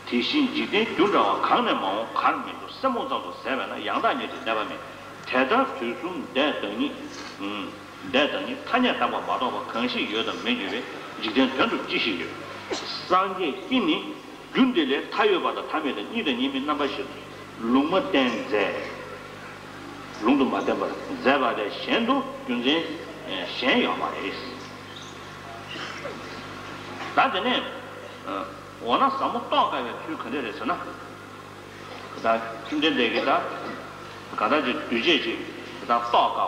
དེ་བཞིན་འཇིག་རྟེན་རྒྱུ་འདྲ་བ། གང་ནས་མ་འོངས་གར་མི་འགྲོ། སེན་མོ་ཙམ་དུ་ཟད་པས་ན། ཡང་དག་ཉིད་དུ་གནས་པ་མེད། དེ་ལྟར་དུས་གསུམ་འདས་དང་ཉིད། འདས་དང་ཉིད་ཐ་སྙད་བཏགས་པ་མ་གཏོགས་པ་གང་ཞིག་ཡོད་དམ་མེད་འགྱུར་བའི་འཇིག་རྟེན་དོན་དུ་ཅི་ཞིག་ཡོད། སངས་རྒྱས་ཀྱིས་ནི་རྒྱུ་འདི་ལས་མཐའ་ཡོད་པ་དང་མཐའ་མེད་དང་གཉིས་དང་གཉིས་མེད་རྣམ་པ་བཞི་ལུང་མ་བསྟན་མཛད། ལུང་དུ་མ་བསྟན་པར་མཛད་པ་ལས་གཞན་དུ་རྒྱུ་མཚན་གཞན་ཡོད་མ་རེད། ད་དེ་ནས་འོ་ན་ཟབ་མོ་རྟོགས་དཀའ་བའི་ཚུལ་ག་འདྲ་རེད་ཟེར་ན། ད་བཅོམ་ལྡན་འདས་ཀྱིས་ད་ག་ད་ཅིག་འདུས་བྱས་ཅིག་ད་རྟོགས་དཀའ་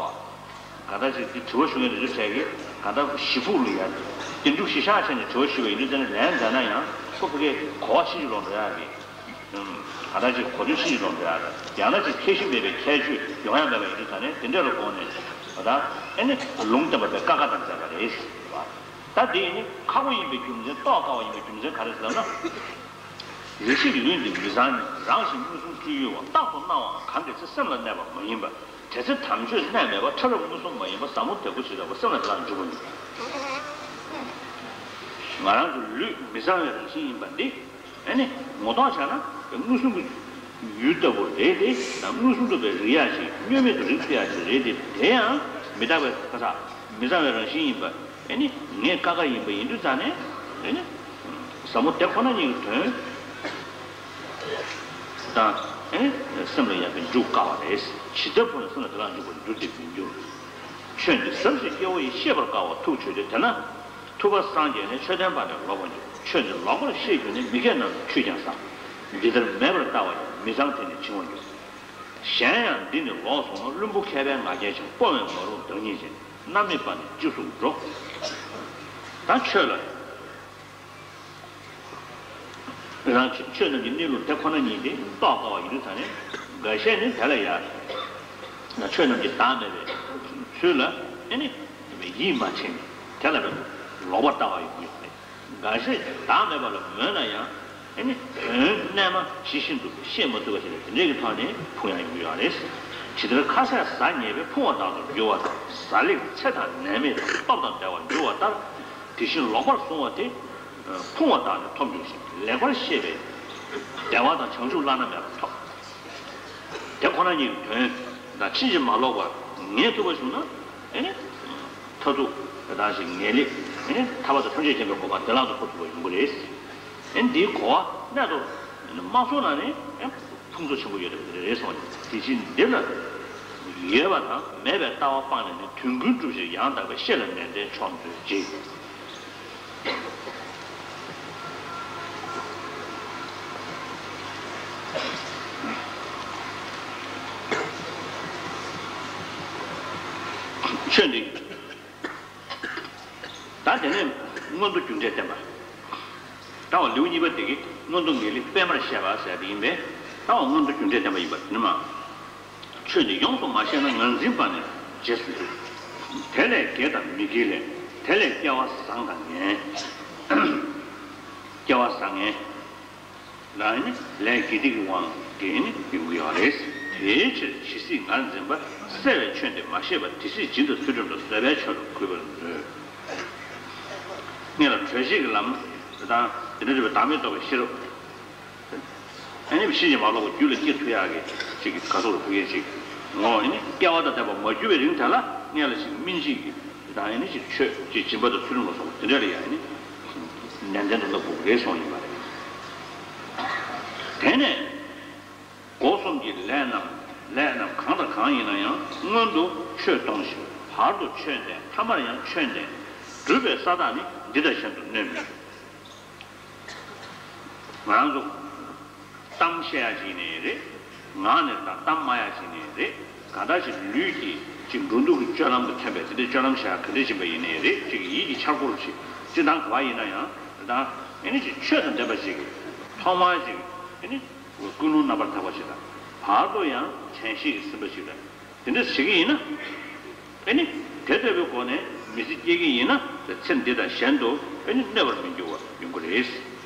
བ། ག་ད་ཅིག་དེ་དྲི་བ་ཞུ་མཁན་དེ་ཚོ་གྲས་ཀྱིས་ག་ད་ཞིབ་ཕུགས་ལ་ཡ་བདེན་གྲུབ་གཞི་བཞག་བྱས་ནས་དྲི་བ་ཞུས་པ་ཡིན་དུས་ཙང་ནས་ལན་མཛད་ན་ཡང་ཁོ་ཕ་གིའི་གོ་བ་ཕྱིན་ཅི་ལོག་འགྲོ་ཡག་གི། ག་ད་ཅིག་གོ་དོན་ཕྱིན་ཅི་ལོག་འགྲོ་ཡག་གི། ཡང་ན་ཅིག་ཁྱད་གཞི་མེད་པའི་ཁྱད་ཆོས་ཡོང་ཡག་མེད་པ་ཡིན་དུས་ཙང་ནས་དེ་འདྲ་ལ་དགོངས་ནས་ག་ད་ཨེ་ནི་ལུང་བསྟན་པ་དཔེ་དཀའ་ཁག་དང་མཛད་པ་རེད། ད་དེ་ཡིན་ནི་ཁག་པོ་ཡིན་པའི་རྒྱུ་མཚན་རྟོགས་དཀའ་བ་ཡིན་པའི་རྒྱུ་མཚན་ག་རེ་ཟེར་ན། རེ་ཞིག་ལུས་འདི་མི་བཟང་ནི། རང་བཞིན་མངོན་སུམ་སྤྱོད་ཡུལ་བ། རྟག་ཏུ་སྣང་བའང་གང་གི་ཚེ། སེམས་ལ་གནས་པ་མ་ཡིན་པ། དེ་ཚེ་དམ་ཆོས་གནས་མེད་པ། ཕྲ་རབ་མངོན་སུམ་མ་ཡིན་པ། ཟབ་མོ་དོད་པོ་ཇི་ལྟ་བ། སེམས་ལ་དེ་དག་འཇུག་པར་འགྱུར། ང་རང་ཚོ་ལུས་མི་གཙང་བའི་རང་བཞིན་ཡིན་པ་འདི་ཨེ་ནི་ངོ་ཐོག་བྱས་ན་མངོན་སུམ་གྱི་ཡུལ་ལྟ་བུ་རེད་དེ། མངོན་སུམ་དུ་བས་རིག་ཡག་ཅིག་བསྙོན་མེད་དུ་རིག་ཐུབ་ཡག་ཅིག་རེད་དེ། དེ་ཡང་མི་རྟག་པའི་ཁ་ཚ། མི་གཙང་བའི་རང་བཞིན་ཡིན་པ། ཨེ་ནི་ངས་ཀ་ཁ་ཡིན་པ་ཡིན་དུས་ཙང་ནས་ཨེ་ནི་ཟབ་མོ་དེ་ཁོ་ན་ཉིད་ཀྱི་དོན་དང་ཨེ་ནི་སེམས་ལ་ཡར་བས་འཇུག་དཀའ་བ་རེད། ཇི་ལྟ་བུར་སེམས་ལ་དེ་དག་འཇུག་པར་འགྱུར་ཏེ་མི་འགྱུར། ཆོས་འདི་ཟབ་ཞིང་དཀྱེལ་བ་ཡིས། ཤེས་པར་དཀའ་བ་ཐུགས་ཆོས་ཏེ། དེས་ན་ཐུབ་པ་སངས་རྒྱས་ནས། མཆོད་རྟེན་པ་ནི་ལོག་པར་འགྱུར། ཆོས་འདི་ལོག་པར་ཤེས་གྱུར་ནས། མི་མཁས་རྣམས་ཀྱིས་ཆུས་ཀྱང་བསྲངས། འདི་ལྟར་མེད་པར་ལྟ་བ་ཡིས། མི་གཙང་དེ་ནི་བྱིང་བར་འགྱུར། གཞན་ཡང་འདི་ནི་ལོག་སོང་ན། བླུན་པོ་མཁས་པའི་ང་རྒྱལ་ཆེ། སྤོང་བའི་ང་རོ་བདག་ཉིད་ཅན། རྣམ་སྨིན་པ་ནི་སྤྱི་གཟུགས་འགྲོ། ད་ཆོས་ལ་རང་ཆོས་རྣམས་ཀྱི་གནས་ལུགས་དེ་ཁོ་ན་ཉིད་དེ་རྟོགས་དཀའ་བ་ཡིན་དུས་ཙང་ནས་འགའ་ཤས་ནི་དེ་ལ་ཡ་ཆོས་རྣམས་ཀྱི་བདག་མེད་པའི་ཚུལ་ལ་ཨེ་ནི་ཡིད་མ་ཆེས་ནས་དེ་ལ་ལོག་པར་ལྟ་བ་ཡོང་གི་ཡོད་རེད། འགའ་ཤས་བདག་མེད་པ་ལ་མོས་ན་ཡང་ཨེ་ནི་དོན་རྣལ་མ་ཇི་བཞིན་དུ་ཤེས་མ་ཐུབ་པ་ཞིག་ལ་དེ་འདྲའི་གི་ཐོག་ནས་ཕུང་ཡང་ཡོང་གི་ཡོད་རེད། ཇི་ལྟར་ཁ་ཟས་ཟ་ཉེས་པས་ཕུང་བ་དག་ཏུ་འགྱུར་བ་དང་། གཟའ་ལེགས་ཚེ་དང་ནད་མེད་དང་། སྟོབས་དང་བདེ་བར་འགྱུར་བ་ལྟར། དེ་བཞིན་ལོག་པར་བཟུང་བ་དེ་ཕུང་བ་དག་ནི་ཐོབ་འགྱུར་ཞིང་། ལེགས་པར་ཤེས་པས་བདེ་བ་དང་བྱང་ཆུབ་བླ་ན་མེད་པ་ཐོབ། དེ་ཁོ་ན་ཉིད་ཀྱི་དོན་དང་ཕྱིན་ཅི་མ་ལོག་པར་ངེས་ཐུབ་པ་བྱུང་ན་ཨེ་ནི་མཐར་ཐུག་དེ་དག་ཞིག་ངེས་ལེགས་ཨེ་ནི་ཐར་པ་དང་ཐམས་ཅད་མཁྱེན་པའི་གོ་འཕང་བདེ་བླག་ཏུ་འཁོར་ཐུབ་པ་ཡོང་གི་རེད། ཨེ་འདིའི་གོ་བ་གནད་དུ་མ་སོང་ན་ནི་ཨེ་ཕུང་ཚོགས་ཆེན་པོ་ཡོད་པ་རེད་གསུངས་ནས། དེ་ཕྱིར་འདི་ལ་ཡོད་པ་དང་མེད་པའི་ལྟ་བ་སྤངས་ནས་ནི། དོན་ཀུན་གྲུབ་ཕྱིར་ཡང་དག་པའི། ཤེས་ལ་ནན་ཏན་མཆོག་མཛོད་ཅིག། ཆོས་འདི། ད་དེ་ནས་མངོན་མཐོ་རྒྱུ་འབྲས་བསྟན་པ། ད་བ་ལེའུ་གཉིས་པ་དེ་གིས་མངོན་མཐོ་ངེས་ལེགས་སྤེལ་མར་བཤད་པ་ཟེར་དེ་ཡིན་པས། ད་བ་མངོན་མཐོ་རྒྱུ་འབྲས་བསྟན་པ་ཡིན་པ་དེ་ནི་མ། ཆོས་འདི་ཡོངས་སུ་མ་ཤེས་ན། ངར་འཛིན་པ་ནི་རྗེས་སུ་འཇུག། དེ་ལས་དགེ་དང་མི་དགེའི་ལས། དེ་ལས་སྐྱེ་བ་བཟང་དང་ངན། སྐྱེ་བ་བཟང་ངན། ལ་ནི་ལས་དགེ་སྡིག་གི་དབང་གིས་ནི་ཡོང་གི་ཡོད་རེད། དེའི་ཕྱིར་ཇི་སྲིད་ངར་འཛིན་པ། གསལ་བའི་ཆོས་འདི་མ་ཤེས་པ། དེ་སྲིད་སྦྱིན་དང་ཚུལ་ཁྲིམས་དང་། བཟོད་པའི་ཆོས་ལ་གུས་པར་མཛོད། སྔོན་ལ་གྲོལ་བྱེད་ཀྱི་ལམ་དང་དེ་འདྲ་རེད་པ། བདག་མེད་རྟོགས་པའི་ཤེས་རབ། ཨ་ནི་ཕྱིན་ཅི་མ་ལོག་པ་རྒྱུད་ལ་སྐྱེ་ཐུབ་ཡག་གི་ཅིག་ག་ཟེར་དགོས་རེད། ཕ་གིར་ཅིག་ངོ་། ཨ་ནི་སྐལ་བ་དང་ལྡན་པ་མ་གྱུར་བའི་རིང་དེ་ལ་སྔོན་ལ་ཅིག་སྨིན་བྱེད་ཀྱི་དང་། ཨ་ནི་ཅིག་ཆོས་ཀྱི་སྦྱིན་པ་དང་ཚུལ་ཁྲིམས་ལ་སོགས་པ་དེ་འདྲ་ལ་ཡང་ཨ་ནི་ནན་ཏན་དུ་བསླབ་དགོས་རེད་གསུངས་ཡིན་པ་རེད། དེ་ནས་སྒོ་གསུམ་གྱི་ལས་རྣམས། ལས་རྣམས་གང་དང་གང་ཡིན་ན་ཡང་། སྔོན་དུ་ཆོས་གཏོང་ཞིང་། བར་དུ་ཆོས་བསྟན། ཐ་མར་ཡང་ཆོས་བསྟན། སྒྲུབ་པའི་ས་དག་ནི། འདི་དང་གཞན་དུ་གནོད་མི་བྱེད། ང་རང་ཚོ་གཏམ་བཤད་ཡག་ཅིག་ཡིན་ནའི་རེད། ངག་ནས་དང་གཏམ་སྨྲ་ཡག་ཅིག་ཡིན་ནའི་རེད། གང་ལྟར་ཅིག་ལུས་ཀྱི་ཅིག་འགྲོ་འདུག་གི་སྤྱོད་ལམ་དང་མཐུན་པའི་དེ་འདྲའི་སྤྱོད་ལམ་བྱ་ཡག་ག་འདྲ་ཅིག་ཡིན་པ་ཡིན་ནའི་རེད། ཅིག་ཡིད་ཀྱི་འཆར་སྒོ་རུ་ཅིག་སྤྱིར་བཏང་ག་པར་ཡིན་ན་ཡང་། དེ་དང་ཨེ་ནི་ཅིག་ཆོས་དང་ལྡན་པ་ཞིག་གིས་ཐོག་མར་ཅིག་ཨེ་ནི་ཀུན་སློང་རྣམ་པར་དག་པ་ཞིག་དང་། བར་དུ་ཡང་དྲན་ཤེས་ཀྱིས་ཟིན་པ་ཞིག་དང་། དེ་འདྲ་བྱེད་ཀྱི་ཡིན་ན། ཨེ་ནི། དེ་ལྟ་བུའི་སྒོ་ནས་མི་ཚེ་སྐྱེལ་གྱི་ཡིན་ན། ཚེ་འདི་དང་གཞན་དུ་ཨེ་ནི་གནོད་པར་མི་འགྱུར་བ་ཡོང་གི་རེད།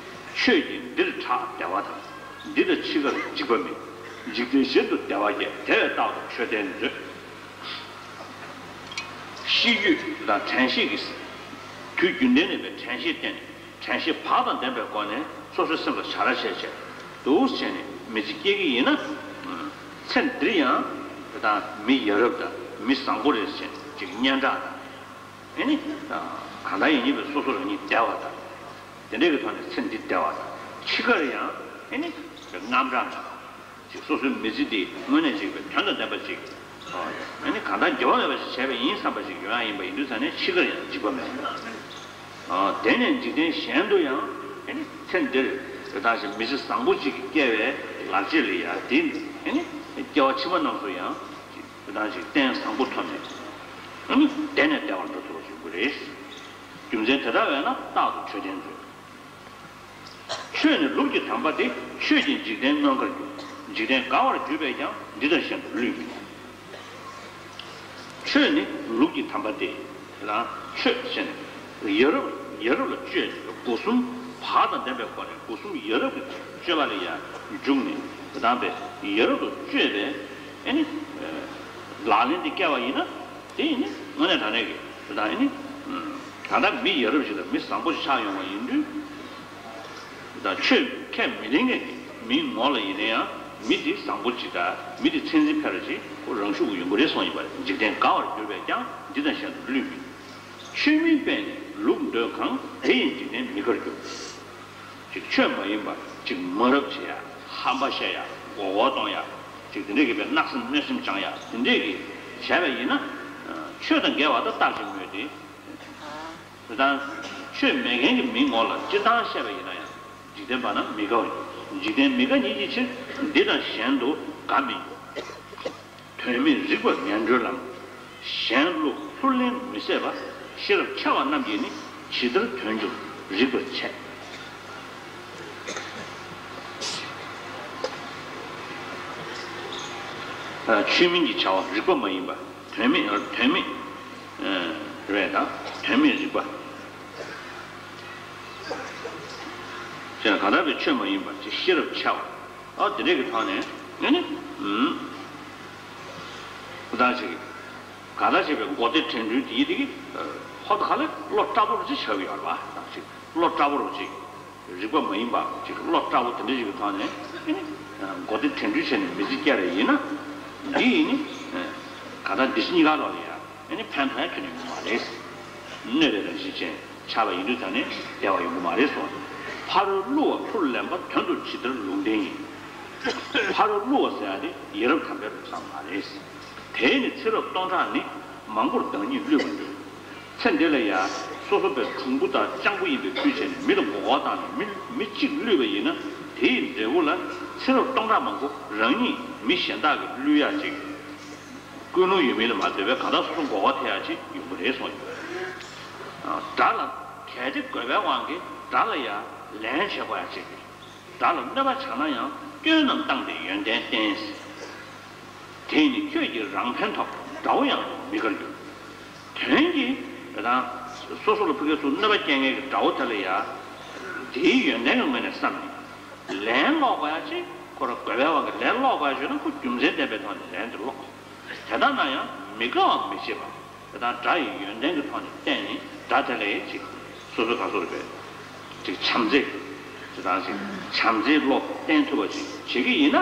ཆོས་ཀྱིས་འདིར་གྲགས་བདེ་བ་དང་། འདི་དང་འཆི་ཁར་འཇིགས་པ་མེད། འཇིག་རྟེན་གཞན་དུ་བདེ་བ་སྐྱེ། དེ་བས་རྟག་ཏུ་ཆོས་བསྟན་མཛོད། ཤེས་རྒྱུད་དང་དྲན་ཤེས་ཀྱིས། དུས་རྒྱུན་ལྡན་ནས་པའི་དྲན་ཤེས་བསྟེན། དྲན་ཤེས་བག་དང་ལྡན་པའི་སྒོ་ནས་སོ་སོའི་སེམས་ལ་བྱ་ར་བྱས་བྱས་འདུག་བྱས་ནས་མི་ཚེ་སྐྱེལ་གྱི་ཡིན་ན། ཚེ་འདིར་ཡང་དེ་དང་མི་ཡ་རབས་དང་མི་བཟང་པོ་རེད་ཟེར་ཅིག་སྙན་གྲགས་དང་། ཨེ་ནི། གང་ལྟར་ཡིན་ཉིད་པའི་སོ་སོ་རང་ཉིད་བདེ་བ་དང་། དེ་འདྲའི་གི་ཐོག་ནས་ཚེ་འདི་བདེ་བ་དང་། འཆི་ཁར་ཡང་ཨེ་ནི། རྔམ་དྲག་མེད་པ། ཅིག་སོ་སོའི་མི་ཚེ་འདི་དངོས་གནས་ཅིག་པའི་དོན་དང་ལྡན་པ་ཅིག་ཨ་ནི་གང་ལྟར་འགྱུར་བ་མེད་པ་ཞིག་བྱས་པ་ཡིན་བསམ་པ་ཞིག་ཡོང་ཡ་ཡིན་པ་ཡིན་དུས་ཙང་ནས་འཆི་ཁར་ཡང་འཇིགས་པ་མེད། ཨ་དེ་ནས་འཇིག་རྟེན་གཞན་དུ་ཡང་ཨ་ནི་ཚེ་འདིར་དེ་དག་ཞིག་མི་ཚེ་བཟང་པོ་ཅིག་གི་སྐྱེ་བའི་ལག་རྗེས་ལ་ཡ་དེ་ཨ་ནི་སྐྱེ་བ་ཕྱི་མ་རྣམས་སུ་ཡང་དེ་དག་ཞིག་རྟེན་བཟང་པོ་ཐོབ་ནས་ཨ་ནི་དེ་ནས་བདེ་བར་འགྲོ་ཐུབ་པ་ཞིག་དགོས་རེད། རྒྱུ་མཚན་དེ་ལྟ་བས་ན་རྟག་ཏུ་ཆོས་བསྟན་མཛོད། ཆོས་ནི་ལུགས་ཀྱི་དམ་པ་སྟེ། ཆོས་ཀྱིས་འཇིག་རྟེན་མངོན་དགར་འགྱུར། འཇིག་རྟེན་དགའ་བར་གྱུར་པས་ཀྱང་། འདི་དང་གཞན་དུ་བསླུས་མི་ཉན། ཆོས་ནི་ལུགས་ཀྱི་དམ་པ་སྟེ། དེ་ལ་ཆོས་ཟེར་ནས་ཡ་རབས་ཡ་རབས་ལ་སྤྱོད་ནས་སྒོ་གསུམ་བག་དང་ལྡན་པའི་སྒོ་ནས་སྒོ་གསུམ་ཡ་རབས་ཀྱི་སྤྱོད་པ་ལ་ཡང་འཇུག་ནས་དེ་དང་པས་ཡ་རབས་ལ་སྤྱོད་པའི་ཨེ་ནི་ལག་ལེན་དེ་བསྐྱལ་བ་ཡིན་ན། དེ་ཡིན་ནི་དངོས་གནས་དྲང་གནས་ཀྱི་དེ་དག་ཡིན་ནི། ད་ལྟ་མི་ཡ་རབས་ཤིག་དང་མི་བཟང་པོ་ཞིག་ཆགས་ཡོང་བ་ཡིན་དུས། དེ་དག་ཆོས་ཁས་མི་ལེན་མཁན་གྱི་མིའི་ངོ་ལ་ཡིན་ན་ཡང་མི་དེ་བཟང་པོ་ཅིག་དང་མི་དེ་མཚན་འཛིན་འཕེར་བ་ཅིག་ཁོ་རང་ཤུགས་ཀྱིས་ཡོང་གི་རེད་གསུངས་ཡོད་པ་རེད། འཇིག་རྟེན་དགའ་བར་གྱུར་པས་ཀྱང་། འདི་དང་གཞན་དུ་བསླུས་མིན། ཆོས་མིན་པས་ནི་ལུགས་འདོད་གང་། དེ་ཡིས་འཇིག་རྟེན་མི་དགར་འགྱུར། ཅིག་ཆོས་མ་ཡིན་པ་ཅིག་མ་རབས་བྱེད་ཡ། ཧམ་པ་བཤད་ཡ། མགོ་སྐོར་གཏོང་ཡ། ཅིག་དེ་འདྲས་ཀྱི་བའི་བརྣག་སེམས་གནོད་སེམས་བཅངས་ཡ་དེ་འདྲས་ཀྱི་བྱས་པ་ཡིན་ན། ཆོས་དང་འགལ་བ་ད་རྟགས་ཅིག་སྨོས་ཏེ། དེ་དང་ཆོས་མེད་མཁན་གྱི་མིའི་ངོ་ལ་སྤྱིར་བཏང་བཤད་པ་ཡིན་ན་ཡང་འཇིག་རྟེན་པ་རྣམས་མི་དགའ་བ་ཡིན། འཇིག་རྟེན་མི་དགའ་ཉིད་ཀྱི་ཕྱིར། འདི་དང་གཞན་དུ་དགའ་མི་འགྱུར། དོན་མེད་རིགས་པ་ངན་འགྲོའི་ལམ། གཞན་བསླུ་ལྷུར་ལེན་མི་བཟད་པ། ཤེས་རབ་འཆལ་བ་རྣམས་ཀྱིས་ནི། ཇི་ལྟར་དོན་འགྱུར་རིགས་པར་འཆད། ཆོས་མིན་གྱི་བྱ་བ་རིགས་པ་མ་ཡིན་པ། དོན་མེད་དོན་མེད་རེད་དང་། དོན་མེད་རིགས་པ། ཅེས་གང་ལྟར་བའི་ཆོས་མ་ཡིན་པ་ཅེས་ཤེས་རབ་འཆལ་བ། ཨ་དེ་འདྲས་ཀྱི་ཐོག་ནས་ཨེ་ནི། ཨུམ། ད་ཅིག་གང་ལྟར་བྱས་པའི་མགོ་བདེ་དྲན་འགྲོས་དེ་ཡིན་དེ་གི། ཧོ་ད་ག་ལེ་བློ་དྲག་པོ་རུ་ཅིག་ཆགས་ཀྱི་ཡོད་རེད་པ། ད་ཅིག་བློ་དྲག་པོ་རུ་ཅིག་རིགས་པ་མ་ཡིན་པ་ཅིག་བློ་དྲག་པོ་དེ་འདྲ་ཞིག་གི་ཐོག་ནས་ཨེ་ནི། མགོ་བདེ་དྲན་འགྲོས་བྱས་ནས་མི་ཚེ་བསྐྱལ་རེ་ཡིན་ན། འདི་ཡིན་ནི། གང་ལྟར་འདི་ཕྱི་གཉིས་ཀ་ལོག་ལ་ཡ། ཨེ་ནི་ཕན་ཐོགས་ཡང་ཁྱོན་ནས་ཡོང་གི་མ་རེད། གནོད་པའི་རང་བཞིན་ཅན་ཆགས་པ་ཡིན་དུས་ད་ནི་བདེ་བ་ཡོང་གི་མ་རེད་གསུངས། ཕ་རོལ་བསླུ་བ་ལྷུར་ལེན་པ། དོན་དུ་ཇི་ལྟར་ལུང་བསྟན་ཡིན། ཕ་རོལ་བསླུ་བ་ཟེར་ཡ་དེ་ཡ་རབས་དམ་པའི་ལུགས་བཟང་མ་རེད། དེས་ནི་ཚེ་རབས་སྟོང་ཕྲག་ནི། མང་པོར་བདག་ཉིད་བསླུས་པར་འགྱུར། ཚེ་འདི་ལ་ཡང་སོ་སོ་པའི་གྲུང་པོ་དང་སྤྱང་པོ་ཡིན་པའི་ཁུལ་བྱས་ནས་མི་ལ་མགོ་སྐོར་བཏང་ནས་མི་མི་གཅིག་བསླུས་པ་ཡིན་ན། དེའི་འབྲས་བུ་ལ་ཚེ་རབས་སྟོང་ཕྲག་མང་པོ་རང་ཉིད་མི་གཞན་དག་གིས་བསླུས་ཡག་ཅིག་ཀུན་སློང་ཡོད་མིན་ལ་མ་ལྟོས་པའི་གང་ལྟར་སོ་སོ་མགོ་སྐོར་ཐེབས་ཡག་ཅིག་ཡོང་གི་རེད་གསུངས་ཡོད། དགྲ་ལ་གལ་ཏེ་དགོས་པའི་དབང་གིས་དགྲ་ལ་ཡང་ལན་བྱེད་དགོས་ཡག་ཅིག་དགྲ་ལ་གནོད་པ་བྱ་ན་ཡང་སྐྱོན་རྣམས་བཏང་སྟེ་ཡོན་ཏན་བསྟན། དེས་ནི་ཁྱོད་ཀྱིས་རང་ཕན་ཐོགས། དགྲ་བོ་ཡང་མི་དགར་འགྱུར། དོན་གྱིས་དེ་དང་སོ་སོ་ལ་ཕ་གི་ཚུར་གནོད་པ་སྐྱེལ་མཁན་གྱི་དགྲ་བོ་དེ་ལ་ཡ། དེའི་ཡོན་ཏན་གྱི་ངོས་ནས་བསམ་ནས་ལན་སློག་དགོས་ཡ་ཅིག་ཁོ་རང་དགོས་པའི་དབང་གིས་ལན་སློག་དགོས་བྱུང་ན་ཁོ་རྒྱུ་མཚན་ལྡན་པའི་ཐོག་ནས་ལན་དེ་སློག་དགོས། དེ་ལྟར་ན་ཡང་མི་དགའ་བ་མི་བྱེད་པ། དེ་དག་སྒྲ་ཡི་ཡོན་ཏན་གྱི་ཐོག་ནས་བསྟན་ནས་སྒྲ་དེ་ལ་ཡང་ཅིག་སོ་སོ་ག་སོ་རེད་པས། ཅིག་བྱམས་བརྩེ། དེ་དང་ཅིག་བྱམས་བརྩེའི་བློ་བསྟན་ཐུབ་པ་ཅིག་བྱེད་ཀྱི་ཡིན་ན།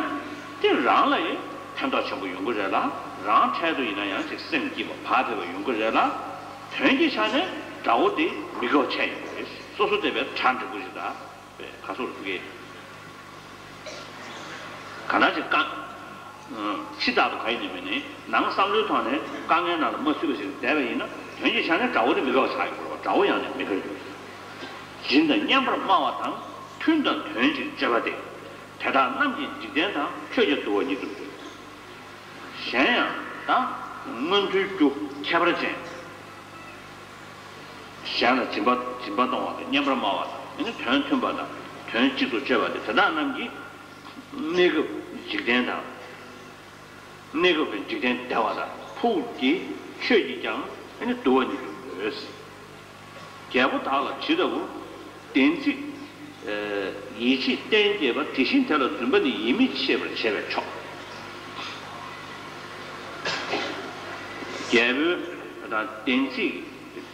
དེ་རང་ལ་ཡང་ཕན་ཐོགས་ཆེན་པོ་ཡོང་གི་རེད་ལ། རང་འཕྲལ་དུ་ཡིན་ན་ཡང་ཅིག་སེམས་སྐྱིད་པ་བག་ཕེབས་པ་ཡོང་གི་རེད་ལ། དོན་གྱི་ཆ་ནས་དགྲ་བོ་དེ་མི་དགའ་བ་ཆགས་ཡོང་གི་རེད། སོ་སོ་དེ་བས་གྲ་འགྲིག་པོ་ཞིག་དང་། པས་ཁ་སོར་ཐུག་གེ། གང་ལྟར་ཅིག་དཀའ། ཕྱི་ལྟར་དུ་ག་ཡིན་ནི་མིན་ནི་ནང་བསམ་བློའི་ཐོག་ནས་དཀའ་ངལ་ནང་ལ་མ་ཚུད་པ་ཞིག་བསྡད་པ་ཡིན་ན། དོན་གྱི་ཆ་ནས་དགྲ་བོ་དེ་མི་དགའ་བ་ཆགས་ཡོང་གི་རེད་པ། དགྲ་བོ་ཡང་ནས་མི་དགའ་ཡོང་། སྦྱིན་དང་སྙན་པར་སྨྲ་བ་དང་། མཐུན་དང་དོན་གཅིག་སྤྱོད་པ་སྟེ། དེ་དག་རྣམས་ཀྱི་འཇིག་རྟེན་དང་། ཆོས་ཀྱི་འདུལ་བ་ཉིད་དུ་འདོད། གཞན་ཡང་དང་། མངོན་མཐོའི་རྒྱུ་ཁྱད་པར་ཅན། གཞན་ལ་སྦྱིན་པ་སྦྱིན་པ་གཏོང་བ་དང་། སྙན་པར་སྨྲ་བ་དང་། ཨ་ནི་དོན་མཐུན་པ་དང་། དོན་གཅིག་ཏུ་སྤྱོད་པ་སྟེ། དེ་དག་རྣམས་ཀྱི་གནས་སྐབས་འཇིག་རྟེན་དང་། གནས་སྐབས་ཀྱི་འཇིག་རྟེན་བདེ་བ་དང་། ཕུགས་ཀྱི་ཆོས་ཀྱིས་ཀྱང་ཨ་ནི་འདུལ་བ་ཉིད་དུ་འདོད། རྒྱལ་པོ་དག་ལ་ཇི་ལྟ་བུ། བདེན་ཚིག་ཡིད་ཆེས་རྟེན་བསྐྱེད་པ། དེ་བཞིན་དེ་ལ་འཛུམ་པ་ནི། ཡིད་མི་ཆེས་པར་བྱས་པས་ཆོག། རྒྱལ་པོའི་དང་བདེན་ཚིག་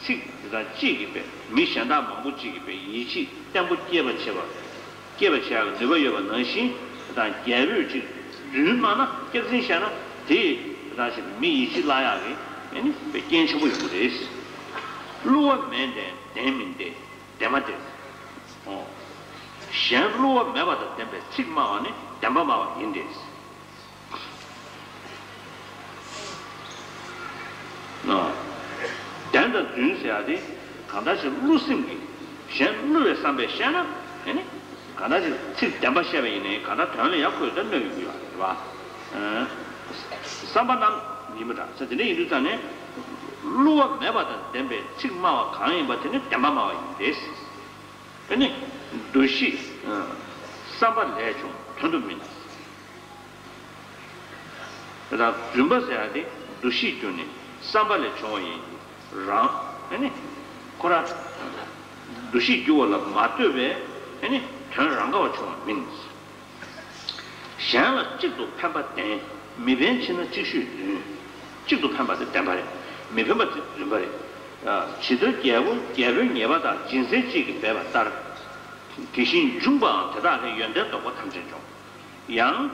ཚིག་དང་གཅིག་གིས་པས་མི་གཞན་དག་མང་པོ་གཅིག་གིས་པས་ཡིད་ཆེས་བརྟན་པོ་སྐྱེད་པ་བྱེད་པ། སྐྱེད་པ་བྱེད་ཡག་གི་ནུས་པ་ཡོད་པ་ནང་བཞིན། དང་རྒྱལ་པོས་ཅིག་རྫུན་སྨྲ་ན། སྐྱག་རྫུན་བཤད་ན། དེས་དང་ཞིག་མི་ཡིད་ཆེས་བརླག་ཡག་གི་ཨ་ནི་རྐྱེན་ཆེན་པོ་ཡོང་གི་རེད། བསླུ་བ་མེད་ན་བདེན་མིན་ཏེ། བདེན་པ་སྟེ། ཨོ། གཞན་བསླུ་བ་མེད་པ་དང་ལྡན་པའི་ཚིག་སྨྲ་བ་ནི་བདེན་པ་སྨྲ་བ་ཡིན་ཏེ། ཨོ། བདེན་དང་རྫུན་ཟེར་ཡ་དེ་གང་ལྟར་ཞིག་བསླུ་སེམས་ཀྱིས་གཞན་བསླུ་བའི་བསམ་པས་བཤད་ན། ཨེ་ནི་གང་ལྟར་ཞིག་ཚིག་བདེན་པ་བཤད་པ་ཡིན་ནའི་གང་ལྟར་དོན་ལ་ཡང་ཁོས་ད་གནོད་ཡོང་གི་ཡོད་རེད་པ། ཨ། བསམ་པ་རྣམས་ཡིན་པ་འདྲ་ཟེར། དེ་འདྲ་ཡིན་དུས་ཙང་ནས་བསླུ་བ་མེད་པ་དང་ལྡན་པའི་ཚིག་སྨྲ་བ་གང་ཡིན་པ་དེ་ནི་བདེན་པ་སྨྲ་བ་ཡིན་ཏེ། ཨ་ནི་འདུ་ཤེས་བསམ་པ་ལས་བྱུང་དོན་དུ་མིན། དེ་དག་རྫུན་པ་ཟེར་ཡ་དེ་འདུ་ཤེས་བསྒྱུར་ནས་བསམ་པ་ལས་བྱུང་བ་ཡིན་རང་། ཨ་ནི་ཁོ་རང་འདུ་ཤེས་བསྒྱུར་བ་ལ་མ་ལྟོས་པའི་ཨ་ནི་དོན་རང་ག་བ་བྱུང་བ་མིན། གཞན་ལ་གཅིག་ཏུ་ཕན་པ་བདེན། མི་ཕན་ཕྱིར་ན་ཅིག་ཤོས་རྫུན། གཅིག་ཏུ་ཕན་པ་དེ་བདེན་པ་རེད། མི་ཕན་པ་དེ་རྫུན་པ་རེད། ཇི་ལྟར་རྒྱལ་པོ་རྒྱལ་པོའི་ཉེས་པ་དག་སྦྱིན་སྲེག་གཅིག་གིས་འབད་པ་ལྟར། དེ་བཞིན་འབྱུང་པའང་དེ་དག་ལས། ཡོན་ཏན་ལྡོག་པ་ཐམས་ཅད་འཇོམས། ཡང་།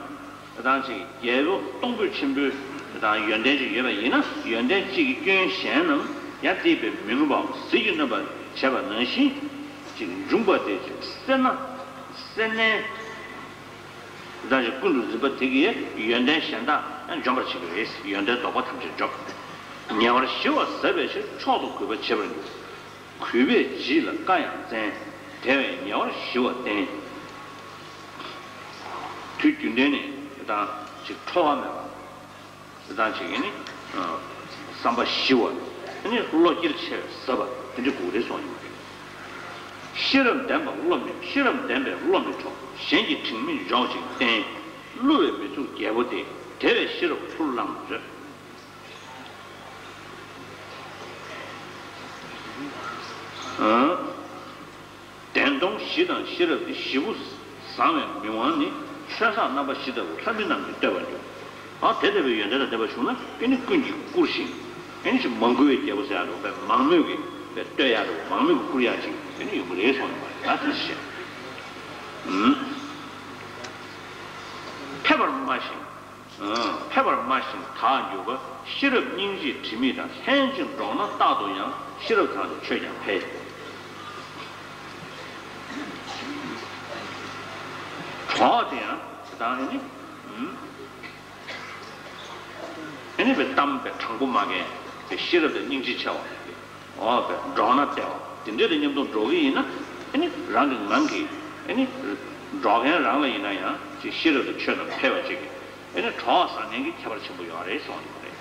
དེ་དང་ཅིག་རྒྱལ་པོ་གཏོང་ཕོད་ཆེན་པོའི་དེ་དང་ཡོན་ཏན་ཅིག་ཡོད་པ་ཡིན་ན། ཡོན་ཏན་གཅིག་གི་སྐྱོན་གཞན་རྣམས་ཡང་དེ་བས་མི་མངོན་པའམ་ཟིལ་གྱིས་གནོན་པར་བྱེད་པ་ནང་བཞིན་ཅིག་འབྱུང་པ་དེ་ཅིག་སེར་སྣ་སེར་སྣའི་དེ་དང་ཅིག་ཀུན་ཏུ་འཛིན་པ་དེ་གིས་ཡོན་ཏན་གཞན་དག་ཡང་འཇོམས་པར་བྱེད་ཀྱི་རེད། ཡོན་ཏན་ལྡོག་པ་ཐམས་ཅད་འཇོམས། ཉེ་བར་ཞི་བར་ཟབ་པའི་ཕྱིར། མཆོག་ཏུ་གུས་པར་བྱེད་པར་འགྱུར། གུས་པས་བགྱིས་ལ་བཀའ་ཡང་བཙན། དེ་བས་ཉེ་བར་ཞི་བ་བསྟེན། དུས་རྒྱུན་ལྡན་ནས་དེ་དང་ཅིག་ཁྲོ་བ་མེད་པ། དེ་དང་ཅིག་ནི་བསམ་པ་ཞི་བ། ནི་བློ་སྐྱེད་ཆེ་བས་ཟབ་པ་དེ་འདྲ་དགོས་རེད་གསུངས་ཡོད་པ་རེད། ཤེས་རབ་ལྡན་པ་བློ་མི། ཤེས་རབ་ལྡན་པས་བློ་མི་འཕྲོག་གཞན་གྱི་དྲིང་མི་འཇོག་ཅིང་བསྟེན། བསླུ་བས་མི་ཚུགས་རྒྱལ་པོ་དེ། དེ་བས་ཤེས་རབ་ཚུར་བླངས་མཛོད། བདེན་སྟོང་བཞི་དང་ཤེས་རབ་དེ། བཞི་པོ་བཟང་བའི་མིག་དབང་ནི། ཆོས་བཟང་རྣམ་པ་བཞི་ལྟ་བུ། ལྷ་མི་རྣམས་ཀྱིས་བསྟོད་པར་འགྱུར། ཨ་དེ་ལྟ་བུའི་ཡོན་ཏན་དང་ལྡན་པ་བྱུང་ན་ཨེ་ནི་ཀུན་གྱིས་བཀུར་ཞིང་། ཨེ་ནི་ཅིག་མང་བཀུར་བའི་རྒྱལ་པོ་ཟེར་ཡག་འདྲ་བོ་དཔེ་མང་མོས་ཀྱིས་དཔེ་བསྟོད་ཡག་འདྲ་བོ་མང་མོས་ཀྱིས་བཀུར་ཡག་ཅིག་ཨེ་ནི་ཡོང་གི་རེད་གསུངས་ཡོད་པ་རེད། ད་དེ་བཤད། ཕལ་པར་སྨྲ་ཞིང་། ཕལ་པར་སྨྲ་ཞིང་དག་འཇུག་པ། ཤེས་རབ་སྙིང་རྗེའི་དྲི་མེད་དང་། ལྷན་ཅིག་འགྲོགས་ན་རྟག་ཏུ་ཡང་། ཤེས་རབ་དང་ནི་ཆོས་ཀྱང་འཕེལ། གྲོགས་དེ་ཡང་དེ་དང་ནི། ཨེ་ནི་བའི་གཏམ་བའི་དྲང་པོ་མ་རྒན་བའི་ཤེས་རབ་དང་སྙིང་རྗེ་ཆེ་བ། འོ་བའི་འགྲོགས་ན་བདེ་བ་དེ་འདྲ་དང་མཉམ་དུ་འགྲོགས་ཀྱི་ཡིན་ན། ཨེ་ནི་རང་གི་ངང་གིས་ཨེ་ནི་འགྲོགས་མཁན་རང་ལ་ཡིན་ན་ཡང་ཅིག་ཤེས་རབ་དང་ཆོས་རྣམས་འཕེལ་བ་ཅིག་གིས་ཨེ་ནི་གྲོགས་བཟང་ངན་གྱི་ཁྱད་པར་ཆེན་པོ་ཡོད་རེད་གསུངས་ཡོད་རེད།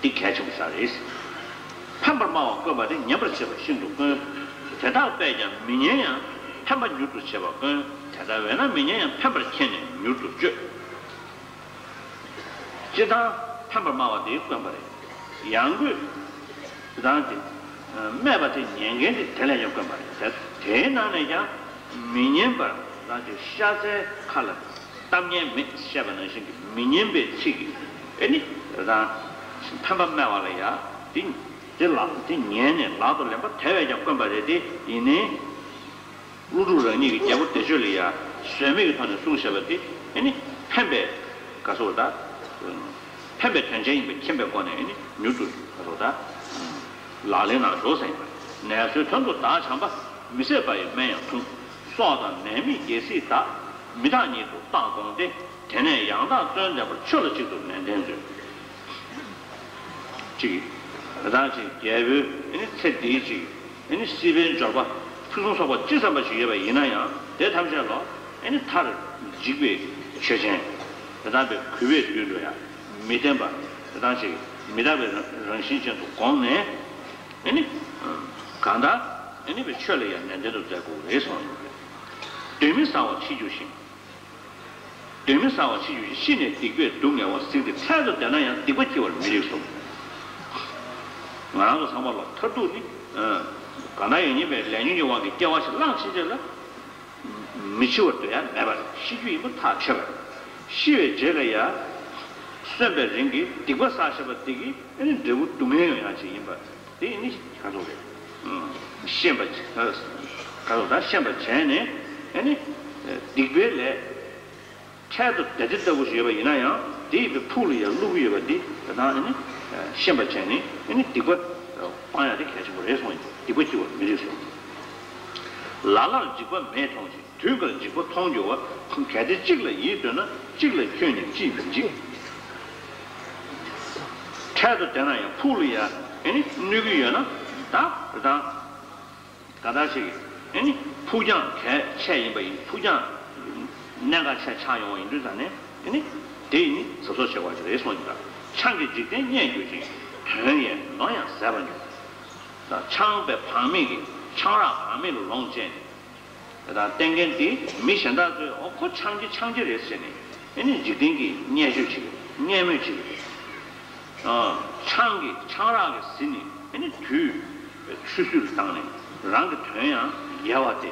འདི་གལ་ཆེན་པོ་ཞིག་རེད། ཕན་པར་སྨྲ་བ་དཀོན་པ་དེ། ཉན་པར་བྱེད་པ་ཤིན་ཏུ་དཀོན། དེ་དག་པས་ཀྱང་མི་ཉན་ཡང་། ཕན་པ་མྱུར་དུ་བྱེད་པ་དཀོན། དེ་ལྟ་བས་ན་མི་ཉན་ཡང་། ཕན་པར་མཁྱེན་ནས་མྱུར་དུ་སྤྱོད། སྤྱིར་བཏང་ཕན་པར་སྨྲ་བ་དེ་དཀོན་པ་རེད། ཡང་སྒོས་སྤྱིར་བཏང་དེ་སྨྲས་པ་དེ་ཉན་མཁན་དེ་དེ་ལས་ཀྱང་དཀོན་པ་རེད། དེ་དེའི་ནང་ནས་ཀྱང་མི་ཉན་པར་རང་གི་ཤ་ཚའི་ཁ་ལ། གཏམ་ངན་མེད་བཤད་པ་ནང་བཞིན་གྱི་མི་སྙན་པའི་ཚིག་གིས་ཨེ་ནི་རང་ཕན་པ་སྨྲ་བ་ལ་ཡ་དེ་དེ་ལ་དེ་ཉན་ནས་ལག་ཏུ་ལེན་པ་དེ་བས་ཀྱང་དཀོན་པ་རེད་དེ་ཡིན་ནའི། ཀླུ་སྒྲུབ་རང་ཉིད་ཀྱི་རྒྱལ་པོ་བདེ་སྤྱོད་ལ་ཡ་ཟོལ་མེད་ཀྱི་ཐོག་ནས་གསུངས་བཞག་པ་དེ་ཨེ་ནི་ཕན་པའི་ག་སོགས་ད་ཕན་པའི་དོན་ཅན་ཡིན་པ་མཁྱེན་པའི་སྒོ་ནས་ཨེ་ནི་མྱུར་དུ་ག་སོགས་ད་ལག་ལེན་གནང་ཤོག་ཟེར་ཡིན་པ། ནད་གསོའི་དོན་དུ་བདག་བྱམས་པ། མི་བཟད་པ་ཡི་སྨན་ཡང་འཐུང་། སྲོག་དང་ནད་མེད་རྒྱལ་སྲིད་བདག་མི་རྟག་ཉིད་དུ་བརྟག་དགོངས་ཏེ། དེ་ནས་ཡང་དག་བརྩོན་ལྡན་པར་ཆོས་ལ་གཅིག་ཏུ་ནན་ཏན་མཛོད། གཅིག་ད་ཅིག་རྒྱལ་པོའི་ཨེ་ནི་ཚེ་འདིའི་ཅིག་ཨེ་ནི་སྲིད་པའི་འབྱོར་པ་ཕུན་སུམ་ཚོགས་པ་ཅི་བསམ་པ་ཞིག་ཡོད་པ་ཡིན་ན་ཡང་དེ་ཐམས་ཅད་ལ་ཨེ་ནི་མཐར་འཇིག་པའི་ཆོས་ཅན། དེ་དག་པའི་གུས་པས་འདུད་འགྲོ་ཡ་མི་བརྟན་པ། དེ་དག་ཅིག་མི་རྟག་པའི་རང་བཞིན་ཅན་དུ་དགོངས་ནས་ཨེ་ནི་གང་ལྟར་ཨེ་ནི་པའི་ཆོས་ལ་ཡང་ནན་ཏན་དུ་མཛད་དགོས་རེད་གསུངས་ཡོད་རེད། གདོན་མི་ཟ་བར་འཆི་འགྱུར་ཞིང་། གདོན་མི་ཟ་བར་འཆི་འགྱུར་ཞིང་། ཤི་ནས་སྡིག་པའི་སྡུག་བསྔལ་བ། གཟིགས་ཏེ་འཕྲལ་དུ་བདེ་ན་ཡང་། སྡིག་པ་སྐྱེ་བར་མི་རིགས་སོ། ང་རང་ཚོ་ཚང་མ་ལ་མཐར་ཐུག་ནི། གང་ལྟར་ཡང་སྙིང་པའི་ལས་ཉོན་གྱི་དབང་གིས་སྐྱེ་བ་ཞིག་བླངས་ཕྱིན་རྗེས་ལ། མི་འཆི་བར་སྡོད་ཡ་མེད་པ་རེད། ཤི་རྒྱུ་ཡིན་པ་ཐག་ཆོད་པ་རེད། ཤི་བའི་རྗེས་ལ་ཡ། གསོན་པའི་རིང་གི་སྡིག་པ་བསགས་བཞག་པ་དེ་གིས་ཨ་ནི་འབྲས་བུ་སྡུག་བསྔལ་ཡོང་ཡ་ཅིག་ཡིན་པ། དེ་ནི་ག་ཚོད་རེད། ཤེས་པ་ག་ཚོད་ད་ཤེས་པ་བྱས་ནས་ཨ་ནི་སྡིག་པའི་ལས་འཕྲལ་དུ་བདེ་བདེ་ལྟ་བུ་ཞིག་ཡོད་པ་ཡིན་ན་ཡང་དེ་ཡི་ཕུགས་ལ་ཡང་བླུག་གི་ཡོད་པ་འདི་ད་ཨ་ནི་ཤེས་པ་བྱས་ནས་ཨ་ནི་སྡིག་པ་སྤང་ཡ་དེ་གལ་ཆེན་པོ་རེད་གསུངས་ཡིན། སྡིག་པ་སྐྱེ་བར་མི་རིགས་སོ། ལ་ལར་འཇིགས་པ་མེད་མཐོང་ཞིང་། དུས་འགར་འཇིགས་པ་མཐོང་འགྱུར་བ། གལ་ཏེ་གཅིག་ལ་ཡིད་འདོད་ན། གཅིག་ལ་ཁྱོད་ནི་ཅིས་མི་འཇིགས། འཕྲལ་དུ་བདེ་ན་ཡང་ཕུགས་ལ་ཡ་ཨེ་ནི་གནོད་ཀྱི་ཡོད་ན་ད་རེ་དང་། ག་ད་ཞིག་ཨེ་ནི་ཕུགས་རྒྱང་གལ་ཆེ་ཡིན་པ་ཡིན། ཕུགས་རྒྱང་གནད་འགག་ཆེ་ཆགས་ཡོང་བ་ཡིན་དུས་ཙང་ནས་ཨེ་ནི་དེ་ཡིན་ནི་གཟབ་གཟབ་བྱེད་དགོས་ཀྱི་རེད་གསུངས་ཡིན་ད། ཆང་གིས་འཇིག་རྟེན་མཉེས་འགྱུར་ཞིང་། དོན་ཡས་ནོར་ཡང་ཟད་པར་འགྱུར། ད་ཆང་པའི་བག་མེད་ཀྱིས་ཆང་རག་བག་མེད་ལ་ལོངས་སྤྱད་ནས། དེ་དང་བསྟེན་མཁན་དེ་མི་གཞན་དག་ཚོས་ཨོ་ཁོ་ཆང་རྐྱལ་ཆང་རྐྱལ་རེད་ཟེར་ནས་ཨེ་ནི་འཇིག་རྟེན་གྱི་བརྙས་བཅོས་བྱེད་ཀྱི་བརྙས་སྨོད་བྱེད་ཀྱི་རེད། ཆང་གིས་ཆང་རག་གིས་ཟིན་ནས་ཨེ་ནི་དུས་ཆུད་ཟོས་ལ་བཏང་ནས་རང་གི་དོན་ཡང་ཡལ་བ་དེ་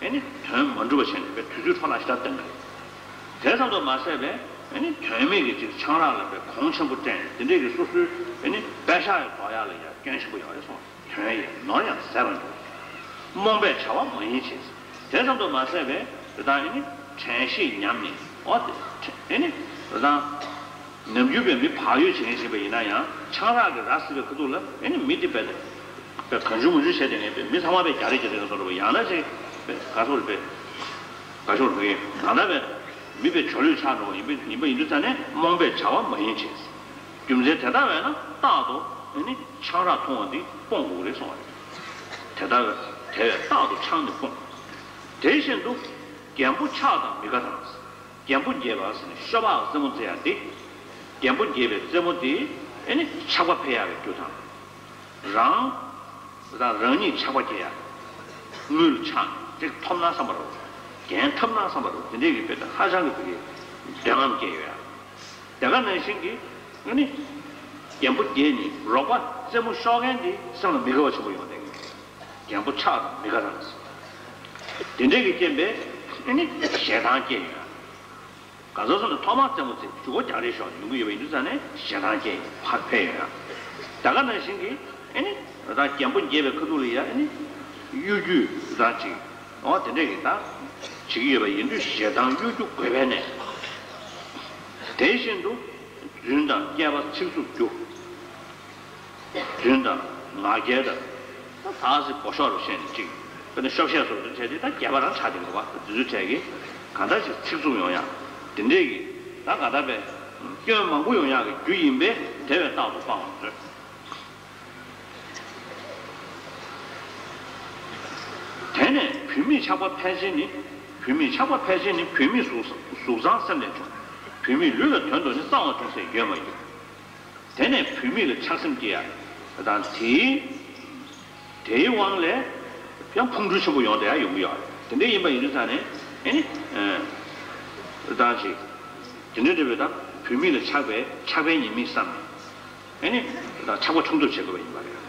ཨེ་ནི་དོན་མ་འགྲུབ་པ་བྱས་ནས་དུས་ཚོད་འཕྲོ་བརླག་ཞེ་དྲག་བཏང་གི་རེད། དེ་ཙམ་དུ་མ་ཟད་པས་ཨེ་ནི་དོན་མེད་ཀྱི་ཅིག་ཆང་རག་ལ་པའི་གོང་ཆེན་པོ་སྤྲད་ནས་དེ་འདྲས་ཀྱི་སོ་སོའི་ཨེ་ནི་པད་ཤག་ཡང་རྫོགས་ཡག་ལ་ཡང་སྐྱོན་ཆེན་པོ་ཡོད་རེད་གསུངས། དོན་ཡས་ནོར་ཡང་ཟད་པར་འགྱུར། རྨོངས་པས་བྱ་བ་མ་ཡིན་བྱེད། དེ་ཙམ་དུ་མ་ཟད་པས་རེ་དང་ཨེ་ནི་དྲན་ཤེས་ཉམས་ནས་ཨོ་དེ་ཨེ་ནི་རེ་དང་། ནམ་རྒྱུན་པའི་མི་བག་ཡོད་བྱེད་མཁན་ཞིག་ཡིན་པ་ཡིན་ན་ཡང་ཆང་རག་གི་ར་བཟི་བའི་ཁ་ཐུག་ལ་ཨེ་ནི་མི་དེ་བས་བས་གང་བྱུང་མང་བྱུང་བྱས་ཏེ་ངས་བས་མི་ཚང་མ་བས་རྒྱ་རེ་རྒྱ་རེ་ལ་སོང་རུ་བ་ཡང་ན་ཅིག་བས་ག་སོག་རུ་བས་ག་སོག་རུ་བས་ང་ད་བས་མི་བས་བྱ་ལུས་ཆགས་འགྲོ་བ་ཡིན་པ་ཡིན་པ་ཡིན་དུས་ཙང་ནས་རྨོངས་པས་བྱ་བ་མ་ཡིན་བྱེད། རྒྱུ་མཚན་དེ་ལྟ་བས་ན་རྟག་ཏུ་ཨེ་ནི་ཆང་རག་འཐུང་བ་འདི་སྤོང་དགོས་རེད་གསུངས་པ་རེད། དེ་ལྟ་བས་དེ་བས་རྟག་ཏུ་ཆང་ནི་སྤོང་། དེ་བཞིན་དུ་རྒན་པོ་ཆགས་དང་མི་དགའ་དང་། རྒན་པོ་རྒྱས་པ་ཟེར་ནས་ཤོ་སྦག་རྩེད་མོ་རྩེ་ཡ་འདི། རྒན་པོ་རྒྱས་པའི་རྩེད་མོ་འདི་ཨེ་ནི་ཆགས་པ་འཕེལ་ཡག་གི་རྒྱུ་དང་། རང་རང་རང་ཉིད་ཆགས་པ་སྐྱེ་ཡ། དངུལ་ཆགས་ཅིག་ཐོབ་ན་བསམ་པ་རུ། རྒྱན་ཐོབ་ན་བསམ་པ་རུ་དེ་འདྲས་ཀྱི་དཔེ་དེ་ཧ་ཅང་གི་དེ་གི་འདོད་རྔམ་སྐྱེ་ཡོད་ཡ། དེ་ག་ནང་བཞིན་གྱི་ཨ་ནི་རྒན་པོ་རྒྱས་ནི་རོགས་པ་རྩེད་མོ་ཤོག་མཁན་དེ་སེམས་ལ་མི་དགའ་བ་ཆེན་པོ་ཡོང་བསྡད་ཀྱི་རྒན་པོ་ཆགས་དང་མི་དགའ་དང་། དེ་འདྲས་ཀྱི་རྐྱེན་པས་ཨ་ནི་ཞེ་སྡང་སྐྱེ་ཡོད་ཡ། ག་ཚོད་སོང་ནས་ཐོག་མར་རྩེད་མོ་རྩེ་བཅུ་གོ་རྒྱག་རེས་ཤོག་ཡོང་གི་ཡོད་པ་ཡིན་དུས་ཙང་ནས་ཞེ་སྡང་སྐྱེ་ཕར་འཕེལ་ཡོང་ཡ། ད་ག་ནང་བཞིན་གྱི་ཨེ་ནི་ད་རྒན་པོ་རྒྱས་པའི་ཁ་ཐུག་ལ་ཡ་ཨེ་ནི་གཡོ་སྒྱུ་ད་ཅིག་འོ་དེ་འདྲས་ཀྱི་ད་བྱེད་ཀྱི་ཡོད་པ་ཡིན་དུས་ཞེ་སྡང་གཡོ་སྒྱུ་རྒོད་པའི་ནད། དེ་བཞིན་དུ་རྫུན་དང་བསྐལ་པ་ཚིག་རྩུབ་རྒྱུ། རྫུན་དང་ང་རྒྱལ་དང་། ད་ཟེར་སྒོ་ཤོག་རུ་བཤད་ནས་གཅིག་དཔེར་ན་ཤོབ་བཤད་སོགས་དུ་བྱས་ཏེ་ད་རྒྱལ་བ་རང་ཆགས་ཏེ་འགྲོ་བ་དེ་ཚོའི་གྲས་ཀྱི་གང་འདྲ་ཞིག་ཚིག་རྩུབ་ཡོང་ཡག་དེ་འདྲས་ཀྱི་ད་ག་ད་པའི་སྐྱོན་མང་པོ་ཡོང་ཡག་གི་རྒྱུ་ཡིན་པས་དེ་བས་རྟག་ཏུ་སྤང་བར་མཛོད། དེ་ནས་བུད་མེད་ཆགས་པ་ཕལ་ཆེར་ནི། བུད་མེད་ཆགས་པ་ཕལ་ཆེར་ནི་བུད་མེད་གཟུགས་གཟུགས་བཟང་སེམས་ལས་བྱུང་། བུད་མེད་ལུས་ལ་དོན་དུ་ནི་གཙང་བ་ཅུང་ཟད་ཡོད་མ་ཡིན། དེ་ནས་བུད་མེད་ལ་ཆགས་སེམས་སྐྱེ་ཡ་དང་དེའི་དེའི་དབང་ལས་ཡང་ཕུང་འདྲུ་ཆེན་པོ་ཡོང་བསྡད་ཡ་ཡོང་གི་ཡོད་རེད། དེ་འདྲ་ཡིན་པ་ཡིན་དུས་ཙང་ནས་ཨེ་ནི་ཨ་ད་ཅིག་དེ་འདྲ་འདྲ་བའི་ད་བུད་མེད་ལ་ཆགས་པའི་ཆགས་པའི་ཉེས་དམིགས་བསམ་ནས་ཨེ་ནི་ད་ཆགས་པ་ཆུང་དུ་བྱེད་དགོས་པ་ཡིན་པ་རེད།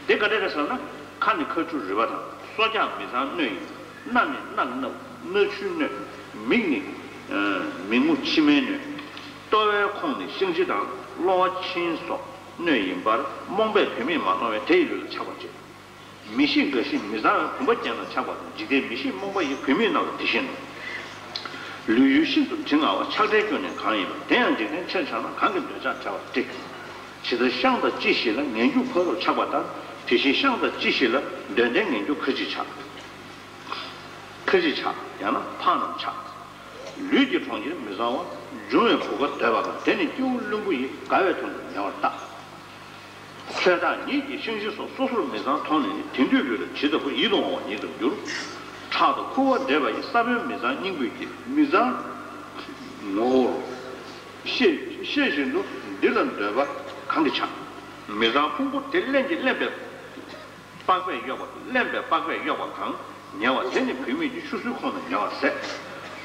དེ་ག་འདྲ་རེད་ཟེར་ན་ཁ་ནི་ཁ་ཆུ་རུས་པ་དང་སྲོག་ཆགས་མི་ཚང་སྣོད་ཡིན། སྣ་ནི་རྣག་སྣབས་སྣ་ཆུའི་སྣོད། མིག་ནི། མིག་རྔུ་མཆི་མའི་གནོད། ལྟོ་བའི་ཁོངས་ནི་བཤང་གཅི་དང་གློ་བ་མཆིན་སོགས་གནོད་ཡིན་པར་རྨོངས་པས་བུད་མེད་མ་མཐོང་བས་དེ་ཡི་ལུས་ལ་ཆགས་པར་བྱེད། མི་ཤི་འགའ་ཞིག་མི་གཙང་བའི་བུམ་པ་ཅན་ལ་ཆགས་པ་དང་། འཇིག་རྟེན་མི་ཤེས་རྨོངས་པ་ཡི་བུད་མེད་རྣམས་ལ་དེ་བཞིན་ནོ། ལུས་ཡུལ་ཤིན་ཏུ་དྲི་ང་བ་ཆགས་བྲལ་གྱུར་ནས་གང་ཡིན་པ། དེ་ཡང་འཇིག་རྟེན་ཆེར་ཆགས་ན་གང་གིས་འདོད་ཆགས་བྲལ་བར་བྲི། ཇི་ལྟར་བཤང་དང་གཅི་ཞིག་ལ་ངན་སྐྱུགས་ཕོག་པར་ཆགས་པ་ལྟར། དེ་བཞིན་བཤང་དང་གཅི་ཞིག་ལ་འདོད་ལྡན་ངན་སྐྱུགས་ཁ་ཅིག་ཆགས། ཁ་ཅིག་ཆགས། ཡང་ན་ཕག་རྣམས་ཆགས། ལུས་ཀྱི་གྲོང་ཁྱེར་མི་གཙང་བ། འབྱུང་བའི་གོ་སྐབས་འདོད་པ་དང་། དེ་ནི་སྐྱེ་བོ་བླུན་པོ་ཡིས་དགའ་བའི་དོན་དུ་ཉལ་བར་བལྟ། ཚེ་བདག་ཉིད་ཀྱིས་བཤང་གཅི་སོགས་སོ་སོར་མི་གཙང་མཐོང་ནས་ནི། དེང་དུས་ལུས་ལ་ཇི་ལྟ་བུ་ཡིད་དུ་འོང་བ་ཉིད་དུ་འགྱུར། ཁྲག་དང་ཁུ་བ་འདྲེས་པ་ཡི། ས་བོན་མི་གཙང་སྙིང་པོའི་དཀྱིལ། མི་གཙང་ངོ་བོར་ཤེས་ཤེས་བཞིན་དུ། འདི་ལ་འདོད་པ་གང་གིས་ཆགས། མི་གཙང་ཕུང་པོ་དེ་རླན་གྱིས་བརླན་པའི་པགས་པས་གཡོགས་པ། རླན་པའི་པགས་པས་གཡོགས་པ་གང་ཉལ་བ་དེ་ནི་བུད་མེད་ཀྱི་ཆུ་སོའི་ཁོངས་ན་ཉལ་བར་ཟད།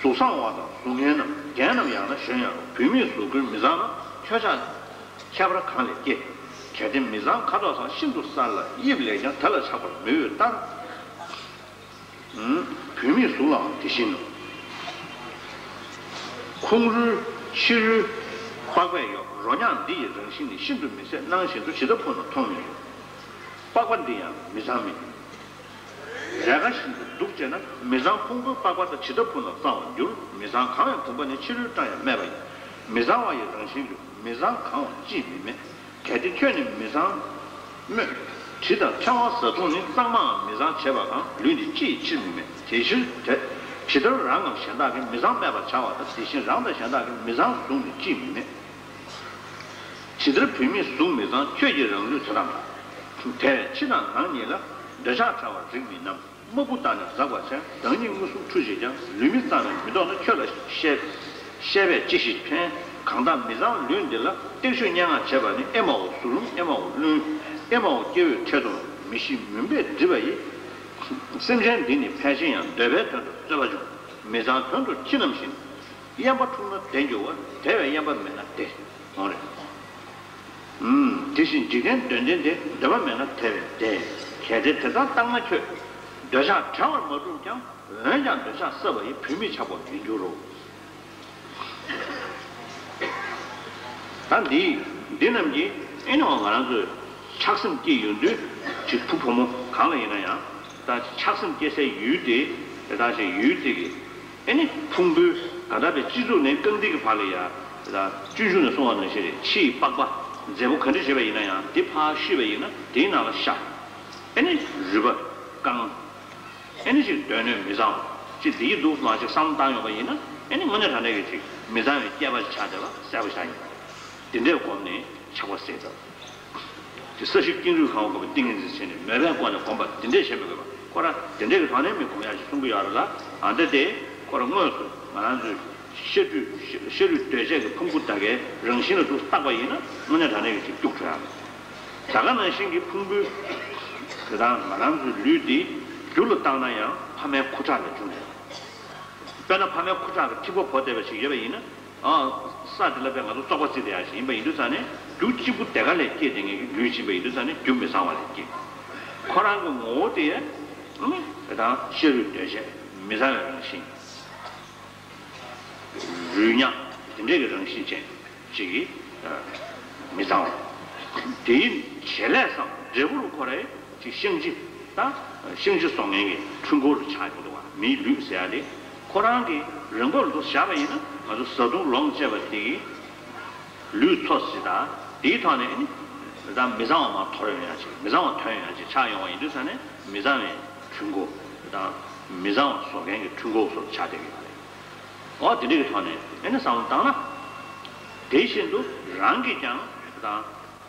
གཟུགས་བཟང་བ་དང་གཟུགས་ངན་ནམ། རྒྱན་རྣམས་ཡང་ན་གཞོན་ཡང་རུང་། བུད་མེད་གཟུགས་ཀུན་མི་གཙང་ན། ཁྱོད་ཅག་ཁྱད་པར་གང་ལས་སྐྱེ། གལ་ཏེ་མི་གཙང་ཁ་དོག་བཟང་། ཤིན་ཏུ་གསལ་ལ་དབྱིབས་ལེགས་ཀྱང་། དེ་ལ་ཆགས་པར་མི་འོས་ལྟར། བུད་མེད་གཟུགས་ལའང་དེ་བཞིན་ནོ། ཁོང་རུལ་ཕྱི་རུལ་པགས་པས་གཡོགས། རོ་མྱགས་འདི་ཡི་རང་བཞིན་ནི། ཤིན་ཏུ་མི་བཟད་སྣང་བཞིན་དུ། ཇི་ལྟར་ཕུབ་ན་མཐོང་ཡང་ཡོང་། པགས་པ་འདི་ཡང་མི་གཙང་མིན། རས་དཀར་བཞིན་དུ་འདུག་ཅེ་ན། མི་གཙང་ཕུང་པོའི་པགས་པ་དག་ཇི་ལྟར་ཕུབ་ན་གཙང་བར་འགྱུར། མི་གཙང་གང་བའི་བུམ་པ་ནི། ཕྱི་རོལ་བཀྲ་ཡང་སྨད་པ་ཡིན། མི་གཙང་བ་ཡི་རང་བཞིན་ལུས། མི་གཙང་གང་བ་ཅིས་མི་སྨད། གལ་ཏེ་ཁྱོད་ནི་མི་གཙང་སྨོད། དྲི་དང་ཕྲེང་བ་བཟའ་བཏུང་ནི། གཙང་མའང་མི་གཙང་བྱས་པ་གང་། ལུས་འདི་ཅི་ཡིས་ཕྱིར་མི་སྨད། དེ་ཕྱིར་དེ་ཇི་ལྟར་རང་ངམ་གཞན་དག་གིས། མི་གཙང་སྨད་པར་བྱ་བ་དང་། དེ་བཞིན་རང་དང་གཞན་དག་གིས། མི་གཙང་གཟུགས་ནི་ཅིས་མི་སྨད། ཇི་ལྟར་བུད་མེད་གཟུགས་མི་གཙང་། ཁྱོད་ཀྱི་རང་ལུས་དེ་དང་འདྲ། དེ་བས་ཕྱི་དང་ནང་གཉིས་ལ། འདོད་ཆགས་བྲལ་བར་རིགས་མི་རྣམས། སྨུག་པོ་ལྟར་ནི་འཛག་པར་བྱ། བདག་ཉིད་མངོན་སུམ་འཁྲུལ་བྱེད་ཀྱང་། ལུས་མི་གཙང་བས་མི་ལྡོག་ན། ཁྱོད་ལ་བཤད་བཤད་པས་ཅི་ཞིག་ཕན། གང་དག་མི་གཙང་ལུས་འདི་ལ། སྟེགས་བཞུགས་སྙན་ངག་བྱེད་པ་ནི། ཨེ་མའོ་གཟུགས་རུང་ཨེ་མའོ་བླུན། ཨེ་མའོ་སྐྱེ་བོས་ཁྲེལ་དུ་མི་ཤེས། མུན་པས་བསྒྲིབས་པ་ཡིས། སེམས་ཅན་འདི་ནི་ཕལ་ཆེར་ཡང་། འདོད་པའི་དོན་དུ་རྩོད་པ་འབྱུང་། མི་གཙང་དོན་དུ་ཁྱི་རྣམས་བཞིན། གཡན་པ་འཁྲུགས་ན་བདེ་འགྱུར་བ། དེ་བས་གཡན་པ་མེད་ན་བདེ་འོང་རེ། ཨུམ། དེ་བཞིན་འཇིག་རྟེན་དོན་ལྡན་དེ། འདོད་པ་མེད་ན་དེ་བས་བདེ། གལ་ཏེ་དེ་ལྟར་བརྟགས་ན་ཁྱོད། འདོད་ཆགས་བྲལ་བར་མ་གྲུབ་ཀྱང་། འོན་ཀྱང་འདོད་ཆགས་བསགས་པ་ཡིས། བུད་མེད་ཆགས་པར་མི་འགྱུར་རོ། ད་འདི་འདི་རྣམས་ཀྱིས་ཨེ་ནི་འོ་ང་རང་ཚོས་ཆགས་སེམས་སྐྱེས་ཡོང་དུས་ཅིག་བུ་བུ་མོ་གང་ལ་ཡིན་ན་ཡང་ད་ཆགས་སེམས་སྐྱེ་སའི་ཡུལ་དེ་དེ་དག་ཅིག་ཡུལ་དེ་གི་ཨེ་ནི་ཕུང་པོའི་ད་ལྟ་བའི་སྤྱི་གཙུག་ནས་རྐང་མཐིལ་གྱི་བར་ལ་ཡ། ད་སྤྱོད་འཇུག་ནས་གསུངས་པ་ནང་བཞིན་རེད། ཕྱི་ཡི་པགས་པ་མཛེས་པོ་ག་འདྲ་བྱས་པ་ཡིན་ན་ཡང་དེ་ཕར་བཤུས་པ་ཡིན་ན་དེའི་ནང་ལ་ཤ། ཨེ་ནི་རུས་པ། རྐང་། ཨེ་ནི་ཅིག་སྡོད་གནས་མི་གཙང་བ་ཅིག་དེ་ཡི་འདུག་མ་ཅིག་བསམ་བཏང་ཡོང་པ་ཡིན་ན། ཨེ་ནི་དངོས་གནས་དྲང་གནས་ཀྱི་ཅིག་མི་གཙང་བའི་སྐྱེས་པ་ཅིག་ཆགས་བསྡད་པ་གསལ་པོ་ཆགས་ཡིན། དེ་འདྲའི་སྒོམ་ནས་ཆགས་པ་སེལ་ཐབས། དེ་ས་གཞི་ཀེང་རུས་གང་བ་བསྒོམ་པའི་ཏིང་ངེ་འཛིན་བྱས་ནས་མོས་པས་བསྐོར་ནས་བསྒོམ་པ་དེ་འདྲས་བྱེད་མི་དགོས་པ། ཁོ་རང་དེ་འདྲས་ཀྱི་དོན་ནས་མི་སྒོམ་ཡག་ཅིག་གསུང་གི་ཡོད་རེད་ལ། ཨ་འདི་དེ་ཁོ་རང་དངོས་སུ་ང་རང་ཚོའི་ཤ་རུས་ཤ་རུས་གདོས་བཅས་ཀྱི་ཕུང་པོ་ད་གའི་རང་བཞིན་ལ་འདུག་བརྟག་པ་ཡིན་ན་དངོས་གནས་དྲང་གནས་ཀྱི་ཅིག་སྐྱུག་བྲོ་ཡག་རེད། ད་ག་ནང་བཞིན་གྱི་ཕུང་པོའི་དེ་དག་ང་རང་ཚོའི་ལུས་འདི་རྒྱུ་ལ་བཏང་ན་ཡང་ཕ་མའི་ཁུ་ཁྲག་ལས་བྱུང་བ་རེད། དཔེར་ན་ཕ་མའི་ཁུ་ཁྲག་གི་ཐིགས་པ་བོར་བསྡད་པ་ཞིག་ཡོད་པ་ཡིན་ན། ཨ། ས་དེ་ལ་དཔེ་ང་ཚོ་བཙོག་པ་བརྩིས་བསྡད་ཡག་ཞིག་ཡིན་པ་ཡིན་དུས་ཙང་ནས་རྒྱུ་གཅིག་པུ་དེ་ག་ལས་སྐྱེས་བསྡད་མཁན་གྱི་ལུས་ཅིག་ཡིན་པ་ཡིན་དུས་ཙང་ནས་རྒྱུ་མི་གཙང་བ་ལས་སྐྱེས། ཁོ་རང་གི་ངོ་བོ་དེ་ཨ་ནི་དེ་དང་ཤ་རུས་གདོས་བཅས་མི་གཙང་བའི་རང་བཞིན། རུས་ཉག་དེ་འདྲས་ཀྱི་རང་བཞིན་ཅན་ཅིག་གིས་མི་གཙང་བ། དེའི་བྱེད་ལས་སམ་འབྲས་བུ་རུ་ཁོ་རའི་ཅིག་བཤང་གཅི་དང་བཤང་གཅི་བཟོ་མཁན་གྱི་འཕྲུལ་འཁོར་རུ་ཆགས་ཡོང་འདུག་བ། མིའི་ལུས་ཟེར་ཡ་དེ་ཁོ་རང་གི་རང་བབས་ལ་བཞག་པ་ཡིན་ན་ང་ཚོ་བཟའ་བཏུང་ལོངས་སྤྱད་པ་དེ་གི་ལུས་འཚོ་ཟིན་དང་དེའི་ཐོག་ནས་ནི་ད་མི་གཙང་བ་མར་དོར་ཡོང་ཡ་ཅིག་མི་གཙང་བ་ཐོན་ཡོང་ཡ་ཅིག་ཆགས་ཡོང་བ་ཡིན་དུས་ཙང་ནས་མི་གཙང་བའི་འཕྲུལ་འཁོར་དང་མི་གཙང་བ་བཟོ་མཁན་གྱི་འཕྲུལ་འཁོར་སོགས་ཆགས་བསྡད་ཀྱི་ཡོད་རེད། འོ་དེ་འདྲ་གི་ཐོག་ནས་ཨེ་ནི་བསམ་བློ་བཏང་ན། དེ་བཞིན་དུ་རང་གིས་ཀྱང་དང་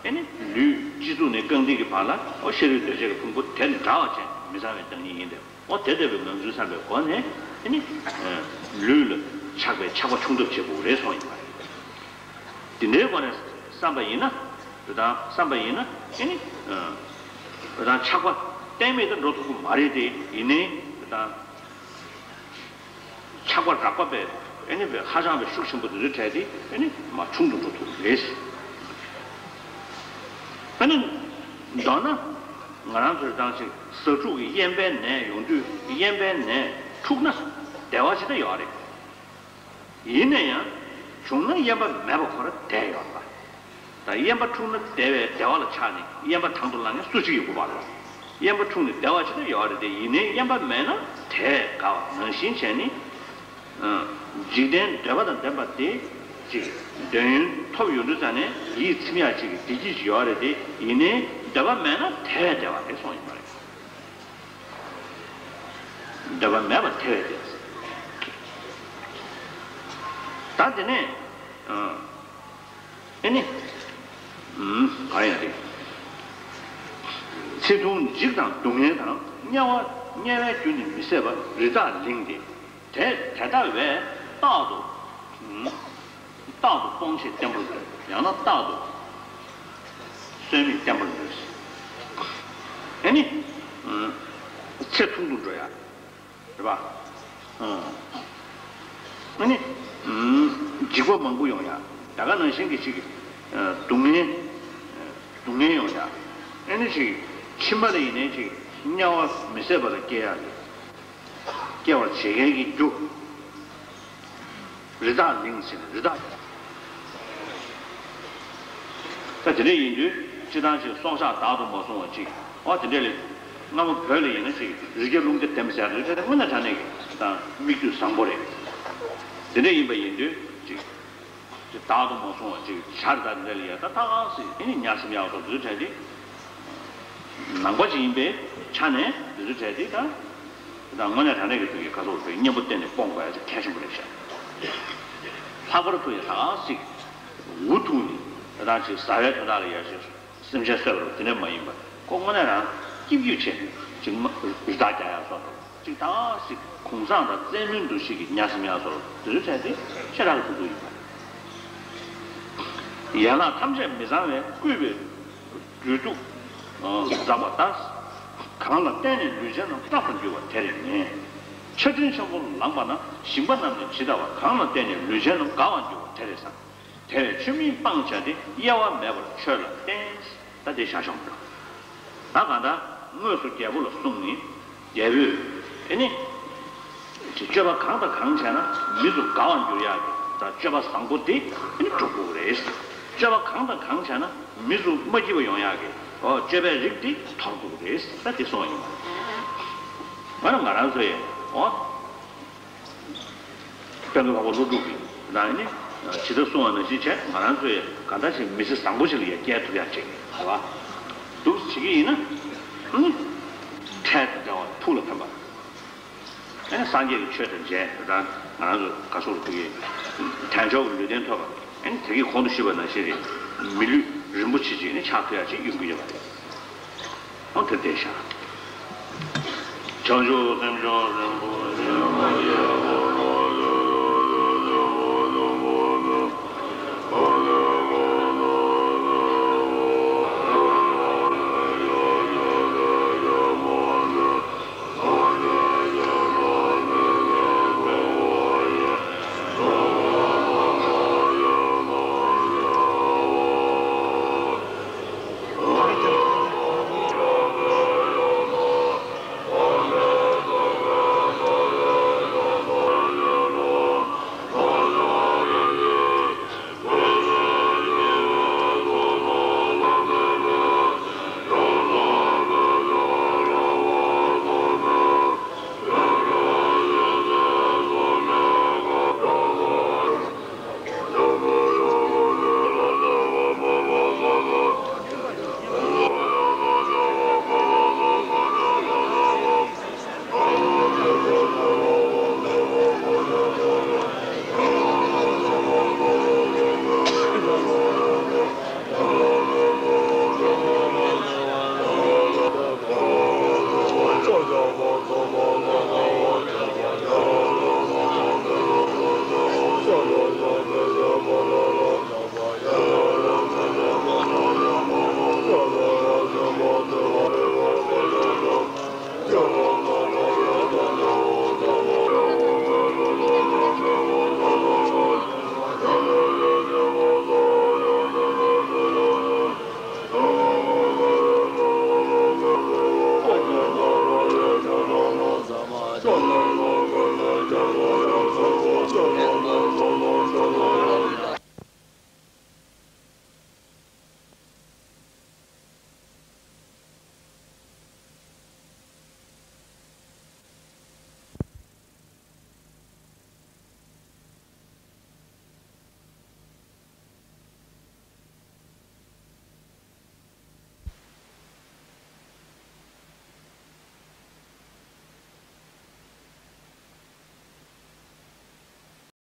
ཨེ་ནི་ལུས་སྤྱི་གཙུག་ནས་རྐང་མཐིལ་གྱི་བར་ལ་འོ་ཤ་རུས་གདོས་བཅས་ཀྱི་ཕུང་པོ་དེ་འདྲ་བ་ཅན་མི་གཙང་བའི་བདག་ཉིད་ཡིན་ཏེ། འོ་དེ་ལྟ་བུའི་ངང་ཚུལ་བསམ་པའི་སྒོ་ནས་ཨེ་ནི་ལུས་ལ་ཆགས་པའི་ཆགས་པ་ཆུང་ཐབས་བྱེད་དགོས་རེད་གསུངས་ཡིན་པ་རེད། དེ་འདྲའི་སྒོ་ནས་བསམ་པ་ཡིན་ན། དེ་དང་བསམ་པ་ཡིན་ན་ཨེ་ནི། དེ་དང་ཆགས་པ་གཏན་མེད་དུ་འགྲོ་ཐུབ་ཀྱི་མ་རེད་དེ། ཡིན་ནའི་དེ་དང་ཆགས་པ་རགས་པ་བས་ཨེ་ནི་བས་ཧ་ཅང་བས་ཤུགས་ཆེན་པོ་དེ་ཚོའི་གྲས་དེ་ཨེ་ནི་མར་ཆུང་དུ་འགྲོ་ཐུབ་ཀྱི་རེད། ཨེ་ནི་མདོར་ན་ང་རང་ཚོའི་དང་ཅིག་ཟ་འཕྲུག་གི་གཡན་པའི་ནད་ཡོང་དུས་གཡན་པའི་ནད་འཁྲུགས་ན་བདེ་བ་ཅི་འདྲ་ཡོད་རེད། ཡིན་ན་ཡང་། བྱུང་ན་དབེན་པ་མེད་པ་ཁོ་རང་བསྡད་ཡོད་རེད་པ། ད་དབེན་པ་འཁྲུངས་ན་བདེ་བའི་བདེ་བ་ལ་ཆགས་ནས་དབེན་པ་དང་དུ་བླངས་མཁན་སུ་གཅིག་ཡོད་དགོས་པ་རེད། དབེན་པ་འཁྲུངས་ནས་བདེ་བ་ཅི་འདྲ་ཡོད་རེད་དེ། ཡིན་ནའི་དབེན་པ་མེད་ན་དེ་བས་དགའ་བ་ནང་བཞིན་བྱས་ནས། ཨ། འཇིག་རྟེན་འདོད་པ་དང་ལྡན་པ་དེ་ཅིག་འདོད་ཡོན་ཐོབ་ཡོང་དུས་ཙ་ནས་ཡིད་ཚིམ་ཡག་ཅིག་གི་བདེ་སྐྱིད་ཅིག་ཡོད་རེད་དེ། ཡིན་ནའི་འདོད་པ་མེད་ན་དེ་བས་བདེ་བ་རེད་གསུངས་ཡོད་པ་རེད། འདོད་པ་མེད་པ་དེ་བས་བདེ། ད་དེ་ནས། ཨ། ཨེ་ནི། ཨུམ། ག་རེ་ཡང་རེད། ཚེ་ཐུང་འཇིགས་དང་སྡུག་བསྔལ་དང་། དམྱལ་བ་དམྱལ་བའི་རྒྱུ་ནི་མི་བཟད་པ། རི་དྭགས་གླིང་སྟེ། དེ་དེ་ལྟ་བས་རྟག་ཏུ། ཨུམ། རྟག་ཏུ་སྤོང་བྱེད་བརྟན་པོར་འདོད། ཡང་ན་རྟག་ཏུ་གསོན་མི་བརྟན་པོར་འདོད། ཨེ་ནི། ཨུམ། ཚེ་ཐུང་དུ་འགྲོ་ཡ། རེད་པ། ཨང་། ཨ་ནི། ཨུམ། འཇིགས་པ་མང་པོ་ཡོང་ཡ། ད་ག་ནང་བཞིན་གྱི་ཅིག་ཨ། སྡུག་བསྔལ། ཨ། སྡུག་བསྔལ་ཡོང་ཡ། ཨ་ནི་ཅིག་ཕྱི་མ་ལ་ཡིན་ནའི་ཅིག་དམྱལ་བ་མི་བཟད་པ་ལ་སྐྱེ་ཡ་གི། སྐྱེ་བར་བྱེད་མཁན་གྱི་རྒྱུ། རི་དྭགས་གླིང་ཟེར་ནས་རི་དྭགས། ད་དེ་འདྲ་ཡིན་དུས་སྤྱིར་བཏང་ཅིག་སྲོག་ཆགས་བདག་ཏུ་མ་བཟུང་བ་ཅིག་ཨོ་དེ་འདྲ་ལས། སྔ་མོ་བོད་ལ་ཡིན་ན་ཅིག་རི་རྒྱ་ཀླུང་རྒྱ་ལྡེམ་ཟེར་ཡ་དེ་དངོས་གནས་དྲང་གནས་ཀྱི་དང་མིག་ལྟོས་བཟང་པོ་རེད། དེ་འདྲ་ཡིན་པ་ཡིན་དུས་ཅིག་དེ་བདག་ཏུ་མ་བཟུང་བ་ཅིག་ཆར་དང་དེ་འདྲ་ལ་ཡ་ད་ཐག་ཟིག་ཨེ་ནི་ཉ་སྲིན་ཡག་སོགས་དེ་ཚོ་གྲས་དེ། ནང་པ་ཅིག་ཡིན་པའི་ཆ་ནས་དེ་ཚོ་གྲས་དེ་ད། དེ་དག་དངོས་གནས་དྲང་གནས་ཀྱི་ཐུགས་ཀྱི་ཁ་སོགས་ཚོའི་གཉེན་པོ་བསྟེན་ནས་སྤོང་དགོས་ཡ་ཅིག་གལ་ཆེན་པོ་རེད་ཤག་ལྷག་པར་དུ་ཡ་ད་ག་ཟིག་འུ་ཐུག་ནས་དེ་དག་ཅིག་ཟ་བའི་དོན་དག་ལ་ཡ་ཅིག་སེམས་ཅན་གསོད་པ་རུ་དེ་འདྲ་མ་ཡིན་པ། ཁོ་དངོས་གནས་རང་སྐྱིད་སྐྱིད་བྱས་ཅིག་མ་རི་དྭགས་རྒྱག་ཡ་སོགས་དང་ཅིག་ད་ག་ཟིག་གུང་སེང་དང་རྩེད་མོའི་འདུ་ཤེས་ཀྱི་ཉ་སྲིན་ཡག་སོགས་དེ་ཚོ་གྲས་དེ་ཤ་ཁྲག་གི་ཐུག་ཐུག་ཡིན་པ། ཡན་ལག་ཐམས་ཅད་མི་གཙང་བས་བསྐུས་པའི་སྦྲུལ་གདུག་འཛག་པ་ལྟར། གང་ལ་བརྟེན་ནས་ལུས་ཅན་རྣམས་སྐྲག་པར་འགྱུར་བ་དེར་ངེས། ཆར་སྤྲིན་ཆེན་པོ་ལངས་པ་ན་ཞིང་པ་རྣམས་ནི་ཇི་ལྟ་བར། གང་ལ་བརྟེན་ནས་ལུས་ཅན་རྣམས་དགའ་བར་འགྱུར་བ་དེར་བསམ། དེ་བས་ཆོས་མིན་སྤང་བྱ་སྟེ། དབྱེ་བ་མེད་པར་ཆོས་ལ་བརྟེན། ད་དེ་བཞག་ཤོག་ད་གང་ལྟར་དངོས་སུ་རྒྱལ་པོ་ལ་གསུངས་ནས། རྒྱལ་པོས་ཨེ་ནི། སྤྱོད་པ་གང་དང་གང་བྱས་ན་མི་ཚོ་དགའ་བར་འགྱུར་ཡག་གི་ད་སྤྱོད་པ་བཟང་པོ་དེ་ཨེ་ནི་སྒྲུབ་དགོས་རེད། སྤྱོད་པ་གང་དང་གང་བྱས་ན་མི་ཚོ་མ་སྐྱིད་པ་ཡོང་ཡག་གི་ཨོ་སྤྱོད་པའི་རིགས་དེ་དོར་དགོས་རེད། ད་དེ་གསུངས་པ་ཡིན་པ། ང་རང་ང་རང་ཚོ་ཡི་ཨོ། དཔལ་མགོན་འཕགས་པ་ཀླུ་སྒྲུབ་ཀྱིས་ནང་ནས་ཇི་ལྟར་གསུངས་པ་ནང་བཞིན་བྱས། ང་རང་ཚོས་གང་ལྟར་ཞིག་མི་ཚེ་བཟང་པོ་ཞིག་ལ་ཡང་སྐྱེལ་ཐུབ་ཡག་ཅིག་རེད་བ། འདུག་བྱེད་ཀྱི་ཡིན་ན། ཨང་། འཕྲལ་དུ་བདེ་བ་ཐུགས་ལ་ཕན་པ། ཨེ་ནི་སངས་རྒྱས་ཀྱི་ཆོས་དང་མཇལ་དང་ང་རང་ཚོ་ག་སོགས་ལ་ཐུག་གི་དལ་འབྱོར་གྱི་ལུས་རྟེན་ཐོབ་པ། ཨེ་ནི་དེ་གིས་གོང་དུ་ཞུས་པ་ནང་བཞིན་རེད། མི་ལུས་རིན་པོ་ཆེ་ཅིག་ནི་ཆགས་ཐུབ་ཡག་ཅིག་ཡོང་གི་ཡོད་པ་རེད། ཨོ་དེ་བསྡད་ཤག་བྱང་ཆུབ་སེམས་མཆོག་རིན་པོ་ཆེ།